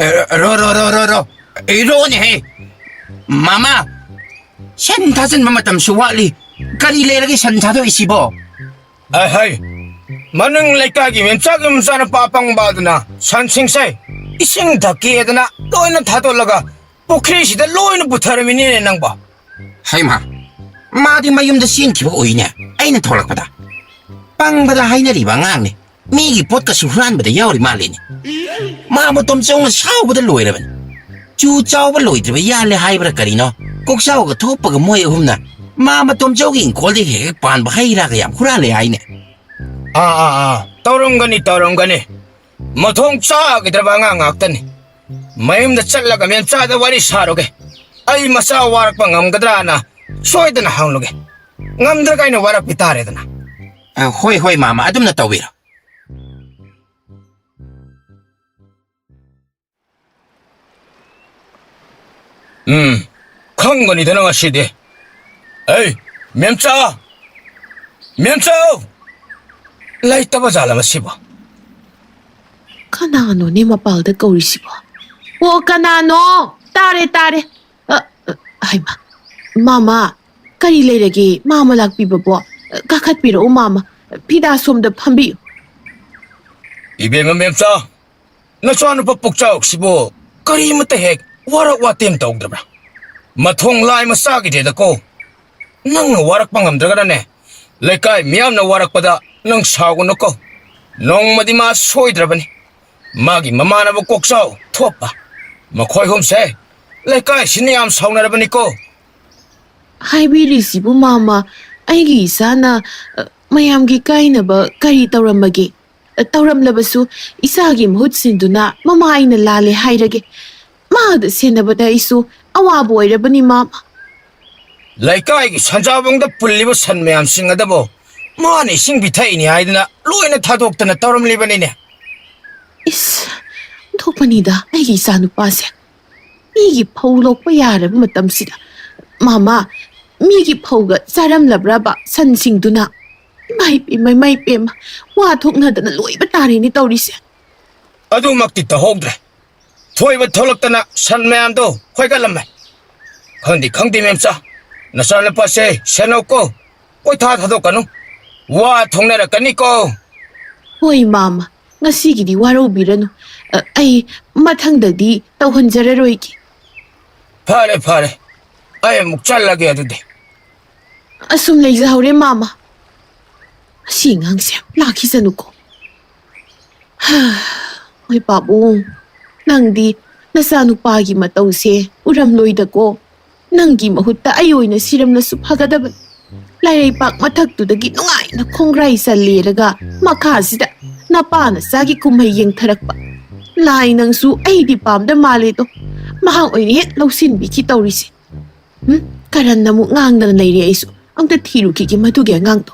ꯔꯣ, ꯔꯣ, ꯔꯣ, ꯔꯣ, ꯔꯣ꯫ ꯑꯩ ꯔꯣꯅꯦꯍꯦ꯫ ꯃꯥꯃ, ꯁꯟ ꯊꯥꯖꯤꯟꯕ ꯃꯇꯝꯁꯨ ꯋꯥꯠꯂꯤ꯫ ꯀꯔꯤ ꯂꯩꯔꯒꯦ ꯁꯟ ꯊꯥꯗꯣꯛꯏꯁꯤꯕꯣ? ꯑꯍꯩ, ꯃꯅꯤꯡ ꯂꯩꯀꯥꯏꯒꯤ ꯃꯦꯝꯆꯥꯒꯤ ꯃꯆꯥꯅꯨꯄꯥ ꯑꯄꯪꯕ ꯑꯗꯨꯅ ꯁꯟꯁꯤꯡꯁꯦ ꯏꯁꯤꯡ ꯊꯛꯀꯦꯗꯅ ꯂꯣꯏꯅ ꯊꯥꯗꯣꯛꯂꯒ ꯄꯨꯈ꯭ꯔꯤꯁꯤꯗ ꯂꯣꯏꯅ ꯄꯨꯊꯔꯝꯃꯤꯅꯦ ꯅꯪꯕꯣ꯫ ꯍꯩꯃꯥ, ꯃꯥꯗꯤ ꯃꯌꯨꯝꯗ ꯆꯦꯟꯈꯤꯕ ꯑꯣꯏꯅꯦ ꯑꯩꯅ ꯊꯣꯛꯂꯛꯄꯗ꯫ ꯄꯪꯕꯗ ꯍꯥꯏꯅꯔꯤꯕ ꯑꯉꯥꯡꯅꯦ꯫ ꯃꯤꯒꯤ ꯄꯣꯠꯀꯁꯨ ꯍꯨꯔꯥꯟꯕꯗ ꯌꯥꯎꯔꯤ ꯃꯥꯜꯂꯦꯅꯦ꯫ ꯃꯥ ꯃꯇꯣꯝꯆꯧꯅ ꯁꯥꯎꯕꯗ ꯂꯣꯏꯔꯕꯅꯤ꯫ ꯆꯨ ꯆꯥꯎꯕ ꯂꯣꯏꯗ꯭ꯔꯤꯕ ꯌꯥꯜꯂꯦ ꯍꯥꯏꯕ꯭ꯔꯥ ꯀꯔꯤꯅꯣ? ꯀꯣꯛꯆꯥꯎꯒ ꯊꯣꯛꯄꯒ ꯃꯣꯏ ꯑꯍꯨꯝꯅ ꯃꯥ ꯃꯇꯣꯝꯆꯧꯒꯤ ꯏꯪꯈꯣꯜꯗꯒꯤ ꯍꯦꯛ ꯍꯦꯛ ꯄꯥꯟꯕ ꯍꯩ ꯔꯥꯒ ꯌꯥꯝ ꯍꯨꯔꯥꯜꯂꯦ ꯍꯥꯏꯅꯦ꯫ ꯑꯥ, ꯑꯥ, ꯑꯥ, ꯇꯧꯔꯝꯒꯅꯤ, ꯇꯧꯔꯝꯒꯅꯤ꯫ ꯃꯊꯣꯡ ꯆꯥꯈꯤꯗ꯭ꯔꯕ ꯑꯉꯥꯡ ꯉꯥꯛꯇꯅꯤ꯫ ꯃꯌꯨꯝꯗ ꯆꯠꯂꯒ ꯃꯦꯝꯆꯥꯗ ꯋꯥꯔꯤ ꯁꯥꯔꯨꯒꯦ꯫ ꯑꯩ ꯃꯆꯥ ꯋꯥꯔꯛꯄ ꯉꯝꯒꯗ꯭ꯔꯥꯅ ꯁꯣꯏꯗꯅ ꯍꯪꯂꯨꯒꯦ꯫ ꯉꯝꯗ꯭ꯔꯒ ꯑꯩꯅ ꯋꯥꯔꯛꯄꯤ ꯇꯥꯔꯦꯗꯅ꯫ ꯑ, ꯍꯣꯏ, ꯍꯣꯏ, ꯃꯥꯃ, ꯑꯗꯨꯝꯅ ꯇꯧꯕꯤꯔꯣ꯫ ꯎꯝ, ꯈꯪꯒꯅꯤꯗꯅ ꯉꯁꯤꯗꯤ꯫ ꯑꯩ, ꯃꯦꯝꯆꯥ! ꯃꯦꯝꯆꯥ! ꯂꯩꯇꯕ ꯖꯥꯠꯂ ꯃꯁꯤꯕꯣ? ꯀꯅꯥꯅꯣꯅꯦ ꯃꯄꯥꯜꯗ ꯀꯧꯔꯤꯁꯤꯕꯣ? ꯑꯣ, ꯀꯅꯥꯅꯣ? ꯇꯥꯔꯦ, ꯇꯥꯔꯦ꯫ ꯑ, ꯑ, ꯍꯩꯃꯥ, ꯃꯥꯃ, ꯀꯔꯤ ꯂꯩꯔꯒꯦ? ꯃꯥꯃ ꯂꯥꯛꯄꯤꯕꯕꯣ? ꯑ, ꯀꯥꯈꯠꯄꯤꯔꯛꯎ, ꯃꯥꯃ꯫ ꯐꯤꯗꯥ ꯁꯣꯝꯗ ꯐꯝꯕꯤꯌꯨ꯫ ꯏꯕꯦꯝꯃ ꯃꯦꯝꯆꯥ, ꯅꯆꯥꯅꯨꯄꯥ ꯄꯨꯛꯆꯥꯎꯁꯤꯕꯨ ꯀꯔꯤꯃꯠꯇ ꯍꯦꯛ ꯋꯥꯔꯛ ꯋꯥꯇꯦꯝ ꯇꯧꯗ꯭ꯔꯕ꯭ꯔꯥ? ꯃꯊꯣꯡ ꯂꯥꯏ ꯃꯆꯥꯒꯤꯗꯦꯗꯀꯣ꯫ ꯅꯪꯅ ꯋꯥꯔꯛꯄ ꯉꯝꯗ꯭ꯔꯒꯅꯅꯦ, ꯂꯩꯀꯥꯏ ꯃꯤꯌꯥꯝꯅ ꯋꯥꯔꯛꯄꯗ ꯅꯪ ꯁꯥꯎꯒꯅꯨꯀꯣ꯫ ꯅꯣꯡꯃꯗꯤ ꯃꯥ ꯁꯣꯏꯗ꯭ꯔꯕꯅꯤ꯫ ꯃꯥꯒꯤ ꯃꯃꯥꯟꯅꯕ ꯀꯣꯛꯆꯥꯎ ꯊꯣꯛꯄ, ꯃꯈꯣꯏ ꯑꯍꯨꯝꯁꯦ ꯂꯩꯀꯥꯏꯁꯤꯅ ꯌꯥꯝ ꯁꯥꯎꯅꯔꯕꯅꯤꯀꯣ꯫ ꯍꯥꯏꯕꯤꯔꯤꯁꯤꯕꯨ, ꯃꯥꯃ, ꯑꯩꯒꯤ ꯏꯆꯥꯅ, ꯑ, ꯃꯌꯥꯝꯒꯤ ꯀꯥꯏꯅꯕ ꯀꯔꯤ ꯇꯧꯔꯝꯃꯒꯦ? ꯑ, ꯇꯧꯔꯝꯂꯕꯁꯨ ꯏꯆꯥꯒꯤ ꯃꯍꯨꯠ ꯁꯤꯟꯗꯨꯅ ꯃꯃꯥ ꯑꯩꯅ ꯂꯥꯜꯂꯦ ꯍꯥꯏꯔꯒꯦ꯫ ꯃꯥꯗ ꯁꯦꯟꯅꯕꯗ ꯑꯩꯁꯨ ꯑꯋꯥꯕ ꯑꯣꯏꯔꯕꯅꯤ, ꯃꯥꯃ꯫ ꯂꯩꯀꯥꯏꯒꯤ ꯁꯟꯖꯥꯕꯨꯡꯗ ꯄꯨꯜꯂꯤꯕ ꯁꯟ ꯃꯌꯥꯝꯁꯤꯡ ꯑꯗꯨꯕꯨ ꯃꯥꯅ ꯏꯁꯤꯡ ꯄꯤꯊꯛꯏꯅꯤ ꯍꯥꯏꯗꯨꯅ ꯂꯣꯏꯅ ꯊꯥꯗꯣꯛꯇꯅ ꯇꯧꯔꯝꯂꯤꯕꯅꯤꯅꯦ꯫ ꯏꯁ, ꯑꯣꯟꯊꯣꯛꯄꯅꯤꯗ ꯑꯩꯒꯤ ꯏꯆꯥꯅꯨꯄꯥꯁꯦ꯫ ꯃꯤꯒꯤ ꯐꯧ ꯂꯣꯛꯄ ꯌꯥꯔꯕ ꯃꯇꯝꯁꯤꯗ, ꯃꯥꯃ, ꯃꯤꯒꯤ ꯐꯧꯒ ꯆꯥꯔꯝꯂꯕ꯭ꯔꯕ ꯁꯟꯁꯤꯡꯗꯨꯅ? ꯏꯃꯥꯏ ꯄꯦꯝꯃ, ꯏꯃꯥꯏ ꯄꯦꯝꯃ, ꯋꯥ ꯊꯣꯛꯅꯗꯅ ꯂꯣꯏꯕ ꯇꯥꯔꯦꯅꯦ ꯇꯧꯔꯤꯁꯦ꯫ ꯑꯗꯨꯃꯛꯇꯤ ꯇꯧꯍꯧꯗ꯭ꯔꯦ꯫ ꯊꯣꯏꯕ ꯊꯣꯛꯂꯛꯇꯅ ꯁꯟ ꯃꯌꯥꯝꯗꯣ ꯍꯣꯏꯒꯠꯂꯝꯃꯦ꯫ ꯈꯪꯗꯦ, ꯈꯪꯗꯦ, ꯃꯦꯝꯆꯥ꯫ ꯅꯆꯥꯅꯨꯄꯥꯁꯦ ꯁꯦꯟꯅꯧꯀꯣ꯫ ꯀꯣꯏꯊꯥ ꯊꯥꯗꯣꯛꯀꯅꯨ꯫ ꯋꯥ ꯊꯣꯛꯅꯔꯛꯀꯅꯤꯀꯣ꯫ ꯍꯣꯏ, ꯃꯥꯃ꯫ ꯉꯁꯤꯒꯤꯗꯤ ꯋꯥꯔꯧꯕꯤꯔꯅꯨ꯫ ꯑ, ꯑꯩ ꯃꯊꯪꯗꯗꯤ ꯇꯧꯍꯟꯖꯔꯔꯣꯏꯒꯦ꯫ ꯐꯔꯦ, ꯐꯔꯦ꯫ ꯑꯩ ꯑꯃꯨꯛ ꯆꯠꯂꯒꯦ ꯑꯗꯨꯗꯤ꯫ ꯑꯁꯨꯝ ꯂꯩꯖꯍꯧꯔꯦ, ꯃꯥꯃ꯫ ꯑꯁꯤ ꯑꯉꯥꯡꯁꯦ ꯂꯥꯛꯈꯤꯁꯅꯨꯀꯣ꯫ ꯍꯣꯏ, ꯄꯥꯕꯨꯡ, ꯅꯪꯗꯤ ꯅꯆꯥꯅꯨꯄꯥꯒꯤ ꯃꯇꯧꯁꯦ ꯎꯔꯝꯂꯣꯏꯗꯀꯣ꯫ ꯅꯪꯒꯤ ꯃꯍꯨꯠꯇ ꯑꯩ ꯑꯣꯏꯅ ꯁꯤꯔꯝꯂꯁꯨ ꯐꯒꯗꯕꯅꯤ꯫ ꯂꯥꯏꯔꯩꯄꯥꯛ ꯃꯊꯛꯇꯨꯗꯒꯤ ꯅꯨꯡꯉꯥꯏꯅ ꯈꯣꯡꯒ꯭ꯔꯥꯏ ꯆꯜꯂꯦꯔꯒ ꯃꯈꯥꯁꯤꯗ ꯅꯄꯥ ꯅꯆꯥꯒꯤ ꯀꯨꯝꯍꯩ ꯌꯦꯡꯊꯔꯛꯄ꯫ ꯂꯥꯏ, ꯅꯪꯁꯨ ꯑꯩꯗꯤ ꯄꯥꯝꯗ ꯃꯥꯜꯂꯦꯗꯣ꯫ ꯃꯍꯥꯛ ꯑꯣꯏꯅ ꯍꯦꯛ ꯂꯧꯁꯤꯟꯕꯤꯈꯤ ꯇꯧꯔꯤꯁꯦ꯫ ꯎꯝ, ꯀꯔꯟꯅ ꯑꯃꯨꯛ ꯉꯥꯡꯗꯅ ꯂꯩꯔꯦ꯫ ꯑꯩꯁꯨ ꯑꯝꯇ ꯊꯤꯔꯨꯈꯤꯒꯦ ꯃꯗꯨꯒꯤ ꯑꯉꯥꯡꯗꯣ꯫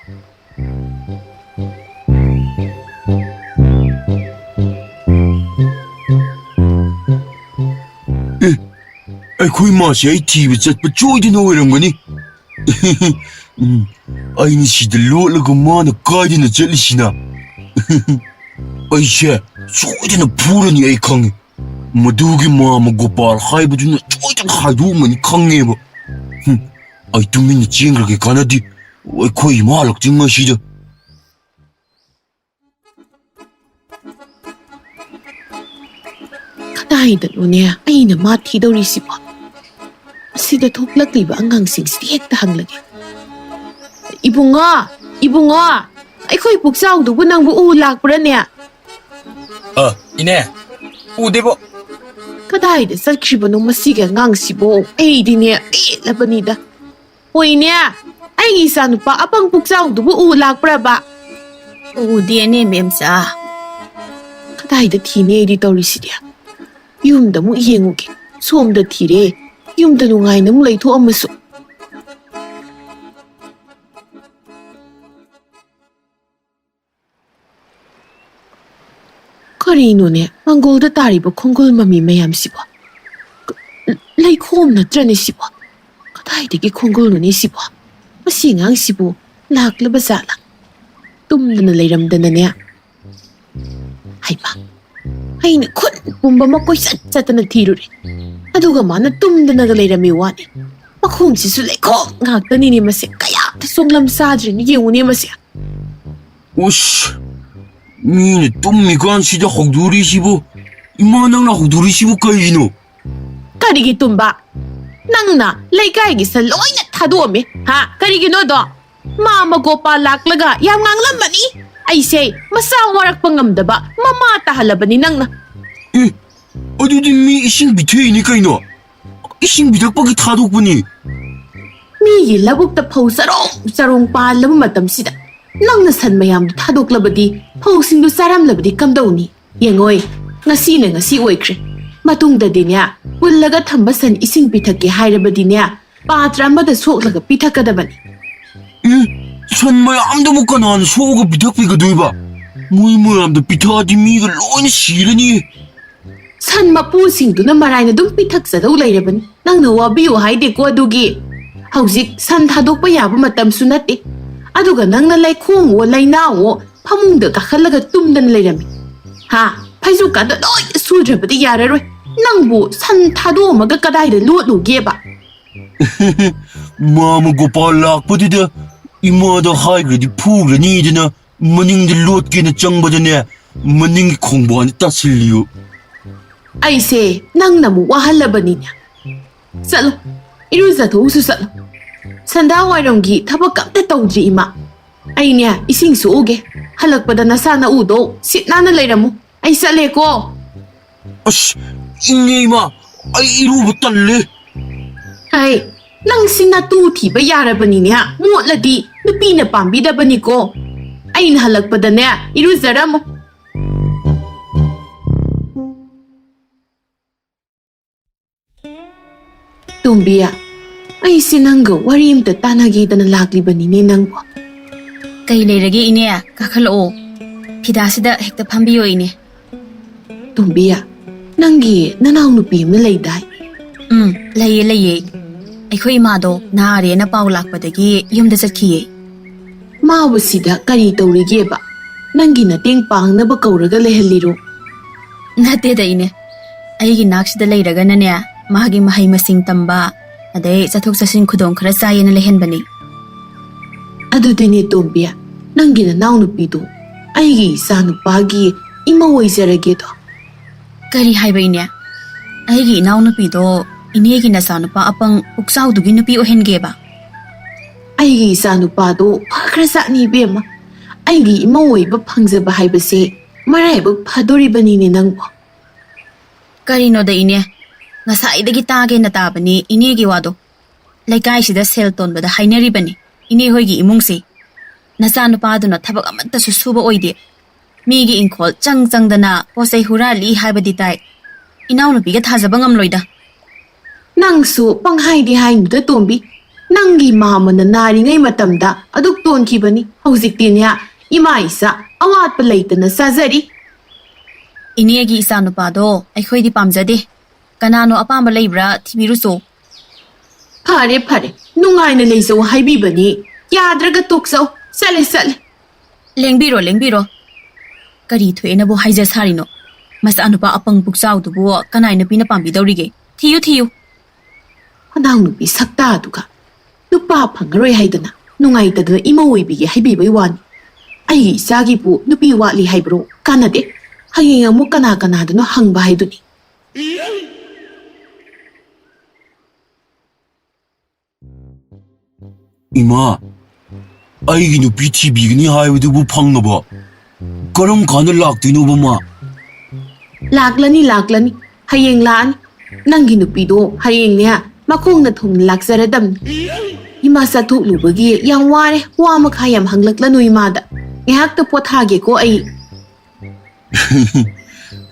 ꯑꯦ, ꯑꯩꯈꯣꯏ ꯃꯥꯁꯦ ꯑꯩ ꯊꯤꯕ ꯆꯠꯄ ꯁꯣꯏꯗꯅ ꯑꯣꯏꯔꯝꯒꯅꯤ꯫ ꯎꯝ, ꯑꯩꯅ ꯁꯤꯗ ꯂꯣꯠꯂꯒ ꯃꯥꯅ ꯀꯥꯏꯗꯅ ꯆꯠꯂꯤꯁꯤꯅ? ꯑꯩꯁꯦ ꯁꯣꯏꯗꯅ ꯐꯨꯔꯅꯤ, ꯑꯩ ꯈꯪꯉꯦ꯫ ꯃꯗꯨꯒꯤ ꯃꯥꯃ ꯒꯣꯄꯥꯜ ꯍꯥꯏꯕꯗꯨꯅ ꯁꯣꯏꯗꯅ ꯍꯥꯏꯗꯣꯛꯑꯝꯃꯅꯤ ꯈꯪꯉꯦꯕ꯫ ꯍꯨꯝ, ꯑꯩ ꯇꯨꯃꯤꯟꯅ ꯆꯦꯟꯈ꯭ꯔꯒꯦ, ꯀꯥꯟꯅꯗꯦ꯫ ꯑꯩꯈꯣꯏ ꯏꯃꯥ ꯍꯜꯂꯛꯇ꯭ꯔꯤꯉꯩꯁꯤꯗ꯫ ꯀꯗꯥꯏꯗꯅꯣꯅꯦ ꯑꯩꯅ ꯃꯥ ꯊꯤꯗꯧꯔꯤꯁꯤꯕꯣ? ꯑꯁꯤꯗ ꯊꯣꯛꯂꯛꯂꯤꯕ ꯑꯉꯥꯡꯁꯤꯡꯁꯤꯗ ꯍꯦꯛꯇ ꯍꯪꯂꯒꯦ꯫ ꯏꯕꯨꯡꯉꯣ, ꯏꯕꯨꯡꯉꯣ, ꯑꯩꯈꯣꯏ ꯄꯨꯛꯆꯥꯎꯗꯨꯕꯨ ꯅꯪꯕꯨ ꯎ ꯂꯥꯛꯄ꯭ꯔꯅꯦ? ꯑ, ꯏꯅꯦ, ꯎꯗꯦꯕꯣ꯫ ꯀꯗꯥꯏꯗ ꯆꯠꯈ꯭ꯔꯤꯕꯅꯣ ꯃꯁꯤꯒꯤ ꯑꯉꯥꯡꯁꯤꯕꯣ? ꯑꯩꯗꯤꯅꯦ, ꯄꯦꯜꯂꯕꯅꯤꯗ꯫ ꯍꯣꯏꯅꯦ, ꯑꯩꯒꯤ ꯏꯆꯥꯅꯨꯄꯥ ꯑꯄꯪ ꯄꯨꯛꯆꯥꯎꯗꯨꯕꯨ ꯎ ꯂꯥꯛꯄ꯭ꯔꯕ? ꯎꯗꯦꯅꯦ, ꯃꯦꯝꯆꯥ꯫ ꯀꯗꯥꯏꯗ ꯊꯤꯅꯦ ꯑꯩꯗꯤ ꯇꯧꯔꯤꯁꯤꯗꯤ? ꯌꯨꯝꯗ ꯑꯃꯨꯛ ꯌꯦꯡꯉꯨꯒꯦ, ꯁꯣꯝꯗ ꯊꯤꯔꯦ, ꯌꯨꯝꯗ ꯅꯨꯡꯉꯥꯏꯅ ꯑꯃꯨꯛ ꯂꯩꯊꯣꯛꯑꯝꯃꯁꯨ꯫ ꯀꯔꯤꯅꯣꯅꯦ, ꯃꯪꯒꯣꯜꯗ ꯇꯥꯔꯤꯕ ꯈꯣꯡꯒꯨꯜ ꯃꯃꯤ ꯃꯌꯥꯝꯁꯤꯕꯣ? ꯂꯩꯈꯣꯝ ꯅꯠꯇ꯭ꯔꯅꯦ ꯁꯤꯕꯣ? ꯀꯗꯥꯏꯗꯒꯤ ꯈꯣꯡꯒꯨꯜꯅꯣꯅꯦ ꯁꯤꯕꯣ? ꯃꯁꯤ ꯑꯉꯥꯡꯁꯤꯕꯨ ꯂꯥꯛꯂꯕ ꯖꯥꯠꯂꯥ? ꯇꯨꯝꯗꯅ ꯂꯩꯔꯝꯗꯅꯅꯦ꯫ ꯍꯩꯃꯥ, ꯑꯩꯅ ꯈꯨꯟ ꯄꯨꯝꯕ ꯃꯀꯣꯏ ꯆꯠ ꯆꯠꯇꯅ ꯊꯤꯔꯨꯔꯦ, ꯑꯗꯨꯒ ꯃꯥꯅ ꯇꯨꯝꯗꯅꯒ ꯂꯩꯔꯝꯃꯤ ꯋꯥꯅꯤ꯫ ꯃꯈꯣꯡꯁꯤꯁꯨ ꯂꯩꯈꯣꯝ ꯉꯥꯛꯇꯅꯤꯅꯦ ꯃꯁꯦ꯫ ꯀꯌꯥꯝꯇ ꯁꯣꯛꯂꯝ ꯆꯥꯗ꯭ꯔꯤꯅꯣ ꯌꯦꯡꯉꯨꯅꯦ ꯃꯁꯦ꯫ ꯎꯁ! ꯃꯤꯅ ꯇꯨꯝꯃꯤꯀꯥꯟꯁꯤꯗ ꯍꯧꯗꯣꯔꯤꯁꯤꯕꯨ? ꯏꯃꯥ, ꯅꯪꯅ ꯍꯧꯗꯣꯔꯤꯁꯤꯕꯨ ꯀꯩꯒꯤꯅꯣ? ꯀꯔꯤꯒꯤ ꯇꯨꯝꯕ? ꯅꯪꯅ ꯂꯩꯀꯥꯏꯒꯤ ꯁꯟ ꯂꯣꯏꯅ ꯊꯥꯗꯣꯛꯑꯝꯃꯦ, ꯍꯥ? ꯀꯔꯤꯒꯤꯅꯣꯗꯣ? ꯃꯥꯃ ꯒꯣꯄꯥꯜ ꯂꯥꯛꯂꯒ ꯌꯥꯝ ꯉꯥꯡꯂꯝꯕꯅꯤ꯫ ꯑꯩꯁꯦ ꯃꯆꯥ ꯋꯥꯔꯛꯄ ꯉꯝꯗꯕ ꯃꯃꯥ ꯇꯥꯍꯜꯂꯕꯅꯤ ꯅꯪꯅ꯫ ꯑꯦ, ꯑꯗꯨꯗꯤ ꯃꯤ ꯏꯁꯤꯡ ꯄꯤꯊꯛꯏꯅꯤ ꯀꯩꯅꯣ? ꯏꯁꯤꯡ ꯄꯤꯊꯛꯄꯒꯤ ꯊꯥꯗꯣꯛꯄꯅꯤ꯫ ꯃꯤꯒꯤ ꯂꯧꯕꯨꯛꯇ ꯐꯧ ꯆꯔꯣꯡ ꯆꯔꯣꯡ ꯄꯥꯜꯂꯕ ꯃꯇꯝꯁꯤꯗ ꯅꯪꯅ ꯁꯟ ꯃꯌꯥꯝꯗꯨ ꯊꯥꯗꯣꯛꯂꯕꯗꯤ, ꯐꯧꯁꯤꯡꯗꯨ ꯆꯥꯔꯝꯂꯕꯗꯤ ꯀꯝꯗꯧꯅꯤ? ꯌꯦꯡꯉꯣꯏ, ꯉꯁꯤꯅ ꯉꯁꯤ ꯑꯣꯏꯈ꯭ꯔꯦ꯫ ꯃꯇꯨꯡꯗꯗꯤꯅꯦ, ꯄꯨꯜꯂꯒ ꯊꯝꯕ ꯁꯟ ꯏꯁꯤꯡ ꯄꯤꯊꯛꯀꯦ ꯍꯥꯏꯔꯕꯗꯤꯅꯦ, ꯄꯥꯇ꯭ꯔ ꯑꯃꯗ ꯁꯣꯛꯂꯒ ꯄꯤꯊꯛꯀꯗꯕꯅꯤ꯫ ꯑꯦ, ꯁꯟ ꯃꯌꯥꯝꯗꯨꯕꯨ ꯀꯅꯥꯅ ꯁꯣꯛꯑꯒ ꯄꯤꯊꯛꯄꯤꯒꯗꯣꯏꯕ? ꯃꯣꯏ ꯃꯌꯥꯝꯗ ꯄꯤꯊꯛꯑꯗꯤ ꯃꯤꯒ ꯂꯣꯏꯅ ꯁꯤꯔꯅꯤ꯫ ꯁꯟ ꯃꯄꯨꯁꯤꯡꯗꯨꯅ ꯃꯔꯥꯏꯅ ꯑꯗꯨꯝ ꯄꯤꯊꯛꯆꯗꯧ ꯂꯩꯔꯕꯅꯤ꯫ ꯅꯪꯅ ꯋꯥꯕꯤꯌꯨ ꯍꯥꯏꯗꯦꯀꯣ ꯑꯗꯨꯒꯤ꯫ ꯍꯧꯖꯤꯛ ꯁꯟ ꯊꯥꯗꯣꯛꯄ ꯌꯥꯕ ꯃꯇꯝꯁꯨ ꯅꯠꯇꯦ꯫ ꯑꯗꯨꯒ ꯅꯪꯅ ꯂꯩꯈꯣꯝꯋꯣ ꯂꯩꯅꯥꯡꯋꯣ ꯐꯃꯨꯡꯗ ꯀꯥꯈꯠꯂꯒ ꯇꯨꯝꯗꯅ ꯂꯩꯔꯝꯃꯤ꯫ ꯍꯥ? ꯐꯩꯖꯨꯞꯀꯥꯗꯣ ꯂꯣꯏꯅ ꯁꯨꯗ꯭ꯔꯕꯗꯤ ꯌꯥꯔꯔꯣꯏ꯫ ꯅꯪꯕꯨ ꯁꯟ ꯊꯥꯗꯣꯛꯑꯝꯃꯒ ꯀꯗꯥꯏꯗ ꯂꯣꯠꯂꯨꯒꯦꯕ? ꯃꯥꯃ ꯒꯣꯄꯥꯜ ꯂꯥꯛꯄꯗꯨꯗ ꯏꯃꯥꯗ ꯍꯥꯏꯈ꯭ꯔꯗꯤ ꯐꯨꯈ꯭ꯔꯅꯤꯗꯅ ꯃꯅꯤꯡꯗ ꯂꯣꯠꯀꯦꯅ ꯆꯪꯕꯗꯅꯦ, ꯃꯅꯤꯡꯒꯤ ꯈꯣꯡꯕꯥꯟꯗ ꯇꯥꯁꯤꯜꯂꯤꯌꯨ꯫ ꯑꯩꯁꯦ ꯅꯪꯅ ꯑꯃꯨꯛ ꯋꯥꯍꯜꯂꯕꯅꯤꯅꯦ꯫ ꯆꯠꯂꯣ, ꯏꯔꯨꯖꯊꯣꯛꯎꯁꯨ ꯆꯠꯂꯣ꯫ ꯁꯟꯗꯥ ꯋꯥꯏꯔꯝꯒꯤ ꯊꯕꯛ ꯑꯝꯇ ꯇꯧꯗ꯭ꯔꯤ ꯏꯃꯥ꯫ ꯑꯩꯅꯦ ꯏꯁꯤꯡ ꯁꯣꯛꯎꯒꯦ꯫ ꯍꯜꯂꯛꯄꯗ ꯅꯁꯥ ꯅꯎꯗꯣ ꯁꯤꯠ ꯅꯥꯟꯅ ꯂꯩꯔꯝꯃꯨ꯫ ꯑꯩ ꯆꯠꯂꯦꯀꯣ꯫ ꯑꯁ, ꯏꯅꯦ ꯏꯃꯥ, ꯑꯩ ꯏꯔꯨꯕ ꯇꯜꯂꯦ꯫ ꯍꯩ, ꯅꯪꯁꯤ ꯅꯇꯨ ꯊꯤꯕ ꯌꯥꯔꯕꯅꯤꯅꯦ꯫ ꯃꯣꯠꯂꯗꯤ ꯅꯨꯄꯤꯅ ꯄꯥꯝꯕꯤꯗꯕꯅꯤꯀꯣ꯫ ꯑꯩꯅ ꯍꯜꯂꯛꯄꯗꯅꯦ, ꯏꯔꯨꯖꯔꯝꯃꯨ꯫ ꯇꯣꯝꯕꯤ, ꯑꯩꯁꯦ ꯅꯪꯒ ꯋꯥꯔꯤ ꯑꯝꯇ ꯇꯥꯟꯅꯒꯦꯗꯅ ꯂꯥꯛꯂꯤꯕꯅꯤꯅꯦ ꯅꯪꯕꯨ꯫ ꯀꯩ ꯂꯩꯔꯒꯦ ꯏꯅꯦ? ꯀꯥꯈꯠꯂꯛꯑꯣ꯫ ꯐꯤꯗꯥꯁꯤꯗ ꯍꯦꯛꯇ ꯐꯝꯕꯤꯌꯣ ꯏꯅꯦ꯫ ꯇꯣꯝꯕꯤ, ꯅꯪꯒꯤ ꯅꯅꯥꯎꯅꯨꯄꯤ ꯑꯃ ꯂꯩꯗꯥꯏ? ꯎꯝ, ꯂꯩꯌꯦ, ꯂꯩꯌꯦ꯫ ꯑꯩꯈꯣꯏ ꯏꯃꯥꯗꯣ ꯅꯥꯔꯦꯅ ꯄꯥꯎ ꯂꯥꯛꯄꯗꯒꯤ ꯌꯨꯝꯗ ꯆꯠꯈꯤꯌꯦ꯫ ꯃꯥꯕꯨ ꯁꯤꯗ ꯀꯔꯤ ꯇꯧꯔꯤꯒꯦꯕ? ꯅꯪꯒꯤ ꯃꯇꯦꯡ ꯄꯥꯡꯅꯕ ꯀꯧꯔꯒ ꯂꯩꯍꯜꯂꯤꯔꯣ? ꯅꯠꯇꯦꯗ ꯏꯅꯦ, ꯑꯩꯒꯤ ꯅꯥꯛꯁꯤꯗ ꯂꯩꯔꯒꯅꯅꯦ, ꯃꯥꯒꯤ ꯃꯍꯩ ꯃꯁꯤꯡ ꯇꯝꯕ, ꯑꯗꯩ ꯆꯠꯊꯣꯛ ꯆꯠꯁꯤꯟ ꯈꯨꯗꯣꯡ ꯈꯔ ꯆꯥꯏꯌꯦꯅ ꯂꯩꯍꯟꯕꯅꯤ꯫ ꯑꯗꯨꯗꯤꯅꯦ ꯇꯣꯝꯕꯤ, ꯅꯪꯒꯤ ꯅꯅꯥꯎꯅꯨꯄꯤꯗꯣ ꯑꯩꯒꯤ ꯏꯆꯥꯅꯨꯄꯥꯒꯤ ꯏꯃꯧ ꯑꯣꯏꯖꯔꯒꯦꯗꯣ꯫ ꯀꯔꯤ ꯍꯥꯏꯕ ꯏꯅꯦ? ꯑꯩꯒꯤ ꯏꯅꯥꯎꯅꯨꯄꯤꯗꯣ ꯏꯅꯦꯒꯤ ꯅꯆꯥꯅꯨꯄꯥ ꯑꯄꯪ ꯄꯨꯛꯆꯥꯎꯗꯨꯒꯤ ꯅꯨꯄꯤ ꯑꯣꯏꯍꯟꯒꯦꯕ? ꯑꯩꯒꯤ ꯏꯆꯥꯅꯨꯄꯥꯗꯣ ꯐꯈ꯭ꯔꯖꯥꯠꯅꯤ ꯏꯕꯦꯝꯃ꯫ ꯑꯩꯒꯤ ꯏꯃꯧ ꯑꯣꯏꯕ ꯐꯪꯖꯕ ꯍꯥꯏꯕꯁꯦ ꯃꯔꯥꯏꯕꯛ ꯐꯗꯣꯔꯤꯕꯅꯤꯅꯦ ꯅꯪꯕꯨ꯫ ꯀꯔꯤꯅꯣꯗ ꯏꯅꯦ, ꯉꯁꯥꯏꯗꯒꯤ ꯇꯥꯒꯦꯅ ꯇꯥꯕꯅꯤ ꯏꯅꯦꯒꯤ ꯋꯥꯗꯣ꯫ ꯂꯩꯀꯥꯏꯁꯤꯗ ꯁꯦꯜ ꯇꯣꯟꯕꯗ ꯍꯥꯏꯅꯔꯤꯕꯅꯤ ꯏꯅꯦ ꯍꯣꯏꯒꯤ ꯏꯃꯨꯡꯁꯦ꯫ ꯅꯆꯥꯅꯨꯄꯥꯗꯨꯅ ꯊꯕꯛ ꯑꯃꯠꯇꯁꯨ ꯁꯨꯕ ꯑꯣꯏꯗꯦ꯫ ꯃꯤꯒꯤ ꯏꯪꯈꯣꯜ ꯆꯪ ꯆꯪꯗꯅ ꯄꯣꯠ ꯆꯩ ꯍꯨꯔꯥꯜꯂꯤ ꯍꯥꯏꯕꯗꯤ ꯇꯥꯏ꯫ ꯏꯅꯥꯎꯅꯨꯄꯤꯒ ꯊꯥꯖꯕ ꯉꯝꯂꯣꯏꯗ꯫ ꯅꯪꯁꯨ ꯄꯪꯍꯥꯏꯗꯤ ꯍꯥꯏꯅꯨꯗ ꯇꯣꯝꯕꯤ꯫ ꯅꯪꯒꯤ ꯃꯥꯃꯅ ꯅꯥꯔꯤꯉꯩ ꯃꯇꯝꯗ ꯑꯗꯨꯛ ꯇꯣꯟꯈꯤꯕꯅꯤ꯫ ꯍꯧꯖꯤꯛꯇꯤꯅꯦ, ꯏꯃꯥ ꯏꯆꯥ ꯑꯋꯥꯠꯄ ꯂꯩꯇꯅ ꯆꯥꯖꯔꯤ꯫ ꯏꯅꯦꯒꯤ ꯏꯆꯥꯅꯨꯄꯥꯗꯣ ꯑꯩꯈꯣꯏꯗꯤ ꯄꯥꯝꯖꯗꯦ꯫ ꯀꯅꯥꯅꯣ ꯑꯄꯥꯝꯕ ꯂꯩꯕ꯭ꯔꯥ ꯊꯤꯕꯤꯔꯨꯆꯣ꯫ ꯐꯔꯦ, ꯐꯔꯦ, ꯅꯨꯡꯉꯥꯏꯅ ꯂꯩꯖꯧ ꯍꯥꯏꯕꯤꯕꯅꯤ꯫ ꯌꯥꯗ꯭ꯔꯒ ꯇꯣꯛꯆꯧ꯫ ꯆꯠꯂꯦ, ꯆꯠꯂꯦ꯫ ꯂꯦꯡꯕꯤꯔꯣ, ꯂꯦꯡꯕꯤꯔꯣ꯫ ꯀꯔꯤ ꯊꯣꯛꯑꯦꯅꯕꯨ ꯍꯥꯏꯖ ꯁꯥꯔꯤꯅꯣ? ꯃꯆꯥꯅꯨꯄꯥ ꯑꯄꯪ ꯄꯨꯛꯆꯥꯎꯗꯨꯕꯨ ꯀꯅꯥꯏ ꯅꯨꯄꯤꯅ ꯄꯥꯝꯕꯤꯗꯧꯔꯤꯒꯦ? ꯊꯤꯌꯨ, ꯊꯤꯌꯨ꯫ ꯃꯅꯥꯎꯅꯨꯄꯤ ꯁꯛꯇꯥꯗꯨꯒ ꯅꯨꯄꯥ ꯐꯪꯉꯔꯣꯏ ꯍꯥꯏꯗꯅ ꯅꯨꯡꯉꯥꯏꯇꯗꯅ ꯏꯃꯧ ꯑꯣꯏꯕꯤꯒꯦ ꯍꯥꯏꯕꯤꯕꯩ ꯋꯥꯅꯤ꯫ ꯑꯩꯒꯤ ꯏꯆꯥꯒꯤꯕꯨ ꯅꯨꯄꯤ ꯋꯥꯠꯂꯤ ꯍꯥꯏꯕ꯭ꯔꯣ? ꯀꯥꯟꯅꯗꯦ꯫ ꯍꯌꯦꯡ ꯑꯃꯨꯛ ꯀꯅꯥ ꯀꯅꯥꯗꯅꯣ ꯍꯪꯕ ꯍꯥꯏꯗꯨꯅꯤ꯫ ꯏꯃꯥ, ꯑꯩꯒꯤ ꯅꯨꯄꯤ ꯊꯤꯕꯤꯒꯅꯤ ꯍꯥꯏꯕꯗꯨꯕꯨ ꯐꯪꯉꯕꯣ? ꯀꯔꯝ ꯀꯥꯟꯗ ꯂꯥꯛꯇꯣꯏꯅꯣꯕ ꯃꯥ? ꯂꯥꯛꯂꯅꯤ, ꯂꯥꯛꯂꯅꯤ꯫ ꯍꯌꯦꯡ ꯂꯥꯛꯑꯅꯤ꯫ ꯅꯪꯒꯤ ꯅꯨꯄꯤꯗꯣ ꯍꯌꯦꯡꯅꯦ ꯃꯈꯣꯡꯅ ꯊꯨꯡꯅ ꯂꯥꯛꯆꯔꯗꯝꯅꯤ꯫ ꯏꯃꯥ ꯆꯠꯊꯣꯛꯂꯨꯕꯒꯤ ꯌꯥꯝ ꯋꯥꯔꯦ꯫ ꯋꯥ ꯃꯈꯥ ꯌꯥꯝ ꯍꯪꯂꯛꯂꯅꯨ ꯏꯃꯥꯗ꯫ ꯉꯥꯏꯍꯥꯛꯇ ꯄꯣꯊꯥꯒꯦꯀꯣ ꯑꯩ꯫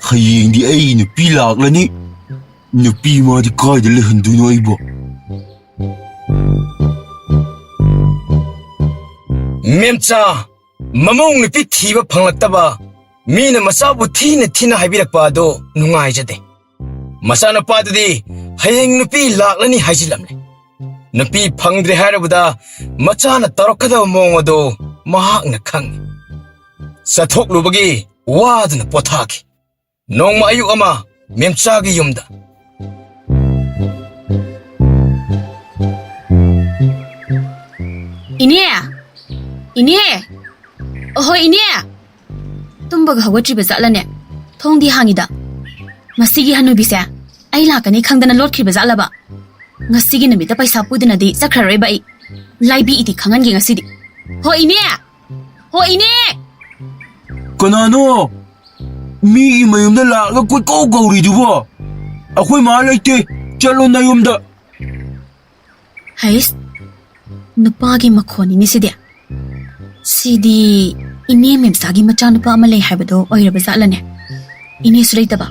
ꯍꯌꯦꯡꯗꯤ ꯑꯩꯒꯤ ꯅꯨꯄꯤ ꯂꯥꯛꯂꯅꯤ꯫ ꯅꯨꯄꯤ ꯃꯥꯗꯤ ꯀꯥꯏꯗ ꯂꯩꯍꯟꯗꯣꯏꯅꯣ ꯑꯩꯕꯣ? ꯃꯦꯝꯆꯥ, ꯃꯃꯧ ꯅꯨꯄꯤ ꯊꯤꯕ ꯐꯪꯂꯛꯇꯕ, ꯃꯤꯅ ꯃꯆꯥꯕꯨ ꯊꯤꯅ ꯊꯤꯅ ꯍꯥꯏꯕꯤꯔꯛꯄ ꯑꯗꯨ ꯅꯨꯡꯉꯥꯏꯖꯗꯦ꯫ ꯃꯆꯥꯅꯨꯄꯥꯗꯨꯗꯤ ꯍꯌꯦꯡ ꯅꯨꯄꯤ ꯂꯥꯛꯂꯅꯤ ꯍꯥꯏꯖꯤꯜꯂꯝꯂꯦ꯫ ꯅꯨꯄꯤ ꯐꯪꯗ꯭ꯔꯦ ꯍꯥꯏꯔꯕꯗ ꯃꯆꯥꯅ ꯇꯧꯔꯛꯀꯗꯕ ꯃꯑꯣꯡ ꯑꯗꯨ ꯃꯍꯥꯛꯅ ꯈꯪꯏ꯫ ꯆꯠꯊꯣꯛꯂꯨꯕꯒꯤ ꯋꯥꯗꯨꯅ ꯄꯣꯊꯥꯈꯤ꯫ ꯅꯣꯡꯃ ꯑꯌꯨꯛ ꯑꯃ ꯃꯦꯝꯆꯥꯒꯤ ꯌꯨꯝꯗ꯫ ꯏꯅꯦ! ꯏꯅꯦ! ꯑꯍꯣꯏ, ꯏꯅꯦ! ꯇꯨꯝꯕꯒ ꯍꯧꯒꯠꯇ꯭ꯔꯤꯕ ꯖꯥꯠꯂꯅꯦ? ꯊꯣꯡꯗꯤ ꯍꯥꯡꯉꯤꯗ꯫ ꯃꯁꯤꯒꯤ ꯍꯅꯨꯕꯤꯁꯦ ꯑꯩ ꯂꯥꯛꯀꯅꯤ ꯈꯪꯗꯅ ꯂꯣꯠꯈ꯭ꯔꯤꯕ ꯖꯥꯠꯂꯕ? ꯉꯁꯤꯒꯤ ꯅꯨꯃꯤꯠꯇ ꯄꯩꯁꯥ ꯄꯨꯗꯅꯗꯤ ꯆꯠꯈ꯭ꯔꯔꯣꯏꯕ ꯑꯩ꯫ ꯂꯥꯏꯕꯤ ꯏꯗꯤ ꯈꯪꯍꯟꯒꯦ ꯉꯁꯤꯗꯤ꯫ ꯍꯣ ꯏꯅꯦ! ꯍꯣ ꯏꯅꯦ! ꯀꯅꯥꯅꯣ? ꯃꯤꯒꯤ ꯃꯌꯨꯝꯗ ꯂꯥꯛꯑꯒ ꯀꯣꯏꯀꯧ ꯀꯧꯔꯤꯗꯨꯕꯣ? ꯑꯩꯈꯣꯏ ꯃꯥ ꯂꯩꯇꯦ꯫ ꯆꯠꯂꯣ ꯅꯌꯨꯝꯗ꯫ ꯍꯩꯁ, ꯅꯨꯄꯥꯒꯤ ꯃꯈꯣꯟꯅꯤꯅꯦ ꯁꯤꯗꯤ꯫ ꯁꯤꯗꯤ ꯏꯅꯦ ꯃꯦꯝꯆꯥꯒꯤ ꯃꯆꯥꯅꯨꯄꯥ ꯑꯃ ꯂꯩ ꯍꯥꯏꯕꯗꯣ ꯑꯣꯏꯔꯕ ꯖꯥꯠꯂꯅꯦ? ꯏꯅꯦꯁꯨ ꯂꯩꯇꯕ꯫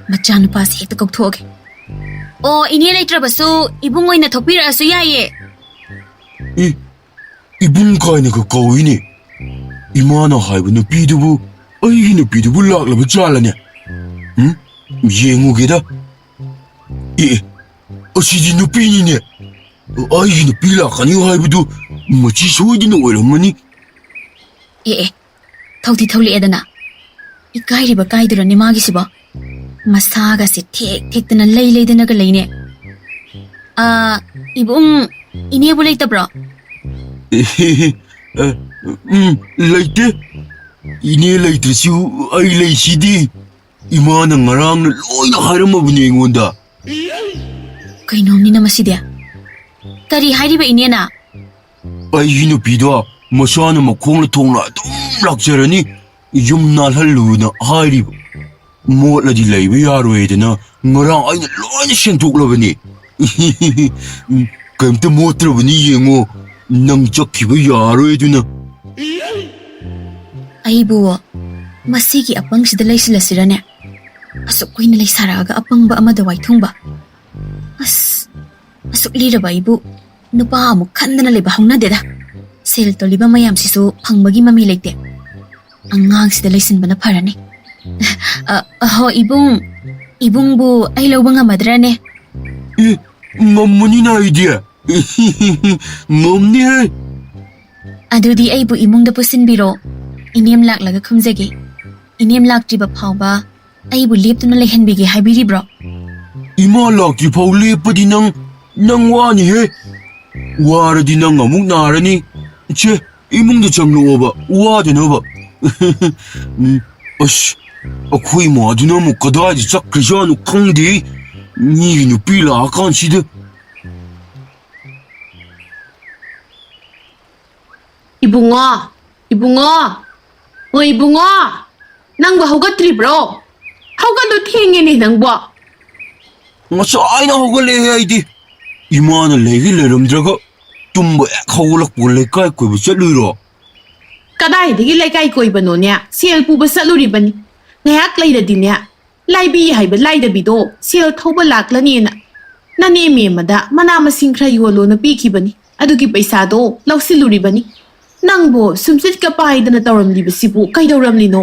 ꯃꯆꯥꯅꯨꯄꯥꯁꯦ ꯍꯦꯛꯇ ꯀꯧꯊꯣꯛꯑꯒꯦ꯫ ꯑꯣ, ꯏꯅꯦ ꯂꯩꯇ꯭ꯔꯕꯁꯨ ꯏꯕꯨꯡ ꯑꯣꯏꯅ ꯊꯣꯛꯄꯤꯔꯛꯑꯁꯨ ꯌꯥꯏꯌꯦ꯫ ꯏ, ꯏꯕꯨꯡ ꯀꯥꯏꯅꯒ ꯀꯧꯏꯅꯦ꯫ ꯏꯃꯥꯅ ꯍꯥꯏꯕ ꯅꯨꯄꯤꯗꯨꯕꯨ, ꯑꯩꯒꯤ ꯅꯨꯄꯤꯗꯨꯕꯨ ꯂꯥꯛꯂꯕ ꯖꯥꯠꯂꯅꯦ? ꯎꯝ? ꯌꯦꯡꯉꯨꯒꯦꯗ꯫ ꯑꯦ, ꯑꯁꯤꯗꯤ ꯅꯨꯄꯤꯅꯤꯅꯦ꯫ ꯑꯩꯒꯤ ꯅꯨꯄꯤ ꯂꯥꯛꯀꯅꯤ ꯍꯥꯏꯕꯗꯨ ꯃꯁꯤ ꯁꯣꯏꯗꯅ ꯑꯣꯏꯔꯝꯃꯅꯤ꯫ ꯑꯦ, ꯑꯦ, ꯊꯧꯗꯤ ꯊꯧꯂꯛꯑꯦꯗꯅ꯫ ꯏꯀꯥꯏꯔꯤꯕ ꯀꯥꯏꯗꯨꯔꯅꯦ ꯃꯥꯒꯤꯁꯤꯕꯣ? ꯃꯁꯥꯒꯁꯦ ꯊꯦꯛ ꯊꯦꯛꯇꯅ ꯂꯩ ꯂꯩꯗꯅꯒ ꯂꯩꯅꯦ꯫ ꯑꯥ, ꯏꯕꯨꯡ, ꯏꯅꯦꯕꯨ ꯂꯩꯇꯕ꯭ꯔꯣ? ꯑꯦ, ꯑ, ꯎꯝ, ꯂꯩꯇꯦ꯫ ꯏꯅꯦ ꯂꯩꯇ꯭ꯔꯁꯨ ꯑꯩ ꯂꯩꯁꯤꯗꯤ꯫ ꯏꯃꯥꯅ ꯉꯔꯥꯡꯅ ꯂꯣꯏꯅ ꯍꯥꯏꯔꯝꯃꯕꯅꯤ ꯑꯩꯉꯣꯟꯗ꯫ ꯀꯩꯅꯣꯝꯅꯤꯅ ꯃꯁꯤꯗꯤ? ꯀꯔꯤ ꯍꯥꯏꯔꯤꯕ ꯏꯅꯦꯅ? ꯑꯩꯒꯤ ꯅꯨꯄꯤꯗꯣ ꯃꯁꯥꯅ ꯃꯈꯣꯡꯅ ꯊꯣꯡꯅ ꯑꯗꯨꯝ ꯂꯥꯛꯆꯔꯅꯤ, ꯌꯨꯝ ꯅꯥꯜꯍꯜꯂꯨꯅ ꯍꯥꯏꯔꯤꯕ꯫ ꯃꯣꯠꯂꯗꯤ ꯂꯩꯕ ꯌꯥꯔꯣꯏꯗꯅ ꯉꯔꯥꯡ ꯑꯩꯅ ꯂꯣꯏꯅ ꯁꯦꯡꯗꯣꯛꯂꯕꯅꯤ꯫ ꯎꯝ, ꯀꯩꯝꯇ ꯃꯣꯠꯇ꯭ꯔꯕꯅꯤ, ꯌꯦꯡꯉꯣ꯫ ꯅꯪ ꯆꯠꯈꯤꯕ ꯌꯥꯔꯣꯏ ꯑꯗꯨꯅ꯫ ꯑꯩꯕꯨ ꯃꯁꯤꯒꯤ ꯑꯄꯪꯁꯤꯗ ꯂꯩꯁꯤꯜꯂꯁꯤꯔꯅꯦ? ꯑꯁꯨꯛ ꯀꯨꯏꯅ ꯂꯩꯁꯥꯔꯛꯑꯒ ꯑꯄꯪꯕ ꯑꯃꯗ ꯋꯥꯏꯊꯨꯡꯕ꯫ ꯑꯁ, ꯑꯁꯨꯛ ꯂꯤꯔꯕ ꯑꯩꯕꯨ ꯅꯨꯄꯥ ꯑꯃꯨꯛ ꯈꯟꯗꯅ ꯂꯩꯕ ꯍꯧꯅꯗꯦꯗ꯫ ꯁꯦꯜ ꯇꯣꯜꯂꯤꯕ ꯃꯌꯥꯝꯁꯤꯁꯨ ꯐꯪꯕꯒꯤ ꯃꯃꯤ ꯂꯩꯇꯦ꯫ ꯑꯉꯥꯡꯁꯤꯗ ꯂꯩꯁꯤꯟꯕꯅ ꯐꯔꯅꯤ꯫ ꯑ, ꯑꯍꯣ, ꯏꯕꯨꯡ, ꯏꯕꯨꯡꯕꯨ ꯑꯩ ꯂꯧꯕ ꯉꯝꯃꯗ꯭ꯔꯅꯦ? ꯑꯦ, ꯉꯝꯃꯅꯤꯅ ꯑꯩꯗꯤ꯫ ꯉꯝꯅꯤꯍꯦ꯫ ꯑꯗꯨꯗꯤ ꯑꯩꯕꯨ ꯏꯃꯨꯡꯗ ꯄꯨꯁꯤꯟꯕꯤꯔꯣ꯫ ꯏꯅꯦꯝ ꯂꯥꯛꯂꯒ ꯈꯨꯝꯖꯒꯦ꯫ ꯏꯅꯦꯝ ꯂꯥꯛꯇ꯭ꯔꯤꯕ ꯐꯥꯎꯕ ꯑꯩꯕꯨ ꯂꯦꯞꯇꯨꯅ ꯂꯩꯍꯟꯕꯤꯒꯦ ꯍꯥꯏꯕꯤꯔꯤꯕ꯭ꯔꯣ? ꯏꯃꯥ ꯂꯥꯛꯇ꯭ꯔꯤ ꯐꯥꯎ ꯂꯦꯞꯄꯗꯤ ꯅꯪ, ꯅꯪ ꯋꯥꯅꯤꯍꯦ꯫ ꯋꯥꯔꯗꯤ ꯅꯪ ꯑꯃꯨꯛ ꯅꯥꯔꯅꯤ꯫ ꯏꯆꯦ, ꯏꯃꯨꯡꯗ ꯆꯪꯂꯛꯑꯣꯕ, ꯋꯥꯗꯅꯕ꯫ ꯎꯝ, ꯑꯁ, ꯑꯩꯈꯣꯏ ꯏꯃꯥꯗꯨꯅ ꯑꯃꯨꯛ ꯀꯗꯥꯏꯗ ꯆꯠꯈ꯭ꯔꯖꯥꯠꯅꯣ ꯈꯪꯗꯦ꯫ ꯃꯤꯒꯤ ꯅꯨꯄꯤ ꯂꯥꯛꯑꯀꯥꯟꯁꯤꯗ꯫ ꯏꯕꯨꯡꯉꯣ, ꯏꯕꯨꯡꯉꯣ, ꯍꯣꯏ ꯏꯕꯨꯡꯉꯣ, ꯅꯪꯕꯨ ꯍꯧꯒꯠꯇ꯭ꯔꯤꯕ꯭ꯔꯣ? ꯍꯧꯒꯠꯂꯨ, ꯊꯦꯡꯉꯦꯅꯦ ꯅꯪꯕꯣ꯫ ꯉꯁꯥꯏꯅ ꯍꯧꯒꯠꯂꯛꯑꯦ ꯑꯩꯗꯤ꯫ ꯏꯃꯥꯅ ꯂꯩꯒꯤ ꯂꯩꯔꯝꯗ꯭ꯔꯒ ꯇꯨꯝꯕ ꯍꯦꯛ ꯍꯧꯒꯠꯂꯛꯄ ꯂꯩꯀꯥꯏ ꯀꯣꯏꯕ ꯆꯠꯂꯨꯏꯔꯣ? ꯀꯗꯥꯏꯗꯒꯤ ꯂꯩꯀꯥꯏ ꯀꯣꯏꯕꯅꯣꯅꯦ? ꯁꯦꯜ ꯄꯨꯕ ꯆꯠꯂꯨꯔꯤꯕꯅꯤ꯫ ꯉꯥꯏꯍꯥꯛ ꯂꯩꯔꯗꯤꯅꯦ, ꯂꯥꯏꯕꯤ ꯍꯥꯏꯕ ꯂꯥꯏꯗꯕꯤꯗꯣ ꯁꯦꯜ ꯊꯧꯕ ꯂꯥꯛꯂꯅꯤꯅ ꯅꯅꯦ ꯃꯦꯝꯃꯗ ꯃꯅꯥ ꯃꯁꯤꯡ ꯈꯔ ꯌꯣꯜꯂꯣꯅ ꯄꯤꯈꯤꯕꯅꯤ꯫ ꯑꯗꯨꯒꯤ ꯄꯩꯁꯥꯗꯣ ꯂꯧꯁꯤꯜꯂꯨꯔꯤꯕꯅꯤ꯫ ꯅꯪꯕꯨ ꯁꯨꯝꯆꯤꯠꯀ ꯄꯥꯏꯗꯅ ꯇꯧꯔꯝꯂꯤꯕꯁꯤꯕꯨ ꯀꯩꯗꯧꯔꯝꯂꯤꯅꯣ?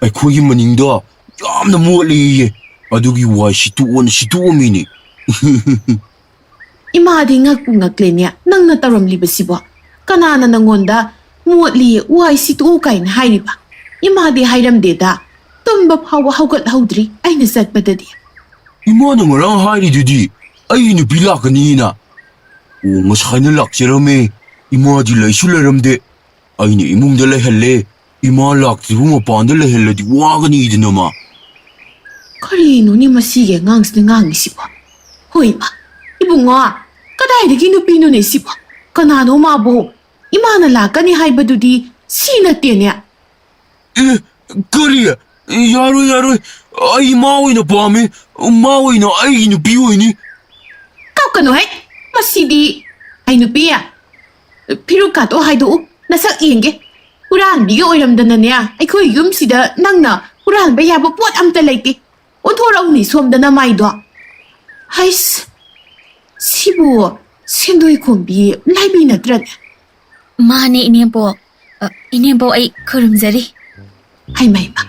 ꯑꯩꯈꯣꯏꯒꯤ ꯃꯅꯤꯡꯗꯣ ꯌꯥꯝꯅ ꯃꯣꯠꯂꯦꯌꯦ꯫ ꯑꯗꯨꯒꯤ ꯋꯥꯏ ꯁꯤꯠꯇꯣꯛꯑꯣꯅ ꯁꯤꯠꯇꯣꯛꯑꯝꯃꯤꯅꯤ꯫ ꯏꯃꯥꯗꯤ ꯉꯛꯄꯨ ꯉꯛꯂꯦꯅꯦ, ꯅꯪꯅ ꯇꯧꯔꯝꯂꯤꯕꯁꯤꯕꯣ꯫ ꯀꯅꯥꯅ ꯅꯪꯉꯣꯟꯗ "ꯃꯣꯠꯂꯤ, ꯋꯥꯏ ꯁꯤꯠꯇꯣꯛꯎ" ꯀꯥꯏꯅ ꯍꯥꯏꯔꯤꯕ? ꯏꯃꯥꯗꯤ ꯍꯥꯏꯔꯝꯗꯦꯗ꯫ ꯇꯨꯝꯕ ꯐꯥꯎꯕ ꯍꯧꯒꯠꯍꯧꯗ꯭ꯔꯤ ꯑꯩꯅ ꯆꯠꯄꯗꯗꯤ꯫ ꯏꯃꯥꯅ ꯉꯔꯥꯡ ꯍꯥꯏꯔꯤꯗꯨꯗꯤ ꯑꯩꯒꯤ ꯅꯨꯄꯤ ꯂꯥꯛꯀꯅꯤꯅ꯫ ꯑꯣ, ꯉꯁꯥꯏꯅ ꯂꯥꯛꯆꯔꯝꯃꯦ꯫ ꯏꯃꯥꯗꯤ ꯂꯩꯁꯨ ꯂꯩꯔꯝꯗꯦ꯫ ꯑꯩꯅ ꯏꯃꯨꯡꯗ ꯂꯩꯍꯜꯂꯦ꯫ ꯏꯃꯥ ꯂꯥꯛꯇ꯭ꯔꯤꯕ ꯃꯄꯥꯟꯗ ꯂꯩꯍꯜꯂꯗꯤ ꯋꯥꯒꯅꯤꯗꯅ ꯃꯥ꯫ ꯀꯔꯤꯅꯣꯅꯦ ꯃꯁꯤꯒꯤ ꯑꯉꯥꯡꯁꯤꯅ ꯉꯥꯡꯉꯤꯁꯤꯕꯣ? ꯍꯣꯏ ꯏꯃꯥ, ꯏꯕꯨꯡꯉꯣ, ꯀꯗꯥꯏꯗꯒꯤ ꯅꯨꯄꯤꯅꯣꯅꯦ ꯁꯤꯕꯣ? ꯀꯅꯥꯅꯣ ꯃꯥꯕꯨ? ꯏꯃꯥꯅ ꯂꯥꯛꯀꯅꯤ ꯍꯥꯏꯕꯗꯨꯗꯤ ꯁꯤ ꯅꯠꯇꯦꯅꯦ꯫ ꯑꯦ, ꯀꯔꯤ? ꯌꯥꯔꯣꯏ, ꯌꯥꯔꯣꯏ꯫ ꯑꯩ ꯃꯥ ꯑꯣꯏꯅ ꯄꯥꯝꯃꯤ꯫ ꯃꯥ ꯑꯣꯏꯅ ꯑꯩꯒꯤ ꯅꯨꯄꯤ ꯑꯣꯏꯅꯤ꯫ ꯀꯞꯀꯅꯨꯍꯦ꯫ ꯃꯁꯤꯗꯤ ꯑꯩ ꯅꯨꯄꯤ꯫ ꯐꯤꯔꯨꯛꯀꯥꯗꯣ ꯍꯥꯏꯗꯣꯛꯎ꯫ ꯅꯁꯛ ꯌꯦꯡꯒꯦ꯫ ꯍꯨꯔꯥꯟꯕꯤꯒ ꯑꯣꯏꯔꯝꯗꯅꯅꯦ, ꯑꯩꯈꯣꯏ ꯌꯨꯝꯁꯤꯗ ꯅꯪꯅ ꯍꯨꯔꯥꯟꯕ ꯌꯥꯕ ꯄꯣꯠ ꯑꯝꯇ ꯂꯩꯇꯦ꯫ ꯑꯣꯟꯊꯣꯔꯛꯎꯅꯦ ꯁꯣꯝꯗ ꯅꯃꯥꯏꯗꯣ꯫ ꯍꯩꯁ, ꯁꯤꯕꯨ ꯁꯦꯟꯗꯣꯏ ꯈꯣꯝꯕꯤ ꯂꯥꯏꯕꯤ ꯅꯠꯇ꯭ꯔꯅꯦ? ꯃꯥꯅꯦ, ꯏꯅꯦꯝꯕꯣꯛ꯫ ꯑ, ꯏꯅꯦꯝꯕꯣꯛ, ꯑꯩ ꯈꯨꯔꯨꯝꯖꯔꯤ꯫ ꯍꯩꯃ, ꯍꯩꯃ,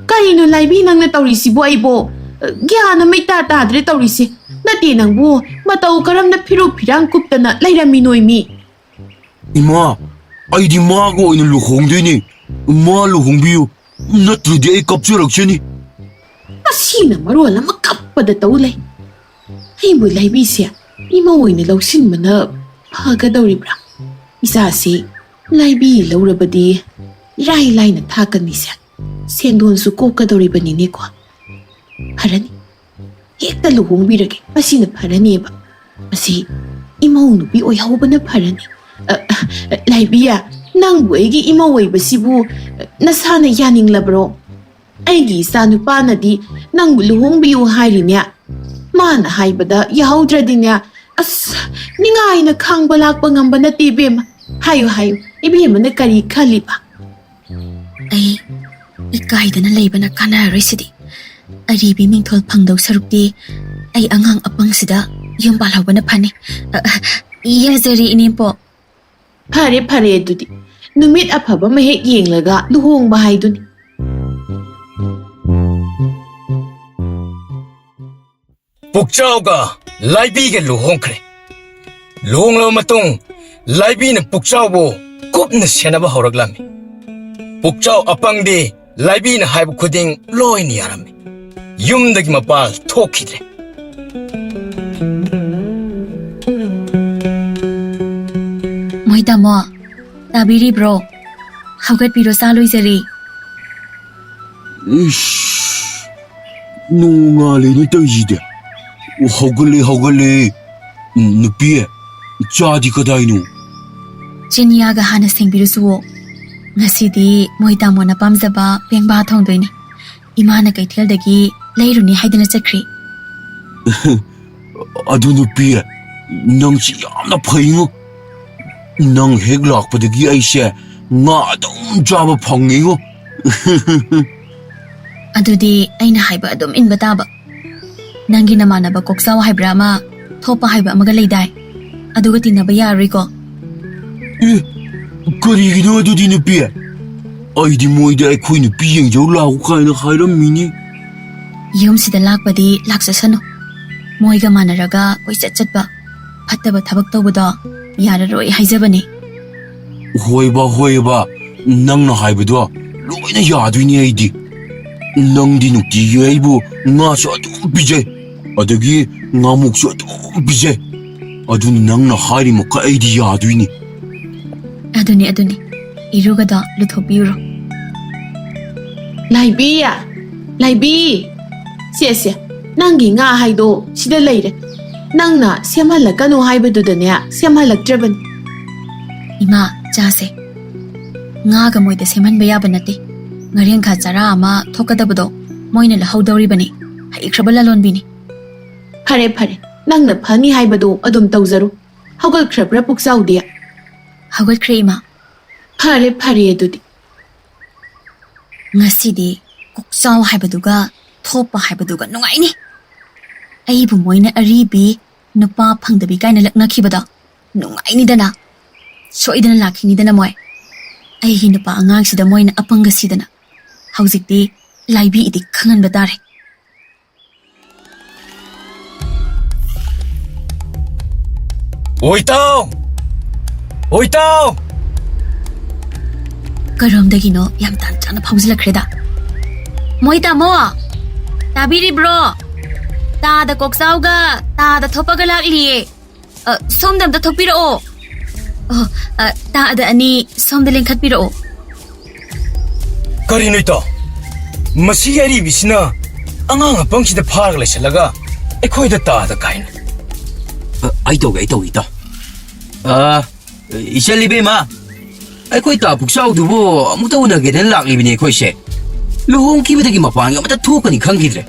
ꯀꯔꯤꯅꯣ ꯂꯥꯏꯕꯤ ꯅꯪꯅ ꯇꯧꯔꯤꯁꯤꯕꯨ? ꯑꯩꯕꯨ, ꯑ, ꯒ꯭ꯌꯥꯟ ꯑꯃ ꯏꯇꯥ ꯇꯥꯗ꯭ꯔꯦ ꯇꯧꯔꯤꯁꯦ꯫ ꯅꯠꯇꯦ ꯅꯪꯕꯨ, ꯃꯇꯧ ꯀꯔꯝꯅ ꯐꯤꯔꯨꯛ ꯐꯤꯔꯥꯡ ꯀꯨꯞꯇꯅ ꯂꯩꯔꯝꯃꯤꯅꯣꯏꯃꯤ? ꯏꯃꯥ, ꯑꯩꯗꯤ ꯃꯥꯒ ꯑꯣꯏꯅ ꯂꯨꯍꯣꯡꯗꯣꯏꯅꯦ꯫ ꯃꯥ ꯂꯨꯍꯣꯡꯕꯤꯌꯨ, ꯅꯠꯇ꯭ꯔꯗꯤ ꯑꯩ ꯀꯞꯆꯔꯛꯆꯅꯤ꯫ ꯑꯁꯤꯅ ꯃꯔꯣꯜ ꯑꯃ ꯀꯞꯄꯗ ꯇꯧ ꯂꯩ꯫ ꯑꯩꯕꯨ ꯂꯥꯏꯕꯤꯁꯦ ꯏꯃꯧ ꯑꯣꯏꯅ ꯂꯧꯁꯤꯟꯕꯅ ꯐꯒꯗꯧꯔꯤꯕ꯭ꯔꯥ? ꯏꯆꯥꯁꯤ ꯂꯥꯏꯕꯤ ꯂꯧꯔꯕꯗꯤ ꯏꯔꯥꯏ ꯂꯥꯏꯅ ꯊꯥꯛꯀꯅꯤꯁꯦ꯫ ꯁꯦꯟꯗꯣꯟꯁꯨ ꯀꯣꯛꯀꯗꯧꯔꯤꯕꯅꯤꯅꯦꯀꯣ꯫ ꯐꯔꯅꯤ, ꯍꯦꯛꯇ ꯂꯨꯍꯣꯡꯕꯤꯔꯒꯦ, ꯃꯁꯤꯅ ꯐꯔꯅꯦꯕ꯫ ꯃꯁꯤ ꯏꯃꯧ ꯅꯨꯄꯤ ꯑꯣꯏꯍꯧꯕꯅ ꯐꯔꯅꯤ꯫ ꯑ, ꯑ, ꯂꯥꯏꯕꯤꯌꯥ, ꯅꯪꯕꯨ ꯑꯩꯒꯤ ꯏꯃꯧ ꯑꯣꯏꯕꯁꯤꯕꯨ, ꯑ, ꯅꯁꯥꯅ ꯌꯥꯅꯤꯡꯂꯕ꯭ꯔꯣ? ꯑꯩꯒꯤ ꯏꯆꯥ ꯅꯨꯄꯥꯅꯗꯤ ꯅꯪꯕꯨ ꯂꯨꯍꯣꯡꯕꯤꯌꯨ ꯍꯥꯏꯔꯤꯅꯦ꯫ ꯃꯥꯅ ꯍꯥꯏꯕꯗ ꯌꯥꯍꯧꯗ꯭ꯔꯗꯤꯅꯦ, ꯑꯁ, ꯅꯤꯡꯉꯥꯏꯅ ꯈꯥꯡꯕ ꯂꯥꯛꯄ ꯉꯝꯕ ꯅꯠꯇꯦ ꯏꯕꯦꯝꯃ꯫ ꯍꯥꯏꯌꯨ, ꯍꯥꯏꯌꯨ, ꯏꯕꯦꯝꯃꯅ ꯀꯔꯤ ꯈꯜꯂꯤꯕ? ꯑꯩ ꯏꯀꯥꯏꯗꯅ ꯂꯩꯕꯅ ꯀꯥꯟꯅꯔꯔꯣꯏ ꯁꯤꯗꯤ꯫ ꯑꯔꯤꯕꯤ ꯃꯤꯡꯊꯣꯜ ꯐꯪꯗꯧ ꯁꯔꯨꯛꯇꯤ ꯑꯩ ꯑꯉꯥꯡ ꯑꯄꯪꯁꯤꯗ ꯌꯨꯝ ꯄꯥꯜꯍꯧꯕꯅ ꯐꯅꯤ꯫ ꯑ, ꯑ, ꯌꯥꯖꯔꯦ, ꯏꯅꯦꯝꯄꯣꯛ꯫ ꯐꯔꯦ, ꯐꯔꯦ, ꯑꯗꯨꯗꯤ ꯅꯨꯃꯤꯠ ꯑꯐꯕ ꯑꯃ ꯍꯦꯛ ꯌꯦꯡꯂꯒ ꯂꯨꯍꯣꯡꯕ ꯍꯥꯏꯗꯨꯅꯤ꯫ ꯄꯨꯛꯆꯥꯎꯒ ꯂꯥꯏꯕꯤꯒ ꯂꯨꯍꯣꯡꯈ꯭ꯔꯦ꯫ ꯂꯨꯍꯣꯡꯂꯕ ꯃꯇꯨꯡ ꯂꯥꯏꯕꯤꯅ ꯄꯨꯛꯆꯥꯎꯕꯨ ꯀꯨꯞꯅ ꯁꯦꯟꯅꯕ ꯍꯧꯔꯛꯂꯝꯃꯤ꯫ ꯄꯨꯛꯆꯥꯎ ꯑꯄꯪꯗꯤ ꯂꯥꯏꯕꯤꯅ ꯍꯥꯏꯕ ꯈꯨꯗꯤꯡ ꯂꯣꯏꯅ ꯌꯥꯔꯝꯃꯤ꯫ ꯌꯨꯝꯗꯒꯤ ꯃꯄꯥꯜ ꯊꯣꯛꯈꯤꯗ꯭ꯔꯦ꯫ ꯃꯣꯏ ꯇꯥꯃꯣ, ꯇꯥꯕꯤꯔꯤꯕ꯭ꯔꯣ? ꯍꯧꯒꯠꯄꯤꯔꯣ, ꯆꯥ ꯂꯣꯏꯖꯔꯦ꯫ ꯏꯁ, ꯅꯣꯡꯉꯥꯜꯂꯦꯅꯦ ꯇꯧꯔꯤꯁꯤꯗꯤ꯫ ꯍꯧꯒꯠꯂꯦ, ꯍꯧꯒꯠꯂꯦ꯫ ꯎꯝ, ꯅꯨꯄꯤ, ꯆꯥꯗꯤ ꯀꯗꯥꯏꯅꯣ? ꯆꯤꯅꯤꯌꯥꯒ ꯍꯥꯟꯅ ꯁꯦꯡꯕꯤꯔꯨꯆꯣ꯫ ꯉꯁꯤꯗꯤ ꯃꯣꯏ ꯇꯥꯃꯣꯅ ꯄꯥꯝꯖꯕ ꯄꯦꯡꯕꯥ ꯊꯣꯡꯗꯣꯏꯅꯦ꯫ ꯏꯃꯥꯅ ꯀꯩꯊꯦꯜꯗꯒꯤ ꯂꯩꯔꯨꯅꯤ ꯍꯥꯏꯗꯅ ꯆꯠꯈ꯭ꯔꯤ꯫ ꯑꯗꯨ ꯅꯨꯄꯤ, ꯅꯪꯁꯤ ꯌꯥꯝꯅ ꯐꯩꯉꯣ꯫ ꯅꯪ ꯍꯦꯛ ꯂꯥꯛꯄꯗꯒꯤ ꯑꯩꯁꯦ ꯉꯥ ꯑꯗꯨꯝ ꯆꯥꯕ ꯐꯪꯉꯤꯉꯣ꯫ ꯑꯗꯨꯗꯤ ꯑꯩꯅ ꯍꯥꯏꯕ ꯑꯗꯨꯝ ꯏꯟꯕ ꯇꯥꯕ꯫ ꯅꯪꯒꯤ ꯅꯃꯥꯟꯅꯕ ꯀꯣꯛꯆꯥꯎ ꯍꯥꯏꯕ꯭ꯔꯥ ꯑꯃ, ꯊꯣꯛꯄ ꯍꯥꯏꯕ ꯑꯃꯒ ꯂꯩꯗꯥꯏ? ꯑꯗꯨꯒ ꯇꯤꯟꯅꯕ ꯌꯥꯔꯣꯏꯀꯣ? ꯑꯦ, ꯀꯔꯤꯒꯤꯅꯣ ꯑꯗꯨꯗꯤ ꯅꯨꯄꯤ? ꯑꯩꯗꯤ ꯃꯣꯏꯗ ꯑꯩꯈꯣꯏ ꯅꯨꯄꯤ ꯌꯦꯡꯖꯧ ꯂꯥꯛꯎ ꯀꯥꯏꯅ ꯍꯥꯏꯔꯝꯃꯤꯅꯤ꯫ ꯌꯨꯝꯁꯤꯗ ꯂꯥꯛꯄꯗꯤ ꯂꯥꯛꯆꯁꯅꯨ꯫ ꯃꯣꯏꯒ ꯃꯥꯟꯅꯔꯒ ꯀꯣꯏꯆꯠ ꯆꯠꯄ, ꯐꯠꯇꯕ ꯊꯕꯛ ꯇꯧꯕꯗꯣ ꯌꯥꯔꯔꯣꯏ ꯍꯥꯏꯖꯕꯅꯤ꯫ ꯍꯣꯏꯕ, ꯍꯣꯏꯕ, ꯅꯪꯅ ꯍꯥꯏꯕꯗꯣ ꯂꯣꯏꯅ ꯌꯥꯗꯣꯏꯅꯤ ꯑꯩꯗꯤ꯫ ꯅꯪꯗꯤ ꯅꯨꯡꯇꯤꯒꯤ ꯑꯩꯕꯨ ꯉꯥꯁꯨ ꯑꯗꯨꯝ ꯄꯤꯖꯩ, ꯑꯗꯒꯤ ꯉꯥꯃꯨꯛꯁꯨ ꯑꯗꯨꯝ ꯄꯤꯖꯩ꯫ ꯑꯗꯨꯅ ꯅꯪꯅ ꯍꯥꯏꯔꯤ ꯃꯈꯩ ꯑꯩꯗꯤ ꯌꯥꯗꯣꯏꯅꯤ꯫ ꯑꯗꯨꯅꯤ, ꯑꯗꯨꯅꯤ꯫ ꯏꯔꯨꯒꯗꯣ ꯂꯨꯊꯣꯛꯄꯤꯔꯨꯔꯣ꯫ ꯂꯥꯏꯕꯤ! ꯂꯥꯏꯕꯤ! ꯁꯦ, ꯁꯦ, ꯅꯪꯒꯤ ꯉꯥ ꯍꯥꯏꯗꯣ ꯁꯤꯗ ꯂꯩꯔꯦ꯫ ꯅꯪꯅ ꯁꯦꯝꯍꯜꯂꯛꯀꯅꯨ ꯍꯥꯏꯕꯗꯨꯗꯅꯦ, ꯁꯦꯝꯍꯜꯂꯛꯇ꯭ꯔꯕꯅꯤ꯫ ꯏꯃꯥ, ꯆꯥꯁꯦ꯫ ꯉꯥꯒ ꯃꯣꯏꯗ ꯁꯦꯝꯍꯟꯕ ꯌꯥꯕ ꯅꯠꯇꯦ꯫ ꯉꯥꯔꯦꯟꯈꯥ ꯆꯔꯥ ꯑꯃ ꯊꯣꯛꯀꯗꯕꯗꯣ ꯃꯣꯏꯅ ꯂꯧꯍꯧꯗꯧꯔꯤꯕꯅꯤ꯫ ꯍꯩꯈ꯭ꯔꯕ ꯂꯂꯣꯟꯕꯤꯅꯤ꯫ ꯐꯔꯦ, ꯐꯔꯦ, ꯅꯪꯅ ꯐꯅꯤ ꯍꯥꯏꯕꯗꯣ ꯑꯗꯨꯝ ꯇꯧꯖꯔꯣ꯫ ꯍꯧꯒꯠꯈ꯭ꯔꯕ꯭ꯔꯥ, ꯄꯨꯛꯆꯥꯎꯗꯤ? ꯍꯧꯒꯠꯈ꯭ꯔꯦ, ꯏꯃꯥ꯫ ꯐꯔꯦ, ꯐꯔꯦ ꯑꯗꯨꯗꯤ꯫ ꯉꯁꯤꯗꯤ ꯀꯣꯛꯆꯥꯎ ꯍꯥꯏꯕꯗꯨꯒ ꯊꯣꯛꯄ ꯍꯥꯏꯕꯗꯨꯒ ꯅꯨꯡꯉꯥꯏꯅꯤ꯫ ꯑꯩꯕꯨ ꯃꯣꯏꯅ ꯑꯔꯤꯕꯤ, ꯅꯨꯄꯥ ꯐꯪꯗꯕꯤ ꯀꯥꯏꯅ ꯂꯛꯅꯈꯤꯕꯗꯣ ꯅꯨꯡꯉꯥꯏꯅꯤꯗꯅ꯫ ꯁꯣꯏꯗꯅ ꯂꯥꯛꯈꯤꯅꯤꯗꯅ ꯃꯣꯏ꯫ ꯑꯩꯒꯤ ꯅꯨꯄꯥ ꯑꯉꯥꯡꯁꯤꯗ ꯃꯣꯏꯅ ꯑꯄꯪꯒ ꯁꯤꯗꯅ꯫ ꯍꯧꯖꯤꯛꯇꯤ ꯂꯥꯏꯕꯤ ꯏꯗꯤ ꯈꯪꯍꯟꯕ ꯇꯥꯔꯦ꯫ ꯑꯣꯏꯇꯥꯎ! ꯑꯣꯏꯇꯥꯎ! ꯀꯔꯣꯝꯗꯒꯤꯅꯣ ꯌꯥꯝ ꯇꯥꯟ ꯆꯥꯅ ꯐꯥꯎꯖꯤꯜꯂꯛꯈ꯭ꯔꯦꯗ꯫ ꯃꯣꯏ ꯇꯥꯃꯣ! ꯇꯥꯕꯤꯔꯤꯕ꯭ꯔꯣ? ꯇꯥꯗ ꯀꯣꯛꯆꯥꯎꯒ ꯇꯥꯗ ꯊꯣꯛꯄꯒ ꯂꯥꯛꯂꯤꯌꯦ꯫ ꯑ, ꯁꯣꯝꯗ ꯑꯝꯇ ꯊꯣꯛꯄꯤꯔꯛꯑꯣ꯫ ꯑꯣ, ꯑ, ꯇꯥꯗ ꯑꯅꯤ ꯁꯣꯝꯗ ꯂꯦꯡꯈꯠꯄꯤꯔꯛꯑꯣ꯫ ꯀꯔꯤꯅꯣ ꯏꯇꯥꯎ? ꯃꯁꯤꯒꯤ ꯑꯔꯤꯕꯤꯁꯤꯅ ꯑꯉꯥꯡ ꯑꯄꯪꯁꯤꯗ ꯐꯥꯔꯒ ꯂꯩꯁꯜꯂꯒ ꯑꯩꯈꯣꯏꯗ ꯇꯥꯗ ꯀꯥꯏꯅ꯫ ꯑ, ꯑꯩ ꯇꯧꯒꯦ, ꯑꯩ ꯇꯧꯒꯦ, ꯏꯇꯥꯎ꯫ ꯑ, ꯏꯆꯜ ꯏꯕꯦꯝꯃ, ꯑꯩꯈꯣꯏ ꯇꯥ ꯄꯨꯛꯆꯥꯎꯗꯨꯕꯨ ꯑꯃꯨꯛꯇ ꯎꯅꯒꯦꯗꯅ ꯂꯥꯛꯂꯤꯕꯅꯤ ꯑꯩꯈꯣꯏꯁꯦ꯫ ꯂꯨꯍꯣꯡꯈꯤꯕꯗꯒꯤ ꯃꯄꯥꯟꯒ ꯑꯃꯇ ꯊꯣꯛꯀꯅꯤ ꯈꯪꯈꯤꯗ꯭ꯔꯦ꯫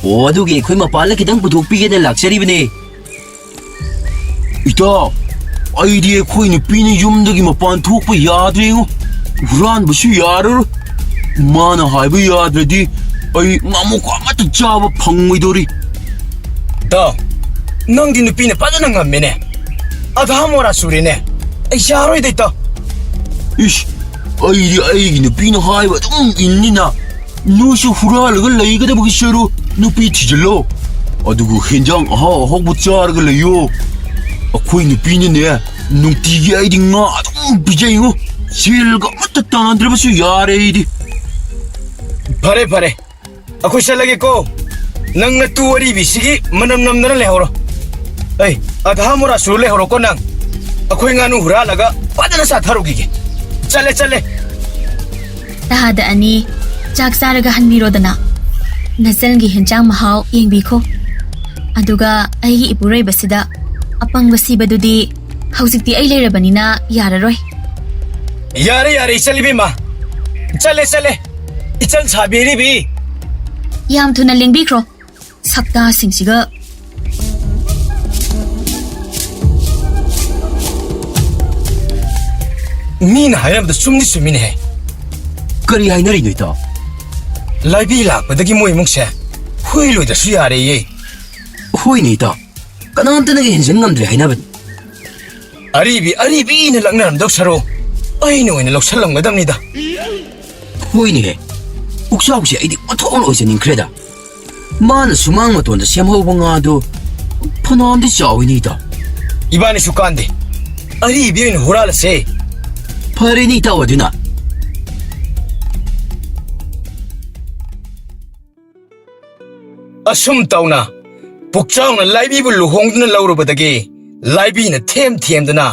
ꯑꯣ, ꯑꯗꯨꯒꯤ ꯑꯩꯈꯣꯏ ꯃꯄꯥꯟꯗ ꯈꯤꯇꯪ ꯄꯨꯊꯣꯛꯄꯤꯒꯦꯅ ꯂꯥꯛꯆꯔꯤꯕꯅꯦ꯫ ꯏꯇꯥꯎ, ꯑꯩꯗꯤ ꯑꯩꯈꯣꯏ ꯅꯨꯄꯤꯅ ꯌꯨꯝꯗꯒꯤ ꯃꯄꯥꯟ ꯊꯣꯛꯄ ꯌꯥꯗ꯭ꯔꯦꯉꯣ꯫ ꯍꯨꯔꯥꯟꯕꯁꯨ ꯌꯥꯔꯔꯣꯏ꯫ ꯃꯥꯅ ꯍꯥꯏꯕ ꯌꯥꯗ꯭ꯔꯗꯤ ꯑꯩ ꯉꯥꯃꯨꯛ ꯑꯃꯠꯇ ꯆꯥꯕ ꯐꯪꯉꯣꯏꯗꯧꯔꯤ꯫ ꯏꯇꯥꯎ, ꯅꯪꯗꯤ ꯅꯨꯄꯤꯅ ꯐꯖꯅ ꯉꯝꯃꯦꯅꯦ꯫ ꯑꯙꯥ ꯃꯣꯔꯥ ꯁꯨꯔꯦꯅꯦ꯫ ꯑꯩ ꯌꯥꯔꯣꯏꯗ, ꯏꯇꯥꯎ꯫ ꯏꯁ, ꯑꯩꯗꯤ ꯑꯩꯒꯤ ꯅꯨꯄꯤꯅ ꯍꯥꯏꯕ ꯑꯗꯨꯝ ꯏꯟꯅꯤꯅ꯫ ꯅꯣꯏꯁꯨ ꯍꯨꯔꯥꯜꯂꯒ ꯂꯩꯒꯗꯕꯒꯤ ꯁꯔꯨ ꯅꯨꯄꯤ ꯊꯤꯖꯤꯜꯂꯣ꯫ ꯑꯗꯨꯒ ꯍꯦꯟꯖꯥꯡ ꯑꯍꯥꯎ ꯑꯍꯥꯎꯕ ꯆꯥꯔꯒ ꯂꯩꯌꯣ꯫ ꯑꯩꯈꯣꯏ ꯅꯨꯄꯤꯅꯅꯦ, ꯅꯨꯡꯇꯤꯒꯤ ꯑꯩꯗꯤ ꯉꯥ ꯑꯗꯨꯝ ꯄꯤꯖꯩꯉꯣ꯫ ꯁꯦꯜꯒ ꯑꯃꯠꯇ ꯇꯥꯟꯗ꯭ꯔꯕꯁꯨ ꯌꯥꯔꯦ ꯑꯩꯗꯤ꯫ ꯐꯔꯦ, ꯐꯔꯦ꯫ ꯑꯩꯈꯣꯏ ꯆꯠꯂꯒꯦꯀꯣ꯫ ꯅꯪ ꯅꯇꯨ ꯑꯔꯤꯕꯤꯁꯤꯒꯤ ꯃꯅꯝ ꯅꯝꯗꯅ ꯂꯩꯍꯧꯔꯣ꯫ ꯑꯩ, ꯑꯙꯥ ꯃꯣꯔꯥ ꯁꯨꯔ ꯂꯩꯍꯧꯔꯣꯀꯣ ꯅꯪ꯫ ꯑꯩꯈꯣꯏ ꯉꯥꯅꯨ ꯍꯨꯔꯥꯜꯂꯒ ꯐꯖꯅ ꯆꯥꯊꯔꯨꯈꯤꯒꯦ꯫ ꯆꯠꯂꯦ, ꯆꯠꯂꯦ꯫ ꯇꯍꯥꯗ ꯑꯅꯤ ꯆꯥꯛ ꯆꯥꯔꯒ ꯍꯟꯕꯤꯔꯣꯗꯅ꯫ ꯅꯆꯟꯒꯤ ꯍꯦꯟꯖꯥꯡ ꯃꯍꯥꯎ ꯌꯦꯡꯕꯤꯈꯣ꯫ ꯑꯗꯨꯒ ꯑꯩꯒꯤ ꯏꯄꯨꯔꯣꯏꯕꯁꯤꯗ ꯑꯄꯪꯕ ꯁꯤꯕꯗꯨꯗꯤ ꯍꯧꯖꯤꯛꯇꯤ ꯑꯩ ꯂꯩꯔꯕꯅꯤꯅ ꯌꯥꯔꯔꯣꯏ꯫ ꯌꯥꯔꯦ, ꯌꯥꯔꯦ, ꯏꯆꯜ ꯏꯕꯦꯝꯃ꯫ ꯆꯠꯂꯦ, ꯆꯠꯂꯦ꯫ ꯏꯆꯜ ꯁꯥꯕꯤ ꯑꯔꯤꯕꯤ꯫ ꯌꯥꯝ ꯊꯨꯅ ꯂꯦꯡꯕꯤꯈ꯭ꯔꯣ꯫ ꯁꯛꯇꯥꯁꯤꯡꯁꯤꯒ꯫ ꯃꯤꯅ ꯍꯥꯏꯅꯕꯗ ꯆꯨꯝꯗꯤ ꯆꯨꯝꯃꯤꯅꯦꯍꯦ꯫ ꯀꯔꯤ ꯍꯥꯏꯅꯔꯤꯅꯣ, ꯏꯇꯥꯎ? ꯂꯥꯏꯕꯤ ꯂꯥꯛꯄꯗꯒꯤ ꯃꯣꯏ ꯏꯃꯨꯡꯁꯦ ꯍꯨꯏ ꯂꯣꯏꯗ꯭ꯔꯁꯨ ꯌꯥꯔꯦꯌꯦ꯫ ꯍꯣꯏꯅꯦ, ꯏꯇꯥꯎ꯫ ꯀꯅꯥꯝꯇꯅꯒ ꯍꯦꯟꯖꯤꯟ ꯉꯝꯗ꯭ꯔꯦ ꯍꯥꯏꯅꯕꯅꯤ꯫ ꯑꯔꯤꯕꯤ, ꯑꯔꯤꯕꯤꯅ ꯂꯛꯅꯔꯝꯗꯧ ꯁꯔꯨ ꯑꯩꯅ ꯑꯣꯏꯅ ꯂꯧꯁꯜꯂꯝꯒꯗꯕꯅꯤꯗ꯫ ꯍꯣꯏꯅꯦꯍꯦ, ꯄꯨꯛꯆꯥꯎꯁꯦ ꯑꯩꯗꯤ ꯑꯣꯟꯊꯣꯛꯅ ꯑꯣꯏꯖꯅꯤꯡꯈ꯭ꯔꯦꯗ꯫ ꯃꯥꯅ ꯁꯨꯃꯥꯡ ꯃꯇꯣꯟꯗ ꯁꯦꯝꯍꯧꯕ ꯉꯥꯗꯣ ꯐꯅꯌꯥꯝꯗꯤ ꯆꯥꯎꯋꯤꯅꯦ, ꯏꯇꯥꯎ꯫ ꯏꯕꯥꯅꯤꯁꯨ ꯀꯥꯟꯗꯦ, ꯑꯔꯤꯕꯤ ꯑꯣꯏꯅ ꯍꯨꯔꯥꯜꯂꯁꯦ꯫ ꯐꯔꯦꯅꯦ, ꯏꯇꯥꯎ, ꯑꯗꯨꯅ꯫ ꯑꯁꯨꯝ ꯇꯧꯅ ꯄꯨꯛꯆꯥꯎꯅ ꯂꯥꯏꯕꯤꯕꯨ ꯂꯨꯍꯣꯡꯗꯨꯅ ꯂꯧꯔꯨꯕꯗꯒꯤ ꯂꯥꯏꯕꯤꯅ ꯊꯦꯝ ꯊꯦꯝꯗꯨꯅ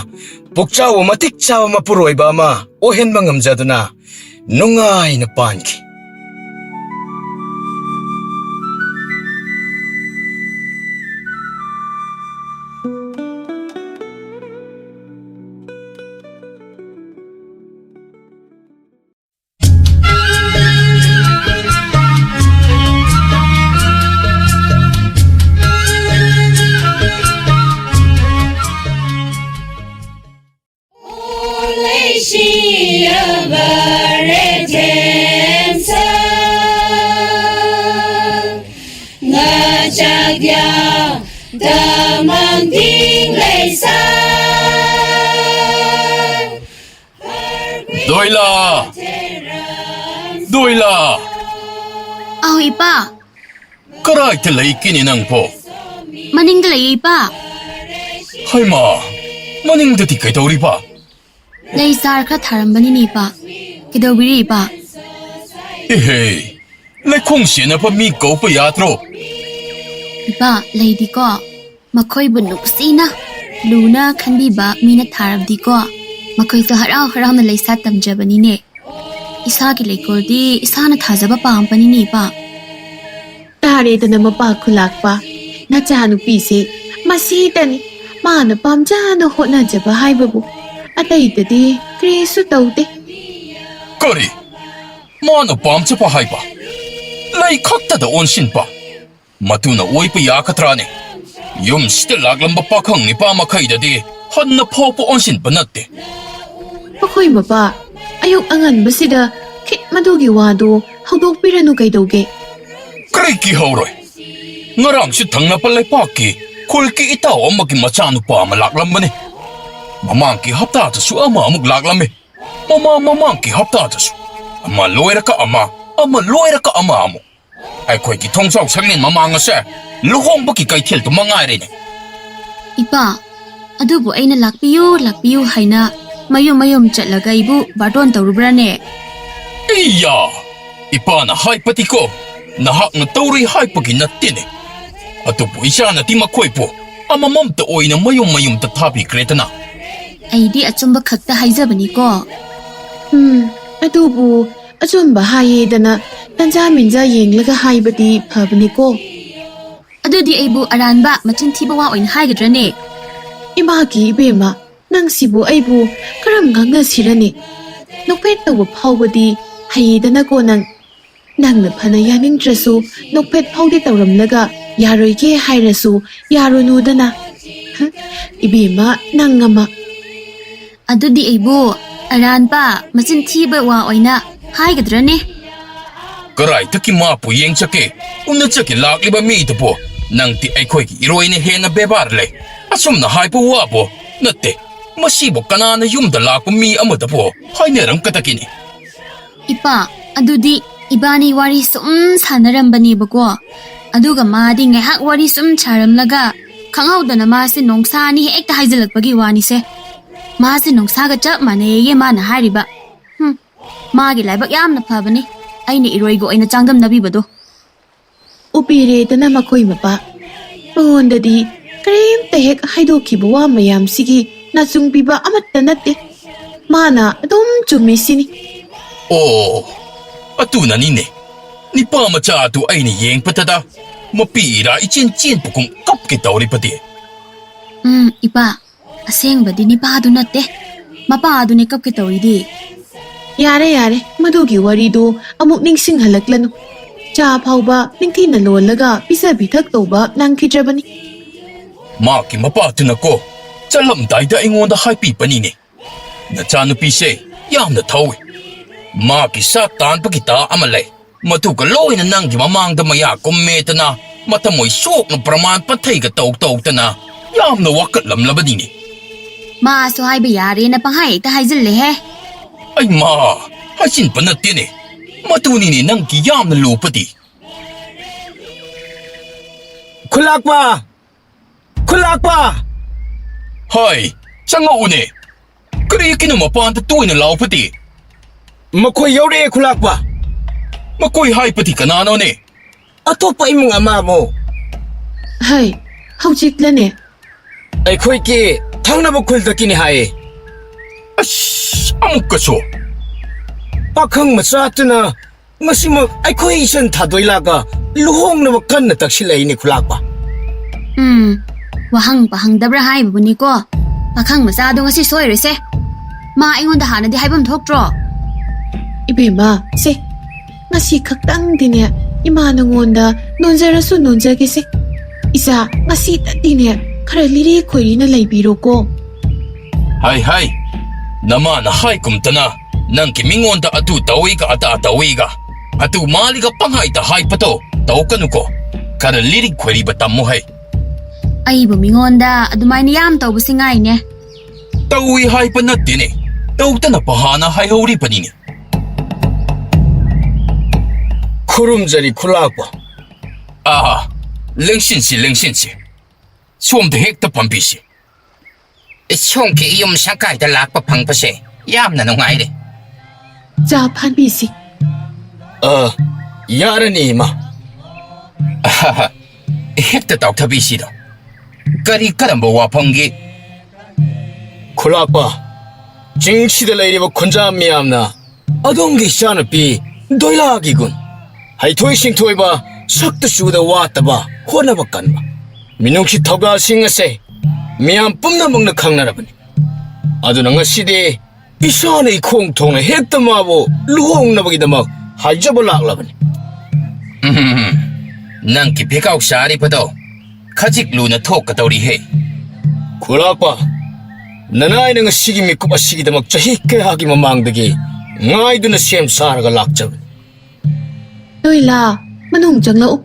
ꯄꯨꯛꯆꯥꯎꯕꯨ ꯃꯇꯤꯛ ꯆꯥꯕ ꯃꯄꯨꯔꯣꯏꯕ ꯑꯃ ꯑꯣꯏꯍꯟꯕ ꯉꯝꯖꯗꯨꯅ ꯅꯨꯡꯉꯥꯏꯅ ꯄꯥꯟꯈꯤ꯫ Shia Baretensa Ngachagya Damang Ding Leisa. Doila! Doila! ꯑꯧ, ꯏꯄꯥ꯫ ꯀꯔꯥꯏꯗ ꯂꯩꯒꯦꯅꯦ ꯅꯪꯕꯣ? ꯃꯅꯤꯡꯗ ꯂꯩꯌꯦ, ꯏꯄꯥ꯫ ꯍꯩꯃꯥ, ꯃꯅꯤꯡꯗꯗꯤ ꯀꯩꯗꯧꯔꯤꯕ? ꯂꯩ ꯆꯥꯔ ꯈꯔ ꯊꯥꯔꯝꯕꯅꯤꯅꯦ, ꯏꯄꯥ꯫ ꯀꯩꯗꯧꯕꯤꯔꯤ, ꯏꯄꯥ? ꯏꯍꯦ, ꯂꯩꯈꯣꯝ ꯁꯦꯟꯅꯕ ꯃꯤ ꯀꯧꯕ ꯌꯥꯗ꯭ꯔꯣ? ꯏꯄꯥ, ꯂꯩꯗꯤꯀꯣ, ꯃꯈꯣꯏꯕꯨ ꯅꯨꯡꯁꯤꯅ, ꯂꯨꯅ ꯈꯟꯕꯤꯕ ꯃꯤꯅ ꯊꯥꯔꯕꯗꯤꯀꯣ, ꯃꯈꯣꯏꯁꯨ ꯍꯔꯥꯎ ꯍꯔꯥꯎꯅ ꯂꯩꯁꯥ ꯇꯝꯖꯕꯅꯤꯅꯦ꯫ ꯏꯁꯥꯒꯤ ꯂꯩꯀꯣꯜꯗꯤ ꯏꯁꯥꯅ ꯊꯥꯖꯕ ꯄꯥꯝꯕꯅꯤꯅꯦ, ꯏꯄꯥ꯫ ꯇꯥꯔꯦꯗꯅ ꯃꯄꯥ ꯈꯨꯂꯥꯛꯄ, ꯅꯆꯥꯅꯨꯄꯤꯁꯦ ꯃꯁꯤꯗꯅꯤ ꯃꯥꯅ ꯄꯥꯝꯖꯅ ꯍꯣꯠꯅꯖꯕ ꯍꯥꯏꯕꯕꯨ, ꯑꯇꯩꯗꯗꯤ ꯀꯔꯤꯁꯨ ꯇꯧꯗꯦ꯫ ꯀꯔꯤ? ꯃꯥꯅ ꯄꯥꯝꯖꯕ ꯍꯥꯏꯕ? ꯂꯩ ꯈꯛꯇꯗ ꯑꯣꯟꯁꯤꯟꯕ? ꯃꯗꯨꯅ ꯑꯣꯏꯕ ꯌꯥꯒꯗ꯭ꯔꯥꯅꯦ? ꯌꯨꯝꯁꯤꯗ ꯂꯥꯛꯂꯝꯕ ꯄꯥꯈꯪ ꯅꯤꯄꯥ ꯃꯈꯩꯗꯗꯤ ꯍꯟꯅ ꯐꯥꯎꯕ ꯑꯣꯟꯁꯤꯟꯕ ꯅꯠꯇꯦ꯫ ꯃꯈꯣꯏ ꯃꯄꯥ, ꯑꯌꯨꯛ ꯑꯉꯟꯕꯁꯤꯗ ꯈꯤꯠ ꯃꯗꯨꯒꯤ ꯋꯥꯗꯨ ꯍꯧꯗꯣꯛꯄꯤꯔꯅꯨ ꯀꯩꯗꯧꯒꯦ? ꯀꯔꯤꯒꯤ ꯍꯧꯔꯣꯏ? ꯉꯔꯥꯡꯁꯨ ꯊꯪꯅꯕ ꯂꯩꯄꯥꯛꯀꯤ ꯈꯨꯜꯒꯤ ꯏꯇꯥꯎ ꯑꯃꯒꯤ ꯃꯆꯥꯅꯨꯄꯥ ꯑꯃ ꯂꯥꯛꯂꯝꯕꯅꯤ꯫ ꯃꯃꯥꯡꯒꯤ ꯍꯞꯇꯥꯗꯁꯨ ꯑꯃ ꯑꯃꯨꯛ ꯂꯥꯛꯂꯝꯃꯤ꯫ ꯃꯃꯥꯡ ꯃꯃꯥꯡꯒꯤ ꯍꯞꯇꯥꯗꯁꯨ ꯑꯃ ꯂꯣꯏꯔꯒ ꯑꯃ, ꯑꯃ ꯂꯣꯏꯔꯒ ꯑꯃ ꯑꯃꯨꯛ꯫ ꯑꯩꯈꯣꯏꯒꯤ ꯊꯣꯡꯖꯥꯎ ꯁꯪꯂꯦꯟ ꯃꯃꯥꯡ ꯑꯁꯦ ꯂꯨꯍꯣꯡꯕꯒꯤ ꯀꯩꯊꯦꯜꯗꯨ ꯃꯉꯥꯏꯔꯦꯅꯦ꯫ ꯏꯄꯥ, ꯑꯗꯨꯕꯨ ꯑꯩꯅ ꯂꯥꯛꯄꯤꯌꯨ, ꯂꯥꯛꯄꯤꯌꯨ ꯍꯥꯏꯅ ꯃꯌꯨꯝ ꯃꯌꯨꯝ ꯆꯠꯂꯒ ꯑꯩꯕꯨ ꯕꯥꯔꯇꯣꯟ ꯇꯧꯔꯨꯕ꯭ꯔꯥꯅꯦ? ꯏꯌꯥ! ꯏꯄꯥꯅ ꯍꯥꯏꯕꯗꯤꯀꯣ, ꯅꯍꯥꯛꯅ ꯇꯧꯔꯨꯏ ꯍꯥꯏꯕꯒꯤ ꯅꯠꯇꯦꯅꯦ꯫ ꯑꯗꯨꯕꯨ ꯏꯆꯥꯅꯗꯤ ꯃꯈꯣꯏꯕꯨ ꯑꯃꯃꯝꯇ ꯑꯣꯏꯅ ꯃꯌꯨꯝ ꯃꯌꯨꯝꯗ ꯊꯥꯕꯤꯈ꯭ꯔꯦꯗꯅ꯫ ꯑꯩꯗꯤ ꯑꯆꯨꯝꯕ ꯈꯛꯇ ꯍꯥꯏꯖꯕꯅꯤꯀꯣ꯫ ꯎꯝ, ꯑꯗꯨꯕꯨ ꯑꯆꯨꯝꯕ ꯍꯥꯏꯌꯦꯗꯅ ꯇꯟꯖꯥ ꯃꯦꯟꯖꯥ ꯌꯦꯡꯂꯒ ꯍꯥꯏꯕꯗꯤ ꯐꯕꯅꯤꯀꯣ꯫ ꯑꯗꯨꯗꯤ ꯑꯩꯕꯨ ꯑꯔꯥꯟꯕ, ꯃꯆꯤꯟ ꯊꯤꯕ ꯋꯥ ꯑꯣꯏꯅ ꯍꯥꯏꯒꯗ꯭ꯔꯅꯦ? ꯏꯃꯥꯒꯤ ꯏꯕꯦꯝꯃ, ꯅꯪꯁꯤꯕꯨ ꯑꯩꯕꯨ ꯀꯔꯝ ꯉꯥꯡꯅꯁꯤꯔꯅꯤ? ꯅꯣꯛꯐꯦꯠ ꯇꯧꯕ ꯐꯥꯎꯕꯗꯤ ꯍꯩꯌꯦꯗꯅꯀꯣ ꯅꯪ꯫ ꯅꯪꯅ ꯐꯅ ꯌꯥꯅꯤꯡꯗ꯭ꯔꯁꯨ ꯅꯣꯛꯐꯦꯠ ꯐꯥꯎꯗꯤ ꯇꯧꯔꯝꯂꯒ ꯌꯥꯔꯣꯏꯒꯦ ꯍꯥꯏꯔꯁꯨ ꯌꯥꯔꯨꯅꯨꯗꯅ꯫ ꯍ? ꯏꯕꯦꯝꯃ, ꯅꯪ ꯑꯃ꯫ ꯑꯗꯨꯗꯤ ꯑꯩꯕꯨ ꯑꯔꯥꯟꯕ ꯃꯆꯤꯟ ꯊꯤꯕ ꯋꯥ ꯑꯣꯏꯅ ꯍꯥꯏꯒꯗ꯭ꯔꯅꯦ? ꯀꯔꯥꯏꯗꯒꯤ ꯃꯥꯄꯨ ꯌꯦꯡ ꯆꯠꯀꯦ, ꯎꯅ ꯆꯠꯀꯦ ꯂꯥꯛꯂꯤꯕ ꯃꯤꯗꯨꯕꯨ? ꯅꯪꯗꯤ ꯑꯩꯈꯣꯏꯒꯤ ꯏꯔꯣꯏꯅ ꯍꯦꯟꯅ ꯕꯦꯕꯥꯔ ꯂꯩ꯫ ꯑꯁꯨꯝꯅ ꯍꯥꯏꯕ ꯋꯥꯕꯨ ꯅꯠꯇꯦ꯫ ꯃꯁꯤꯕꯨ ꯀꯅꯥꯅ ꯌꯨꯝꯗ ꯂꯥꯛꯄ ꯃꯤ ꯑꯃꯗꯕꯨ ꯍꯥꯏꯅꯔꯝꯒꯗꯒꯦꯅꯦ? ꯏꯄꯥ, ꯑꯗꯨꯗꯤ ꯏꯕꯥꯅꯤ ꯋꯥꯔꯤ ꯁꯨꯝ ꯁꯥꯟꯅꯔꯝꯕꯅꯦꯕꯀꯣ꯫ ꯑꯗꯨꯒ ꯃꯥꯗꯤ ꯉꯥꯏꯍꯥꯛ ꯋꯥꯔꯤ ꯁꯨꯝ ꯁꯥꯔꯝꯂꯒ ꯈꯪꯍꯧꯗꯅ ꯃꯥꯁꯦ ꯅꯣꯡꯁꯥꯅꯤ ꯍꯦꯛꯇ ꯍꯥꯏꯖꯤꯜꯂꯛꯄꯒꯤ ꯋꯥꯅꯤꯁꯦ꯫ ꯃꯥꯁꯦ ꯅꯣꯡꯁꯥꯒ ꯆꯞ ꯃꯥꯟꯅꯩꯌꯦ ꯃꯥꯅ ꯍꯥꯏꯔꯤꯕ꯫ ꯍꯨꯝ, ꯃꯥꯒꯤ ꯂꯥꯏꯕꯛ ꯌꯥꯝꯅ ꯐꯕꯅꯤ ꯑꯩꯅ ꯏꯔꯣꯏꯒ ꯑꯣꯏꯅ ꯆꯥꯡꯗꯝꯅꯕꯤꯕꯗꯣ꯫ ꯎꯄꯤꯔꯦꯗꯅ ꯃꯈꯣꯏ ꯃꯄꯥ꯫ ꯃꯉꯣꯟꯗꯗꯤ ꯀꯔꯤꯝꯇ ꯍꯦꯛ ꯍꯥꯏꯗꯣꯛꯈꯤꯕ ꯋꯥ ꯃꯌꯥꯝꯁꯤꯒꯤ ꯅꯥꯆꯨꯡ ꯄꯤꯕ ꯑꯃꯠꯇ ꯅꯠꯇꯦ꯫ ꯃꯥꯅ ꯑꯗꯨꯝ ꯆꯨꯝꯃꯤꯁꯤꯅꯤ꯫ ꯑꯣ, ꯑꯗꯨꯅꯅꯤꯅꯦ꯫ ꯅꯤꯄꯥ ꯃꯆꯥ ꯑꯗꯨ ꯑꯩꯅ ꯌꯦꯡꯕꯗꯗ ꯃꯄꯤ ꯏꯔꯥ ꯏꯆꯦꯟ ꯆꯦꯟꯕꯒꯨꯝ ꯀꯞꯀꯦ ꯇꯧꯔꯤꯕꯗꯤ꯫ ꯎꯝ, ꯏꯄꯥ, ꯑꯁꯦꯡꯕꯗꯤ ꯅꯤꯄꯥꯗꯨ ꯅꯠꯇꯦ, ꯃꯄꯥꯗꯨꯅꯦ ꯀꯞꯀꯦ ꯇꯧꯔꯤꯗꯤ꯫ ꯌꯥꯔꯦ, ꯌꯥꯔꯦ, ꯃꯗꯨꯒꯤ ꯋꯥꯔꯤꯗꯨ ꯑꯃꯨꯛ ꯅꯤꯡꯁꯤꯡꯍꯜꯂꯛꯂꯅꯨ꯫ ꯆꯥ ꯐꯥꯎꯕ ꯅꯤꯡꯊꯤꯅ ꯂꯣꯜꯂꯒ ꯄꯤꯖ ꯄꯤꯊꯛ ꯇꯧꯕ ꯅꯪꯈꯤꯗ꯭ꯔꯕꯅꯤ꯫ ꯃꯥꯒꯤ ꯃꯄꯥꯗꯨꯅꯀꯣ, ꯆꯠꯂꯝꯗꯥꯏꯗ ꯑꯩꯉꯣꯟꯗ ꯍꯥꯏꯕꯤꯕꯅꯤꯅꯦ, "ꯅꯆꯥꯅꯨꯄꯤꯁꯦ ꯌꯥꯝꯅ ꯊꯧꯏ꯫ ꯃꯥꯒꯤ ꯁꯥ ꯇꯥꯟꯕꯒꯤ ꯇꯥ ꯑꯃ ꯂꯩ꯫ ꯃꯗꯨꯒ ꯂꯣꯏꯅ ꯅꯪꯒꯤ ꯃꯃꯥꯡꯗ ꯃꯌꯥ ꯀꯨꯝꯃꯦꯗꯅ, ꯃꯇꯝ ꯑꯣꯏ ꯁꯣꯛꯅ ꯄ꯭ꯔꯃꯥꯟ ꯄꯟꯊꯩꯒ ꯇꯧ ꯇꯧꯗꯅ ꯌꯥꯝꯅ ꯋꯥꯀꯠꯂꯝꯂꯕꯅꯤꯅꯦ꯫" ꯃꯥꯁꯨ ꯍꯥꯏꯕ ꯌꯥꯔꯦꯅ ꯄꯪꯍꯥꯏ ꯍꯦꯛꯇ ꯍꯥꯏꯖꯤꯜꯂꯦꯍꯦ꯫ ꯑꯩ ꯃꯥ, ꯍꯥꯏꯖꯤꯟꯕ ꯅꯠꯇꯦꯅꯦ꯫ ꯃꯗꯨꯅꯤꯅꯦ ꯅꯪꯒꯤ ꯌꯥꯝꯅ ꯂꯨꯕꯗꯤ꯫ ꯈꯨꯂꯥꯛꯄ! ꯈꯨꯂꯥꯛꯄ! ꯍꯥꯏ, ꯆꯪꯉꯛꯎꯅꯦ꯫ ꯀꯔꯤꯒꯤꯅꯣ ꯃꯄꯥꯟꯗ ꯇꯣꯏꯅ ꯂꯥꯎꯕꯗꯤ? ꯃꯈꯣꯏ ꯌꯧꯔꯛꯑꯦ, ꯈꯨꯂꯥꯛꯄ꯫ ꯃꯈꯣꯏ ꯍꯥꯏꯕꯗꯤ ꯀꯅꯥꯅꯣꯅꯦ? ꯑꯇꯣꯞꯄ ꯏꯃꯨꯡ ꯑꯃ ꯑꯃꯨꯛ꯫ ꯍꯩ, ꯍꯧꯖꯤꯛꯂꯅꯦ? ꯑꯩꯈꯣꯏꯒꯤ ꯊꯪꯅꯕ ꯈꯨꯜꯗꯒꯤꯅꯤ ꯍꯥꯏꯌꯦ꯫ ꯑꯁ, ꯑꯃꯨꯛꯀꯁꯨ? ꯄꯥꯈꯪ ꯃꯆꯥꯗꯨꯅ ꯉꯁꯤꯃꯛ ꯑꯩꯈꯣꯏ ꯏꯆꯟ ꯊꯥꯗꯣꯏꯂꯥꯒ ꯂꯨꯍꯣꯡꯅꯕ ꯀꯟꯅ ꯇꯛꯁꯤꯜꯂꯛꯏꯅꯦ, ꯈꯨꯂꯥꯛꯄ꯫ ꯎꯝ, ꯋꯥꯍꯪ ꯄꯥꯍꯪꯗꯕ꯭ꯔꯥ ꯍꯥꯏꯕꯕꯨꯅꯤꯀꯣ꯫ ꯄꯥꯈꯪ ꯃꯆꯥꯗꯣ ꯉꯁꯤ ꯁꯣꯏꯔꯣꯏꯁꯦ꯫ ꯃꯥ ꯑꯩꯉꯣꯟꯗ ꯍꯥꯟꯅꯗꯤ ꯍꯥꯏꯐꯝ ꯊꯣꯛꯇ꯭ꯔꯣ? ꯏꯕꯦꯝꯃ, ꯁꯦ, ꯉꯁꯤ ꯈꯛꯇꯪꯗꯤꯅꯦ, ꯏꯃꯥ ꯅꯉꯣꯟꯗ ꯅꯣꯟꯖꯔꯁꯨ ꯅꯣꯟꯖꯒꯦꯁꯦ꯫ ꯏꯆꯥ, ꯉꯁꯤꯇꯗꯤꯅꯦ, ꯈꯔ ꯂꯤꯔꯤ ꯈꯣꯏꯔꯤꯅ ꯂꯩꯕꯤꯔꯣꯀꯣ꯫ ꯍꯥꯏ, ꯍꯥꯏ, ꯅꯃꯥꯅ ꯍꯥꯏꯒꯨꯝꯇꯅ ꯅꯪꯒꯤ ꯃꯤꯉꯣꯟꯗ ꯑꯗꯨ ꯇꯧꯏꯒ ꯑꯗꯥ ꯇꯧꯏꯒ, ꯑꯗꯨ ꯃꯥꯜꯂꯤꯒ ꯄꯪꯍꯥꯏꯗ ꯍꯥꯏꯕꯗꯣ ꯇꯧꯒꯅꯨꯀꯣ꯫ ꯈꯔ ꯂꯤꯔꯤꯛ ꯈꯣꯏꯔꯤꯕ ꯇꯝꯃꯨ ꯍꯩ꯫ ꯑꯩꯕꯨ ꯃꯤꯉꯣꯟꯗ ꯑꯗꯨꯃꯥꯏꯅ ꯌꯥꯝ ꯇꯧꯕꯁꯦ ꯉꯥꯏꯅꯦ꯫ ꯇꯧꯏ ꯍꯥꯏꯕ ꯅꯠꯇꯦꯅꯦ, ꯇꯧꯗꯅꯕ ꯍꯥꯟꯅ ꯍꯥꯏꯍꯧꯔꯤꯕꯅꯤꯅꯦ꯫ ꯈꯨꯔꯨꯝꯖꯔꯤ ꯈꯨꯂꯥꯛꯄ꯫ ꯑꯥ, ꯂꯦꯡꯁꯤꯟꯁꯤ, ꯂꯦꯡꯁꯤꯟꯁꯤ꯫ ꯁꯣꯝꯗ ꯍꯦꯛꯇ ꯐꯝꯕꯤꯁꯤ꯫ ꯁꯣꯝꯒꯤ ꯌꯨꯝ ꯁꯪꯀꯥꯏꯗ ꯂꯥꯛꯄ ꯐꯪꯕꯁꯦ ꯌꯥꯝꯅ ꯅꯨꯡꯉꯥꯏꯔꯦ꯫ ꯆꯥ ꯐꯥꯟꯕꯤꯁꯤ꯫ ꯑ, ꯌꯥꯔꯅꯤ, ꯏꯃꯥ꯫ ꯑꯍꯥꯍꯥ, ꯍꯦꯛꯇ ꯇꯥꯎꯊꯕꯤꯁꯤꯗ꯫ ꯀꯔꯤ ꯀꯔꯝꯕ ꯋꯥꯐꯝꯒꯤ? ꯈꯨꯂꯥꯛꯄ, ꯆꯤꯡꯁꯤꯗ ꯂꯩꯔꯤꯕ ꯈꯨꯟꯖꯥ ꯃꯤꯌꯥꯝꯅ ꯑꯗꯣꯝꯒꯤ ꯏꯆꯥꯅꯨꯄꯤ ꯗꯣꯏꯂꯥꯒꯤ ꯒꯨꯟ, ꯍꯩꯊꯣꯏ ꯁꯤꯡꯊꯣꯏꯕ, ꯁꯛꯇ ꯆꯨꯗ ꯋꯥꯠꯇꯕ, ꯍꯣꯠꯅꯕ ꯀꯟꯕ, ꯃꯤꯅꯨꯡꯁꯤ ꯊꯧꯗꯥꯁꯤꯡ ꯑꯁꯦ ꯃꯤꯌꯥꯝ ꯄꯨꯝꯅꯃꯛꯅ ꯈꯪꯅꯔꯕꯅꯤ꯫ ꯑꯗꯨꯅ ꯉꯁꯤꯗꯤ ꯏꯁꯥꯅ ꯏꯈꯣꯡ ꯊꯣꯡꯅ ꯍꯦꯛꯇ ꯃꯥꯕꯨ ꯂꯨꯍꯣꯡꯅꯕꯒꯤꯗꯃꯛ ꯍꯥꯏꯖꯕ ꯂꯥꯛꯂꯕꯅꯤ꯫ ꯎꯝ, ꯅꯪꯒꯤ ꯐꯤꯀꯥꯎ ꯆꯥꯔꯤꯕꯗꯣ ꯈꯖꯤꯛ ꯂꯨꯅ ꯊꯣꯛꯀꯗꯧꯔꯤꯍꯦ꯫ ꯈꯨꯂꯥꯛꯄ, ꯅꯅꯥꯏꯅ ꯉꯁꯤꯒꯤ ꯃꯤꯀꯨꯞ ꯑꯁꯤꯒꯤꯗꯃꯛ ꯆꯍꯤ ꯀꯌꯥꯒꯤ ꯃꯃꯥꯡꯗꯒꯤ ꯉꯥꯏꯗꯨꯅ ꯁꯦꯝ ꯁꯥꯔꯒ ꯂꯥꯛꯆꯕꯅꯤ꯫ ꯂꯣꯏꯂꯥ, ꯃꯅꯨꯡ ꯆꯪꯂꯛꯎ꯫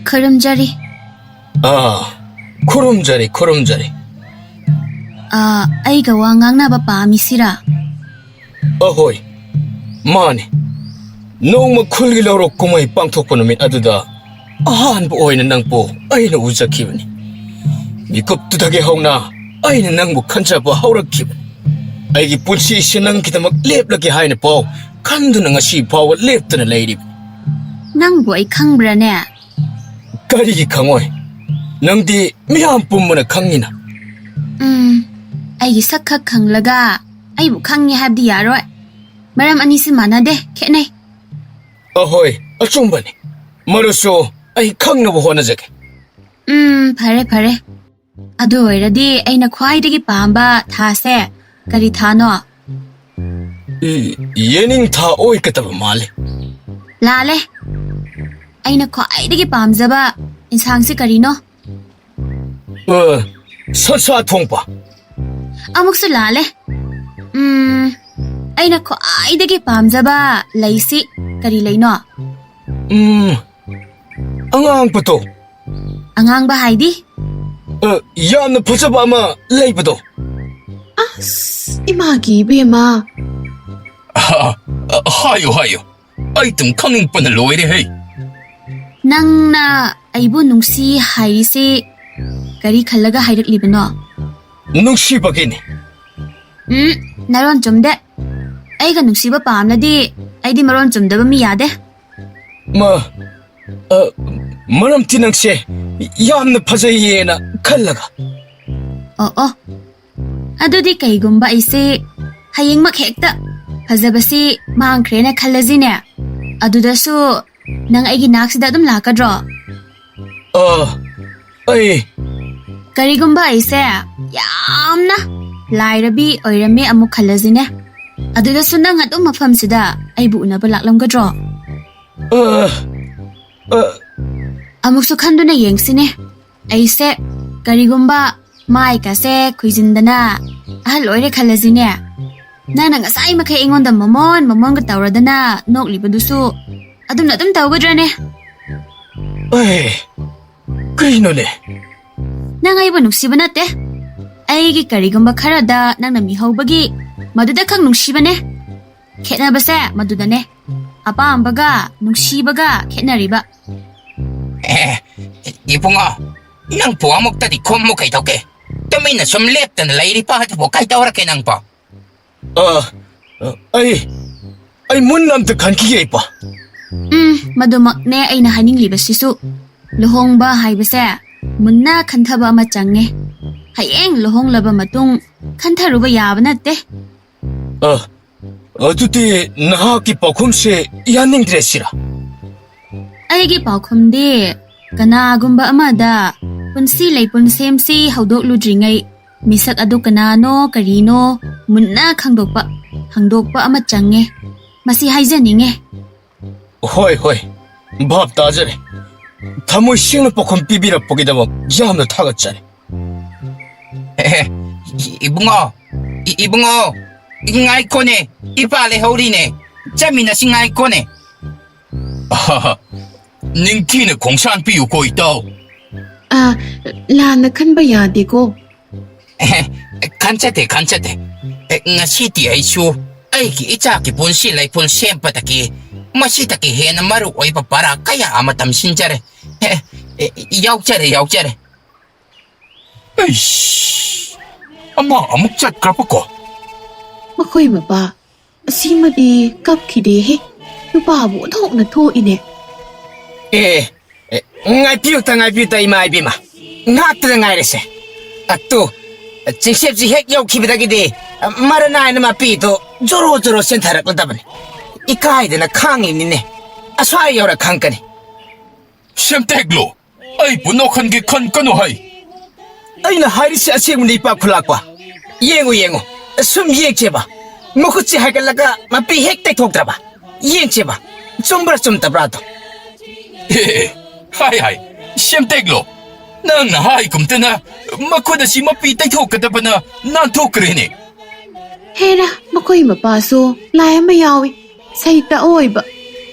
ꯈꯨꯔꯨꯝꯖꯔꯤ꯫ ꯑꯥ, ꯈꯨꯔꯨꯝꯖꯔꯤ, ꯈꯨꯔꯨꯝꯖꯔꯤ꯫ ꯑꯥ, ꯑꯩꯒ ꯋꯥ ꯉꯥꯡꯅꯕ ꯄꯥꯝꯃꯤꯁꯤꯔꯥ? ꯑꯍꯣꯏ, ꯃꯥꯅꯤ꯫ ꯅꯣꯡꯃ ꯈꯨꯜꯒꯤ ꯂꯧꯔꯣꯛ ꯀꯨꯝꯍꯩ ꯄꯥꯡꯊꯣꯛꯄ ꯅꯨꯃꯤꯠ ꯑꯗꯨꯗ ꯑꯍꯥꯟꯕ ꯑꯣꯏꯅ ꯅꯪꯕꯨ ꯑꯩꯅ ꯎꯖꯈꯤꯕꯅꯤ꯫ ꯃꯤꯀꯨꯞꯇꯨꯗꯒꯤ ꯍꯧꯅ ꯑꯩꯅ ꯅꯪꯕꯨ ꯈꯟꯖꯕ ꯍꯧꯔꯛꯈꯤꯕꯅꯤ꯫ ꯑꯩꯒꯤ ꯄꯨꯟꯁꯤꯁꯦ ꯅꯪꯒꯤꯗꯃꯛ ꯂꯦꯞꯂꯒꯦ ꯍꯥꯏꯅ ꯄꯥꯎ ꯈꯟꯗꯨꯅ ꯉꯁꯤ ꯐꯥꯎꯕ ꯂꯦꯞꯇꯅ ꯂꯩꯔꯤꯕꯅꯤ꯫ ꯅꯪꯕꯨ ꯑꯩ ꯈꯪꯕ꯭ꯔꯥꯅꯦ? ꯀꯔꯤꯒꯤ ꯈꯪꯉꯣꯏ? ꯅꯪꯗꯤ ꯃꯤꯌꯥꯝ ꯄꯨꯝꯕꯅ ꯈꯪꯉꯤꯅ꯫ ꯎꯝ, ꯑꯩꯒꯤ ꯁꯛ ꯈꯛ ꯈꯪꯂꯒ ꯑꯩꯕꯨ ꯈꯪꯉꯦ ꯍꯥꯏꯕꯗꯤ ꯌꯥꯔꯣꯏ꯫ ꯃꯔꯝ ꯑꯅꯤꯁꯤ ꯃꯥꯟꯅꯗꯦ, ꯈꯦꯠꯅꯩ꯫ ꯑꯍꯣꯏ, ꯑꯆꯨꯝꯕꯅꯤ꯫ ꯃꯗꯨꯁꯨ ꯑꯩ ꯈꯪꯅꯕ ꯍꯣꯠꯅꯖꯒꯦ꯫ ꯎꯝ, ꯐꯔꯦ, ꯐꯔꯦ꯫ ꯑꯗꯨ ꯑꯣꯏꯔꯗꯤ ꯑꯩꯅ ꯈ꯭ꯋꯥꯏꯗꯒꯤ ꯄꯥꯝꯕ ꯊꯥꯁꯦ ꯀꯔꯤ ꯊꯥꯅꯣ? ꯏ-, ꯌꯦꯅꯤꯡꯊꯥ ꯑꯣꯏꯒꯗꯕ ꯃꯥꯜꯂꯦ꯫ ꯂꯥꯜꯂꯦ꯫ ꯑꯩꯅ ꯈ꯭ꯋꯥꯏꯗꯒꯤ ꯄꯥꯝꯖꯕ ꯏꯟꯁꯥꯡꯁꯦ ꯀꯔꯤꯅꯣ? ꯑ, ꯁꯟꯁꯥ ꯊꯣꯡꯕ꯫ ꯑꯃꯨꯛꯁꯨ ꯂꯥꯜꯂꯦ꯫ ꯎꯝ, ꯑꯩꯅ ꯈ꯭ꯋꯥꯏꯗꯒꯤ ꯄꯥꯝꯖꯕ ꯂꯩꯁꯤ ꯀꯔꯤ ꯂꯩꯅꯣ? ꯎꯝ, ꯑꯉꯥꯡꯕꯗꯣ꯫ ꯑꯉꯥꯡꯕ ꯍꯥꯏꯗꯤ? ꯑ, ꯌꯥꯝꯅ ꯐꯖꯕ ꯑꯃ ꯂꯩꯕꯗꯣ꯫ ꯑꯁ, ꯏꯃꯥꯒꯤ ꯏꯕꯦꯝꯃ꯫ ꯑ, ꯑ, ꯍꯥꯏꯌꯨ, ꯍꯥꯏꯌꯨ꯫ ꯑꯩ ꯑꯗꯨꯝ ꯈꯪꯅꯤꯡꯕꯅ ꯂꯣꯏꯔꯦ ꯍꯦ꯫ ꯅꯪꯅ ꯑꯩꯕꯨ ꯅꯨꯡꯁꯤ ꯍꯥꯏꯔꯤꯁꯤ ꯀꯔꯤ ꯈꯜꯂꯒ ꯍꯥꯏꯔꯛꯂꯤꯕꯅꯣ? ꯅꯨꯡꯁꯤꯕꯒꯤꯅꯤ꯫ ꯎꯝ, ꯅꯔꯣꯟ ꯆꯨꯝꯗꯦ꯫ ꯑꯩꯒ ꯅꯨꯡꯁꯤꯕ ꯄꯥꯝꯂꯗꯤ ꯑꯩꯗꯤ ꯃꯔꯣꯟ ꯆꯨꯝꯗꯕ ꯃꯤ ꯌꯥꯗꯦ꯫ ꯃ, ꯑ, ꯃꯔꯝꯗꯤ ꯅꯪꯁꯦ ꯌꯥꯝꯅ ꯐꯖꯩꯌꯦꯅ ꯈꯜꯂꯒ꯫ ꯑꯣ ꯑꯣ, ꯑꯗꯨꯗꯤ ꯀꯩꯒꯨꯝꯕ ꯑꯩꯁꯦ ꯍꯌꯦꯡꯃꯛ ꯍꯦꯛꯇ ꯐꯖꯕꯁꯤ ꯃꯥꯡꯈ꯭ꯔꯦꯅ ꯈꯜꯂꯁꯤꯅꯦ, ꯑꯗꯨꯗꯁꯨ ꯅꯪ ꯑꯩꯒꯤ ꯅꯥꯛꯁꯤꯗ ꯑꯗꯨꯝ ꯂꯥꯛꯀꯗ꯭ꯔꯣ? ꯑ, ꯑꯩ ꯀꯔꯤꯒꯨꯝꯕ ꯑꯩꯁꯦ ꯌꯥꯝꯅ ꯂꯥꯏꯔꯕꯤ ꯑꯣꯏꯔꯝꯃꯦ ꯑꯃꯨꯛ ꯈꯜꯂꯁꯤꯅꯦ, ꯑꯗꯨꯗꯁꯨ ꯅꯪ ꯑꯗꯨꯝ ꯃꯐꯝꯁꯤꯗ ꯑꯩꯕꯨ ꯎꯅꯕ ꯂꯥꯛꯂꯝꯒꯗ꯭ꯔꯣ? ꯑ, ꯑ, ꯑꯃꯨꯛꯁꯨ ꯈꯟꯗꯨꯅ ꯌꯦꯡꯁꯤꯅꯦ꯫ ꯑꯩꯁꯦ ꯀꯔꯤꯒꯨꯝꯕ ꯃꯥꯏꯀꯥꯁꯦ ꯈꯨꯏꯖꯤꯟꯗꯅ ꯑꯍꯜ ꯑꯣꯏꯔꯦ ꯈꯜꯂꯁꯤꯅꯦ, ꯅꯪꯅ ꯉꯁꯥꯏ ꯃꯈꯩ ꯑꯩꯉꯣꯟꯗ ꯃꯃꯣꯟ ꯃꯃꯣꯟꯒ ꯇꯧꯔꯗꯅ ꯅꯣꯛꯂꯤꯕꯗꯨꯁꯨ ꯑꯗꯨꯝꯅ ꯑꯗꯨꯝ ꯇꯧꯒꯗ꯭ꯔꯅꯦ? ꯑꯦ, ꯀꯩꯅꯣꯅꯦ? ꯅꯪ ꯑꯩꯕꯨ ꯅꯨꯡꯁꯤꯕ ꯅꯠꯇꯦ꯫ ꯑꯩꯒꯤ ꯀꯔꯤꯒꯨꯝꯕ ꯈꯔꯗ ꯅꯪꯅ ꯃꯤꯍꯧꯕꯒꯤ ꯃꯗꯨꯗ ꯈꯛ ꯅꯨꯡꯁꯤꯕꯅꯦ꯫ ꯈꯦꯠꯅꯕꯁꯦ ꯃꯗꯨꯗꯅꯦ꯫ ꯑꯄꯥꯝꯕꯒ ꯅꯨꯡꯁꯤꯕꯒ ꯈꯦꯠꯅꯔꯤꯕ꯫ ꯑꯦ, ꯏꯕꯨꯡꯉꯣ, ꯅꯪꯕꯨ ꯑꯃꯨꯛꯇꯗꯤ ꯈꯨꯝꯃꯨ ꯀꯩꯗꯧꯒꯦ? ꯇꯨꯃꯤꯟꯅ ꯁꯨꯝ ꯂꯦꯞꯇꯅ ꯂꯩꯔꯤꯕ ꯑꯗꯨꯕꯨ ꯀꯩꯗꯧꯔꯒꯦ ꯅꯪꯕꯣ? ꯑ, ꯑ, ꯑꯩ, ꯑꯩ ꯃꯨꯟꯅ ꯑꯝꯇ ꯈꯟꯈꯤꯒꯦ, ꯏꯄꯥ꯫ ꯎꯝ, ꯃꯗꯨꯃꯛꯅꯦ ꯑꯩꯅ ꯍꯥꯏꯅꯤꯡꯂꯤꯕꯁꯤꯁꯨ꯫ ꯂꯨꯍꯣꯡꯕ ꯍꯥꯏꯕꯁꯦ ꯃꯨꯟꯅ ꯈꯟꯊꯕ ꯑꯃ ꯆꯪꯉꯦ꯫ ꯍꯌꯦꯡ ꯂꯨꯍꯣꯡꯂꯕ ꯃꯇꯨꯡ ꯈꯟꯊꯔꯨꯕ ꯌꯥꯕ ꯅꯠꯇꯦ꯫ ꯑ, ꯑꯗꯨꯗꯤ ꯅꯍꯥꯛꯀꯤ ꯄꯥꯎꯈꯨꯝꯁꯦ ꯌꯥꯅꯤꯡꯗ꯭ꯔꯦ ꯁꯤꯔꯥ? ꯑꯩꯒꯤ ꯄꯥꯎꯈꯨꯝꯗꯤ ꯀꯅꯥꯒꯨꯝꯕ ꯑꯃꯗ ꯄꯨꯟꯁꯤ ꯂꯩꯄꯨꯟ ꯁꯦꯝꯁꯤ ꯍꯧꯗꯣꯛꯂꯨꯗ꯭ꯔꯤꯉꯩ ꯃꯤꯁꯛ ꯑꯗꯨ ꯀꯅꯥꯅꯣ ꯀꯔꯤꯅꯣ ꯃꯨꯟꯅ ꯈꯪꯗꯣꯛꯄ, ꯍꯪꯗꯣꯛꯄ ꯑꯃ ꯆꯪꯉꯦ꯫ ꯃꯁꯤ ꯍꯥꯏꯖꯅꯤꯡꯉꯦ꯫ ꯍꯣꯏ, ꯍꯣꯏ, ꯚꯥꯞ ꯇꯥꯖꯔꯦ꯫ ꯊꯃꯣꯏ ꯁꯦꯡꯅ ꯄꯥꯎꯈꯨꯝ ꯄꯤꯕꯤꯔꯛꯄꯒꯤꯗꯃꯛ ꯌꯥꯝꯅ ꯊꯥꯒꯠꯆꯔꯤ꯫ ꯑꯦ, ꯏ-, ꯏꯕꯨꯡꯉꯣ, ꯏ-, ꯏꯕꯨꯡꯉꯣ, ꯉꯥꯏꯈꯣꯅꯦ, ꯏꯄꯥ ꯂꯩꯍꯧꯔꯤꯅꯦ, ꯆꯠꯃꯤꯟꯅꯁꯤ ꯉꯥꯏꯈꯣꯅꯦ꯫ ꯑꯍꯥꯍꯥ, ꯅꯤꯡꯊꯤꯅ ꯈꯣꯡꯁꯥꯟ ꯄꯤꯌꯨꯀꯣ, ꯏꯇꯥꯎ꯫ ꯑ, ꯂꯥꯟꯅ ꯈꯟꯕ ꯌꯥꯗꯦꯀꯣ꯫ ꯑꯦꯍꯦ, ꯈꯟꯖꯗꯦ, ꯈꯟꯖꯗꯦ꯫ ꯑꯦ, ꯉꯁꯤꯗꯤ ꯑꯩꯁꯨ ꯑꯩꯒꯤ ꯏꯆꯥꯒꯤ ꯄꯨꯟꯁꯤ ꯂꯩꯐꯝ ꯁꯦꯝꯕꯗꯒꯤ ꯃꯁꯤꯗꯒꯤ ꯍꯦꯟꯅ ꯃꯔꯨ ꯑꯣꯏꯕ ꯄꯔꯥ ꯀꯌꯥ ꯑꯃ ꯇꯝꯁꯤꯟꯖꯔꯦ꯫ ꯑꯦ, ꯑꯦ, ꯌꯥꯎꯖꯔꯦ, ꯌꯥꯎꯖꯔꯦ꯫ ꯑꯩꯁ! ꯑꯃ ꯑꯃꯨꯛ ꯆꯠꯈ꯭ꯔꯕꯀꯣ? ꯃꯈꯣꯏ ꯃꯄꯥ, ꯑꯁꯤꯃꯗꯤ ꯀꯞꯈꯤꯗꯦꯍꯦ꯫ ꯅꯨꯄꯥꯕꯨ ꯑꯣꯟꯊꯣꯛꯅ ꯊꯣꯛꯏꯅꯦ꯫ ꯑꯦ, ꯑꯦ, ꯉꯥꯏꯕꯤꯌꯨꯇ, ꯉꯥꯏꯕꯤꯌꯨꯇ, ꯏꯃꯥ ꯏꯕꯦꯝꯃ꯫ ꯉꯥꯏꯍꯥꯛꯇꯗ ꯉꯥꯏꯔꯁꯦ꯫ ꯑꯗꯨ, ꯆꯤꯡꯁꯦꯞꯁꯤ ꯍꯦꯛ ꯌꯧꯈꯤꯕꯗꯒꯤꯗꯤ, ꯃꯔ ꯅꯥꯏꯅ ꯃꯄꯤꯗꯨ ꯖꯣꯔꯣ ꯖꯣꯔꯣ ꯆꯦꯟꯊꯔꯛꯂꯗꯕꯅꯤ꯫ ꯏꯀꯥꯏꯗꯅ ꯈꯥꯡꯉꯤꯅꯤꯅꯦ꯫ ꯑꯁ꯭ꯋꯥꯏ ꯌꯧꯔ ꯈꯪꯒꯅꯤ꯫ ꯁꯦꯝꯇꯦꯛꯂꯣ, ꯑꯩꯕꯨ ꯅꯣꯛꯍꯟꯒꯦ ꯈꯟꯒꯅꯨ ꯍꯥꯏ꯫ ꯑꯩꯅ ꯍꯥꯏꯔꯤꯁꯦ ꯑꯁꯦꯡꯕꯅꯤ, ꯏꯄꯥ ꯈꯨꯂꯥꯛꯄ꯫ ꯌꯦꯡꯉꯨ, ꯌꯦꯡꯉꯨ, ꯁꯨꯝ ꯌꯦꯡꯁꯦꯕ꯫ ꯃꯈꯨꯠꯁꯦ ꯍꯥꯏꯒꯠꯂꯒ ꯃꯄꯤ ꯍꯦꯛ ꯇꯩꯊꯣꯛꯇ꯭ꯔꯕ꯫ ꯌꯦꯡꯁꯦꯕ, ꯆꯨꯝꯕ꯭ꯔꯥ ꯆꯨꯝꯗꯕ꯭ꯔꯥꯗꯣ꯫ ꯑꯦ, ꯍꯥꯏ, ꯍꯥꯏ, ꯁꯦꯝꯇꯦꯛꯂꯣ꯫ ꯅꯪꯅ ꯍꯥꯏꯒꯨꯝꯗꯅ ꯃꯈꯨꯠ ꯑꯁꯤ ꯃꯄꯤ ꯇꯩꯊꯣꯛꯀꯗꯕꯅ ꯅꯥꯟꯊꯣꯛꯈ꯭ꯔꯦꯅꯦ꯫ ꯍꯦꯔꯥ, ꯃꯈꯣꯏ ꯃꯄꯥꯁꯨ ꯂꯥꯏ ꯑꯃ ꯌꯥꯎꯏ꯫ ꯁꯩꯇ ꯑꯣꯏꯕ꯫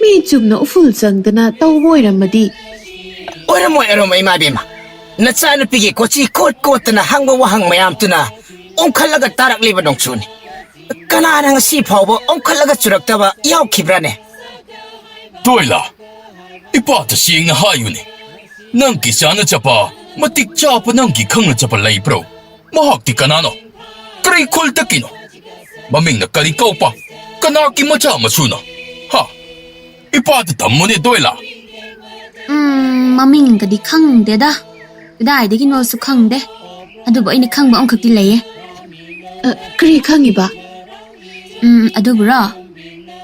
ꯃꯤ ꯆꯨꯝꯅ ꯎꯐꯨꯜ ꯆꯪꯗꯅ ꯇꯧꯕ ꯑꯣꯏꯔꯝꯃꯗꯤ꯫ ꯑꯣꯏꯔꯝꯃꯣꯏ, ꯑꯣꯏꯔꯝꯃꯣꯏ, ꯏꯃꯥ ꯏꯕꯦꯝꯃ꯫ ꯅꯆꯥꯅꯨꯄꯤꯒꯤ ꯀꯣꯆꯤ ꯀꯣꯠ ꯀꯣꯠꯇꯅ ꯍꯪꯕ ꯋꯥꯍꯪ ꯃꯌꯥꯝꯗꯨꯅ ꯑꯣꯟꯈꯠꯂꯒ ꯇꯥꯔꯛꯂꯤꯕ ꯅꯣꯡꯆꯨꯅꯤ꯫ ꯀꯅꯥꯅ ꯉꯁꯤ ꯐꯥꯎꯕ ꯑꯣꯟꯈꯠꯂꯒ ꯆꯨꯔꯛꯇꯕ ꯌꯥꯎꯈꯤꯕ꯭ꯔꯥꯅꯦ? ꯇꯣꯏꯂꯥ, ꯏꯄꯥꯗ ꯁꯦꯡꯅ ꯍꯥꯏꯌꯨꯅꯦ꯫ ꯅꯪꯒꯤ ꯆꯥꯅꯖꯕ, ꯃꯇꯤꯛ ꯆꯥꯕ ꯅꯪꯒꯤ ꯈꯪꯅꯖꯕ ꯂꯩꯕ꯭ꯔꯣ? ꯃꯍꯥꯛꯇꯤ ꯀꯅꯥꯅꯣ? ꯀꯔꯤ ꯈꯨꯜꯗꯒꯤꯅꯣ? ꯃꯃꯤꯡꯅ ꯀꯔꯤ ꯀꯧꯕ? ꯀꯅꯥꯒꯤ ꯃꯆꯥ ꯃꯁꯨꯅꯣ? ꯍꯥ? ꯏꯄꯥꯗ ꯇꯝꯃꯨꯅꯦ, ꯗꯣꯏꯂꯥ꯫ ꯎꯝ, ꯃꯃꯤꯡꯒꯗꯤ ꯈꯪꯗꯦꯗ꯫ ꯀꯗꯥꯏꯗꯒꯤꯅꯣꯁꯨ ꯈꯪꯗꯦ꯫ ꯑꯗꯨꯕꯨ ꯑꯩꯅ ꯈꯪꯕ ꯑꯃꯈꯛꯇꯤ ꯂꯩꯌꯦ꯫ ꯑ, ꯀꯔꯤ ꯈꯪꯉꯤꯕ? ꯎꯝ, ꯑꯗꯨꯕꯨꯔꯣ?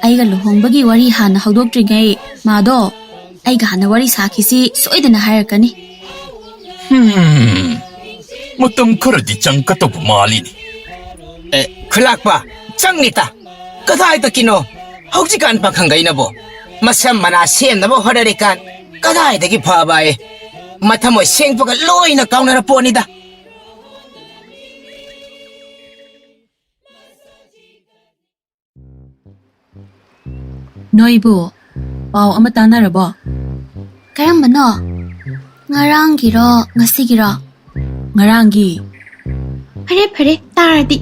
ꯑꯩꯒ ꯂꯨꯍꯣꯡꯕꯒꯤ ꯋꯥꯔꯤ ꯍꯥꯟꯅ ꯍꯧꯗꯣꯛꯇ꯭ꯔꯤꯉꯩ ꯃꯥꯗꯣ ꯑꯩꯒ ꯍꯥꯟꯅ ꯋꯥꯔꯤ ꯁꯥꯈꯤꯁꯤ ꯁꯣꯏꯗꯅ ꯍꯥꯏꯔꯛꯀꯅꯤ꯫ ꯍꯝ, ꯃꯇꯝ ꯈꯔꯗꯤ ꯆꯪꯒꯗꯧꯕ ꯃꯥꯜꯂꯤꯅꯦ꯫ ꯑꯦ, ꯈꯨꯂꯥꯛꯄ, ꯆꯪꯅꯤꯇ꯫ ꯀꯗꯥꯏꯗꯒꯤꯅꯣ? ꯍꯧꯖꯤꯛꯀꯥꯟ ꯄꯥꯈꯪꯒꯩꯅꯕꯨ ꯃꯁꯝ ꯃꯅꯥ ꯁꯦꯝꯅꯕ ꯍꯣꯠꯅꯔꯤꯀꯥꯟ ꯀꯗꯥꯏꯗꯒꯤ ꯐꯕ ꯑꯦ? ꯃꯊꯃꯣꯏ ꯁꯦꯡꯕꯒ ꯂꯣꯏꯅ ꯀꯥꯎꯅꯔ ꯄꯣꯠꯅꯤꯗ꯫ ꯅꯣꯏꯕꯨ ꯄꯥꯎ ꯑꯃ ꯇꯥꯟꯅꯔꯕꯣ? ꯀꯔꯝꯕꯅꯣ? ꯉꯔꯥꯡꯒꯤꯔꯣ, ꯉꯁꯤꯒꯤꯔꯣ? ꯉꯔꯥꯡꯒꯤ꯫ ꯐꯔꯦ, ꯐꯔꯦ, ꯇꯥꯔꯗꯤ꯫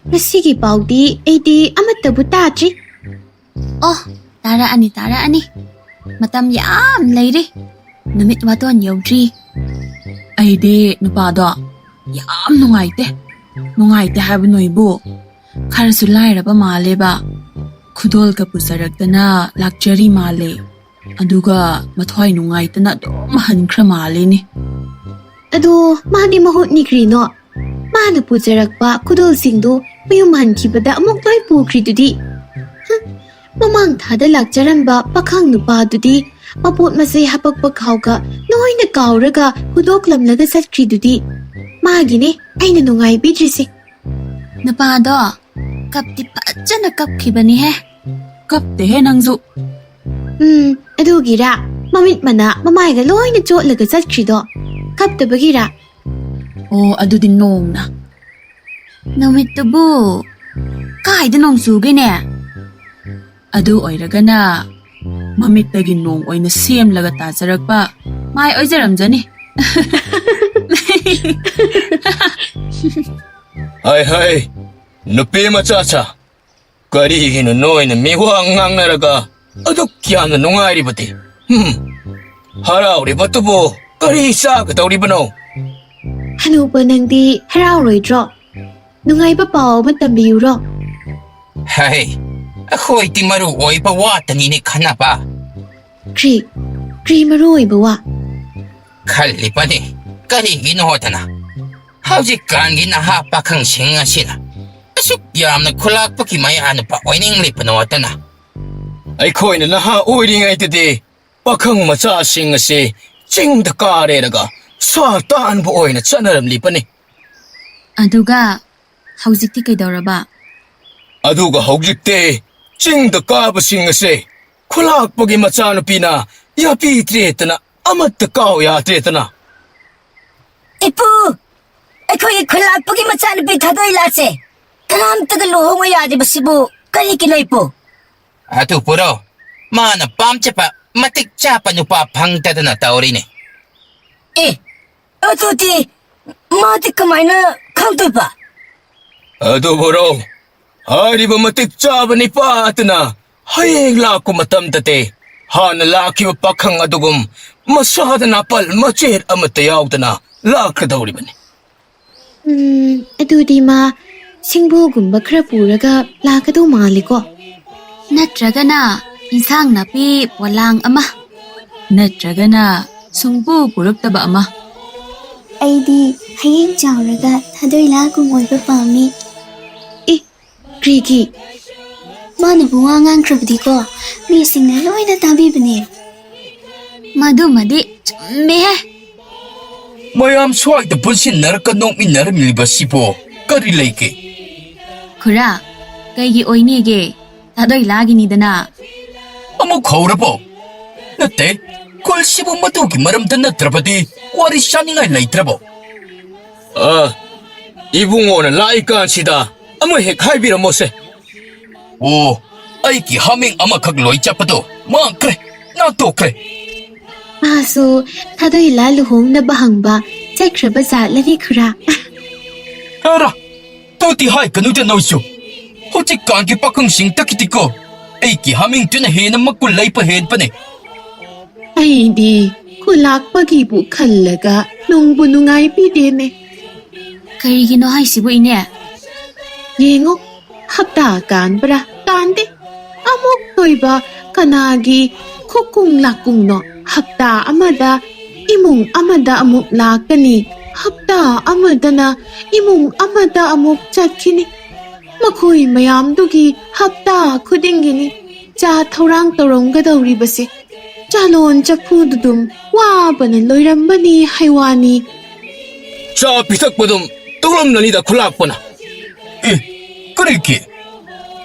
ꯉꯁꯤꯒꯤ ꯄꯥꯎꯗꯤ ꯑꯩꯗꯤ ꯑꯃꯠꯇꯕꯨ ꯇꯥꯗ꯭ꯔꯤ꯫ ꯑꯣ, ꯇꯥꯔꯛꯑꯅꯤ, ꯇꯥꯔꯛꯑꯅꯤ꯫ ꯃꯇꯝ ꯌꯥꯝ ꯂꯩꯔꯤ꯫ ꯅꯨꯃꯤꯠ ꯋꯥꯇꯣꯟ ꯌꯧꯗ꯭ꯔꯤ꯫ ꯑꯩꯗꯤ ꯅꯨꯄꯥꯗꯣ ꯌꯥꯝ ꯅꯨꯡꯉꯥꯏꯇꯦ꯫ ꯅꯨꯡꯉꯥꯏꯇꯦ ꯍꯥꯏꯕ ꯅꯣꯏꯕꯨ꯫ ꯈꯔꯁꯨ ꯂꯥꯏꯔꯕ ꯃꯥꯜꯂꯦꯕ꯫ ꯈꯨꯗꯣꯜꯒ ꯄꯨꯖꯔꯛꯇꯅ ꯂꯥꯛꯆꯔꯤ ꯃꯥꯜꯂꯦ꯫ ꯑꯗꯨꯒ ꯃꯊ꯭ꯋꯥꯏ ꯅꯨꯡꯉꯥꯏꯇꯅ ꯑꯗꯨꯝ ꯍꯟꯈ꯭ꯔ ꯃꯥꯜꯂꯦꯅꯦ꯫ ꯑꯗꯣ ꯃꯥꯗꯤ ꯃꯍꯨꯠꯅꯤ ꯀꯔꯤꯅꯣ? ꯃꯥꯅ ꯄꯨꯖꯔꯛꯄ ꯈꯨꯗꯣꯜꯁꯤꯡꯗꯣ ꯃꯌꯨꯝ ꯍꯟꯈꯤꯕꯗ ꯑꯃꯨꯛ ꯂꯣꯏ ꯄꯨꯈ꯭ꯔꯤꯗꯨꯗꯤ꯫ ꯍꯝ, ꯃꯃꯥꯡ ꯊꯥꯗ ꯂꯥꯛꯆꯔꯝꯕ ꯄꯥꯈꯪ ꯅꯨꯄꯥꯗꯨꯗꯤ ꯃꯄꯣꯠ ꯃꯆꯩ ꯍꯥꯄꯛꯄ ꯈꯥꯎꯒ ꯂꯣꯏꯅ ꯀꯥꯎꯔꯒ ꯍꯨꯗꯣꯛꯂꯝꯂꯒ ꯆꯠꯈ꯭ꯔꯤꯗꯨꯗꯤ꯫ ꯃꯥꯒꯤꯅꯦ ꯑꯩꯅ ꯅꯨꯡꯉꯥꯏꯕꯤꯗ꯭ꯔꯤꯁꯦ꯫ ꯅꯨꯄꯥꯗꯣ ꯀꯞꯇꯤ ꯐꯖꯅ ꯀꯞꯈꯤꯕꯅꯤꯍꯦ꯫ ꯀꯞꯇꯦꯍꯦ ꯅꯪꯁꯨ꯫ ꯎꯝ, ꯑꯗꯨꯒꯤꯔꯥ ꯃꯃꯤꯠ ꯃꯅꯥ ꯃꯃꯥꯏꯒ ꯂꯣꯏꯅ ꯆꯣꯠꯂꯒ ꯆꯠꯈ꯭ꯔꯤꯗꯣ? ꯀꯞꯇꯕꯒꯤꯔꯥ? ꯑꯣ, ꯑꯗꯨꯗꯤ ꯅꯣꯡꯅ꯫ ꯅꯨꯃꯤꯠꯇꯨꯕꯨ ꯀꯥꯏꯗ ꯅꯣꯡ ꯆꯨꯒꯦꯅꯦ? ꯑꯗꯨ ꯑꯣꯏꯔꯒꯅ ꯃꯃꯤꯠꯇꯒꯤ ꯅꯣꯡ ꯑꯣꯏꯅ ꯁꯦꯝꯂꯒ ꯇꯥꯖꯔꯛꯄ ꯃꯥꯏ ꯑꯣꯏꯖꯔꯝꯖꯅꯤ꯫ ꯍꯥꯏ ꯍꯥꯏ, ꯅꯨꯄꯤ ꯃꯆꯥ ꯁꯥ, ꯀꯔꯤꯒꯤꯅꯣ ꯅꯣꯏꯅ ꯃꯤꯋꯥ ꯉꯥꯡꯅꯔꯒ ꯑꯗꯨꯛ ꯌꯥꯝꯅ ꯅꯨꯡꯉꯥꯏꯔꯤꯕꯗꯤ? ꯍꯝ, ꯍꯔꯥꯎꯔꯤꯕꯗꯨꯕꯨ ꯀꯔꯤ ꯆꯥꯒꯗꯧꯔꯤꯕꯅꯣ? ꯍꯅꯨꯕ, ꯅꯪꯗꯤ ꯍꯔꯥꯎꯔꯣꯏꯗ꯭ꯔꯣ? ꯅꯨꯡꯉꯥꯏꯕ ꯄꯥꯎ ꯑꯃ ꯇꯝꯕꯤꯌꯨꯔꯣ? ꯍꯩ, ꯑꯩꯈꯣꯏꯗꯤ ꯃꯔꯨ ꯑꯣꯏꯕ ꯋꯥꯇꯅꯤꯅꯦ ꯈꯟꯅꯕ꯫ ꯀ꯭ꯔꯤ, ꯀ꯭ꯔꯤ ꯃꯔꯨ ꯑꯣꯏꯕ ꯋꯥ? ꯈꯜꯂꯤꯕꯅꯤ, ꯀꯔꯤꯒꯤꯅꯣꯗꯅ ꯍꯧꯖꯤꯛꯀꯥꯟꯒꯤ ꯅꯍꯥ ꯄꯥꯈꯪꯁꯤꯡ ꯑꯁꯤꯅ ꯑꯁꯨꯛ ꯌꯥꯝꯅ ꯈꯨꯂꯥꯛꯄꯒꯤ ꯃꯌꯥ ꯅꯨꯄꯥ ꯑꯣꯏꯅꯤꯡꯂꯤꯕꯅꯣꯗꯅ꯫ ꯑꯩꯈꯣꯏꯅ ꯅꯍꯥ ꯑꯣꯏꯔꯤꯉꯩꯗꯗꯤ ꯄꯥꯈꯪ ꯃꯆꯥꯁꯤꯡ ꯑꯁꯤ ꯆꯤꯡꯗ ꯀꯥꯔꯦꯔꯒ ꯁꯥ ꯇꯥꯟꯕ ꯑꯣꯏꯅ ꯆꯠꯅꯔꯝꯂꯤꯕꯅꯤ꯫ ꯑꯗꯨꯒ ꯍꯧꯖꯤꯛꯇꯤ ꯀꯩꯗꯧꯔꯕ? ꯑꯗꯨꯒ ꯍꯧꯖꯤꯛꯇꯤ ꯆꯤꯡꯗ ꯀꯥꯕꯁꯤꯡ ꯑꯁꯤ ꯈꯨꯂꯥꯛꯄꯒꯤ ꯃꯆꯥꯅꯨꯄꯤꯅ ꯌꯥꯄꯤꯗ꯭ꯔꯦꯗꯅ ꯑꯃꯠꯇ ꯀꯥꯎ ꯌꯥꯗ꯭ꯔꯦꯗꯅ꯫ ꯏꯄꯨ, ꯑꯩꯈꯣꯏꯒꯤ ꯈꯨꯂꯥꯛꯄꯒꯤ ꯃꯆꯥꯅꯨꯄꯤ ꯊꯥꯗꯣꯏꯂꯥꯁꯦ ꯀꯅꯥꯝꯇꯒ ꯂꯨꯍꯣꯡꯕ ꯌꯥꯗ꯭ꯔꯤꯕꯁꯤꯕꯨ ꯀꯔꯤꯒꯤꯅꯣ ꯏꯄꯨ? ꯑꯗꯨꯕꯨꯔꯣ, ꯃꯥꯅ ꯄꯥꯝꯖꯕ ꯃꯇꯤꯛ ꯆꯥꯕ ꯅꯨꯄꯥ ꯐꯪꯗꯗꯅ ꯇꯧꯔꯤꯅꯤ꯫ ꯑꯦ, ꯑꯗꯨꯗꯤ ꯃꯥꯗꯤ ꯀꯃꯥꯏꯅ ꯈꯪꯗꯣꯏꯕ? ꯑꯗꯨꯕꯨꯔꯣ, ꯍꯥꯏꯔꯤꯕ ꯃꯇꯤꯛ ꯆꯥꯕ ꯅꯤꯄꯥ ꯑꯗꯨꯅ ꯍꯌꯦꯡ ꯂꯥꯛꯄ ꯃꯇꯝꯗꯗꯤ ꯍꯥꯟꯅ ꯂꯥꯛꯈꯤꯕ ꯄꯥꯈꯪ ꯑꯗꯨꯒꯨꯝ ꯃꯁꯥꯗ ꯅꯥꯄꯜ ꯃꯆꯦꯠ ꯑꯃꯠꯇ ꯌꯥꯎꯗꯅ ꯂꯥꯛꯀꯗꯧꯔꯤꯕꯅꯤ꯫ ꯎꯝ, ꯑꯗꯨꯗꯤ ꯃꯥ ꯁꯤꯡꯕꯨꯒꯨꯝꯕ ꯈꯔ ꯄꯨꯔꯒ ꯂꯥꯛꯀꯗꯧ ꯃꯥꯜꯂꯤꯀꯣ꯫ ꯅꯠꯇ꯭ꯔꯒꯅ ꯏꯟꯁꯥꯡ ꯅꯥꯄꯤ ꯄꯣꯂꯥꯡ ꯑꯃ꯫ ꯅꯠꯇ꯭ꯔꯒꯅ ꯁꯨꯡꯄꯨ ꯄꯨꯔꯛꯇꯕ ꯑꯃ꯫ ꯑꯩꯗꯤ ꯍꯌꯦꯡ ꯆꯥꯎꯔꯒ ꯊꯥꯗꯣꯏ ꯂꯥꯒꯨꯝ ꯑꯣꯏꯕ ꯄꯥꯝꯃꯤ꯫ ꯑꯦ, ꯀ꯭ꯔꯤꯒꯤ? ꯃꯥꯅꯕꯨ ꯋꯥ ꯉꯥꯡꯈ꯭ꯔꯕꯗꯤꯀꯣ, ꯃꯤꯁꯤꯡꯅ ꯂꯣꯏꯅ ꯇꯥꯕꯤꯕꯅꯦ꯫ ꯃꯗꯨꯃꯗꯤ ꯆꯨꯝꯃꯦꯍꯦ꯫ ꯃꯌꯥꯝ ꯁ꯭ꯋꯥꯏꯗ ꯄꯨꯟꯁꯤꯟꯅꯔꯒ ꯅꯣꯛꯃꯤꯟꯅꯔꯝꯂꯤꯕꯁꯤꯕꯨ ꯀꯔꯤ ꯂꯩꯒꯦ? ꯈꯨꯔꯥ, ꯀꯩꯒꯤ ꯑꯣꯏꯅꯤꯒꯦ? ꯊꯥꯗꯣꯏ ꯂꯥꯒꯤꯅꯤꯗꯅ꯫ ꯑꯃꯨꯛ ꯍꯧꯔꯕꯣ? ꯅꯠꯇꯦ, ꯈꯨꯜꯁꯤꯕꯨ ꯃꯗꯨꯒꯤ ꯃꯔꯝꯗ ꯅꯠꯇ꯭ꯔꯕꯗꯤ ꯋꯥꯔꯤ ꯁꯥꯅꯤꯡꯉꯥꯏ ꯂꯩꯇ꯭ꯔꯕꯣ? ꯑ, ꯏꯕꯨꯡꯉꯣꯅ ꯂꯥꯛꯏꯀꯥꯟꯁꯤꯗ ꯑꯃ ꯍꯦꯛ ꯍꯥꯏꯕꯤꯔꯝꯃꯣꯁꯦ꯫ ꯑꯣ, ꯑꯩꯒꯤ ꯍꯥꯃꯦꯡ ꯑꯃꯈꯛ ꯂꯣꯏ ꯆꯠꯄꯗꯣ ꯃꯥꯡꯈ꯭ꯔꯦ, ꯅꯥꯟꯊꯣꯛꯈ꯭ꯔꯦ꯫ ꯃꯥꯁꯨ ꯊꯥꯗꯣꯏ ꯂꯥ ꯂꯨꯍꯣꯡꯅꯕ ꯍꯪꯕ ꯆꯠꯈ꯭ꯔꯕ ꯖꯥꯠꯂꯅꯤ ꯈꯨꯔꯥ꯫ ꯑꯔꯥ, ꯇꯨꯗꯤ ꯍꯥꯏꯒꯅꯨꯗ ꯅꯣꯏꯁꯨ꯫ ꯍꯧꯖꯤꯛꯀꯥꯟꯒꯤ ꯄꯥꯈꯪꯁꯤꯡꯇꯒꯤꯗꯤꯀꯣ ꯑꯩꯒꯤ ꯍꯥꯃꯦꯡꯗꯨꯅ ꯍꯦꯟꯅ ꯃꯒꯨꯟ ꯂꯩꯕ ꯍꯦꯟꯕꯅꯦ꯫ ꯑꯩꯗꯤ ꯈꯨꯂꯥꯛꯄꯒꯤꯕꯨ ꯈꯜꯂꯒ ꯅꯨꯡꯕꯨ ꯅꯨꯡꯉꯥꯏꯕꯤꯗꯦꯅꯦ꯫ ꯀꯔꯤꯒꯤꯅꯣ ꯍꯥꯏꯁꯤꯕꯨ, ꯏꯅꯦ? ꯌꯦꯡꯉꯨ, ꯍꯞꯇꯥ ꯀꯥꯟꯕ꯭ꯔꯥ ꯀꯥꯟꯗꯦ꯫ ꯑꯃꯨꯛ ꯇꯣꯏꯕ ꯀꯅꯥꯒꯤ ꯈꯨꯀꯨꯡ ꯂꯥꯀꯨꯡꯅꯣ? ꯍꯞꯇꯥ ꯑꯃꯗ ꯏꯃꯨꯡ ꯑꯃꯗ ꯑꯃꯨꯛ ꯂꯥꯛꯀꯅꯤ, ꯍꯞꯇꯥ ꯑꯃꯗꯅ ꯏꯃꯨꯡ ꯑꯃꯗ ꯑꯃꯨꯛ ꯆꯠꯈꯤꯅꯤ꯫ ꯃꯈꯣꯏ ꯃꯌꯥꯝꯗꯨꯒꯤ ꯍꯞꯇꯥ ꯈꯨꯗꯤꯡꯒꯤꯅꯤ ꯆꯥ ꯊꯧꯔꯥꯡ ꯇꯧꯔꯝꯒꯗꯧꯔꯤꯕꯁꯦ꯫ ꯆꯥꯂꯣꯟ ꯆꯐꯨꯗꯨꯗꯨꯝ ꯋꯥꯕꯅ ꯂꯣꯏꯔꯝꯕꯅꯤ ꯍꯥꯏꯋꯥꯅꯤ꯫ ꯆꯥ ꯄꯤꯊꯛꯄꯗꯨꯝ ꯇꯧꯔꯝꯂꯅꯤꯗ ꯈꯨꯂꯥꯛꯄꯅ꯫ ꯑꯦ, ꯀꯔꯤꯒꯤ?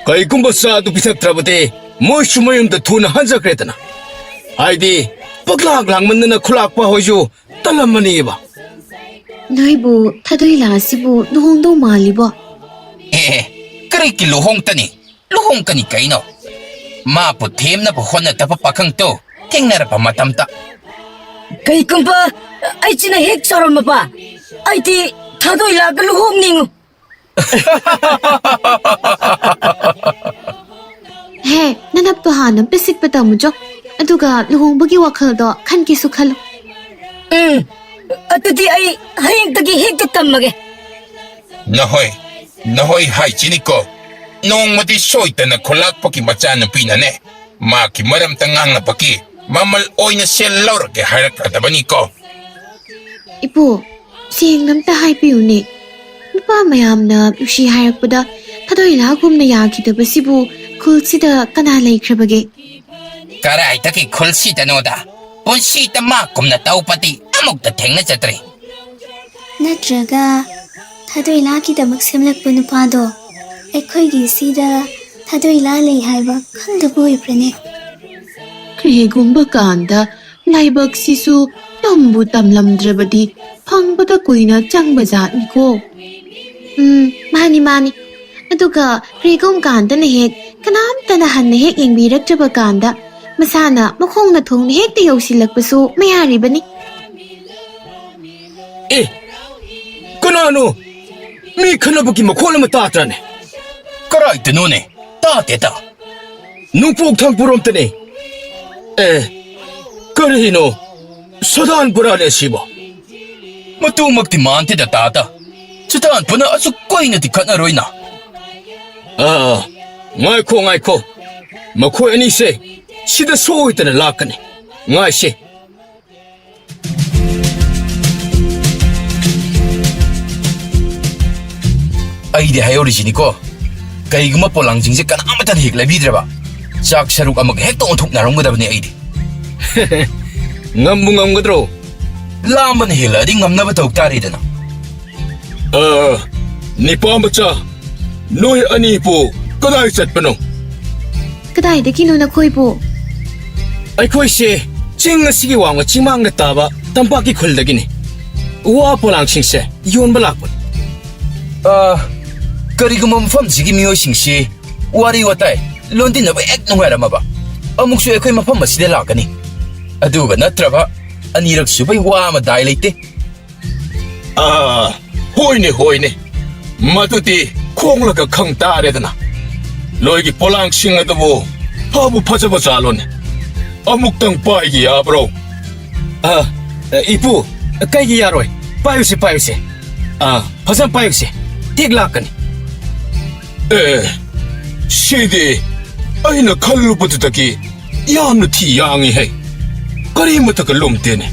ꯀꯩꯒꯨꯝꯕ ꯆꯥꯗꯨ ꯄꯤꯊꯛꯇ꯭ꯔꯕꯗꯤ ꯃꯣꯏꯁꯨ ꯃꯌꯨꯝꯗ ꯊꯨꯅ ꯍꯟꯖꯈ꯭ꯔꯦꯗꯅ꯫ ꯍꯥꯏꯗꯤ, ꯄꯛꯂꯥꯛ ꯂꯥꯡꯃꯟꯗꯅ ꯈꯨꯂꯥꯛꯄ ꯍꯣꯏꯁꯨ ꯇꯜꯂꯝꯃꯅꯤꯕ꯫ ꯅꯣꯏꯕꯨ ꯊꯥꯗꯣꯏ ꯂꯥꯁꯤꯕꯨ ꯂꯨꯍꯣꯡꯗꯧ ꯃꯥꯜꯂꯤꯕꯣ? ꯑꯦ, ꯀꯔꯤꯒꯤ ꯂꯨꯍꯣꯡꯇꯅꯤ? ꯂꯨꯍꯣꯡꯀꯅꯤ ꯀꯩꯅꯣ? ꯃꯥꯕꯨ ꯊꯦꯝꯅꯕ ꯍꯣꯠꯅꯗꯕ ꯄꯥꯈꯪꯗꯣ ꯊꯦꯡꯅꯔꯕ ꯃꯇꯝꯗ꯫ ꯀꯩꯒꯨꯝꯕ ꯑꯩꯁꯤꯅ ꯍꯦꯛ ꯆꯥꯎꯔꯝꯃꯕ, ꯑꯩꯗꯤ ꯊꯥꯗꯣꯏ ꯂꯥꯛꯒ ꯂꯨꯍꯣꯡꯅꯤꯡꯉꯨ꯫ ꯍꯦ, ꯅꯅꯞꯇꯣ ꯍꯥꯟꯅ ꯑꯝꯇ ꯁꯤꯠꯄ ꯇꯝꯃꯨꯆꯣ꯫ ꯑꯗꯨꯒ ꯂꯨꯍꯣꯡꯕꯒꯤ ꯋꯥꯈꯜꯗꯣ ꯈꯟꯒꯦꯁꯨ ꯈꯜꯂꯨ꯫ ꯎꯝ, ꯑꯗꯨꯗꯤ ꯑꯩ ꯍꯌꯦꯡꯗꯒꯤ ꯍꯦꯛꯇ ꯇꯝꯃꯒꯦ꯫ ꯅꯍꯣꯏ, ꯅꯍꯣꯏ ꯍꯥꯏꯁꯤꯅꯤꯀꯣ, ꯅꯣꯡꯃꯗꯤ ꯁꯣꯏꯗꯅ ꯈꯨꯂꯥꯛꯄꯒꯤ ꯃꯆꯥꯅꯨꯄꯤꯅꯅꯦ, ꯃꯥꯒꯤ ꯃꯔꯝꯗ ꯉꯥꯡꯅꯕꯒꯤ ꯃꯃꯜ ꯑꯣꯏꯅ ꯁꯦꯜ ꯂꯧꯔꯒꯦ ꯍꯥꯏꯔꯛꯀꯗꯕꯅꯤꯀꯣ꯫ ꯏꯄꯨ, ꯁꯦꯡꯅ ꯑꯝꯇ ꯍꯥꯏꯕꯤꯌꯨꯅꯦ꯫ ꯅꯨꯄꯥ ꯃꯌꯥꯝꯅ ꯅꯨꯡꯁꯤ ꯍꯥꯏꯔꯛꯄꯗ ꯊꯥꯗꯣꯏꯂꯥꯒꯨꯝꯅ ꯌꯥꯈꯤꯗꯕꯁꯤꯕꯨ ꯈꯨꯜꯁꯤꯗ ꯀꯅꯥ ꯂꯩꯈ꯭ꯔꯕꯒꯦ? ꯀꯔꯥꯏꯗꯒꯤ ꯈꯨꯜꯁꯤꯗꯅꯣꯗ? ꯄꯨꯟꯁꯤꯗ ꯃꯥꯒꯨꯝꯅ ꯇꯧꯕꯗꯤ ꯑꯃꯨꯛꯇ ꯊꯦꯡꯅꯖꯗ꯭ꯔꯤ꯫ ꯅꯠꯇ꯭ꯔꯒ ꯊꯥꯗꯣꯏꯂꯥꯒꯤꯗꯃꯛ ꯁꯦꯝꯂꯛꯄ ꯅꯨꯄꯥꯗꯣ ꯑꯩꯈꯣꯏꯒꯤ ꯁꯤꯗ ꯊꯥꯗꯣꯏꯂꯥ ꯂꯩ ꯍꯥꯏꯕ ꯈꯪꯗꯕ ꯑꯣꯏꯕ꯭ꯔꯅꯦ? ꯀꯔꯤꯒꯨꯝꯕ ꯀꯥꯟꯗ ꯂꯥꯏꯕꯛꯁꯤꯁꯨ ꯇꯝꯕꯨ ꯇꯝꯂꯝꯗ꯭ꯔꯕꯗꯤ ꯐꯪꯕꯗ ꯀꯨꯏꯅ ꯆꯪꯕ ꯖꯥꯠꯅꯤꯀꯣ꯫ ꯎꯝ, ꯃꯥꯅꯤ, ꯃꯥꯅꯤ꯫ ꯑꯗꯨꯒ ꯀꯔꯤꯒꯨꯝ ꯀꯥꯟꯗꯅ ꯍꯦꯛ ꯀꯅꯥꯝꯇꯅ ꯍꯟꯅ ꯍꯦꯛ ꯌꯦꯡꯕꯤꯔꯛꯇ꯭ꯔꯕ ꯀꯥꯟꯗ ꯃꯁꯥꯅ ꯃꯈꯣꯡꯅ ꯊꯣꯡꯅ ꯍꯦꯛꯇ ꯌꯧꯁꯤꯜꯂꯛꯄꯁꯨ ꯃꯌꯥꯔꯤꯕꯅꯤ꯫ ꯑꯦ, ꯀꯅꯥꯅꯣ? ꯃꯤ ꯈꯠꯅꯕꯒꯤ ꯃꯈꯣꯜ ꯑꯃ ꯇꯥꯗ꯭ꯔꯅꯦ? ꯀꯔꯥꯏꯗꯅꯣꯅꯦ? ꯇꯥꯗꯦꯗ꯫ ꯅꯣꯡꯄꯣꯛ ꯊꯪꯄꯨꯔꯣꯝꯇꯅꯦ꯫ ꯑꯦ, ꯀꯔꯤꯅꯣ? ꯁꯗꯥꯟ ꯄꯨꯔꯥꯅꯦ ꯁꯤꯕꯣ? ꯃꯇꯨꯃꯛꯇꯤ ꯃꯥꯟꯗꯦꯗ ꯇꯥꯗ꯫ ꯁꯗꯥꯟ ꯄꯨꯅ ꯑꯁꯨꯛ ꯀꯨꯏꯅꯗꯤ ꯈꯠꯅꯔꯣꯏꯅ꯫ ꯑꯥ, ꯉꯥꯏꯈꯣ, ꯉꯥꯏꯈꯣ꯫ ꯃꯈꯣꯏ ꯑꯅꯤꯁꯦ ꯁꯤꯗ ꯁꯣꯏꯗꯅ ꯂꯥꯛꯀꯅꯤ꯫ ꯉꯥꯏꯁꯦ꯫ ꯑꯩꯗꯤ ꯍꯥꯏꯍꯧꯔꯤꯁꯤꯅꯤꯀꯣ, ꯀꯩꯒꯨꯝꯕ ꯄꯣꯂꯥꯡꯁꯤꯡꯁꯦ ꯀꯅꯥꯃꯠꯇꯅ ꯍꯦꯛ ꯂꯩꯕꯤꯗ꯭ꯔꯕ, ꯆꯥꯛ ꯁꯔꯨꯛ ꯑꯃꯒ ꯍꯦꯛꯇ ꯑꯣꯟꯊꯣꯛꯅꯔꯝꯒꯗꯕꯅꯤ ꯑꯩꯗꯤ꯫ ꯉꯝꯕꯨ ꯉꯝꯒꯗ꯭ꯔꯣ? ꯂꯥꯝꯕꯅ ꯍꯦꯜꯂꯛꯑꯗꯤ ꯉꯝꯅꯕ ꯇꯧ ꯇꯥꯔꯦꯗꯅ꯫ ꯑ, ꯅꯤꯄꯥ ꯃꯆꯥ, ꯅꯣꯏ ꯑꯅꯤꯕꯨ ꯀꯗꯥꯏ ꯆꯠꯄꯅꯣ? ꯀꯗꯥꯏꯗꯒꯤꯅꯣ ꯅꯈꯣꯏꯕꯨ? ꯑꯩꯈꯣꯏꯁꯦ ꯆꯤꯡ ꯑꯁꯤꯒꯤ ꯋꯥꯡꯃ ꯆꯤꯡꯃꯥꯡꯗ ꯇꯥꯕ ꯇꯝꯄꯥꯛꯀꯤ ꯈꯨꯜꯗꯒꯤꯅꯤ꯫ ꯋꯥ ꯄꯣꯂꯥꯡꯁꯤꯡꯁꯦ ꯌꯣꯟꯕ ꯂꯥꯛꯄꯅꯤ꯫ ꯑ, ꯀꯔꯤꯒꯨꯝꯕ ꯃꯐꯝꯁꯤꯒꯤ ꯃꯤꯑꯣꯏꯁꯤꯡꯁꯤ ꯋꯥꯔꯤ ꯋꯥꯇꯥꯏ ꯂꯣꯟꯗꯤꯟꯅꯕ ꯍꯦꯛ ꯅꯨꯡꯉꯥꯏꯔꯝꯃꯕ, ꯑꯃꯨꯛꯁꯨ ꯑꯩꯈꯣꯏ ꯃꯐꯝ ꯑꯁꯤꯗ ꯂꯥꯛꯀꯅꯤ꯫ ꯑꯗꯨꯒ ꯅꯠꯇ꯭ꯔꯕ, ꯑꯅꯤꯔꯛ ꯁꯨꯕꯩ ꯋꯥ ꯑꯃ ꯗꯥꯏ ꯂꯩꯇꯦ꯫ ꯑꯥ, ꯍꯣꯏꯅꯦ, ꯍꯣꯏꯅꯦ꯫ ꯃꯗꯨꯗꯤ ꯈꯣꯡꯂꯒ ꯈꯪ ꯇꯥꯔꯦꯗꯅ꯫ ꯅꯣꯏꯒꯤ ꯄꯣꯂꯥꯡꯁꯤꯡ ꯑꯗꯨꯕꯨ ꯐꯕꯨ ꯐꯖꯕ ꯖꯥꯠꯂꯣꯅꯦ? ꯑꯃꯨꯛꯇꯪ ꯄꯥꯏꯒꯦ ꯌꯥꯕ꯭ꯔꯣ? ꯑ, ꯏꯄꯨ, ꯀꯩꯒꯤ ꯌꯥꯔꯣꯏ? ꯄꯥꯏꯌꯨꯁꯦ, ꯄꯥꯏꯌꯨꯁꯦ꯫ ꯑ, ꯐꯖꯅ ꯄꯥꯏꯌꯨꯁꯦ꯫ ꯇꯦꯛ ꯂꯥꯛꯀꯅꯤ꯫ ꯑꯦ, ꯁꯤꯗꯤ ꯑꯩꯅ ꯈꯜꯂꯨꯕꯗꯨꯗꯒꯤ ꯌꯥꯝꯅ ꯊꯤ ꯌꯥꯡꯉꯤ ꯍꯦ꯫ ꯀꯔꯤꯃꯠꯇꯒ ꯂꯨꯝꯗꯦꯅꯦ꯫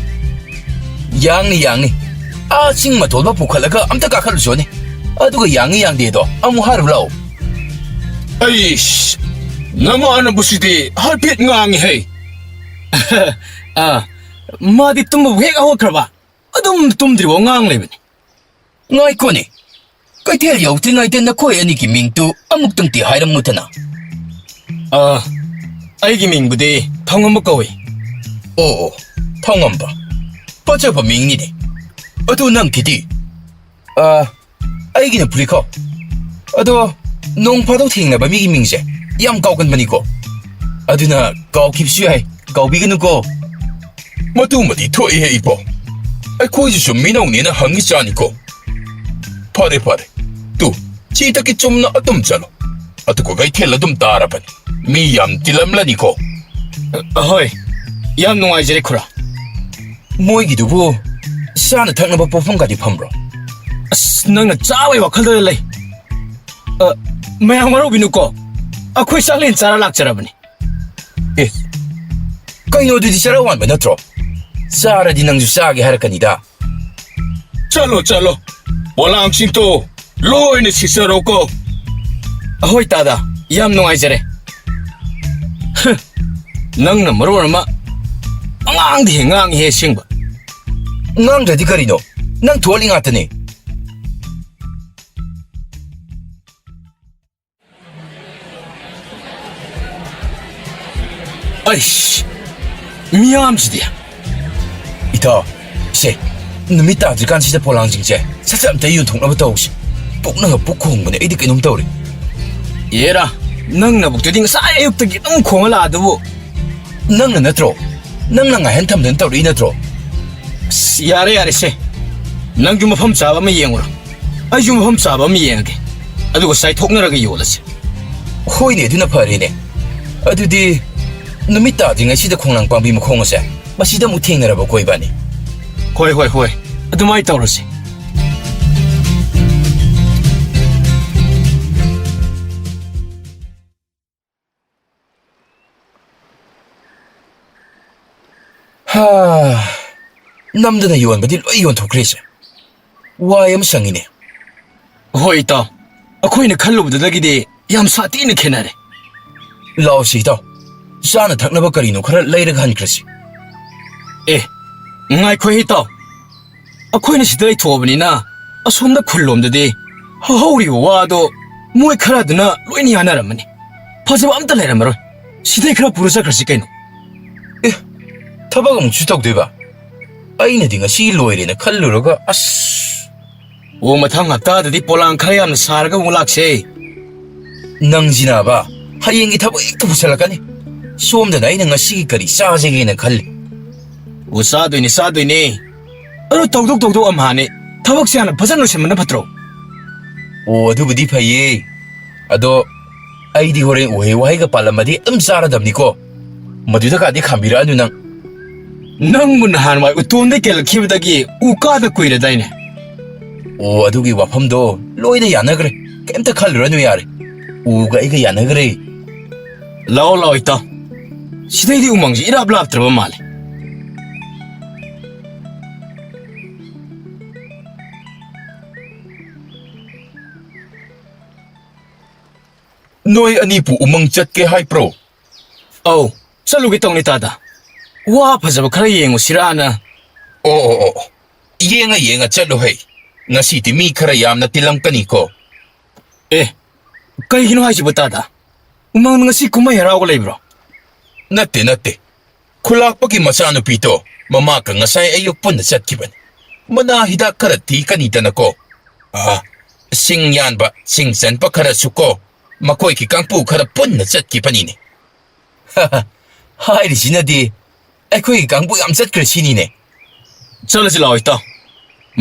ꯌꯥꯡꯅꯤ, ꯌꯥꯡꯅꯤ꯫ ꯑꯥ ꯆꯤꯡ ꯃꯇꯣꯜꯗ ꯄꯨꯈꯠꯂꯒ ꯑꯝꯇ ꯀꯥꯈꯠꯂꯨꯆꯣꯅꯦ꯫ ꯑꯗꯨꯒ ꯌꯥꯡꯉꯤ ꯌꯥꯡꯗꯦꯗꯣ ꯑꯃꯨꯛ ꯍꯥꯏꯔꯨ ꯂꯥꯛꯑꯣ꯫ ꯑꯩꯁ, ꯅꯃꯥꯟꯅꯕꯁꯤꯗꯤ ꯍꯥꯏꯐꯦꯠ ꯉꯥꯡꯉꯤ ꯍꯦ꯫ ꯑꯥ, ꯃꯥꯗꯤ ꯇꯨꯝꯕꯕꯨ ꯍꯦꯛ ꯍꯧꯒꯠꯈ꯭ꯔꯕ, ꯑꯗꯨꯝ ꯇꯨꯝꯗ꯭ꯔꯤꯕꯧ ꯉꯥꯡ ꯂꯩꯕꯅꯤ꯫ ꯉꯥꯏꯈꯣꯅꯦ, ꯀꯩꯊꯦꯜ ꯌꯧꯗ꯭ꯔꯤꯉꯩꯗ ꯅꯈꯣꯏ ꯑꯅꯤꯒꯤ ꯃꯤꯡꯗꯨ ꯑꯃꯨꯛꯇꯪꯗꯤ ꯍꯥꯏꯔꯝꯃꯨꯗꯅ꯫ ꯑꯥ, ꯑꯩꯒꯤ ꯃꯤꯡꯕꯨꯗꯤ ꯊꯧꯉꯝꯕ ꯀꯧꯏ꯫ ꯑꯣ, ꯑꯣ, ꯊꯧꯉꯝꯕ꯫ ꯐꯖꯕ ꯃꯤꯡꯅꯤꯅꯦ꯫ ꯑꯗꯨ ꯅꯪꯒꯤꯗꯤ? ꯑꯥ, ꯑꯩꯒꯤꯅ ꯐꯨꯔꯤꯈꯧ꯫ ꯑꯗꯣ, ꯅꯣꯡ ꯐꯥꯗꯣꯛ ꯊꯦꯡꯅꯕ ꯃꯤꯒꯤ ꯃꯤꯡꯁꯦ ꯌꯥꯝ ꯀꯥꯎꯒꯟꯕꯅꯤꯀꯣ꯫ ꯑꯗꯨꯅ ꯀꯥꯎꯈꯤꯕꯁꯨ ꯌꯥꯏ, ꯀꯥꯎꯕꯤꯒꯅꯨꯀꯣ꯫ ꯃꯗꯨꯃꯗꯤ ꯊꯣꯛꯏꯍꯦ ꯏꯕꯣ꯫ ꯑꯩꯈꯣꯏꯁꯤꯁꯨ ꯃꯤꯅꯧꯅꯦꯅ ꯍꯪꯉꯤ ꯆꯥꯅꯤꯀꯣ꯫ ꯐꯔꯦ, ꯐꯔꯦ꯫ ꯇꯨ, ꯁꯤꯗꯒꯤ ꯆꯨꯝꯅ ꯑꯗꯨꯝ ꯆꯠꯂꯣ꯫ ꯑꯗꯨꯒ ꯀꯩꯊꯦꯜ ꯑꯗꯨꯝ ꯇꯥꯔꯕꯅꯤ꯫ ꯃꯤ ꯌꯥꯝ ꯇꯤꯜꯂꯝꯂꯅꯤꯀꯣ꯫ ꯑ, ꯍꯣꯏ꯫ ꯌꯥꯝ ꯅꯨꯡꯉꯥꯏꯖꯔꯦ, ꯈꯨꯔꯥ꯫ ꯃꯣꯏꯒꯤꯗꯨꯕꯨ ꯆꯥꯅ ꯊꯛꯅꯕ ꯄꯣꯠꯐꯝꯒꯗꯤ ꯐꯝꯕ꯭ꯔꯣ? ꯑꯁ, ꯅꯪꯅ ꯆꯥꯕꯩ ꯋꯥꯈꯜꯗ ꯂꯩ꯫ ꯑ, ꯃꯌꯥꯝ ꯋꯥꯔꯧꯕꯤꯅꯨꯀꯣ꯫ ꯑꯩꯈꯣꯏ ꯆꯥꯛꯂꯦꯟ ꯆꯥꯔ ꯂꯥꯛꯆꯔꯕꯅꯤ꯫ ꯑꯦ, ꯀꯩꯅꯣ ꯑꯗꯨꯗꯤ ꯆꯔꯥ ꯋꯥꯟꯕ ꯅꯠꯇ꯭ꯔꯣ? ꯆꯥꯔꯗꯤ ꯅꯪꯁꯨ ꯆꯥꯒꯦ ꯍꯥꯏꯔꯛꯀꯅꯤꯗ꯫ ꯆꯠꯂꯣ, ꯆꯠꯂꯣ꯫ ꯄꯣꯂꯥꯡꯁꯤꯡꯗꯣ ꯂꯣꯏꯅ ꯁꯤꯠꯆꯔꯣꯀꯣ꯫ ꯑꯍꯣꯏ, ꯇꯥꯗ꯫ ꯌꯥꯝ ꯅꯨꯡꯉꯥꯏꯖꯔꯦ꯫ ꯍ, ꯅꯪꯅ ꯃꯔꯣꯟ ꯑꯃ ꯄꯉꯥꯡꯗ ꯍꯦꯛ ꯉꯥꯡꯉꯤꯍꯦ ꯑꯁꯦꯡꯕ꯫ ꯉꯥꯡꯗ꯭ꯔꯗꯤ ꯀꯔꯤꯅꯣ? ꯅꯪ ꯊꯣꯛꯍꯜꯂꯤ ꯉꯥꯛꯇꯅꯦ꯫ ꯑꯩꯁ, ꯃꯤꯌꯥꯝꯁꯤꯗꯤ꯫ ꯏꯇꯥꯎ, ꯁꯦ, ꯅꯨꯃꯤꯠ ꯇꯥꯗ꯭ꯔꯤꯀꯥꯟꯁꯤꯗ ꯄꯣꯂꯥꯡꯁꯤꯡꯁꯦ ꯁꯠ ꯁꯠ ꯑꯝꯇ ꯌꯣꯟꯊꯣꯛꯅꯕ ꯇꯧꯁꯤ꯫ ꯄꯨꯛꯅꯒ ꯄꯨꯛ ꯈꯣꯡꯕꯅꯦ, ꯑꯩꯗꯤ ꯀꯩꯅꯣꯝ ꯇꯧꯔꯦ꯫ ꯑꯦꯔꯥ, ꯅꯪ ꯅꯕꯨꯛꯇꯨꯗꯤ ꯉꯁꯥꯏ ꯑꯌꯨꯛꯇꯒꯤ ꯑꯗꯨꯝ ꯈꯣꯡꯉ ꯂꯥꯛꯑꯗꯨꯕꯨ꯫ ꯅꯪꯅ ꯅꯠꯇ꯭ꯔꯣ? ꯅꯪꯅ ꯉꯥꯏꯍꯟ ꯊꯝꯗꯅ ꯇꯧꯔꯛꯏ ꯅꯠꯇ꯭ꯔꯣ? ꯑꯁ, ꯌꯥꯔꯦ, ꯌꯥꯔꯦ, ꯁꯦ꯫ ꯅꯪꯁꯨ ꯃꯐꯝ ꯆꯥꯕ ꯑꯃ ꯌꯦꯡꯉꯨꯔꯣ꯫ ꯑꯩꯁꯨ ꯃꯐꯝ ꯆꯥꯕ ꯑꯃ ꯌꯦꯡꯉꯒꯦ꯫ ꯑꯗꯨꯒ ꯆꯥꯏꯊꯣꯛꯅꯔꯒ ꯌꯣꯜꯂꯁꯦ꯫ ꯍꯣꯏꯅꯦ, ꯑꯗꯨꯅ ꯐꯔꯦꯅꯦ꯫ ꯑꯗꯨꯗꯤ ꯅꯨꯃꯤꯠ ꯇꯥꯗ꯭ꯔꯤꯉꯩꯁꯤꯗ ꯈꯣꯡꯅꯥꯡ ꯄꯥꯝꯕꯤ ꯃꯈꯣꯡ ꯑꯁꯦ ꯃꯁꯤꯗ ꯑꯃꯨꯛ ꯊꯦꯡꯅꯔꯕꯀꯣ ꯏꯕꯥꯅꯤ꯫ ꯍꯣꯏ, ꯍꯣꯏ, ꯍꯣꯏ꯫ ꯑꯗꯨꯃꯥꯏꯅ ꯇꯧꯔꯁꯤ꯫ ꯍꯥ, ꯅꯝꯗꯅ ꯌꯣꯟꯕꯗꯤ ꯂꯣꯏ ꯌꯣꯟꯊꯣꯛꯈ꯭ꯔꯦꯁꯦ꯫ ꯋꯥꯏ ꯑꯃ ꯁꯪꯉꯤꯅꯦ꯫ ꯍꯣꯏ, ꯏꯇꯥꯎ꯫ ꯑꯩꯈꯣꯏꯅ ꯈꯜꯂꯨꯕꯗꯨꯗꯒꯤꯗꯤ ꯌꯥꯝ ꯁꯥꯊꯤꯅ ꯈꯦꯠꯅꯔꯦ꯫ ꯂꯥꯛꯑꯣꯁꯤ, ꯏꯇꯥꯎ꯫ ꯆꯥꯅ ꯊꯛꯅꯕ ꯀꯔꯤꯅꯣ ꯈꯔ ꯂꯩꯔꯒ ꯍꯟꯈ꯭ꯔꯁꯤ꯫ ꯑꯦ, ꯉꯥꯏꯈꯣ, ꯏꯇꯥꯎ꯫ ꯑꯩꯈꯣꯏꯅ ꯁꯤꯗ ꯂꯩꯊꯣꯛꯑꯕꯅꯤꯅ ꯑꯁꯣꯝꯗ ꯈꯨꯜꯂꯣꯝꯗꯗꯤ ꯍꯧꯍꯧꯔꯤꯕ ꯋꯥꯗꯣ ꯃꯣꯏ ꯈꯔꯗꯨꯅ ꯂꯣꯏꯅ ꯌꯥꯅꯔꯝꯃꯅꯤ꯫ ꯐꯖꯕ ꯑꯝꯇ ꯂꯩꯔꯝꯃꯔꯣꯏ꯫ ꯁꯤꯗꯩ ꯈꯔ ꯄꯨꯔ ꯆꯠꯈ꯭ꯔꯁꯤ ꯀꯩꯅꯣ꯫ ꯑꯦ, ꯊꯕꯛ ꯑꯃꯨꯛꯁꯨ ꯇꯧꯗꯣꯏꯕ? ꯑꯩꯅꯗꯤ ꯉꯁꯤ ꯂꯣꯏꯔꯦꯅ ꯈꯜꯂꯨꯔꯒ, ꯑꯁ꯫ ꯑꯣ, ꯃꯊꯪ ꯍꯞꯇꯥꯗꯗꯤ ꯄꯣꯂꯥꯡ ꯈꯔ ꯌꯥꯝꯅ ꯁꯥꯔꯒ ꯑꯃꯨꯛ ꯂꯥꯛꯁꯦ꯫ ꯅꯪꯁꯤꯅꯕ, ꯍꯌꯦꯡꯒꯤ ꯊꯕꯛ ꯍꯦꯛꯇ ꯄꯨꯁꯜꯂꯛꯀꯅꯤ꯫ ꯁꯣꯝꯗꯅ ꯑꯩꯅ ꯉꯁꯤꯒꯤ ꯀꯔꯤ ꯆꯥꯁꯤꯒꯦꯅ ꯈꯜꯂꯤ꯫ ꯑꯣ, ꯆꯥꯗꯣꯏꯅꯦ, ꯆꯥꯗꯣꯏꯅꯦ꯫ ꯑꯗꯣ ꯇꯧꯗꯧ ꯇꯧꯗꯧ ꯑꯝꯍꯥꯅꯦ꯫ ꯊꯕꯛꯁꯦ ꯍꯥꯟꯅ ꯐꯖꯅ ꯂꯣꯏꯁꯤꯟꯕꯅ ꯐꯠꯇ꯭ꯔꯣ? ꯑꯣ, ꯑꯗꯨꯕꯨꯗꯤ ꯐꯩꯌꯦ꯫ ꯑꯗꯣ ꯑꯩꯗꯤ ꯍꯣꯔꯦꯟ ꯎꯍꯩ ꯋꯥꯍꯩꯒ ꯄꯥꯜꯂꯝꯃꯗꯤ ꯑꯗꯨꯝ ꯆꯥꯔꯗꯕꯅꯤꯀꯣ꯫ ꯃꯗꯨꯗ ꯀꯥꯗꯤ ꯈꯥꯝꯕꯤꯔꯛꯑꯅꯨ ꯅꯪ꯫ ꯅꯪꯕꯨ ꯅꯍꯥꯟꯋꯥꯏ ꯎꯇꯣꯟꯗ ꯀꯦꯜꯂꯛꯈꯤꯕꯗꯒꯤ ꯎ ꯀꯥꯗ ꯀꯨꯏꯔꯗꯥꯏꯅꯦ? ꯑꯣ, ꯑꯗꯨꯒꯤ ꯋꯥꯐꯝꯗꯣ ꯂꯣꯏꯅ ꯌꯥꯅꯈ꯭ꯔꯦ꯫ ꯀꯩꯝꯇ ꯈꯜꯂꯨꯔꯅꯨ ꯌꯥꯔꯦ꯫ ꯎꯒ ꯑꯩꯒ ꯌꯥꯅꯈ꯭ꯔꯦ꯫ ꯂꯥꯛꯑꯣ, ꯂꯥꯛꯑꯣ, ꯏꯇꯥꯎ꯫ ꯁꯤꯗꯩꯗꯤ ꯎꯃꯪꯁꯤ ꯏꯔꯥꯞ ꯂꯥꯞꯇ꯭ꯔꯕ ꯃꯥꯜꯂꯦ꯫ ꯅꯣꯏ ꯑꯅꯤꯕꯨ ꯎꯃꯪ ꯆꯠꯀꯦ ꯍꯥꯏꯕ꯭ꯔꯣ? ꯑꯧ, ꯆꯠꯂꯨꯒꯦ ꯇꯧꯅꯤ, ꯇꯥꯗ꯫ ꯋꯥ ꯐꯖꯕ ꯈꯔ ꯌꯦꯡꯉꯨꯁꯤꯔꯥꯅ꯫ ꯑꯣ, ꯑꯣ, ꯑꯣ, ꯑꯣ꯫ ꯌꯦꯡꯉ ꯌꯦꯡꯉ ꯆꯠꯂꯨ ꯍꯩ꯫ ꯉꯁꯤꯗꯤ ꯃꯤ ꯈꯔ ꯌꯥꯝꯅ ꯇꯤꯜꯂꯝꯀꯅꯤꯀꯣ꯫ ꯑꯦ, ꯀꯩꯒꯤꯅꯣ ꯍꯥꯏꯁꯤꯕꯣ, ꯇꯥꯗ? ꯎꯃꯪꯗ ꯉꯁꯤ ꯀꯨꯝꯍꯩ ꯍꯔꯥꯎꯒ ꯂꯩꯕ꯭ꯔꯣ? ꯅꯠꯇꯦ, ꯅꯠꯇꯦ꯫ ꯈꯨꯂꯥꯛꯄꯒꯤ ꯃꯆꯥꯅꯨꯄꯤꯗꯣ ꯃꯃꯥꯒ ꯉꯁꯥꯏ ꯑꯌꯨꯛ ꯄꯨꯟꯅ ꯆꯠꯈꯤꯕꯅꯤ꯫ ꯃꯅꯥ ꯍꯤꯗꯥꯛ ꯈꯔ ꯊꯤꯀꯅꯤꯗꯅꯀꯣ꯫ ꯑꯥ, ꯁꯤꯡ ꯌꯥꯟꯕ, ꯁꯤꯡ ꯆꯟꯕ ꯈꯔꯁꯨ ꯀꯣ꯫ ꯃꯈꯣꯏꯒꯤ ꯀꯥꯡꯕꯨ ꯈꯔ ꯄꯨꯟꯅ ꯆꯠꯈꯤꯕꯅꯤꯅꯦ꯫ ꯍꯥꯏꯔꯤꯁꯤꯅꯗꯤ ꯑꯩꯈꯣꯏꯒꯤ ꯀꯥꯡꯕꯨ ꯌꯥꯝ ꯆꯠꯈ꯭ꯔꯦ ꯁꯤꯅꯤꯅꯦ꯫ ꯆꯠꯂꯁꯤ ꯂꯥꯛꯑꯣ ꯏꯇꯥꯎ,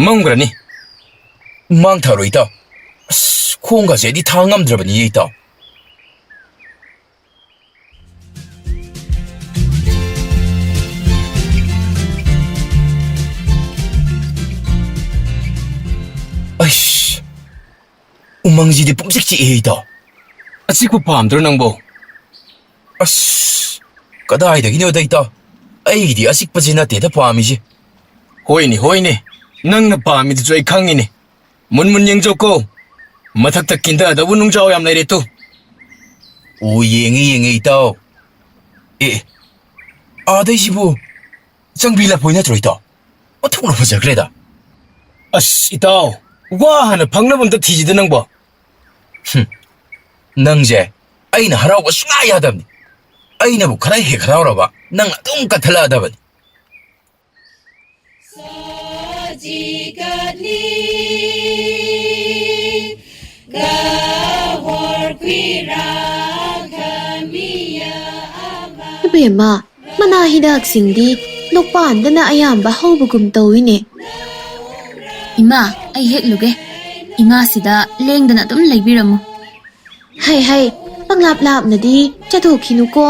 ꯃꯝꯈ꯭ꯔꯅꯤ꯫ ꯃꯥꯡꯊꯔꯣꯏ ꯏꯇꯥꯎ꯫ ꯑꯁ, ꯈꯣꯡꯒꯁꯦ ꯑꯩꯗꯤ ꯊꯥꯡ ꯉꯝꯗ꯭ꯔꯕꯅꯤꯌꯦ ꯏꯇꯥꯎ꯫ ꯑꯩꯁ, ꯎꯃꯪꯁꯤꯗꯤ ꯄꯨꯡꯆꯤꯛ ꯆꯤꯛꯑꯦ ꯏꯇꯥꯎ꯫ ꯑꯆꯤꯛꯄ ꯄꯥꯝꯗ꯭ꯔꯣ ꯅꯪꯕꯣ? ꯑꯁ, ꯀꯗꯥꯏꯗꯒꯤꯅꯣꯗ ꯏꯇꯥꯎ, ꯑꯩꯒꯤꯗꯤ ꯑꯆꯤꯛꯄꯁꯦ ꯅꯠꯇꯦꯗ ꯄꯥꯝꯃꯤꯁꯦ꯫ ꯍꯣꯏꯅꯦ, ꯍꯣꯏꯅꯦ, ꯅꯪꯅ ꯄꯥꯝꯃꯤꯗꯨꯁꯨ ꯑꯩ ꯈꯪꯉꯤꯅꯦ꯫ ꯃꯨꯟ ꯃꯨꯟ ꯌꯦꯡꯖꯧꯀꯣ, ꯃꯊꯛꯇ ꯀꯤꯟꯊꯗꯧꯕ ꯅꯨꯡꯖꯥꯎ ꯌꯥꯝ ꯂꯩꯔꯦ ꯇꯨ꯫ ꯑꯣ, ꯌꯦꯡꯉꯦ, ꯌꯦꯡꯉꯦ ꯏꯇꯥꯎ꯫ ꯑꯦ, ꯑꯦ, ꯑꯥꯗꯩꯁꯤꯕꯨ ꯆꯪꯕꯤ ꯂꯐꯣꯏ ꯅꯠꯇ꯭ꯔꯣ ꯏꯇꯥꯎ? ꯑꯣꯟꯊꯣꯛꯅ ꯐꯖꯈ꯭ꯔꯦꯗ꯫ ꯑꯁ ꯏꯇꯥꯎ, ꯋꯥ ꯍꯥꯟꯅ ꯐꯪꯅꯕ ꯑꯝꯇ ꯊꯤꯁꯤꯗ ꯅꯪꯕꯣ꯫ ꯍꯨꯝ, ꯅꯪꯁꯦ ꯑꯩꯅ ꯍꯔꯥꯎꯕ ꯁꯨꯡꯌꯥ ꯌꯥꯗꯕꯅꯤ꯫ ꯑꯩꯅꯕꯨ ꯈꯔ ꯍꯦꯛ ꯍꯔꯥꯎꯔꯕ ꯅꯪ ꯑꯗꯨꯝ ꯀꯟꯊꯠꯂꯛꯑꯗꯕꯅꯤ꯫ ꯏꯕꯦꯝꯃ, ꯃꯅꯥ ꯍꯤꯗꯥꯛꯁꯤꯡꯗꯤ ꯂꯣꯛꯄꯥꯟꯗꯅ ꯑꯌꯥꯝꯕ ꯍꯧꯕꯒꯨꯝ ꯇꯧꯏꯅꯦ꯫ ꯏꯃꯥ, ꯑꯩ ꯍꯦꯛꯂꯨꯒꯦ꯫ ꯏꯃꯥꯁꯤꯗ ꯂꯦꯡꯗꯅ ꯑꯗꯨꯝ ꯂꯩꯕꯤꯔꯝꯃꯨ꯫ ꯍꯩ ꯍꯩ, ꯄꯪꯂꯥꯞ ꯂꯥꯞꯅꯗꯤ ꯆꯠꯊꯣꯛꯈꯤꯅꯨꯀꯣ꯫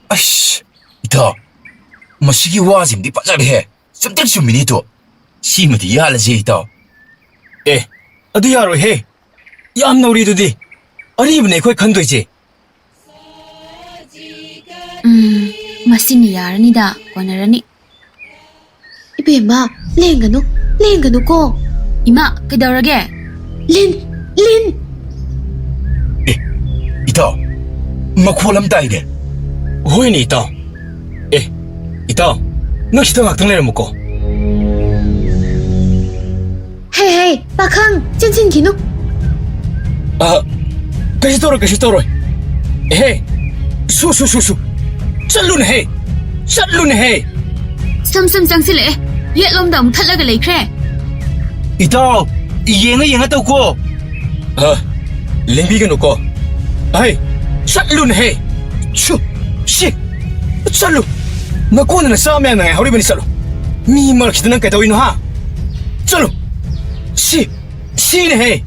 ꯑꯁ, ꯏꯇꯥꯎ, ꯃꯁꯤꯒꯤ ꯋꯥꯁꯤꯡꯗꯤ ꯐꯖꯔꯦꯍꯦ꯫ ꯆꯨꯝꯇ꯭ꯔꯤꯛ ꯆꯨꯝꯃꯤꯅꯦ ꯏꯇꯥꯎ꯫ ꯁꯤꯃꯗꯤ ꯌꯥꯜꯂꯁꯦ ꯏꯇꯥꯎ꯫ ꯑꯦ, ꯑꯗꯨ ꯌꯥꯔꯣꯏꯍꯦ꯫ ꯌꯥꯝ ꯅꯧꯔꯤꯗꯨꯗꯤ꯫ ꯑꯔꯤꯕꯅꯦ ꯑꯩꯈꯣꯏ ꯈꯟꯗꯣꯏꯁꯦ꯫ ꯎꯝ, ꯃꯁꯤꯅ ꯌꯥꯔꯅꯤꯗ, ꯀꯣꯟꯅꯔꯅꯤ꯫ ꯏꯕꯦꯝꯃ, ꯂꯦꯡꯒꯅꯨ, ꯂꯦꯡꯒꯅꯨꯀꯣ꯫ ꯏꯃꯥ, ꯀꯩꯗꯧꯔꯒꯦ? ꯂꯤꯟ, ꯂꯤꯟ! ꯑꯦ, ꯏꯇꯥꯎ, ꯃꯈꯣꯜ ꯑꯃ ꯇꯥꯏꯅꯦ꯫ ꯍꯣꯏꯅꯦ, ꯏꯇꯥꯎ꯫ ꯑꯦ, ꯏꯇꯥꯎ, ꯅꯪ ꯁꯤꯗ ꯉꯥꯛꯇꯪ ꯂꯩꯔꯝꯃꯨꯀꯣ꯫ ꯍꯦ, ꯍꯦ, ꯄꯥꯈꯪ, ꯆꯦꯟꯁꯤꯟꯈꯤꯅꯨ꯫ ꯑ, ꯀꯩꯁꯨ ꯇꯧꯔꯣꯏ, ꯀꯩꯁꯨ ꯇꯧꯔꯣꯏ꯫ ꯑꯦꯍꯦ, ꯁꯨ, ꯁꯨ, ꯁꯨ, ꯁꯨ꯫ ꯆꯠꯂꯨꯅꯦꯍꯦ, ꯆꯠꯂꯨꯅꯦꯍꯦ꯫ ꯁꯨꯝ, ꯁꯨꯝ ꯆꯪꯁꯤꯜꯂꯛꯑꯦ꯫ ꯌꯦꯠꯂꯣꯝꯗ ꯑꯃꯨꯛ ꯊꯠꯂꯒ ꯂꯩꯈ꯭ꯔꯦ꯫ ꯏꯇꯥꯎ, ꯌꯦꯡꯉ ꯌꯦꯡꯉ ꯇꯧꯀꯣ꯫ ꯑ, ꯂꯦꯡꯕꯤꯒꯅꯨꯀꯣ꯫ ꯑꯍꯩ, ꯆꯠꯂꯨꯅꯦꯍꯦ꯫ ꯁꯨ, ꯁꯤ, ꯆꯠꯂꯨ꯫ ꯅꯀꯣꯟꯗꯅ ꯆꯥ ꯃꯌꯥꯝꯅ ꯉꯥꯏꯍꯧꯔꯤꯕꯅꯤ, ꯆꯠꯂꯨ꯫ ꯃꯤ ꯃꯔꯛꯁꯤꯗ ꯅꯪ ꯀꯩꯗꯧꯔꯤꯅꯣ, ꯍꯥ? ꯆꯠꯂꯨ꯫ ꯁꯤ, ꯁꯤꯅꯦꯍꯦ꯫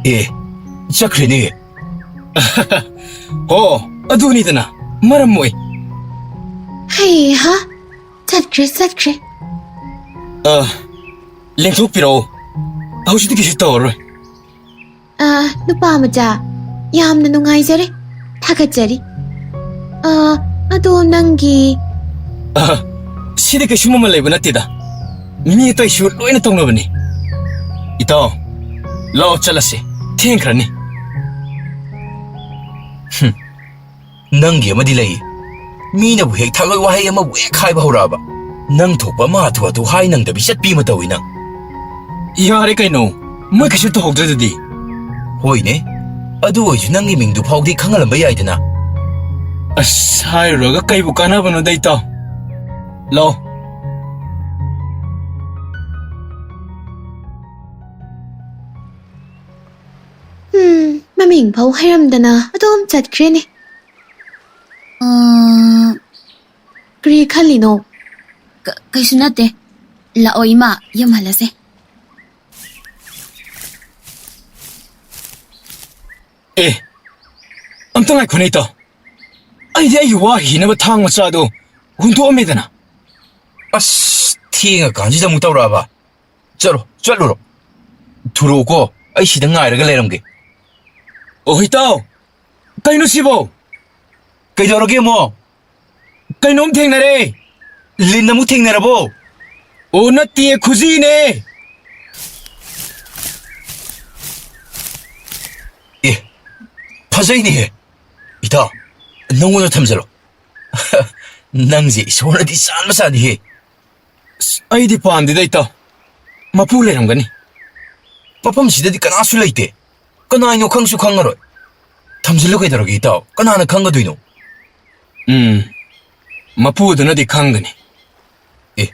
ꯑꯦ, ꯆꯠꯈ꯭ꯔꯦꯅꯦ꯫ ꯍꯣ, ꯑꯗꯨꯅꯤꯗꯅ, ꯃꯔꯝ ꯃꯣꯛꯏ꯫ ꯍꯩꯍꯥ, ꯆꯠꯈ꯭ꯔꯦ, ꯆꯠꯈ꯭ꯔꯦ꯫ ꯑ, ꯂꯦꯡꯊꯣꯛꯄꯤꯔꯛꯑꯣ꯫ ꯍꯧꯖꯤꯛꯇꯤ ꯀꯩꯁꯨ ꯇꯧꯔꯔꯣꯏ꯫ ꯑ, ꯅꯨꯄꯥ ꯃꯆꯥ, ꯌꯥꯝꯅ ꯅꯨꯡꯉꯥꯏꯖꯔꯦ꯫ ꯊꯥꯒꯠꯆꯔꯤ꯫ ꯑ, ꯑꯗꯣ ꯅꯪꯒꯤ ꯑ, ꯁꯤꯗꯤ ꯀꯩꯁꯨ ꯃꯃꯜ ꯂꯩꯕ ꯅꯠꯇꯦꯗ꯫ ꯃꯤ ꯑꯇꯩꯁꯨ ꯂꯣꯏꯅ ꯇꯧꯅꯕꯅꯤ꯫ ꯏꯇꯥꯎ, ꯂꯥꯛꯑꯣ ꯆꯠꯂꯁꯤ꯫ ꯊꯦꯡꯈ꯭ꯔꯅꯤ꯫ ꯍꯨꯝ, ꯅꯪꯒꯤ ꯑꯃꯗꯤ ꯂꯩ꯫ ꯃꯤꯅꯕꯨ ꯍꯦꯛ ꯊꯥꯒꯠ ꯋꯥꯍꯩ ꯑꯃꯕꯨ ꯍꯦꯛ ꯍꯥꯏꯕ ꯍꯧꯔꯛꯑꯕ, ꯅꯪ ꯊꯣꯛꯄ ꯑꯃ ꯍꯥꯊꯨ ꯍꯥꯊꯨ ꯍꯥꯏ ꯅꯪꯗꯕꯤ ꯆꯠꯄꯤ ꯑꯃ ꯇꯧꯏ ꯅꯪ꯫ ꯌꯥꯔꯦ ꯀꯩꯅꯣ, ꯃꯣꯏ ꯀꯩꯁꯨ ꯇꯧꯍꯧꯗ꯭ꯔꯗꯨꯗꯤ꯫ ꯍꯣꯏꯅꯦ, ꯑꯗꯨ ꯑꯣꯏꯁꯨ ꯅꯪꯒꯤ ꯃꯤꯡꯗꯨ ꯐꯥꯎꯗꯤ ꯈꯪꯍꯜꯂꯝꯕ ꯌꯥꯏꯗꯅ꯫ ꯑꯁ, ꯍꯥꯏꯔꯨꯔꯒ ꯀꯩꯕꯨ ꯀꯥꯟꯅꯕꯅꯣꯗ ꯏꯇꯥꯎ꯫ ꯂꯥꯛꯑꯣ꯫ ꯎꯝ, ꯃꯃꯤꯡ ꯐꯥꯎ ꯍꯥꯏꯔꯝꯗꯅ ꯑꯗꯨꯝ ꯆꯠꯈ꯭ꯔꯦꯅꯦ꯫ ꯑꯥ, ꯀꯔꯤ ꯈꯜꯂꯤꯅꯣ? ꯀ-, ꯀꯩꯁꯨ ꯅꯠꯇꯦ꯫ ꯂꯥꯛꯑꯣ ꯏꯃꯥ, ꯌꯨꯝ ꯍꯜꯂꯁꯦ꯫ ꯑꯦ, ꯑꯝꯇ ꯉꯥꯏꯈꯣꯅꯦ ꯏꯇꯥꯎ꯫ ꯑꯩꯗꯤ ꯑꯩꯒꯤ ꯋꯥ ꯍꯤꯅꯕ ꯊꯥꯡ ꯃꯆꯥꯗꯣ ꯍꯨꯟꯗꯣꯛꯑꯝꯃꯦꯗꯅ꯫ ꯑꯁ, ꯊꯦꯡꯉꯀꯥꯟꯁꯤꯗ ꯑꯃꯨꯛ ꯇꯧꯔꯛꯑꯕ꯫ ꯆꯠꯂꯣ, ꯆꯠꯂꯨꯔꯣ꯫ ꯊꯨꯔꯛꯎꯀꯣ, ꯑꯩ ꯁꯤꯗ ꯉꯥꯏꯔꯒ ꯂꯩꯔꯝꯒꯦ꯫ ꯑꯣ, ꯏꯇꯥꯎ, ꯀꯩꯅꯣ ꯁꯤꯕꯣ? ꯀꯩꯗꯧꯔꯒꯦ ꯑꯃꯨꯛ? ꯀꯩꯅꯣꯝ ꯊꯦꯡꯅꯔꯦ꯫ ꯂꯤꯟ ꯑꯃꯨꯛ ꯊꯦꯡꯅꯔꯕꯣ? ꯑꯣ, ꯅꯠꯇꯦ, ꯈꯨꯖꯤꯅꯦ꯫ ꯑꯦ, ꯐꯖꯩꯅꯦꯍꯦ꯫ ꯏꯇꯥꯎ, ꯅꯉꯣꯟꯗ ꯊꯝꯖꯔꯣ꯫ ꯅꯪꯁꯦ ꯏꯁꯣꯔꯅꯗꯤ ꯆꯥꯟꯕ ꯆꯥꯅꯤꯍꯦ꯫ ꯑꯁ, ꯑꯩꯗꯤ ꯄꯥꯝꯗꯦꯗ, ꯏꯇꯥꯎ꯫ ꯃꯄꯨ ꯂꯩꯔꯝꯒꯅꯤ꯫ ꯃꯐꯝꯁꯤꯗꯗꯤ ꯀꯅꯥꯁꯨ ꯂꯩꯇꯦ꯫ ꯀꯅꯥꯅꯣ ꯈꯪꯁꯨ ꯈꯪꯉꯔꯣꯏ꯫ ꯊꯝꯖꯤꯜꯂꯨ ꯀꯩꯗꯧꯔꯒꯦ, ꯏꯇꯥꯎ? ꯀꯅꯥꯅ ꯈꯪꯒꯗꯣꯏꯅꯣ? ꯎꯝ, ꯃꯄꯨꯗꯨꯅꯗꯤ ꯈꯪꯒꯅꯤ꯫ ꯑꯦ,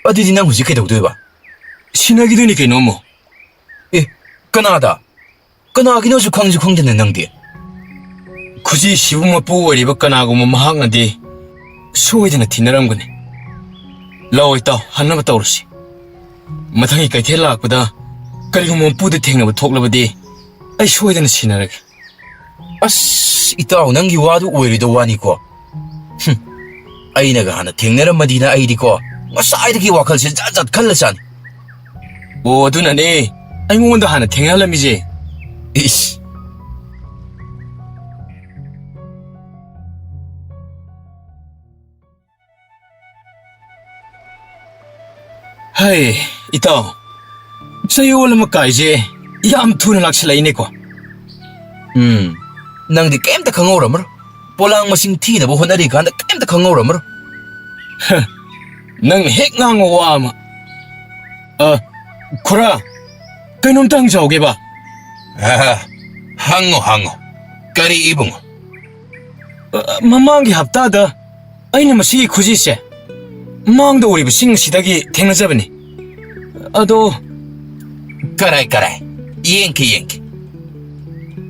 ꯑꯗꯨꯗꯤ ꯅꯪ ꯍꯧꯖꯤꯛ ꯀꯩꯗꯧꯗꯣꯏꯕ? ꯁꯤꯟꯅꯈꯤꯗꯣꯏꯅꯤ ꯀꯩꯅꯣ ꯑꯃꯨꯛ꯫ ꯑꯦ, ꯀꯅꯥꯗ? ꯀꯅꯥꯒꯤꯅꯣꯁꯨ ꯈꯪꯁꯨ ꯈꯪꯗꯅ ꯅꯪꯗꯤ? ꯈꯨꯖꯤꯁꯤꯕꯨ ꯃꯄꯨ ꯑꯣꯏꯔꯤꯕ ꯀꯅꯥꯒꯨꯝꯕ ꯃꯍꯥꯛꯅꯗꯤ ꯁꯣꯏꯗꯅ ꯊꯤꯅꯔꯝꯒꯅꯤ꯫ ꯂꯥꯛꯑꯣ ꯏꯇꯥꯎ, ꯍꯟꯅꯕ ꯇꯧꯔꯁꯤ꯫ ꯃꯊꯪꯒꯤ ꯀꯩꯊꯦꯜ ꯂꯥꯛꯄꯗ ꯀꯔꯤꯒꯨꯝꯕ ꯃꯄꯨꯗ ꯊꯦꯡꯅꯕ ꯊꯣꯛꯂꯕꯗꯤ ꯑꯩ ꯁꯣꯏꯗꯅ ꯁꯤꯟꯅꯔꯒꯦ꯫ ꯑꯁ, ꯏꯇꯥꯎ, ꯅꯪꯒꯤ ꯋꯥꯗꯨ ꯑꯣꯏꯔꯣꯏꯗꯧ ꯋꯥꯅꯤꯀꯣ꯫ ꯍꯨꯝ, ꯑꯩꯅꯒ ꯍꯥꯟꯅ ꯊꯦꯡꯅꯔꯝꯃꯗꯤꯅ ꯑꯩꯗꯤꯀꯣ, ꯉꯁꯥꯏꯗꯒꯤ ꯋꯥꯈꯜꯁꯦ ꯖꯥꯠ ꯖꯥꯠ ꯈꯜꯂ ꯆꯥꯅꯤ꯫ ꯑꯣ, ꯑꯗꯨꯅꯅꯦ ꯑꯩꯉꯣꯟꯗ ꯍꯥꯟꯅ ꯊꯦꯡꯅꯍꯜꯂꯝꯃꯤꯁꯦ꯫ ꯏꯁ꯫ ꯍꯩ, ꯏꯇꯥꯎ, ꯆꯌꯣꯜ ꯑꯃ ꯀꯥꯏꯁꯦ ꯌꯥꯝ ꯊꯨꯅ ꯂꯥꯛꯁꯤꯜꯂꯛꯏꯅꯦꯀꯣ꯫ ꯎꯝ, ꯅꯪꯗꯤ ꯀꯩꯝꯇ ꯈꯪꯍꯧꯔꯝꯃꯔꯣꯏ꯫ ꯄꯣꯂꯥꯡ ꯃꯁꯤꯡ ꯊꯤꯅꯕ ꯍꯣꯠꯅꯔꯤꯀꯥꯟꯗ ꯀꯩꯝꯇ ꯈꯪꯍꯧꯔꯝꯃꯔꯣꯏ꯫ ꯍ, ꯅꯪꯅ ꯍꯦꯛ ꯉꯥꯡꯕ ꯋꯥ ꯑꯃ꯫ ꯑ, ꯈꯨꯔꯥ, ꯀꯩꯅꯣꯝꯇ ꯍꯪꯖꯍꯧꯒꯦꯕ꯫ ꯑ, ꯍꯪꯉꯣ, ꯍꯪꯉꯣ꯫ ꯀꯔꯤ ꯏꯕꯨꯡꯉꯣ? ꯑ, ꯃꯃꯥꯡꯒꯤ ꯍꯞꯇꯥꯗ ꯑꯩꯅ ꯃꯁꯤꯒꯤ ꯈꯨꯖꯤꯁꯦ ꯃꯥꯡꯗ ꯎꯔꯤꯕꯁꯤꯡ ꯑꯁꯤꯗꯒꯤ ꯊꯦꯡꯅꯖꯕꯅꯤ꯫ ꯑꯗꯣ ꯀꯔꯥꯏ, ꯀꯔꯥꯏ? ꯌꯦꯡꯈꯤ, ꯌꯦꯡꯈꯤ꯫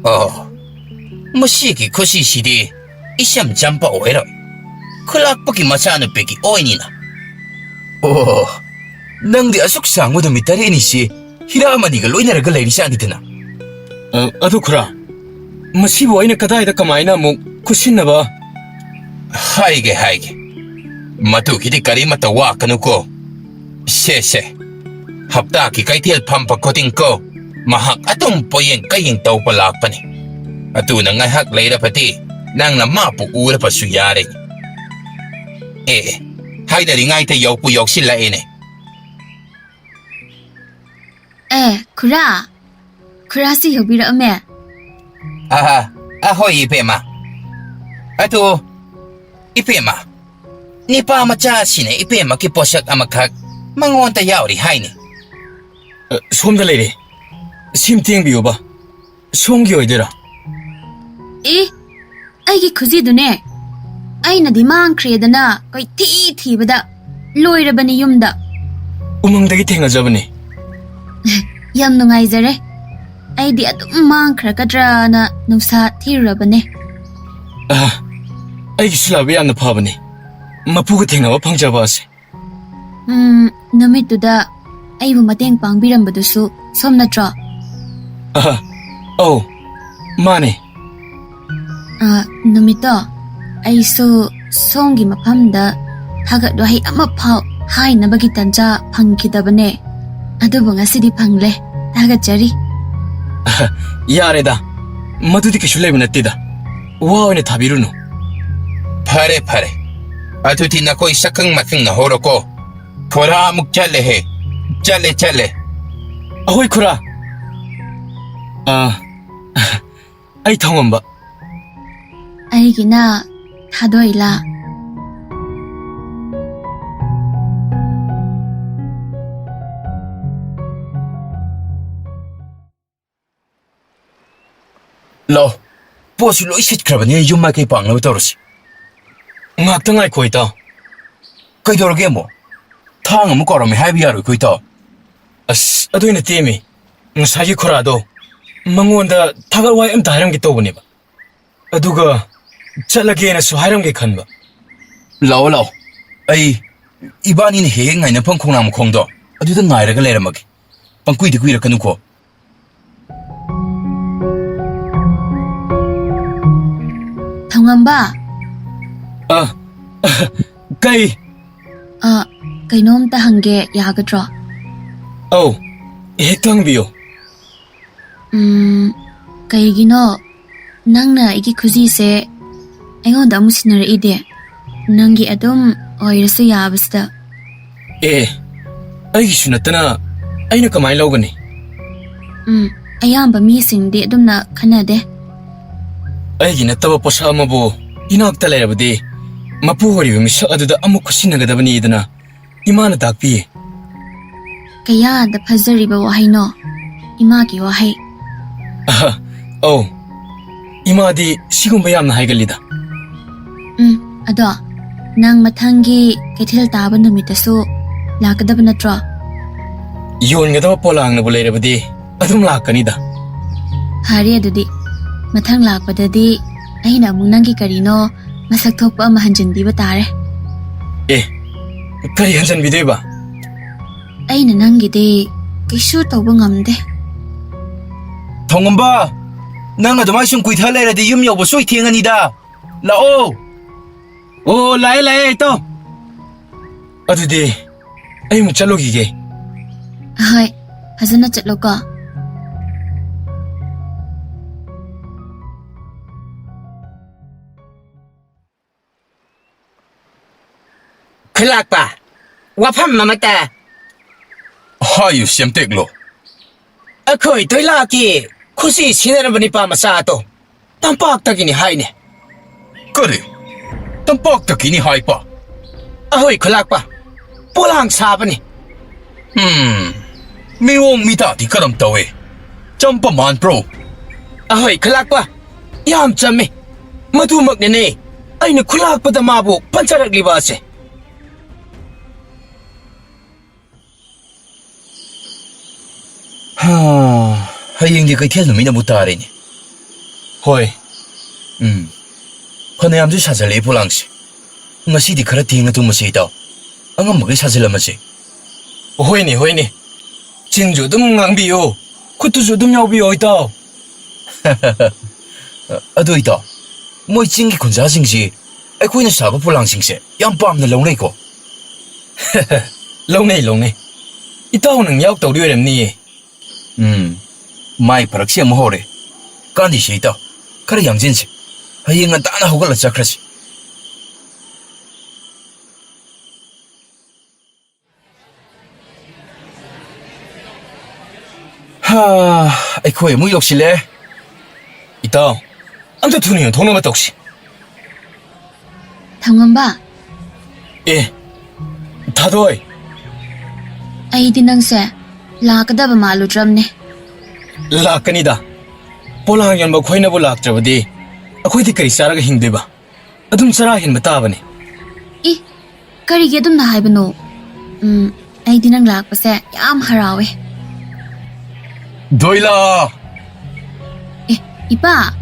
ꯑꯣ, ꯃꯁꯤꯒꯤ ꯈꯨꯖꯤꯁꯤꯗꯤ ꯏꯆꯝ ꯆꯝꯕ ꯑꯣꯏꯔꯣꯏ꯫ ꯈꯨꯂꯥꯛꯄꯒꯤ ꯃꯆꯥꯅꯨꯄꯤꯒꯤ ꯑꯣꯏꯅꯤꯅ꯫ ꯑꯣ, ꯅꯪꯗꯤ ꯑꯁꯨꯛ ꯁꯥꯡꯕ ꯅꯨꯃꯤꯠ ꯇꯔꯦꯠꯅꯤꯁꯤ ꯍꯤꯔꯥꯃꯅꯤꯒ ꯂꯣꯏꯅꯔꯒ ꯂꯩꯔꯤꯖꯥꯠꯅꯤꯗꯅ꯫ ꯑ, ꯑꯗꯨ ꯈꯨꯔꯥ, ꯃꯁꯤꯕꯨ ꯑꯩꯅ ꯀꯗꯥꯏꯗ ꯀꯃꯥꯏꯅ ꯑꯃꯨꯛ ꯈꯨꯠꯁꯤꯟꯅꯕ? ꯍꯥꯏꯒꯦ, ꯍꯥꯏꯒꯦ꯫ ꯃꯗꯨꯒꯤꯗꯤ ꯀꯔꯤꯃꯠꯇ ꯋꯥꯀꯅꯨꯀꯣ꯫ ꯁꯦ, ꯁꯦ꯫ ꯍꯞꯇꯥꯒꯤ ꯀꯩꯊꯦꯜ ꯐꯝꯕ ꯈꯨꯗꯤꯡꯀꯣ, ꯃꯍꯥꯛ ꯑꯗꯨꯝ ꯄꯣꯌꯦꯡ ꯀꯌꯦꯡ ꯇꯧꯕ ꯂꯥꯛꯄꯅꯤ꯫ ꯑꯗꯨꯅ ꯉꯥꯏꯍꯥꯛ ꯂꯩꯔꯕꯗꯤ ꯅꯪꯅ ꯃꯥꯕꯨ ꯎꯔꯕꯁꯨ ꯌꯥꯔꯦ꯫ ꯑꯦ, ꯑꯦ, ꯍꯥꯏꯅꯔꯤꯉꯩꯗ ꯌꯧꯕꯨ ꯌꯧꯁꯤꯜꯂꯛꯑꯦꯅꯦ꯫ ꯑꯦ, ꯈꯨꯔꯥ꯫ ꯈꯨꯔꯥꯁꯤ ꯌꯧꯕꯤꯔꯛꯑꯝꯃꯦ꯫ ꯑꯍꯥ, ꯑꯍꯣꯏ, ꯏꯕꯦꯝꯃ꯫ ꯑꯗꯨ, ꯏꯕꯦꯝꯃ, ꯅꯤꯄꯥ ꯃꯆꯥꯁꯤꯅ ꯏꯕꯦꯝꯃꯒꯤ ꯄꯣꯠꯁꯛ ꯑꯃꯈꯛ ꯃꯉꯣꯟꯗ ꯌꯥꯎꯔꯤ ꯍꯥꯏꯅꯤ꯫ ꯑ, ꯁꯣꯝꯗ ꯂꯩꯔꯦ꯫ ꯁꯤꯝꯇ ꯌꯦꯡꯕꯤꯌꯨꯕ꯫ ꯁꯣꯝꯒꯤ ꯑꯣꯏꯗꯣꯏꯔꯥ? ꯑꯦ, ꯑꯩꯒꯤ ꯈꯨꯖꯤꯗꯨꯅꯦ꯫ ꯑꯩꯅꯗꯤ ꯃꯥꯡꯈ꯭ꯔꯦꯗꯅ ꯀꯣꯏꯊꯤ ꯊꯤꯕꯗ ꯂꯣꯏꯔꯕꯅꯤ ꯌꯨꯝꯗ꯫ ꯎꯃꯪꯗꯒꯤ ꯊꯦꯡꯅꯖꯕꯅꯤ꯫ ꯌꯥꯝ ꯅꯨꯡꯉꯥꯏꯖꯔꯦ꯫ ꯑꯩꯗꯤ ꯑꯗꯨꯝ ꯃꯥꯡꯈ꯭ꯔꯒꯗ꯭ꯔꯅ ꯅꯨꯡꯁꯥ ꯊꯤꯔꯨꯔꯕꯅꯦ꯫ ꯑ, ꯑꯩꯒꯤꯁꯨ ꯂꯥꯏꯕꯛ ꯌꯥꯝꯅ ꯐꯕꯅꯤ, ꯃꯄꯨꯒ ꯊꯦꯡꯅꯕ ꯐꯪꯖꯕ ꯑꯁꯦ꯫ ꯎꯝ, ꯅꯨꯃꯤꯠꯇꯨꯗ ꯑꯩꯕꯨ ꯃꯇꯦꯡ ꯄꯥꯡꯕꯤꯔꯝꯕꯗꯨꯁꯨ ꯁꯣꯝ ꯅꯠꯇ꯭ꯔꯣ? ꯑꯍ, ꯑꯧ, ꯃꯥꯅꯦ꯫ ꯑ, ꯅꯨꯃꯤꯠꯇꯣ ꯑꯩꯁꯨ ꯁꯣꯝꯒꯤ ꯃꯐꯝꯗ ꯊꯥꯒꯠ ꯋꯥꯍꯩ ꯑꯃꯐꯥꯎ ꯍꯥꯏꯅꯕꯒꯤ ꯇꯟꯖꯥ ꯐꯪꯈꯤꯗꯕꯅꯦ꯫ ꯑꯗꯨꯕꯨ ꯉꯁꯤꯗꯤ ꯐꯪꯂꯦ꯫ ꯊꯥꯒꯠꯆꯔꯤ꯫ ꯌꯥꯔꯦꯗ, ꯃꯗꯨꯗꯤ ꯀꯩꯁꯨ ꯂꯩꯕ ꯅꯠꯇꯦꯗ꯫ ꯋꯥ ꯑꯣꯏꯅ ꯊꯥꯕꯤꯔꯨꯅꯨ꯫ ꯐꯔꯦ, ꯐꯔꯦ꯫ ꯑꯗꯨꯗꯤ ꯅꯈꯣꯏ ꯁꯛꯈꯪ ꯃꯥꯏꯈꯪꯅꯍꯧꯔꯣꯀꯣ꯫ ꯈꯨꯔꯥ ꯑꯃꯨꯛ ꯆꯠꯂꯦꯍꯦ꯫ ꯆꯠꯂꯦ, ꯆꯠꯂꯦ꯫ ꯑꯍꯣꯏ, ꯈꯨꯔꯥ꯫ ꯑ, ꯑꯩ ꯊꯧꯉꯝꯕ꯫ ꯑꯩꯒꯤꯅ ꯊꯥꯗꯣꯏꯂꯥ꯫ ꯂꯥꯎ, ꯄꯣꯠꯁꯨ ꯂꯣꯏ ꯁꯤꯠꯈ꯭ꯔꯕꯅꯦ, ꯌꯨꯝ ꯃꯥꯏꯀꯩ ꯄꯥꯡꯅꯕ ꯇꯧꯔꯁꯤ꯫ ꯉꯥꯛꯇ ꯉꯥꯏꯈꯣ, ꯏꯇꯥꯎ꯫ ꯀꯩꯗꯧꯔꯒꯦ ꯑꯃꯨꯛ? ꯊꯥꯡ ꯑꯃꯨꯛ ꯀꯥꯎꯔꯝꯃꯦ ꯍꯥꯏꯕ ꯌꯥꯔꯣꯏꯀꯣ, ꯏꯇꯥꯎ꯫ ꯑꯁ, ꯑꯗꯨꯏ ꯅꯠꯇꯦꯃꯤ꯫ ꯉꯁꯥꯏꯒꯤ ꯈꯨꯔꯥꯗꯣ, ꯃꯉꯣꯟꯗ ꯊꯥꯒꯠ ꯋꯥꯍꯩ ꯑꯝꯇ ꯍꯥꯏꯔꯝꯒꯦ ꯇꯧꯕꯅꯦꯕ꯫ ꯑꯗꯨꯒ ꯆꯠꯂꯒꯦꯅꯁꯨ ꯍꯥꯏꯔꯝꯒꯦ ꯈꯟꯕ꯫ ꯂꯥꯛꯑꯣ, ꯂꯥꯛꯑꯣ꯫ ꯑꯩ, ꯏꯕꯥꯅꯤꯅ ꯍꯦꯛ ꯍꯦꯛ ꯉꯥꯏꯅꯐꯝ ꯈꯣꯡꯅꯥꯡ ꯃꯈꯣꯡꯗꯣ ꯑꯗꯨꯗ ꯉꯥꯏꯔꯒ ꯂꯩꯔꯝꯃꯒꯦ꯫ ꯄꯪꯀꯨꯏꯗꯤ ꯀꯨꯏꯔꯛꯀꯅꯨꯀꯣ꯫ ꯊꯧꯉꯝꯕ꯫ ꯑ, ꯀꯩ? ꯑ, ꯀꯩꯅꯣꯝꯇ ꯍꯪꯒꯦ, ꯌꯥꯒꯗ꯭ꯔꯣ? ꯑꯧ, ꯍꯦꯛꯇ ꯍꯪꯕꯤꯌꯨ꯫ ꯎꯝ, ꯀꯩꯒꯤꯅꯣ ꯅꯪꯅ ꯑꯩꯒꯤ ꯈꯨꯖꯤꯁꯦ ꯑꯩꯉꯣꯟꯗ ꯑꯃꯨꯛ ꯁꯤꯟꯅꯔꯛꯏꯗꯤ? ꯅꯪꯒꯤ ꯑꯗꯨꯝ ꯑꯣꯏꯔꯁꯨ ꯌꯥꯕꯁꯤꯗ꯫ ꯑꯦ, ꯑꯩꯒꯤꯁꯨ ꯅꯠꯇꯅ ꯑꯩꯅ ꯀꯃꯥꯏꯅ ꯂꯧꯒꯅꯤ? ꯎꯝ, ꯑꯌꯥꯝꯕ ꯃꯤꯁꯤꯡꯗꯤ ꯑꯗꯨꯝꯅ ꯈꯟꯅꯗꯦ꯫ ꯑꯩꯒꯤ ꯅꯠꯇꯕ ꯄꯣꯠꯁꯛ ꯑꯃꯕꯨ ꯏꯅꯥꯛꯇ ꯂꯩꯔꯕꯗꯤ ꯃꯄꯨ ꯑꯣꯏꯔꯤꯕ ꯃꯤꯁꯛ ꯑꯗꯨꯗ ꯑꯃꯨꯛ ꯈꯨꯠꯁꯤꯟꯅꯒꯗꯕꯅꯤꯗꯅ ꯏꯃꯥꯅ ꯇꯥꯛꯄꯤ꯫ ꯀꯌꯥꯗ ꯐꯖꯔꯤꯕ ꯋꯥꯍꯩꯅꯣ, ꯏꯃꯥꯒꯤ ꯋꯥꯍꯩ꯫ ꯑꯍ, ꯑꯧ, ꯏꯃꯥꯗꯤ ꯁꯤꯒꯨꯝꯕ ꯌꯥꯝꯅ ꯍꯥꯏꯒꯜꯂꯤꯗ꯫ ꯎꯝ, ꯑꯗꯣ, ꯅꯪ ꯃꯊꯪꯒꯤ ꯀꯩꯊꯦꯜ ꯇꯥꯕ ꯅꯨꯃꯤꯠꯇꯁꯨ ꯂꯥꯛꯀꯗꯕ ꯅꯠꯇ꯭ꯔꯣ? ꯌꯣꯟꯒꯗꯕ ꯄꯣꯂꯥꯡꯅꯕꯨ ꯂꯩꯔꯕꯗꯤ ꯑꯗꯨꯝ ꯂꯥꯛꯀꯅꯤꯗ꯫ ꯐꯔꯦ ꯑꯗꯨꯗꯤ, ꯃꯊꯪ ꯂꯥꯛꯄꯗꯗꯤ ꯑꯩꯅ ꯑꯃꯨꯛ ꯅꯪꯒꯤ ꯀꯔꯤꯅꯣ ꯃꯁꯛ ꯊꯣꯛꯄ ꯑꯃ ꯍꯟꯖꯤꯟꯕꯤꯕ ꯇꯥꯔꯦ꯫ ꯑꯦ, ꯀꯔꯤ ꯍꯟꯖꯤꯟꯕꯤꯗꯣꯏꯕ? ꯑꯩꯅ ꯅꯪꯒꯤꯗꯤ ꯀꯩꯁꯨ ꯇꯧꯕ ꯉꯝꯗꯦ꯫ ꯊꯣꯡꯉꯝꯕ, ꯅꯪ ꯑꯗꯨꯃꯥꯏ ꯁꯨꯝ ꯀꯨꯏꯊ ꯂꯩꯔꯗꯤ ꯌꯨꯝ ꯌꯧꯕ ꯁꯣꯏ ꯊꯦꯡꯉꯅꯤꯗ꯫ ꯂꯥꯛꯑꯣ꯫ ꯑꯣ, ꯂꯥꯛꯑꯦ, ꯂꯥꯛꯑꯦ, ꯏꯇꯥꯎ꯫ ꯑꯗꯨꯗꯤ ꯑꯩ ꯑꯃꯨꯛ ꯆꯠꯂꯨꯈꯤꯒꯦ꯫ ꯍꯣꯏ, ꯐꯖꯅ ꯆꯠꯂꯣꯀꯣ꯫ ꯈꯨꯂꯥꯛꯄ, ꯋꯥꯐꯝ ꯑꯃꯇ꯫ ꯍꯥꯏꯌꯨ, ꯁꯦꯝꯇꯦꯛꯂꯣ꯫ ꯑꯩꯈꯣꯏ ꯊꯣꯏꯂꯥꯛꯀꯤ ꯈꯨꯠꯁꯤ ꯁꯤꯟꯅꯔꯕ ꯅꯤꯄꯥ ꯃꯆꯥ ꯑꯗꯣ ꯇꯝꯄꯥꯛꯇꯒꯤꯅꯤ ꯍꯥꯏꯅꯦ꯫ ꯀꯔꯤ? ꯇꯝꯄꯥꯛꯇꯒꯤꯅꯤ ꯍꯥꯏꯕ? ꯑꯍꯣꯏ, ꯈꯨꯂꯥꯛꯄ꯫ ꯄꯣꯂꯥꯡ ꯁꯥꯕꯅꯤ꯫ ꯎꯝ, ꯃꯤꯑꯣꯡ ꯃꯤꯇꯥꯗꯤ ꯀꯔꯝ ꯇꯧꯏ? ꯆꯝꯕ ꯃꯥꯟꯕ꯭ꯔꯣ? ꯑꯍꯣꯏ, ꯈꯨꯂꯥꯛꯄ꯫ ꯌꯥꯝ ꯆꯝꯃꯤ꯫ ꯃꯗꯨꯃꯛꯅꯅꯦ ꯑꯩꯅ ꯈꯨꯂꯥꯛꯄꯗ ꯃꯥꯕꯨ ꯄꯟꯖꯔꯛꯂꯤꯕ ꯑꯁꯦ꯫ ꯍꯥ, ꯍꯌꯦꯡꯗꯤ ꯀꯩꯊꯦꯜ ꯅꯨꯃꯤꯠ ꯑꯃꯨꯛ ꯇꯥꯔꯦꯅꯦ꯫ ꯍꯣꯏ꯫ ꯎꯝ꯫ ꯐꯅꯌꯥꯝꯁꯨ ꯁꯥꯖꯜꯂꯛꯑꯦ ꯄꯣꯂꯥꯡꯁꯦ꯫ ꯉꯁꯤꯗꯤ ꯈꯔ ꯊꯦꯡꯅ ꯇꯨꯝꯃꯁꯦ, ꯏꯇꯥꯎ꯫ ꯑꯉꯝꯕꯈꯩ ꯁꯥꯖꯜꯂꯝꯃꯁꯦ꯫ ꯍꯣꯏꯅꯦ, ꯍꯣꯏꯅꯦ꯫ ꯆꯤꯟꯁꯨ ꯑꯗꯨꯝ ꯉꯥꯡꯕꯤꯌꯨ, ꯈꯨꯠꯇꯨꯁꯨ ꯑꯗꯨꯝ ꯌꯥꯎꯕꯤꯌꯣ, ꯏꯇꯥꯎ꯫ ꯑꯗꯨ, ꯏꯇꯥꯎ, ꯃꯣꯏ ꯆꯤꯡꯒꯤ ꯈꯨꯟꯖꯥꯁꯤꯡꯁꯤ ꯑꯩꯈꯣꯏꯅ ꯁꯥꯕ ꯄꯣꯂꯥꯡꯁꯤꯡꯁꯦ ꯌꯥꯝ ꯄꯥꯝꯅ ꯂꯧꯅꯩꯀꯣ꯫ ꯂꯧꯅꯩ, ꯂꯧꯅꯩ꯫ ꯏꯇꯥꯎ ꯅꯪ ꯌꯥꯎ ꯇꯧꯔꯤ ꯑꯣꯏꯔꯝꯅꯤꯌꯦ꯫ ꯎꯝ, ꯃꯥꯏ ꯐꯔꯛꯁꯤ ꯑꯃꯨꯛ ꯍꯧꯔꯦ꯫ ꯀꯥꯟꯗꯦꯁꯦ, ꯏꯇꯥꯎ, ꯈꯔ ꯌꯥꯡꯁꯤꯟꯁꯦ꯫ ꯍꯌꯦꯡ ꯉꯟꯇꯥꯅ ꯍꯧꯒꯠꯂ ꯆꯠꯈ꯭ꯔꯁꯤ꯫ ꯍꯥ, ꯑꯩꯈꯣꯏ ꯑꯃꯨꯛ ꯌꯧꯁꯤꯜꯂꯛꯑꯦ꯫ ꯏꯇꯥꯎ, ꯑꯝꯇ ꯊꯨꯅ ꯌꯣꯟꯊꯣꯛꯅꯕ ꯇꯧꯁꯤ꯫ ꯊꯧꯉꯝꯕ꯫ ꯑꯦ, ꯊꯥꯗꯣꯏ꯫ ꯑꯩꯗꯤ ꯅꯪꯁꯦ ꯂꯥꯛꯀꯗꯕ ꯃꯥꯜꯂꯨꯗ꯭ꯔꯕꯅꯦ꯫ ꯂꯥꯛꯀꯅꯤꯗ꯫ ꯄꯣꯂꯥꯡ ꯌꯣꯟꯕ ꯑꯩꯈꯣꯏꯅꯕꯨ ꯂꯥꯛꯇ꯭ꯔꯕꯗꯤ ꯑꯩꯈꯣꯏꯗꯤ ꯀꯔꯤ ꯆꯥꯔꯒ ꯍꯤꯡꯗꯣꯏꯕ? ꯑꯗꯨꯝ ꯆꯔꯥ ꯍꯦꯟꯕ ꯇꯥꯕꯅꯤ꯫ ꯏ, ꯀꯔꯤꯒꯤ ꯑꯗꯨꯝꯅ ꯍꯥꯏꯕꯅꯣ? ꯎꯝ, ꯑꯩꯗꯤ ꯅꯪ ꯂꯥꯛꯄꯁꯦ ꯌꯥꯝ ꯍꯔꯥꯎꯋꯦ꯫ ꯗꯣꯏꯂꯥ! ꯑꯦ, ꯏꯄꯥ!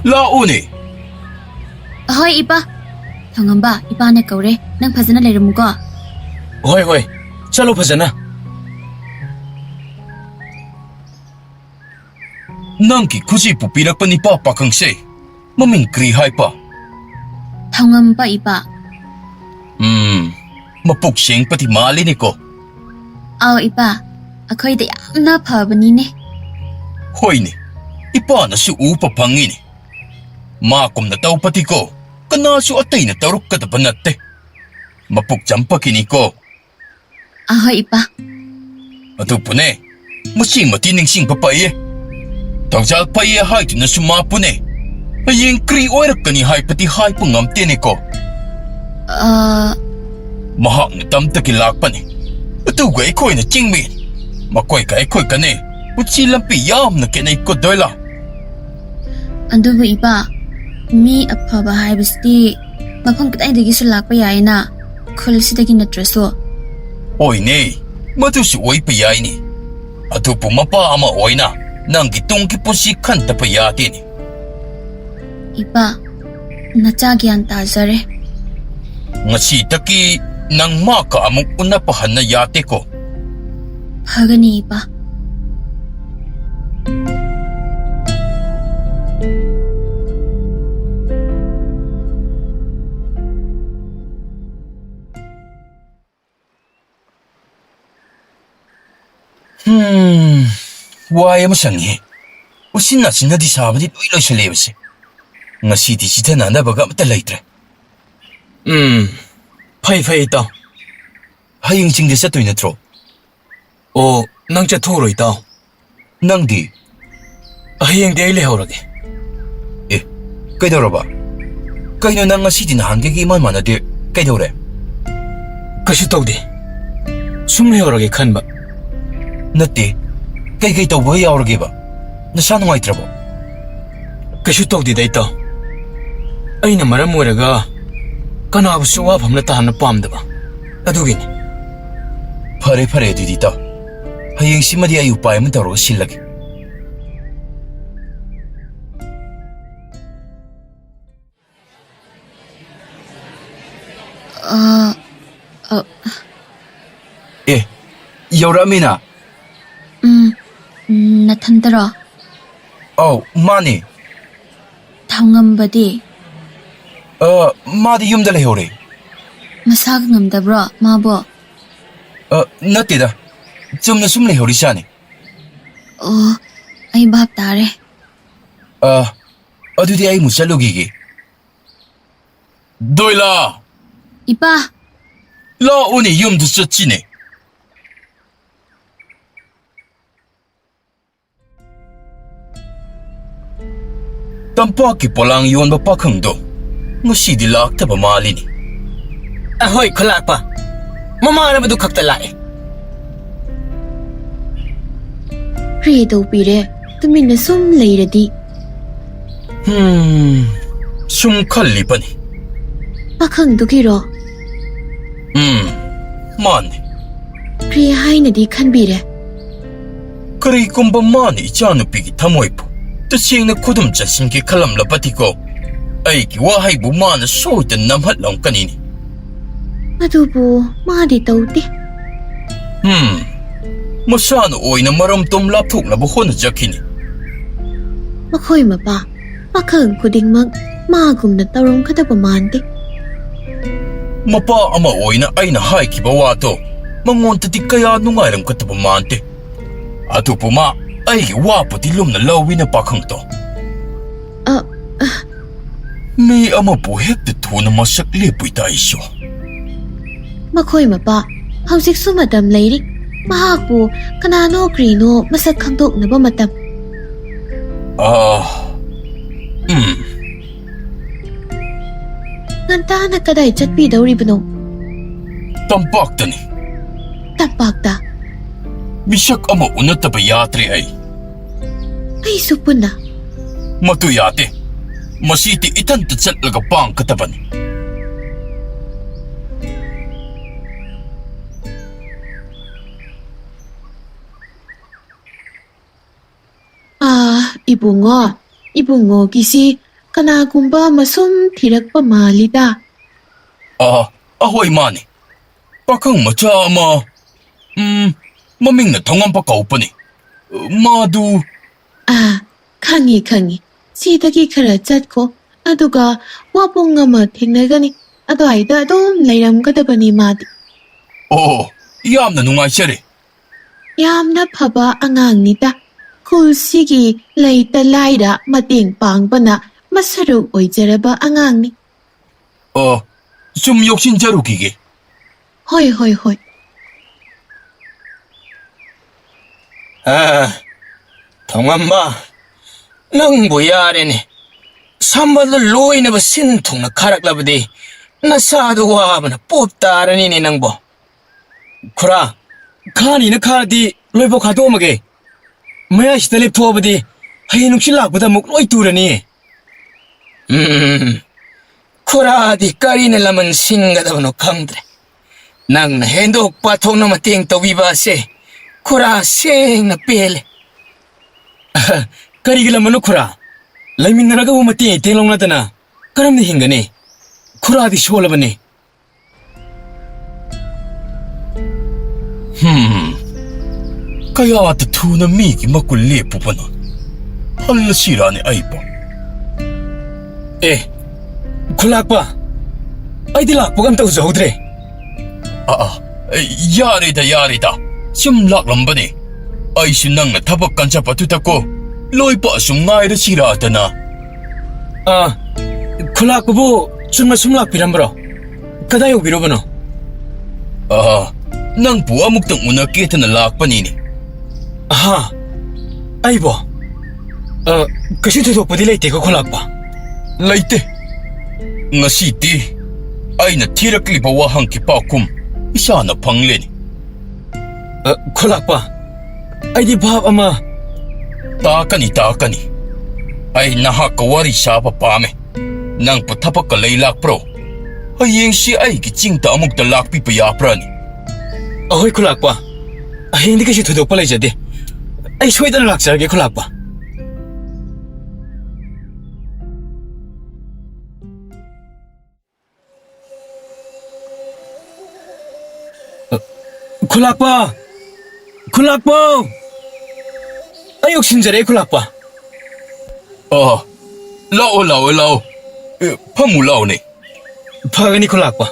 ꯂꯥꯛꯎꯅꯦ꯫ ꯍꯣꯏ, ꯏꯄꯥ꯫ ꯊꯧꯉꯝꯕ, ꯏꯄꯥꯅ ꯀꯧꯔꯦ꯫ ꯅꯪ ꯐꯖꯅ ꯂꯩꯔꯝꯃꯨꯀꯣ꯫ ꯍꯣꯏ, ꯍꯣꯏ꯫ ꯆꯠꯂꯣ ꯐꯖꯅ꯫ ꯅꯪꯒꯤ ꯈꯨꯖꯤꯄꯨ ꯄꯤꯔꯛꯄ ꯅꯤꯄꯥ ꯄꯥꯈꯪꯁꯦ ꯃꯃꯤꯡ ꯀ꯭ꯔꯤ ꯍꯥꯏꯄ? ꯊꯧꯉꯝꯄ ꯏꯄꯥ꯫ ꯎꯝ, ꯃꯄꯨꯛ ꯁꯦꯡꯄꯗꯤ ꯃꯥꯜꯂꯤꯅꯦꯀꯣ꯫ ꯑꯥꯎ ꯏꯄꯥ, ꯑꯩꯈꯣꯏꯗ ꯌꯥꯝꯅ ꯐꯕꯅꯤꯅꯦ꯫ ꯍꯣꯏꯅꯦ, ꯏꯄꯥꯅꯁꯨ ꯎꯕ ꯐꯪꯉꯤꯅꯦ꯫ ꯃꯥ ꯀꯨꯝꯅ ꯇꯧꯄꯗꯤꯀꯣ, ꯀꯅꯥꯁꯨ ꯑꯇꯩꯅ ꯇꯧꯔꯛꯀꯗꯕ ꯅꯠꯇꯦ꯫ ꯃꯄꯨꯛ ꯆꯝꯄꯒꯤꯅꯤꯀꯣ꯫ ꯑꯍꯣꯏ ꯏꯄꯥ꯫ ꯑꯗꯨꯕꯨꯅꯦ, ꯃꯁꯤꯃꯗꯤ ꯅꯤꯡꯁꯤꯡꯕ ꯐꯩꯌꯦ꯫ ꯊꯧꯖꯥꯜ ꯐꯩꯌꯦ ꯍꯥꯏꯗꯨꯅꯁꯨ ꯃꯥꯄꯨꯅꯦ꯫ ꯍꯌꯦꯡ ꯀꯔꯤ ꯑꯣꯏꯔꯛꯀꯅꯤ ꯍꯥꯏꯕꯗꯤ ꯍꯥꯏꯕ ꯉꯝꯗꯦꯅꯦꯀꯣ꯫ ꯑ, ꯃꯍꯥꯛꯅ ꯇꯝꯗꯒꯤ ꯂꯥꯛꯄꯅꯤ꯫ ꯑꯗꯨꯒ ꯑꯩꯈꯣꯏꯅ ꯆꯤꯡꯃꯤꯅꯤ꯫ ꯃꯈꯣꯏꯒ ꯑꯩꯈꯣꯏꯒꯅꯦ, ꯄꯨꯟꯁꯤ ꯂꯝꯕꯤ ꯌꯥꯝꯅ ꯈꯦꯠꯅꯩꯀꯣ ꯗꯣꯏꯂꯥ꯫ ꯑꯗꯨꯕꯨ ꯏꯄꯥ, ꯃꯤ ꯑꯐꯕ ꯍꯥꯏꯕꯁꯤꯗꯤ ꯃꯐꯝ ꯀꯗꯥꯏꯗꯒꯤꯁꯨ ꯂꯥꯛꯄ ꯌꯥꯏꯅ, ꯈꯨꯜꯁꯤꯗꯒꯤ ꯅꯠꯇ꯭ꯔꯁꯨ꯫ ꯑꯣꯏꯅꯦ, ꯃꯗꯨꯁꯨ ꯑꯣꯏꯕ ꯌꯥꯏꯅꯦ꯫ ꯑꯗꯨꯕꯨ ꯃꯄꯥ ꯑꯃ ꯑꯣꯏꯅ ꯅꯪꯒꯤ ꯇꯨꯡꯒꯤ ꯄꯨꯟꯁꯤ ꯈꯟꯗꯕ ꯌꯥꯗꯦꯅꯦ꯫ ꯏꯄꯥ, ꯅꯆꯥ ꯒ꯭ꯌꯥꯟ ꯇꯥꯖꯔꯦ꯫ ꯉꯁꯤꯗꯒꯤ ꯅꯪ ꯃꯥꯒ ꯑꯃꯨꯛ ꯎꯅꯕ ꯍꯟꯅ ꯌꯥꯗꯦꯀꯣ꯫ ꯐꯒꯅꯤ, ꯏꯄꯥ꯫ ꯍꯝ, ꯋꯥꯏ ꯑꯃ ꯁꯪꯉꯤꯍꯦ꯫ ꯎꯆꯤꯟ ꯅꯥꯆꯤꯟꯅꯗꯤ ꯁꯥꯕꯗꯤ ꯂꯣꯏ ꯂꯣꯏꯁꯜꯂꯦꯕꯁꯦ꯫ ꯉꯁꯤꯗꯤ ꯆꯤꯊꯅꯅꯕꯒ ꯑꯃꯠꯇ ꯂꯩꯇ꯭ꯔꯦ꯫ ꯎꯝ, ꯐꯩ, ꯐꯩ, ꯏꯇꯥꯎ꯫ ꯍꯌꯦꯡ ꯆꯤꯡꯗ ꯆꯠꯇꯣꯏ ꯅꯠꯇ꯭ꯔꯣ? ꯑꯣ, ꯅꯪ ꯆꯠꯊꯣꯛꯎꯔꯣ, ꯏꯇꯥꯎ꯫ ꯅꯪꯗꯤ? ꯍꯌꯦꯡꯗꯤ ꯑꯩ ꯂꯩꯍꯧꯔꯒꯦ꯫ ꯑꯦ, ꯀꯩꯗꯧꯔꯕ? ꯀꯩꯅꯣ ꯅꯪ ꯉꯁꯤꯗꯤ ꯅꯍꯥꯟꯈꯩꯒ ꯏꯃꯥꯟ ꯃꯥꯟꯅꯗꯦ? ꯀꯩꯗꯧꯔꯦ? ꯀꯩꯁꯨ ꯇꯧꯗꯦ꯫ ꯁꯨꯝ ꯂꯩꯍꯧꯔꯒꯦ ꯈꯟꯕ꯫ ꯅꯠꯇꯦ, ꯀꯩꯀꯩ ꯇꯧꯕ ꯌꯥꯎꯔꯒꯦꯕ? ꯅꯁꯥ ꯅꯨꯡꯉꯥꯏꯇ꯭ꯔꯕꯣ? ꯀꯩꯁꯨ ꯇꯧꯗꯦꯗ, ꯏꯇꯥꯎ꯫ ꯑꯩꯅ ꯃꯔꯝ ꯑꯣꯏꯔꯒ ꯀꯅꯥꯕꯨꯁꯨ ꯋꯥꯐꯝꯗ ꯇꯥꯍꯟꯕ ꯄꯥꯝꯗꯕ꯫ ꯑꯗꯨꯒꯤꯅꯤ꯫ ꯐꯔꯦ, ꯐꯔꯦ, ꯑꯗꯨꯗꯤ ꯏꯇꯥꯎ꯫ ꯍꯌꯦꯡꯁꯤꯃꯗꯤ ꯑꯩ ꯎꯄꯥꯏ ꯑꯃ ꯇꯧꯔꯒ ꯁꯤꯜꯂꯒꯦ꯫ ꯑ, ꯑ, ꯑꯦ, ꯌꯧꯔꯛꯑꯃꯤꯅ? ꯎꯝ, ꯅꯊꯟꯇꯔꯣ? ꯑꯧ, ꯃꯥꯅꯦ꯫ ꯊꯧꯉꯝꯕꯗꯤ? ꯑ, ꯃꯥꯗꯤ ꯌꯨꯝꯗ ꯂꯩꯍꯧꯔꯦ꯫ ꯃꯁꯥꯒ ꯉꯝꯗꯕ꯭ꯔꯣ ꯃꯥꯕꯣ? ꯑ, ꯅꯠꯇꯦꯗ, ꯆꯨꯝꯅ ꯁꯨꯝ ꯂꯩꯍꯧꯔꯤꯖꯥꯠꯅꯤ꯫ ꯑꯣ, ꯑꯩ ꯚꯥꯞ ꯇꯥꯔꯦ꯫ ꯑ, ꯑꯗꯨꯗꯤ ꯑꯩ ꯑꯃꯨꯛ ꯆꯠꯂꯨꯈꯤꯒꯦ꯫ ꯗꯣꯏꯂꯥ! ꯏꯄꯥ! ꯂꯥꯛꯎꯅꯦ, ꯌꯨꯝꯗ ꯆꯠꯁꯤꯅꯦ꯫ ꯇꯝꯄꯥꯛꯀꯤ ꯄꯣꯂꯥꯡ ꯌꯣꯟꯕ ꯄꯥꯈꯪꯗꯣ ꯉꯁꯤꯗꯤ ꯂꯥꯛꯇꯕ ꯃꯥꯜꯂꯤꯅꯦ꯫ ꯑꯍꯣꯏ, ꯈꯨꯂꯥꯛꯄ꯫ ꯃꯃꯥꯟꯅꯕꯗꯨ ꯈꯛꯇ ꯂꯥꯛꯑꯦ꯫ ꯄ꯭ꯔꯦ ꯇꯧꯕꯤꯔꯦ, ꯇꯨꯃꯤꯟꯅ ꯁꯨꯝ ꯂꯩꯔꯗꯤ꯫ ꯍꯝ, ꯁꯨꯝ ꯈꯜꯂꯤꯕꯅꯤ꯫ ꯄꯥꯈꯪꯗꯨꯒꯤꯔꯣ? ꯎꯝ, ꯃꯥꯅꯤ꯫ ꯄ꯭ꯔꯦ ꯍꯥꯏꯅꯗꯤ ꯈꯟꯕꯤꯔꯦ꯫ ꯀꯔꯤꯒꯨꯝꯕ ꯃꯥꯅ ꯏꯆꯥꯅꯨꯄꯤꯒꯤ ꯊꯃꯣꯏꯕꯨ ꯇꯁꯦꯡꯅ ꯈꯨꯗꯨꯝ ꯆꯟꯁꯤꯟꯒꯦ ꯈꯜꯂꯝꯂꯕꯗꯤꯀꯣ, ꯑꯩꯒꯤ ꯋꯥꯍꯩꯕꯨ ꯃꯥꯅ ꯁꯣꯏꯗꯅ ꯅꯝꯍꯠꯂꯝꯒꯅꯤꯅꯦ꯫ ꯑꯗꯨꯕꯨ ꯃꯥꯗꯤ ꯇꯧꯗꯦ꯫ ꯍꯝ, ꯃꯁꯥꯅ ꯑꯣꯏꯅ ꯃꯔꯝ ꯇꯣꯝ ꯂꯥꯞꯊꯣꯛꯅꯕ ꯍꯣꯠꯅꯖꯈꯤꯅꯤ꯫ ꯃꯈꯣꯏ ꯃꯄꯥ, ꯄꯥꯈꯪ ꯈꯨꯗꯤꯡꯃꯛ ꯃꯥꯒꯨꯝꯅ ꯇꯧꯔꯝꯒꯗꯕ ꯃꯥꯟꯗꯦ꯫ ꯃꯄꯥ ꯑꯃ ꯑꯣꯏꯅ ꯑꯩꯅ ꯍꯥꯏꯈꯤꯕ ꯋꯥꯗꯣ ꯃꯉꯣꯟꯗꯗꯤ ꯀꯌꯥ ꯅꯨꯡꯉꯥꯏꯔꯝꯒꯗꯕ ꯃꯥꯟꯗꯦ꯫ ꯑꯗꯨꯕꯨ ꯃꯥ ꯑꯩꯒꯤ ꯋꯥꯕꯨꯗꯤ ꯂꯨꯝꯅ ꯂꯧꯏꯅ ꯄꯥꯈꯪꯗꯣ꯫ ꯑ, ꯑ꯫ ꯃꯤ ꯑꯃꯕꯨ ꯍꯦꯛꯇ ꯊꯨꯅ ꯃꯁꯛ ꯂꯦꯞꯄꯨꯏ ꯇꯥꯏꯁꯨ꯫ ꯃꯈꯣꯏ ꯃꯄꯥ, ꯍꯧꯖꯤꯛꯁꯨ ꯃꯇꯝ ꯂꯩꯔꯤ꯫ ꯃꯍꯥꯛꯄꯨ ꯀꯅꯥꯅꯣ ꯀꯔꯤꯅꯣ ꯃꯁꯛ ꯈꯪꯗꯣꯛꯅꯕ ꯃꯇꯝ꯫ ꯑ, ꯎꯝ꯫ ꯉꯟꯇꯥꯅ ꯀꯗꯥꯏ ꯆꯠꯄꯤꯗꯧꯔꯤꯕꯅꯣ? ꯇꯝꯄꯥꯛꯇꯅꯤ꯫ ꯇꯝꯄꯥꯛꯇ? ꯃꯤꯁꯛ ꯑꯃ ꯎꯅꯗꯕ ꯌꯥꯗ꯭ꯔꯦ ꯑꯩ꯫ ꯑꯩꯁꯨ ꯄꯨꯟꯅ꯫ ꯃꯗꯨ ꯌꯥꯗꯦ꯫ ꯃꯁꯤꯗꯤ ꯏꯊꯟꯇ ꯆꯠꯂꯒ ꯄꯥꯡꯒꯗꯕꯅꯤ꯫ ꯑꯥ, ꯏꯕꯨꯡꯉꯣ, ꯏꯕꯨꯡꯉꯣꯒꯤꯁꯤ ꯀꯅꯥꯒꯨꯝꯕ ꯑꯃ ꯁꯨꯝ ꯊꯤꯔꯛꯄ ꯃꯥꯜꯂꯤꯗ꯫ ꯑꯥ, ꯑꯍꯣꯏ, ꯃꯥꯅꯤ꯫ ꯄꯥꯈꯪ ꯃꯆꯥ ꯑꯃ, ꯎꯝ, ꯃꯃꯤꯡꯅ ꯊꯧꯉꯝꯄ ꯀꯧꯕꯅꯤ꯫ ꯃꯥꯗꯨ ꯑꯥ, ꯈꯪꯉꯤ, ꯈꯪꯉꯤ꯫ ꯁꯤꯗꯒꯤ ꯈꯔ ꯆꯠꯈꯣ, ꯑꯗꯨꯒ ꯋꯥꯕꯨꯡ ꯑꯃ ꯊꯦꯡꯅꯒꯅꯤ꯫ ꯑꯗꯨꯋꯥꯏꯗ ꯑꯗꯨꯝ ꯂꯩꯔꯝꯒꯗꯕꯅꯤ ꯃꯥꯗꯤ꯫ ꯑꯣ, ꯌꯥꯝꯅ ꯅꯨꯡꯉꯥꯏꯖꯔꯦ꯫ ꯌꯥꯝꯅ ꯐꯕ ꯑꯉꯥꯡꯅꯤꯗ꯫ ꯈꯨꯜꯁꯤꯒꯤ ꯂꯩꯇ ꯂꯥꯏꯔ ꯃꯇꯦꯡ ꯄꯥꯡꯕꯅ ꯃꯁꯔꯨꯛ ꯑꯣꯏꯖꯔꯕ ꯑꯉꯥꯡꯅꯤ꯫ ꯑꯣ, ꯁꯨꯝ ꯌꯣꯛꯁꯤꯟꯖꯔꯨꯈꯤꯒꯦ꯫ ꯍꯣꯏ, ꯍꯣꯏ, ꯍꯣꯏ꯫ ꯑ, ꯊꯧꯉꯝꯕ, ꯅꯪꯕꯨ ꯌꯥꯔꯦꯅꯦ꯫ ꯁꯝꯕꯜꯗ ꯂꯣꯏꯅꯕ ꯁꯤꯟ ꯊꯨꯡꯅ ꯈꯥꯔꯛꯂꯕꯗꯤ ꯅꯁꯥꯗꯨ ꯋꯥꯕꯅ ꯄꯣꯞ ꯇꯥꯔꯅꯤꯅꯦ ꯅꯪꯕꯣ꯫ ꯈꯨꯔꯥ, ꯈꯥꯅꯤꯅ ꯈꯥꯔꯗꯤ ꯂꯣꯏꯐꯥꯎ ꯈꯥꯗꯣꯛꯑꯝꯃꯒꯦ꯫ ꯃꯌꯥꯏꯁꯤꯗ ꯂꯦꯞꯊꯣꯛꯑꯕꯗꯤ ꯍꯌꯦꯡ ꯅꯨꯡꯁꯤꯠ ꯂꯥꯛꯄꯗ ꯑꯃꯨꯛ ꯂꯣꯏ ꯇꯨꯔꯅꯤ꯫ ꯎꯝ, ꯈꯨꯔꯥꯗꯤ ꯀꯔꯤꯅ ꯂꯃꯟ ꯁꯤꯡꯒꯗꯕꯅꯣ ꯈꯪꯗ꯭ꯔꯦ꯫ ꯅꯪꯅ ꯍꯦꯟꯗꯣꯛ ꯄꯥꯊꯣꯛꯅ ꯃꯇꯦꯡ ꯇꯧꯕꯤꯕ ꯑꯁꯦ ꯈꯨꯔꯥ ꯁꯦꯡꯅ ꯄꯦꯜꯂꯦ꯫ ꯀꯔꯤꯒꯤ ꯂꯃꯟꯅꯣ ꯈꯨꯔꯥ? ꯂꯩꯃꯤꯟꯅꯔꯒꯕꯨ ꯃꯇꯦꯡ ꯏꯇꯦꯡ ꯂꯧꯅꯗꯅ ꯀꯔꯝꯅ ꯍꯤꯡꯒꯅꯤ? ꯈꯨꯔꯥꯗꯤ ꯁꯣꯜꯂꯕꯅꯤ꯫ ꯍꯝ, ꯀꯌꯥꯗ ꯊꯨꯅ ꯃꯤꯒꯤ ꯃꯒꯨꯟ ꯂꯦꯞꯄꯨꯕꯅꯣ꯫ ꯍꯜꯂꯁꯤꯔꯥꯅꯦ ꯑꯩꯕꯨ꯫ ꯑꯦ, ꯈꯨꯂꯥꯛꯄ, ꯑꯩꯗꯤ ꯂꯥꯛꯄꯒ ꯑꯝꯇ ꯎꯖꯍꯧꯗ꯭ꯔꯦ꯫ ꯑꯥ, ꯑꯥ, ꯌꯥꯔꯦꯗ, ꯌꯥꯔꯦꯗ꯫ ꯁꯨꯝ ꯂꯥꯛꯂꯝꯕꯅꯦ꯫ ꯑꯩꯁꯨ ꯅꯪꯅ ꯊꯕꯛ ꯀꯟꯖꯕꯗꯨꯗꯀꯣ, ꯂꯣꯏꯕ ꯑꯁꯨꯝ ꯉꯥꯏꯔꯁꯤꯔꯥꯗꯅ꯫ ꯑꯥ, ꯈꯨꯂꯥꯛꯄꯕꯨ ꯆꯨꯝꯅ ꯁꯨꯝ ꯂꯥꯛꯄꯤꯔꯝꯕ꯭ꯔꯣ? ꯀꯗꯥꯏ ꯌꯧꯕꯤꯔꯨꯕꯅꯣ? ꯑꯥ, ꯅꯪꯕꯨ ꯑꯃꯨꯛꯇꯪ ꯎꯅꯒꯦꯗꯅ ꯂꯥꯛꯄꯅꯤꯅꯦ꯫ ꯑꯍꯥ, ꯑꯩꯕꯣ? ꯑ, ꯀꯩꯁꯨ ꯊꯣꯏꯗꯣꯛꯄꯗꯤ ꯂꯩꯇꯦꯀꯣ, ꯈꯨꯂꯥꯛꯄ? ꯂꯩꯇꯦ꯫ ꯉꯁꯤꯗꯤ ꯑꯩꯅ ꯊꯤꯔꯛꯂꯤꯕ ꯋꯥꯍꯪꯒꯤ ꯄꯥꯎꯈꯨꯝ ꯏꯁꯥꯅ ꯐꯪꯂꯦꯅꯦ꯫ ꯑ, ꯈꯨꯂꯥꯛꯄ, ꯑꯩꯗꯤ ꯚꯥꯞ ꯑꯃ ꯇꯥꯀꯅꯤ, ꯇꯥꯀꯅꯤ꯫ ꯑꯩ ꯅꯍꯥꯛꯀ ꯋꯥꯔꯤ ꯁꯥꯕ ꯄꯥꯝꯃꯦ꯫ ꯅꯪꯕꯨ ꯊꯕꯛꯀ ꯂꯩ ꯂꯥꯛꯄ꯭ꯔꯣ? ꯍꯌꯦꯡꯁꯤ ꯑꯩꯒꯤ ꯆꯤꯡꯗ ꯑꯃꯨꯛꯇ ꯂꯥꯛꯄꯤꯕ ꯌꯥꯕ꯭ꯔꯥꯅꯤ? ꯑꯍꯣꯏ, ꯈꯨꯂꯥꯛꯄ꯫ ꯍꯌꯦꯡꯗꯤ ꯀꯩꯁꯨ ꯊꯣꯏꯗꯣꯛꯄ ꯂꯩꯖꯗꯦ꯫ ꯑꯩ ꯁꯣꯏꯗꯅ ꯂꯥꯛꯆꯔꯒꯦ, ꯈꯨꯂꯥꯛꯄ꯫ ꯈꯨꯂꯥꯛꯄ! ꯈꯨꯂꯥꯛꯄ! ꯑꯩ ꯌꯧꯁꯤꯟꯖꯔꯦ, ꯈꯨꯂꯥꯛꯄ꯫ ꯑꯣ, ꯂꯥꯛꯑꯣ, ꯂꯥꯛꯑꯣ, ꯂꯥꯛꯑꯣ꯫ ꯑꯦ, ꯐꯝꯃꯨ ꯂꯥꯛꯑꯣꯅꯦ꯫ ꯐꯒꯅꯤ, ꯈꯨꯂꯥꯛꯄ꯫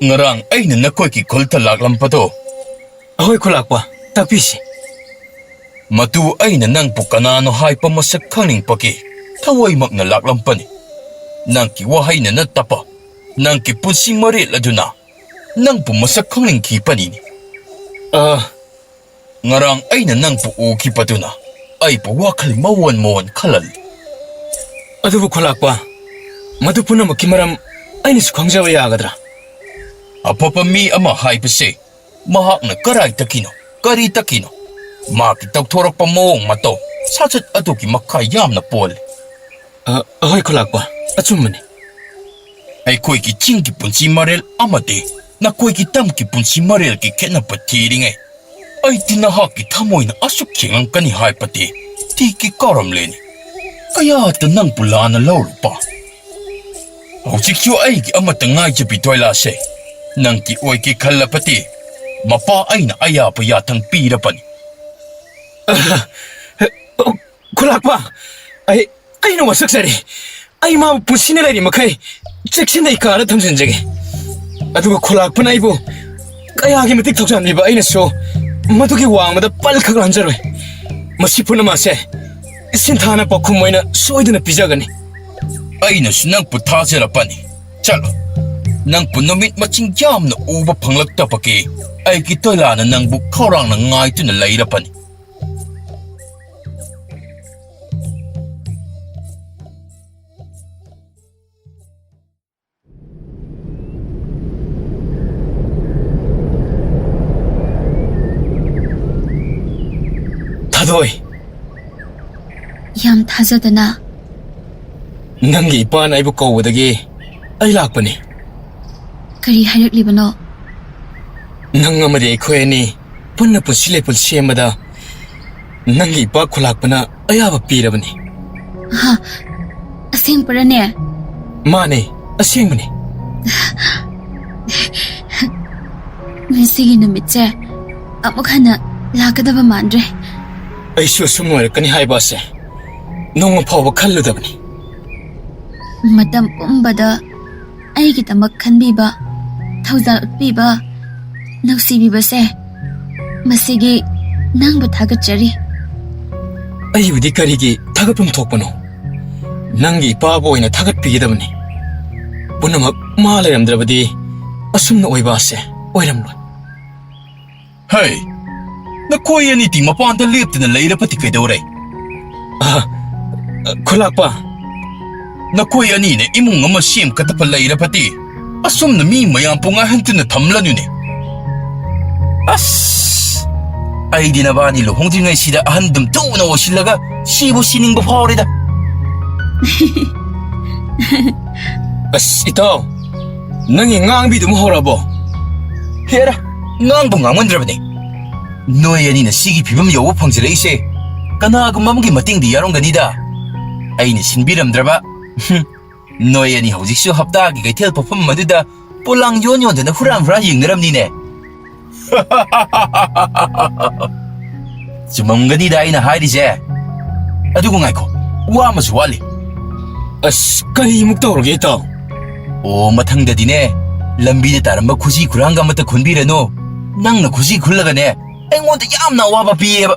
ꯉꯔꯥꯡ ꯑꯩꯅ ꯅꯈꯣꯏꯒꯤ ꯈꯨꯜꯗ ꯂꯥꯛꯂꯝꯕꯗꯣ? ꯑꯍꯣꯏ, ꯈꯨꯂꯥꯛꯄ, ꯇꯥꯛꯄꯤꯁꯤ꯫ ꯃꯗꯨ ꯑꯩꯅ ꯅꯪꯕꯨ ꯀꯅꯥꯅꯣ ꯍꯥꯏꯕ ꯃꯁꯛ ꯈꯪꯅꯤꯡꯕꯒꯤ ꯊꯋꯥꯏꯃꯛꯅ ꯂꯥꯛꯂꯝꯕꯅꯤ꯫ ꯅꯪꯒꯤ ꯋꯥꯍꯩꯅ ꯅꯠꯇꯕ, ꯅꯪꯒꯤ ꯄꯨꯟꯁꯤ ꯃꯔꯦꯜ ꯑꯗꯨꯅ ꯅꯪꯕꯨ ꯃꯁꯛ ꯈꯪꯅꯤꯡꯈꯤꯕꯅꯤꯅꯦ꯫ ꯑ, ꯉꯔꯥꯡ ꯑꯩꯅ ꯅꯪꯕꯨ ꯎꯈꯤꯕꯗꯨꯅ ꯑꯩꯕꯨ ꯋꯥꯈꯜ ꯃꯑꯣꯟ ꯃꯑꯣꯟ ꯈꯜꯍꯜꯂꯤ꯫ ꯑꯗꯨꯕꯨ ꯈꯨꯂꯥꯛꯄ, ꯃꯗꯨ ꯄꯨꯝꯅꯃꯛꯀꯤ ꯃꯔꯝ ꯑꯩꯅꯁꯨ ꯈꯪꯖꯕ ꯌꯥꯒꯗ꯭ꯔꯥ? ꯑꯐꯕ ꯃꯤ ꯑꯃ ꯍꯥꯏꯕꯁꯦ ꯃꯍꯥꯛꯅ ꯀꯔꯥꯏꯗꯒꯤꯅꯣ, ꯀꯔꯤꯗꯒꯤꯅꯣ, ꯃꯥꯒꯤ ꯇꯧꯊꯣꯔꯛꯄ ꯃꯑꯣꯡ ꯃꯇꯧ, ꯁꯥꯖꯠ ꯑꯗꯨꯒꯤ ꯃꯈꯥ ꯌꯥꯝꯅ ꯄꯣꯜꯂꯤ꯫ ꯑ, ꯑꯍꯣꯏ ꯈꯨꯂꯥꯛꯄ, ꯑꯆꯨꯝꯕꯅꯤ꯫ ꯑꯩꯈꯣꯏꯒꯤ ꯆꯤꯡꯒꯤ ꯄꯨꯟꯁꯤ ꯃꯔꯦꯜ ꯑꯃꯗꯤ ꯅꯈꯣꯏꯒꯤ ꯇꯝꯒꯤ ꯄꯨꯟꯁꯤ ꯃꯔꯦꯜꯒꯤ ꯈꯦꯠꯅꯕ ꯊꯤꯔꯤꯉꯩ, ꯑꯩꯗꯤ ꯅꯍꯥꯛꯀꯤ ꯊꯃꯣꯏꯅ ꯑꯁꯨꯛ ꯌꯦꯡꯂꯝꯒꯅꯤ ꯍꯥꯏꯕꯗꯤ ꯊꯤꯒꯤ ꯀꯥꯎꯔꯝꯂꯦꯅꯤ꯫ ꯀꯌꯥꯗ ꯅꯪꯕꯨ ꯂꯥꯟꯅ ꯂꯧꯔꯨꯕ? ꯍꯧꯖꯤꯛꯁꯨ ꯑꯩꯒꯤ ꯑꯃꯠꯇ ꯉꯥꯏꯖꯕꯤ ꯇꯣꯏꯂꯥꯁꯦ ꯅꯪꯒꯤ ꯑꯣꯏꯒꯦ ꯈꯜꯂꯕꯗꯤ, ꯃꯄꯥ ꯑꯩꯅ ꯑꯌꯥꯕ ꯌꯥꯊꯪ ꯄꯤꯔꯕꯅꯤ꯫ ꯈꯨꯂꯥꯛꯄ, ꯑꯩ, ꯑꯩꯅ ꯋꯥꯁꯛꯆꯔꯦ꯫ ꯑꯩ ꯃꯥꯕꯨ ꯄꯨꯟꯁꯤꯅ ꯂꯩꯔꯤ ꯃꯈꯩ ꯆꯦꯛꯁꯤꯟꯅ ꯏꯀꯥꯗ ꯊꯝꯖꯤꯟꯖꯒꯦ꯫ ꯑꯗꯨꯒ ꯈꯨꯂꯥꯛꯄꯅ ꯑꯩꯕꯨ ꯀꯌꯥꯒꯤ ꯃꯇꯤꯛ ꯊꯧꯖꯥꯟꯕꯤꯕ ꯑꯩꯅꯁꯨ ꯃꯗꯨꯒꯤ ꯋꯥꯡꯃꯗ ꯄꯜꯈꯛ ꯂꯥꯟꯖꯔꯣꯏ꯫ ꯃꯁꯤ ꯄꯨꯝꯅꯃꯛ ꯑꯁꯦ ꯁꯤꯟꯊꯥꯅ ꯄꯥꯎꯈꯨꯝ ꯑꯣꯏꯅ ꯁꯣꯏꯗꯅ ꯄꯤꯖꯒꯅꯤ꯫ ꯑꯩꯅꯁꯨ ꯅꯪꯕꯨ ꯊꯥꯖꯔꯕꯅꯤ꯫ ꯆꯠꯂꯣ꯫ ꯅꯪꯕꯨ ꯅꯨꯃꯤꯠ ꯃꯁꯤꯡ ꯌꯥꯝꯅ ꯎꯕ ꯐꯪꯂꯛꯇꯕꯒꯤ ꯑꯩꯒꯤ ꯇꯣꯏꯂꯥꯅ ꯅꯪꯕꯨ ꯈꯧꯔꯥꯡꯅ ꯉꯥꯏꯗꯨꯅ ꯂꯩꯔꯕꯅꯤ꯫ ꯊꯥꯗꯣꯏ, ꯌꯥꯝ ꯊꯥꯖꯗꯅ꯫ ꯅꯪꯒꯤ ꯏꯄꯥꯅ ꯑꯩꯕꯨ ꯀꯧꯕꯗꯒꯤ ꯑꯩ ꯂꯥꯛꯄꯅꯤ꯫ ꯀꯔꯤ ꯍꯥꯏꯔꯛꯂꯤꯕꯅꯣ? ꯅꯪ ꯑꯃꯗꯤ ꯑꯩꯈꯣꯏ ꯑꯅꯤ ꯄꯨꯟꯅ ꯄꯨꯟꯁꯤ ꯂꯩꯄꯨꯟ ꯁꯦꯝꯕꯗ ꯅꯪꯒꯤ ꯏꯄꯥ ꯈꯨꯂꯥꯛꯄꯅ ꯑꯌꯥꯕ ꯄꯤꯔꯕꯅꯤ꯫ ꯍꯥ? ꯑꯁꯦꯡꯕꯔꯅꯦ? ꯃꯥꯅꯦ, ꯑꯁꯦꯡꯕꯅꯤ꯫ ꯉꯁꯤꯒꯤ ꯅꯨꯃꯤꯠꯁꯦ ꯑꯃꯨꯛ ꯍꯟꯅ ꯂꯥꯛꯀꯗꯕ ꯃꯥꯟꯗ꯭ꯔꯦ꯫ ꯑꯩꯁꯨ ꯑꯁꯨꯝ ꯑꯣꯏꯔꯛꯀꯅꯤ ꯍꯥꯏꯕ ꯑꯁꯦ ꯅꯣꯡꯃ ꯐꯥꯎꯕ ꯈꯜꯂꯨꯗꯕꯅꯤ꯫ ꯃꯇꯝ ꯄꯨꯝꯕꯗ ꯑꯩꯒꯤꯗꯃꯛ ꯈꯟꯕꯤꯕ, ꯊꯧꯖꯥꯜ ꯎꯠꯄꯤꯕ, ꯅꯨꯡꯁꯤꯕꯤꯕꯁꯦ, ꯃꯁꯤꯒꯤ ꯅꯪꯕꯨ ꯊꯥꯒꯠꯆꯔꯤ꯫ ꯑꯩꯕꯨꯗꯤ ꯀꯔꯤꯒꯤ ꯊꯥꯒꯠꯐꯝ ꯊꯣꯛꯄꯅꯣ? ꯅꯪꯒꯤ ꯏꯄꯥꯕꯨ ꯑꯣꯏꯅ ꯊꯥꯒꯠꯄꯤꯒꯗꯕꯅꯤ꯫ ꯄꯨꯝꯅꯃꯛ ꯃꯥ ꯂꯩꯔꯝꯗ꯭ꯔꯕꯗꯤ ꯑꯁꯨꯝꯅ ꯑꯣꯏꯕ ꯑꯁꯦ ꯑꯣꯏꯔꯝꯂꯣꯏ꯫ ꯍꯩ, ꯅꯈꯣꯏ ꯑꯅꯤꯗꯤ ꯃꯄꯥꯟꯗ ꯂꯦꯞꯇꯨꯅ ꯂꯩꯔꯕꯗꯤ ꯀꯩꯗꯧꯔꯦ? ꯑ, ꯈꯨꯂꯥꯛꯄ꯫ ꯅꯈꯣꯏ ꯑꯅꯤꯅ ꯏꯃꯨꯡ ꯑꯃ ꯁꯦꯝꯒꯗꯕ ꯂꯩꯔꯕꯗꯤ ꯑꯁꯨꯝꯅ ꯃꯤ ꯃꯌꯥꯝꯕꯨ ꯉꯥꯏꯍꯟꯗꯨꯅ ꯊꯝꯂꯅꯨꯅꯦ꯫ ꯑꯁ, ꯑꯩꯗꯤ ꯅꯕꯥꯅꯤ ꯂꯨꯍꯣꯡꯗ꯭ꯔꯤꯉꯩꯁꯤꯗ ꯑꯍꯟꯗꯨꯝ ꯊꯨꯅ ꯑꯣꯏꯁꯤꯜꯂꯒ ꯁꯤꯕꯨ ꯁꯤꯅꯤꯡꯕ ꯐꯥꯎꯔꯦꯗ꯫ ꯑꯁ, ꯏꯇꯥꯎ, ꯅꯪꯒꯤ ꯉꯥꯡꯕꯤꯗꯨ ꯑꯃꯨꯛ ꯍꯧꯔꯛꯑꯕꯣ? ꯍꯦꯔꯥ, ꯉꯥꯡꯕꯨ ꯉꯥꯡꯃꯟꯗ꯭ꯔꯕꯅꯦ꯫ ꯅꯣꯏ ꯑꯅꯤꯅ ꯁꯤꯒꯤ ꯐꯤꯕꯝ ꯌꯧꯕ ꯐꯪꯖꯔꯛꯏꯁꯦ ꯀꯅꯥꯒꯨꯝꯕ ꯑꯃꯒꯤ ꯃꯇꯦꯡꯗꯤ ꯌꯥꯎꯔꯝꯒꯅꯤꯗ꯫ ꯑꯩꯅ ꯁꯤꯟꯕꯤꯔꯝꯗ꯭ꯔꯕ꯫ ꯍꯨꯝ, ꯅꯣꯏ ꯑꯅꯤ ꯍꯧꯖꯤꯛꯁꯨ ꯍꯞꯇꯥꯒꯤ ꯀꯩꯊꯦꯜ ꯐꯝꯐꯝ ꯑꯗꯨꯗ ꯄꯣꯂꯥꯡ ꯌꯣꯟ ꯌꯣꯟꯗꯅ ꯍꯨꯔꯥꯟ ꯍꯨꯔꯥꯟ ꯌꯦꯡꯅꯔꯝꯅꯤꯅꯦ꯫ ꯆꯨꯝꯃꯝꯒꯅꯤꯗ ꯑꯩꯅ ꯍꯥꯏꯔꯤꯁꯦ꯫ ꯑꯗꯨꯕꯨ ꯉꯥꯏꯈꯣ, ꯋꯥ ꯑꯃꯁꯨ ꯋꯥꯠꯂꯤ꯫ ꯑꯁ, ꯀꯔꯤꯃꯨꯛ ꯇꯧꯔꯒꯦ, ꯏꯇꯥꯎ? ꯑꯣ, ꯃꯊꯪꯗꯗꯤꯅꯦ, ꯂꯝꯕꯤꯗ ꯇꯥꯔꯝꯕ ꯈꯨꯖꯤ ꯈꯨꯔꯥꯡꯒ ꯑꯃꯠꯇ ꯈꯨꯟꯕꯤꯔꯅꯨ꯫ ꯅꯪꯅ ꯈꯨꯖꯤ ꯈꯨꯜꯂꯒꯅꯦ, ꯑꯩꯉꯣꯟꯗ ꯌꯥꯝꯅ ꯑꯋꯥꯕ ꯄꯤꯌꯦꯕ꯫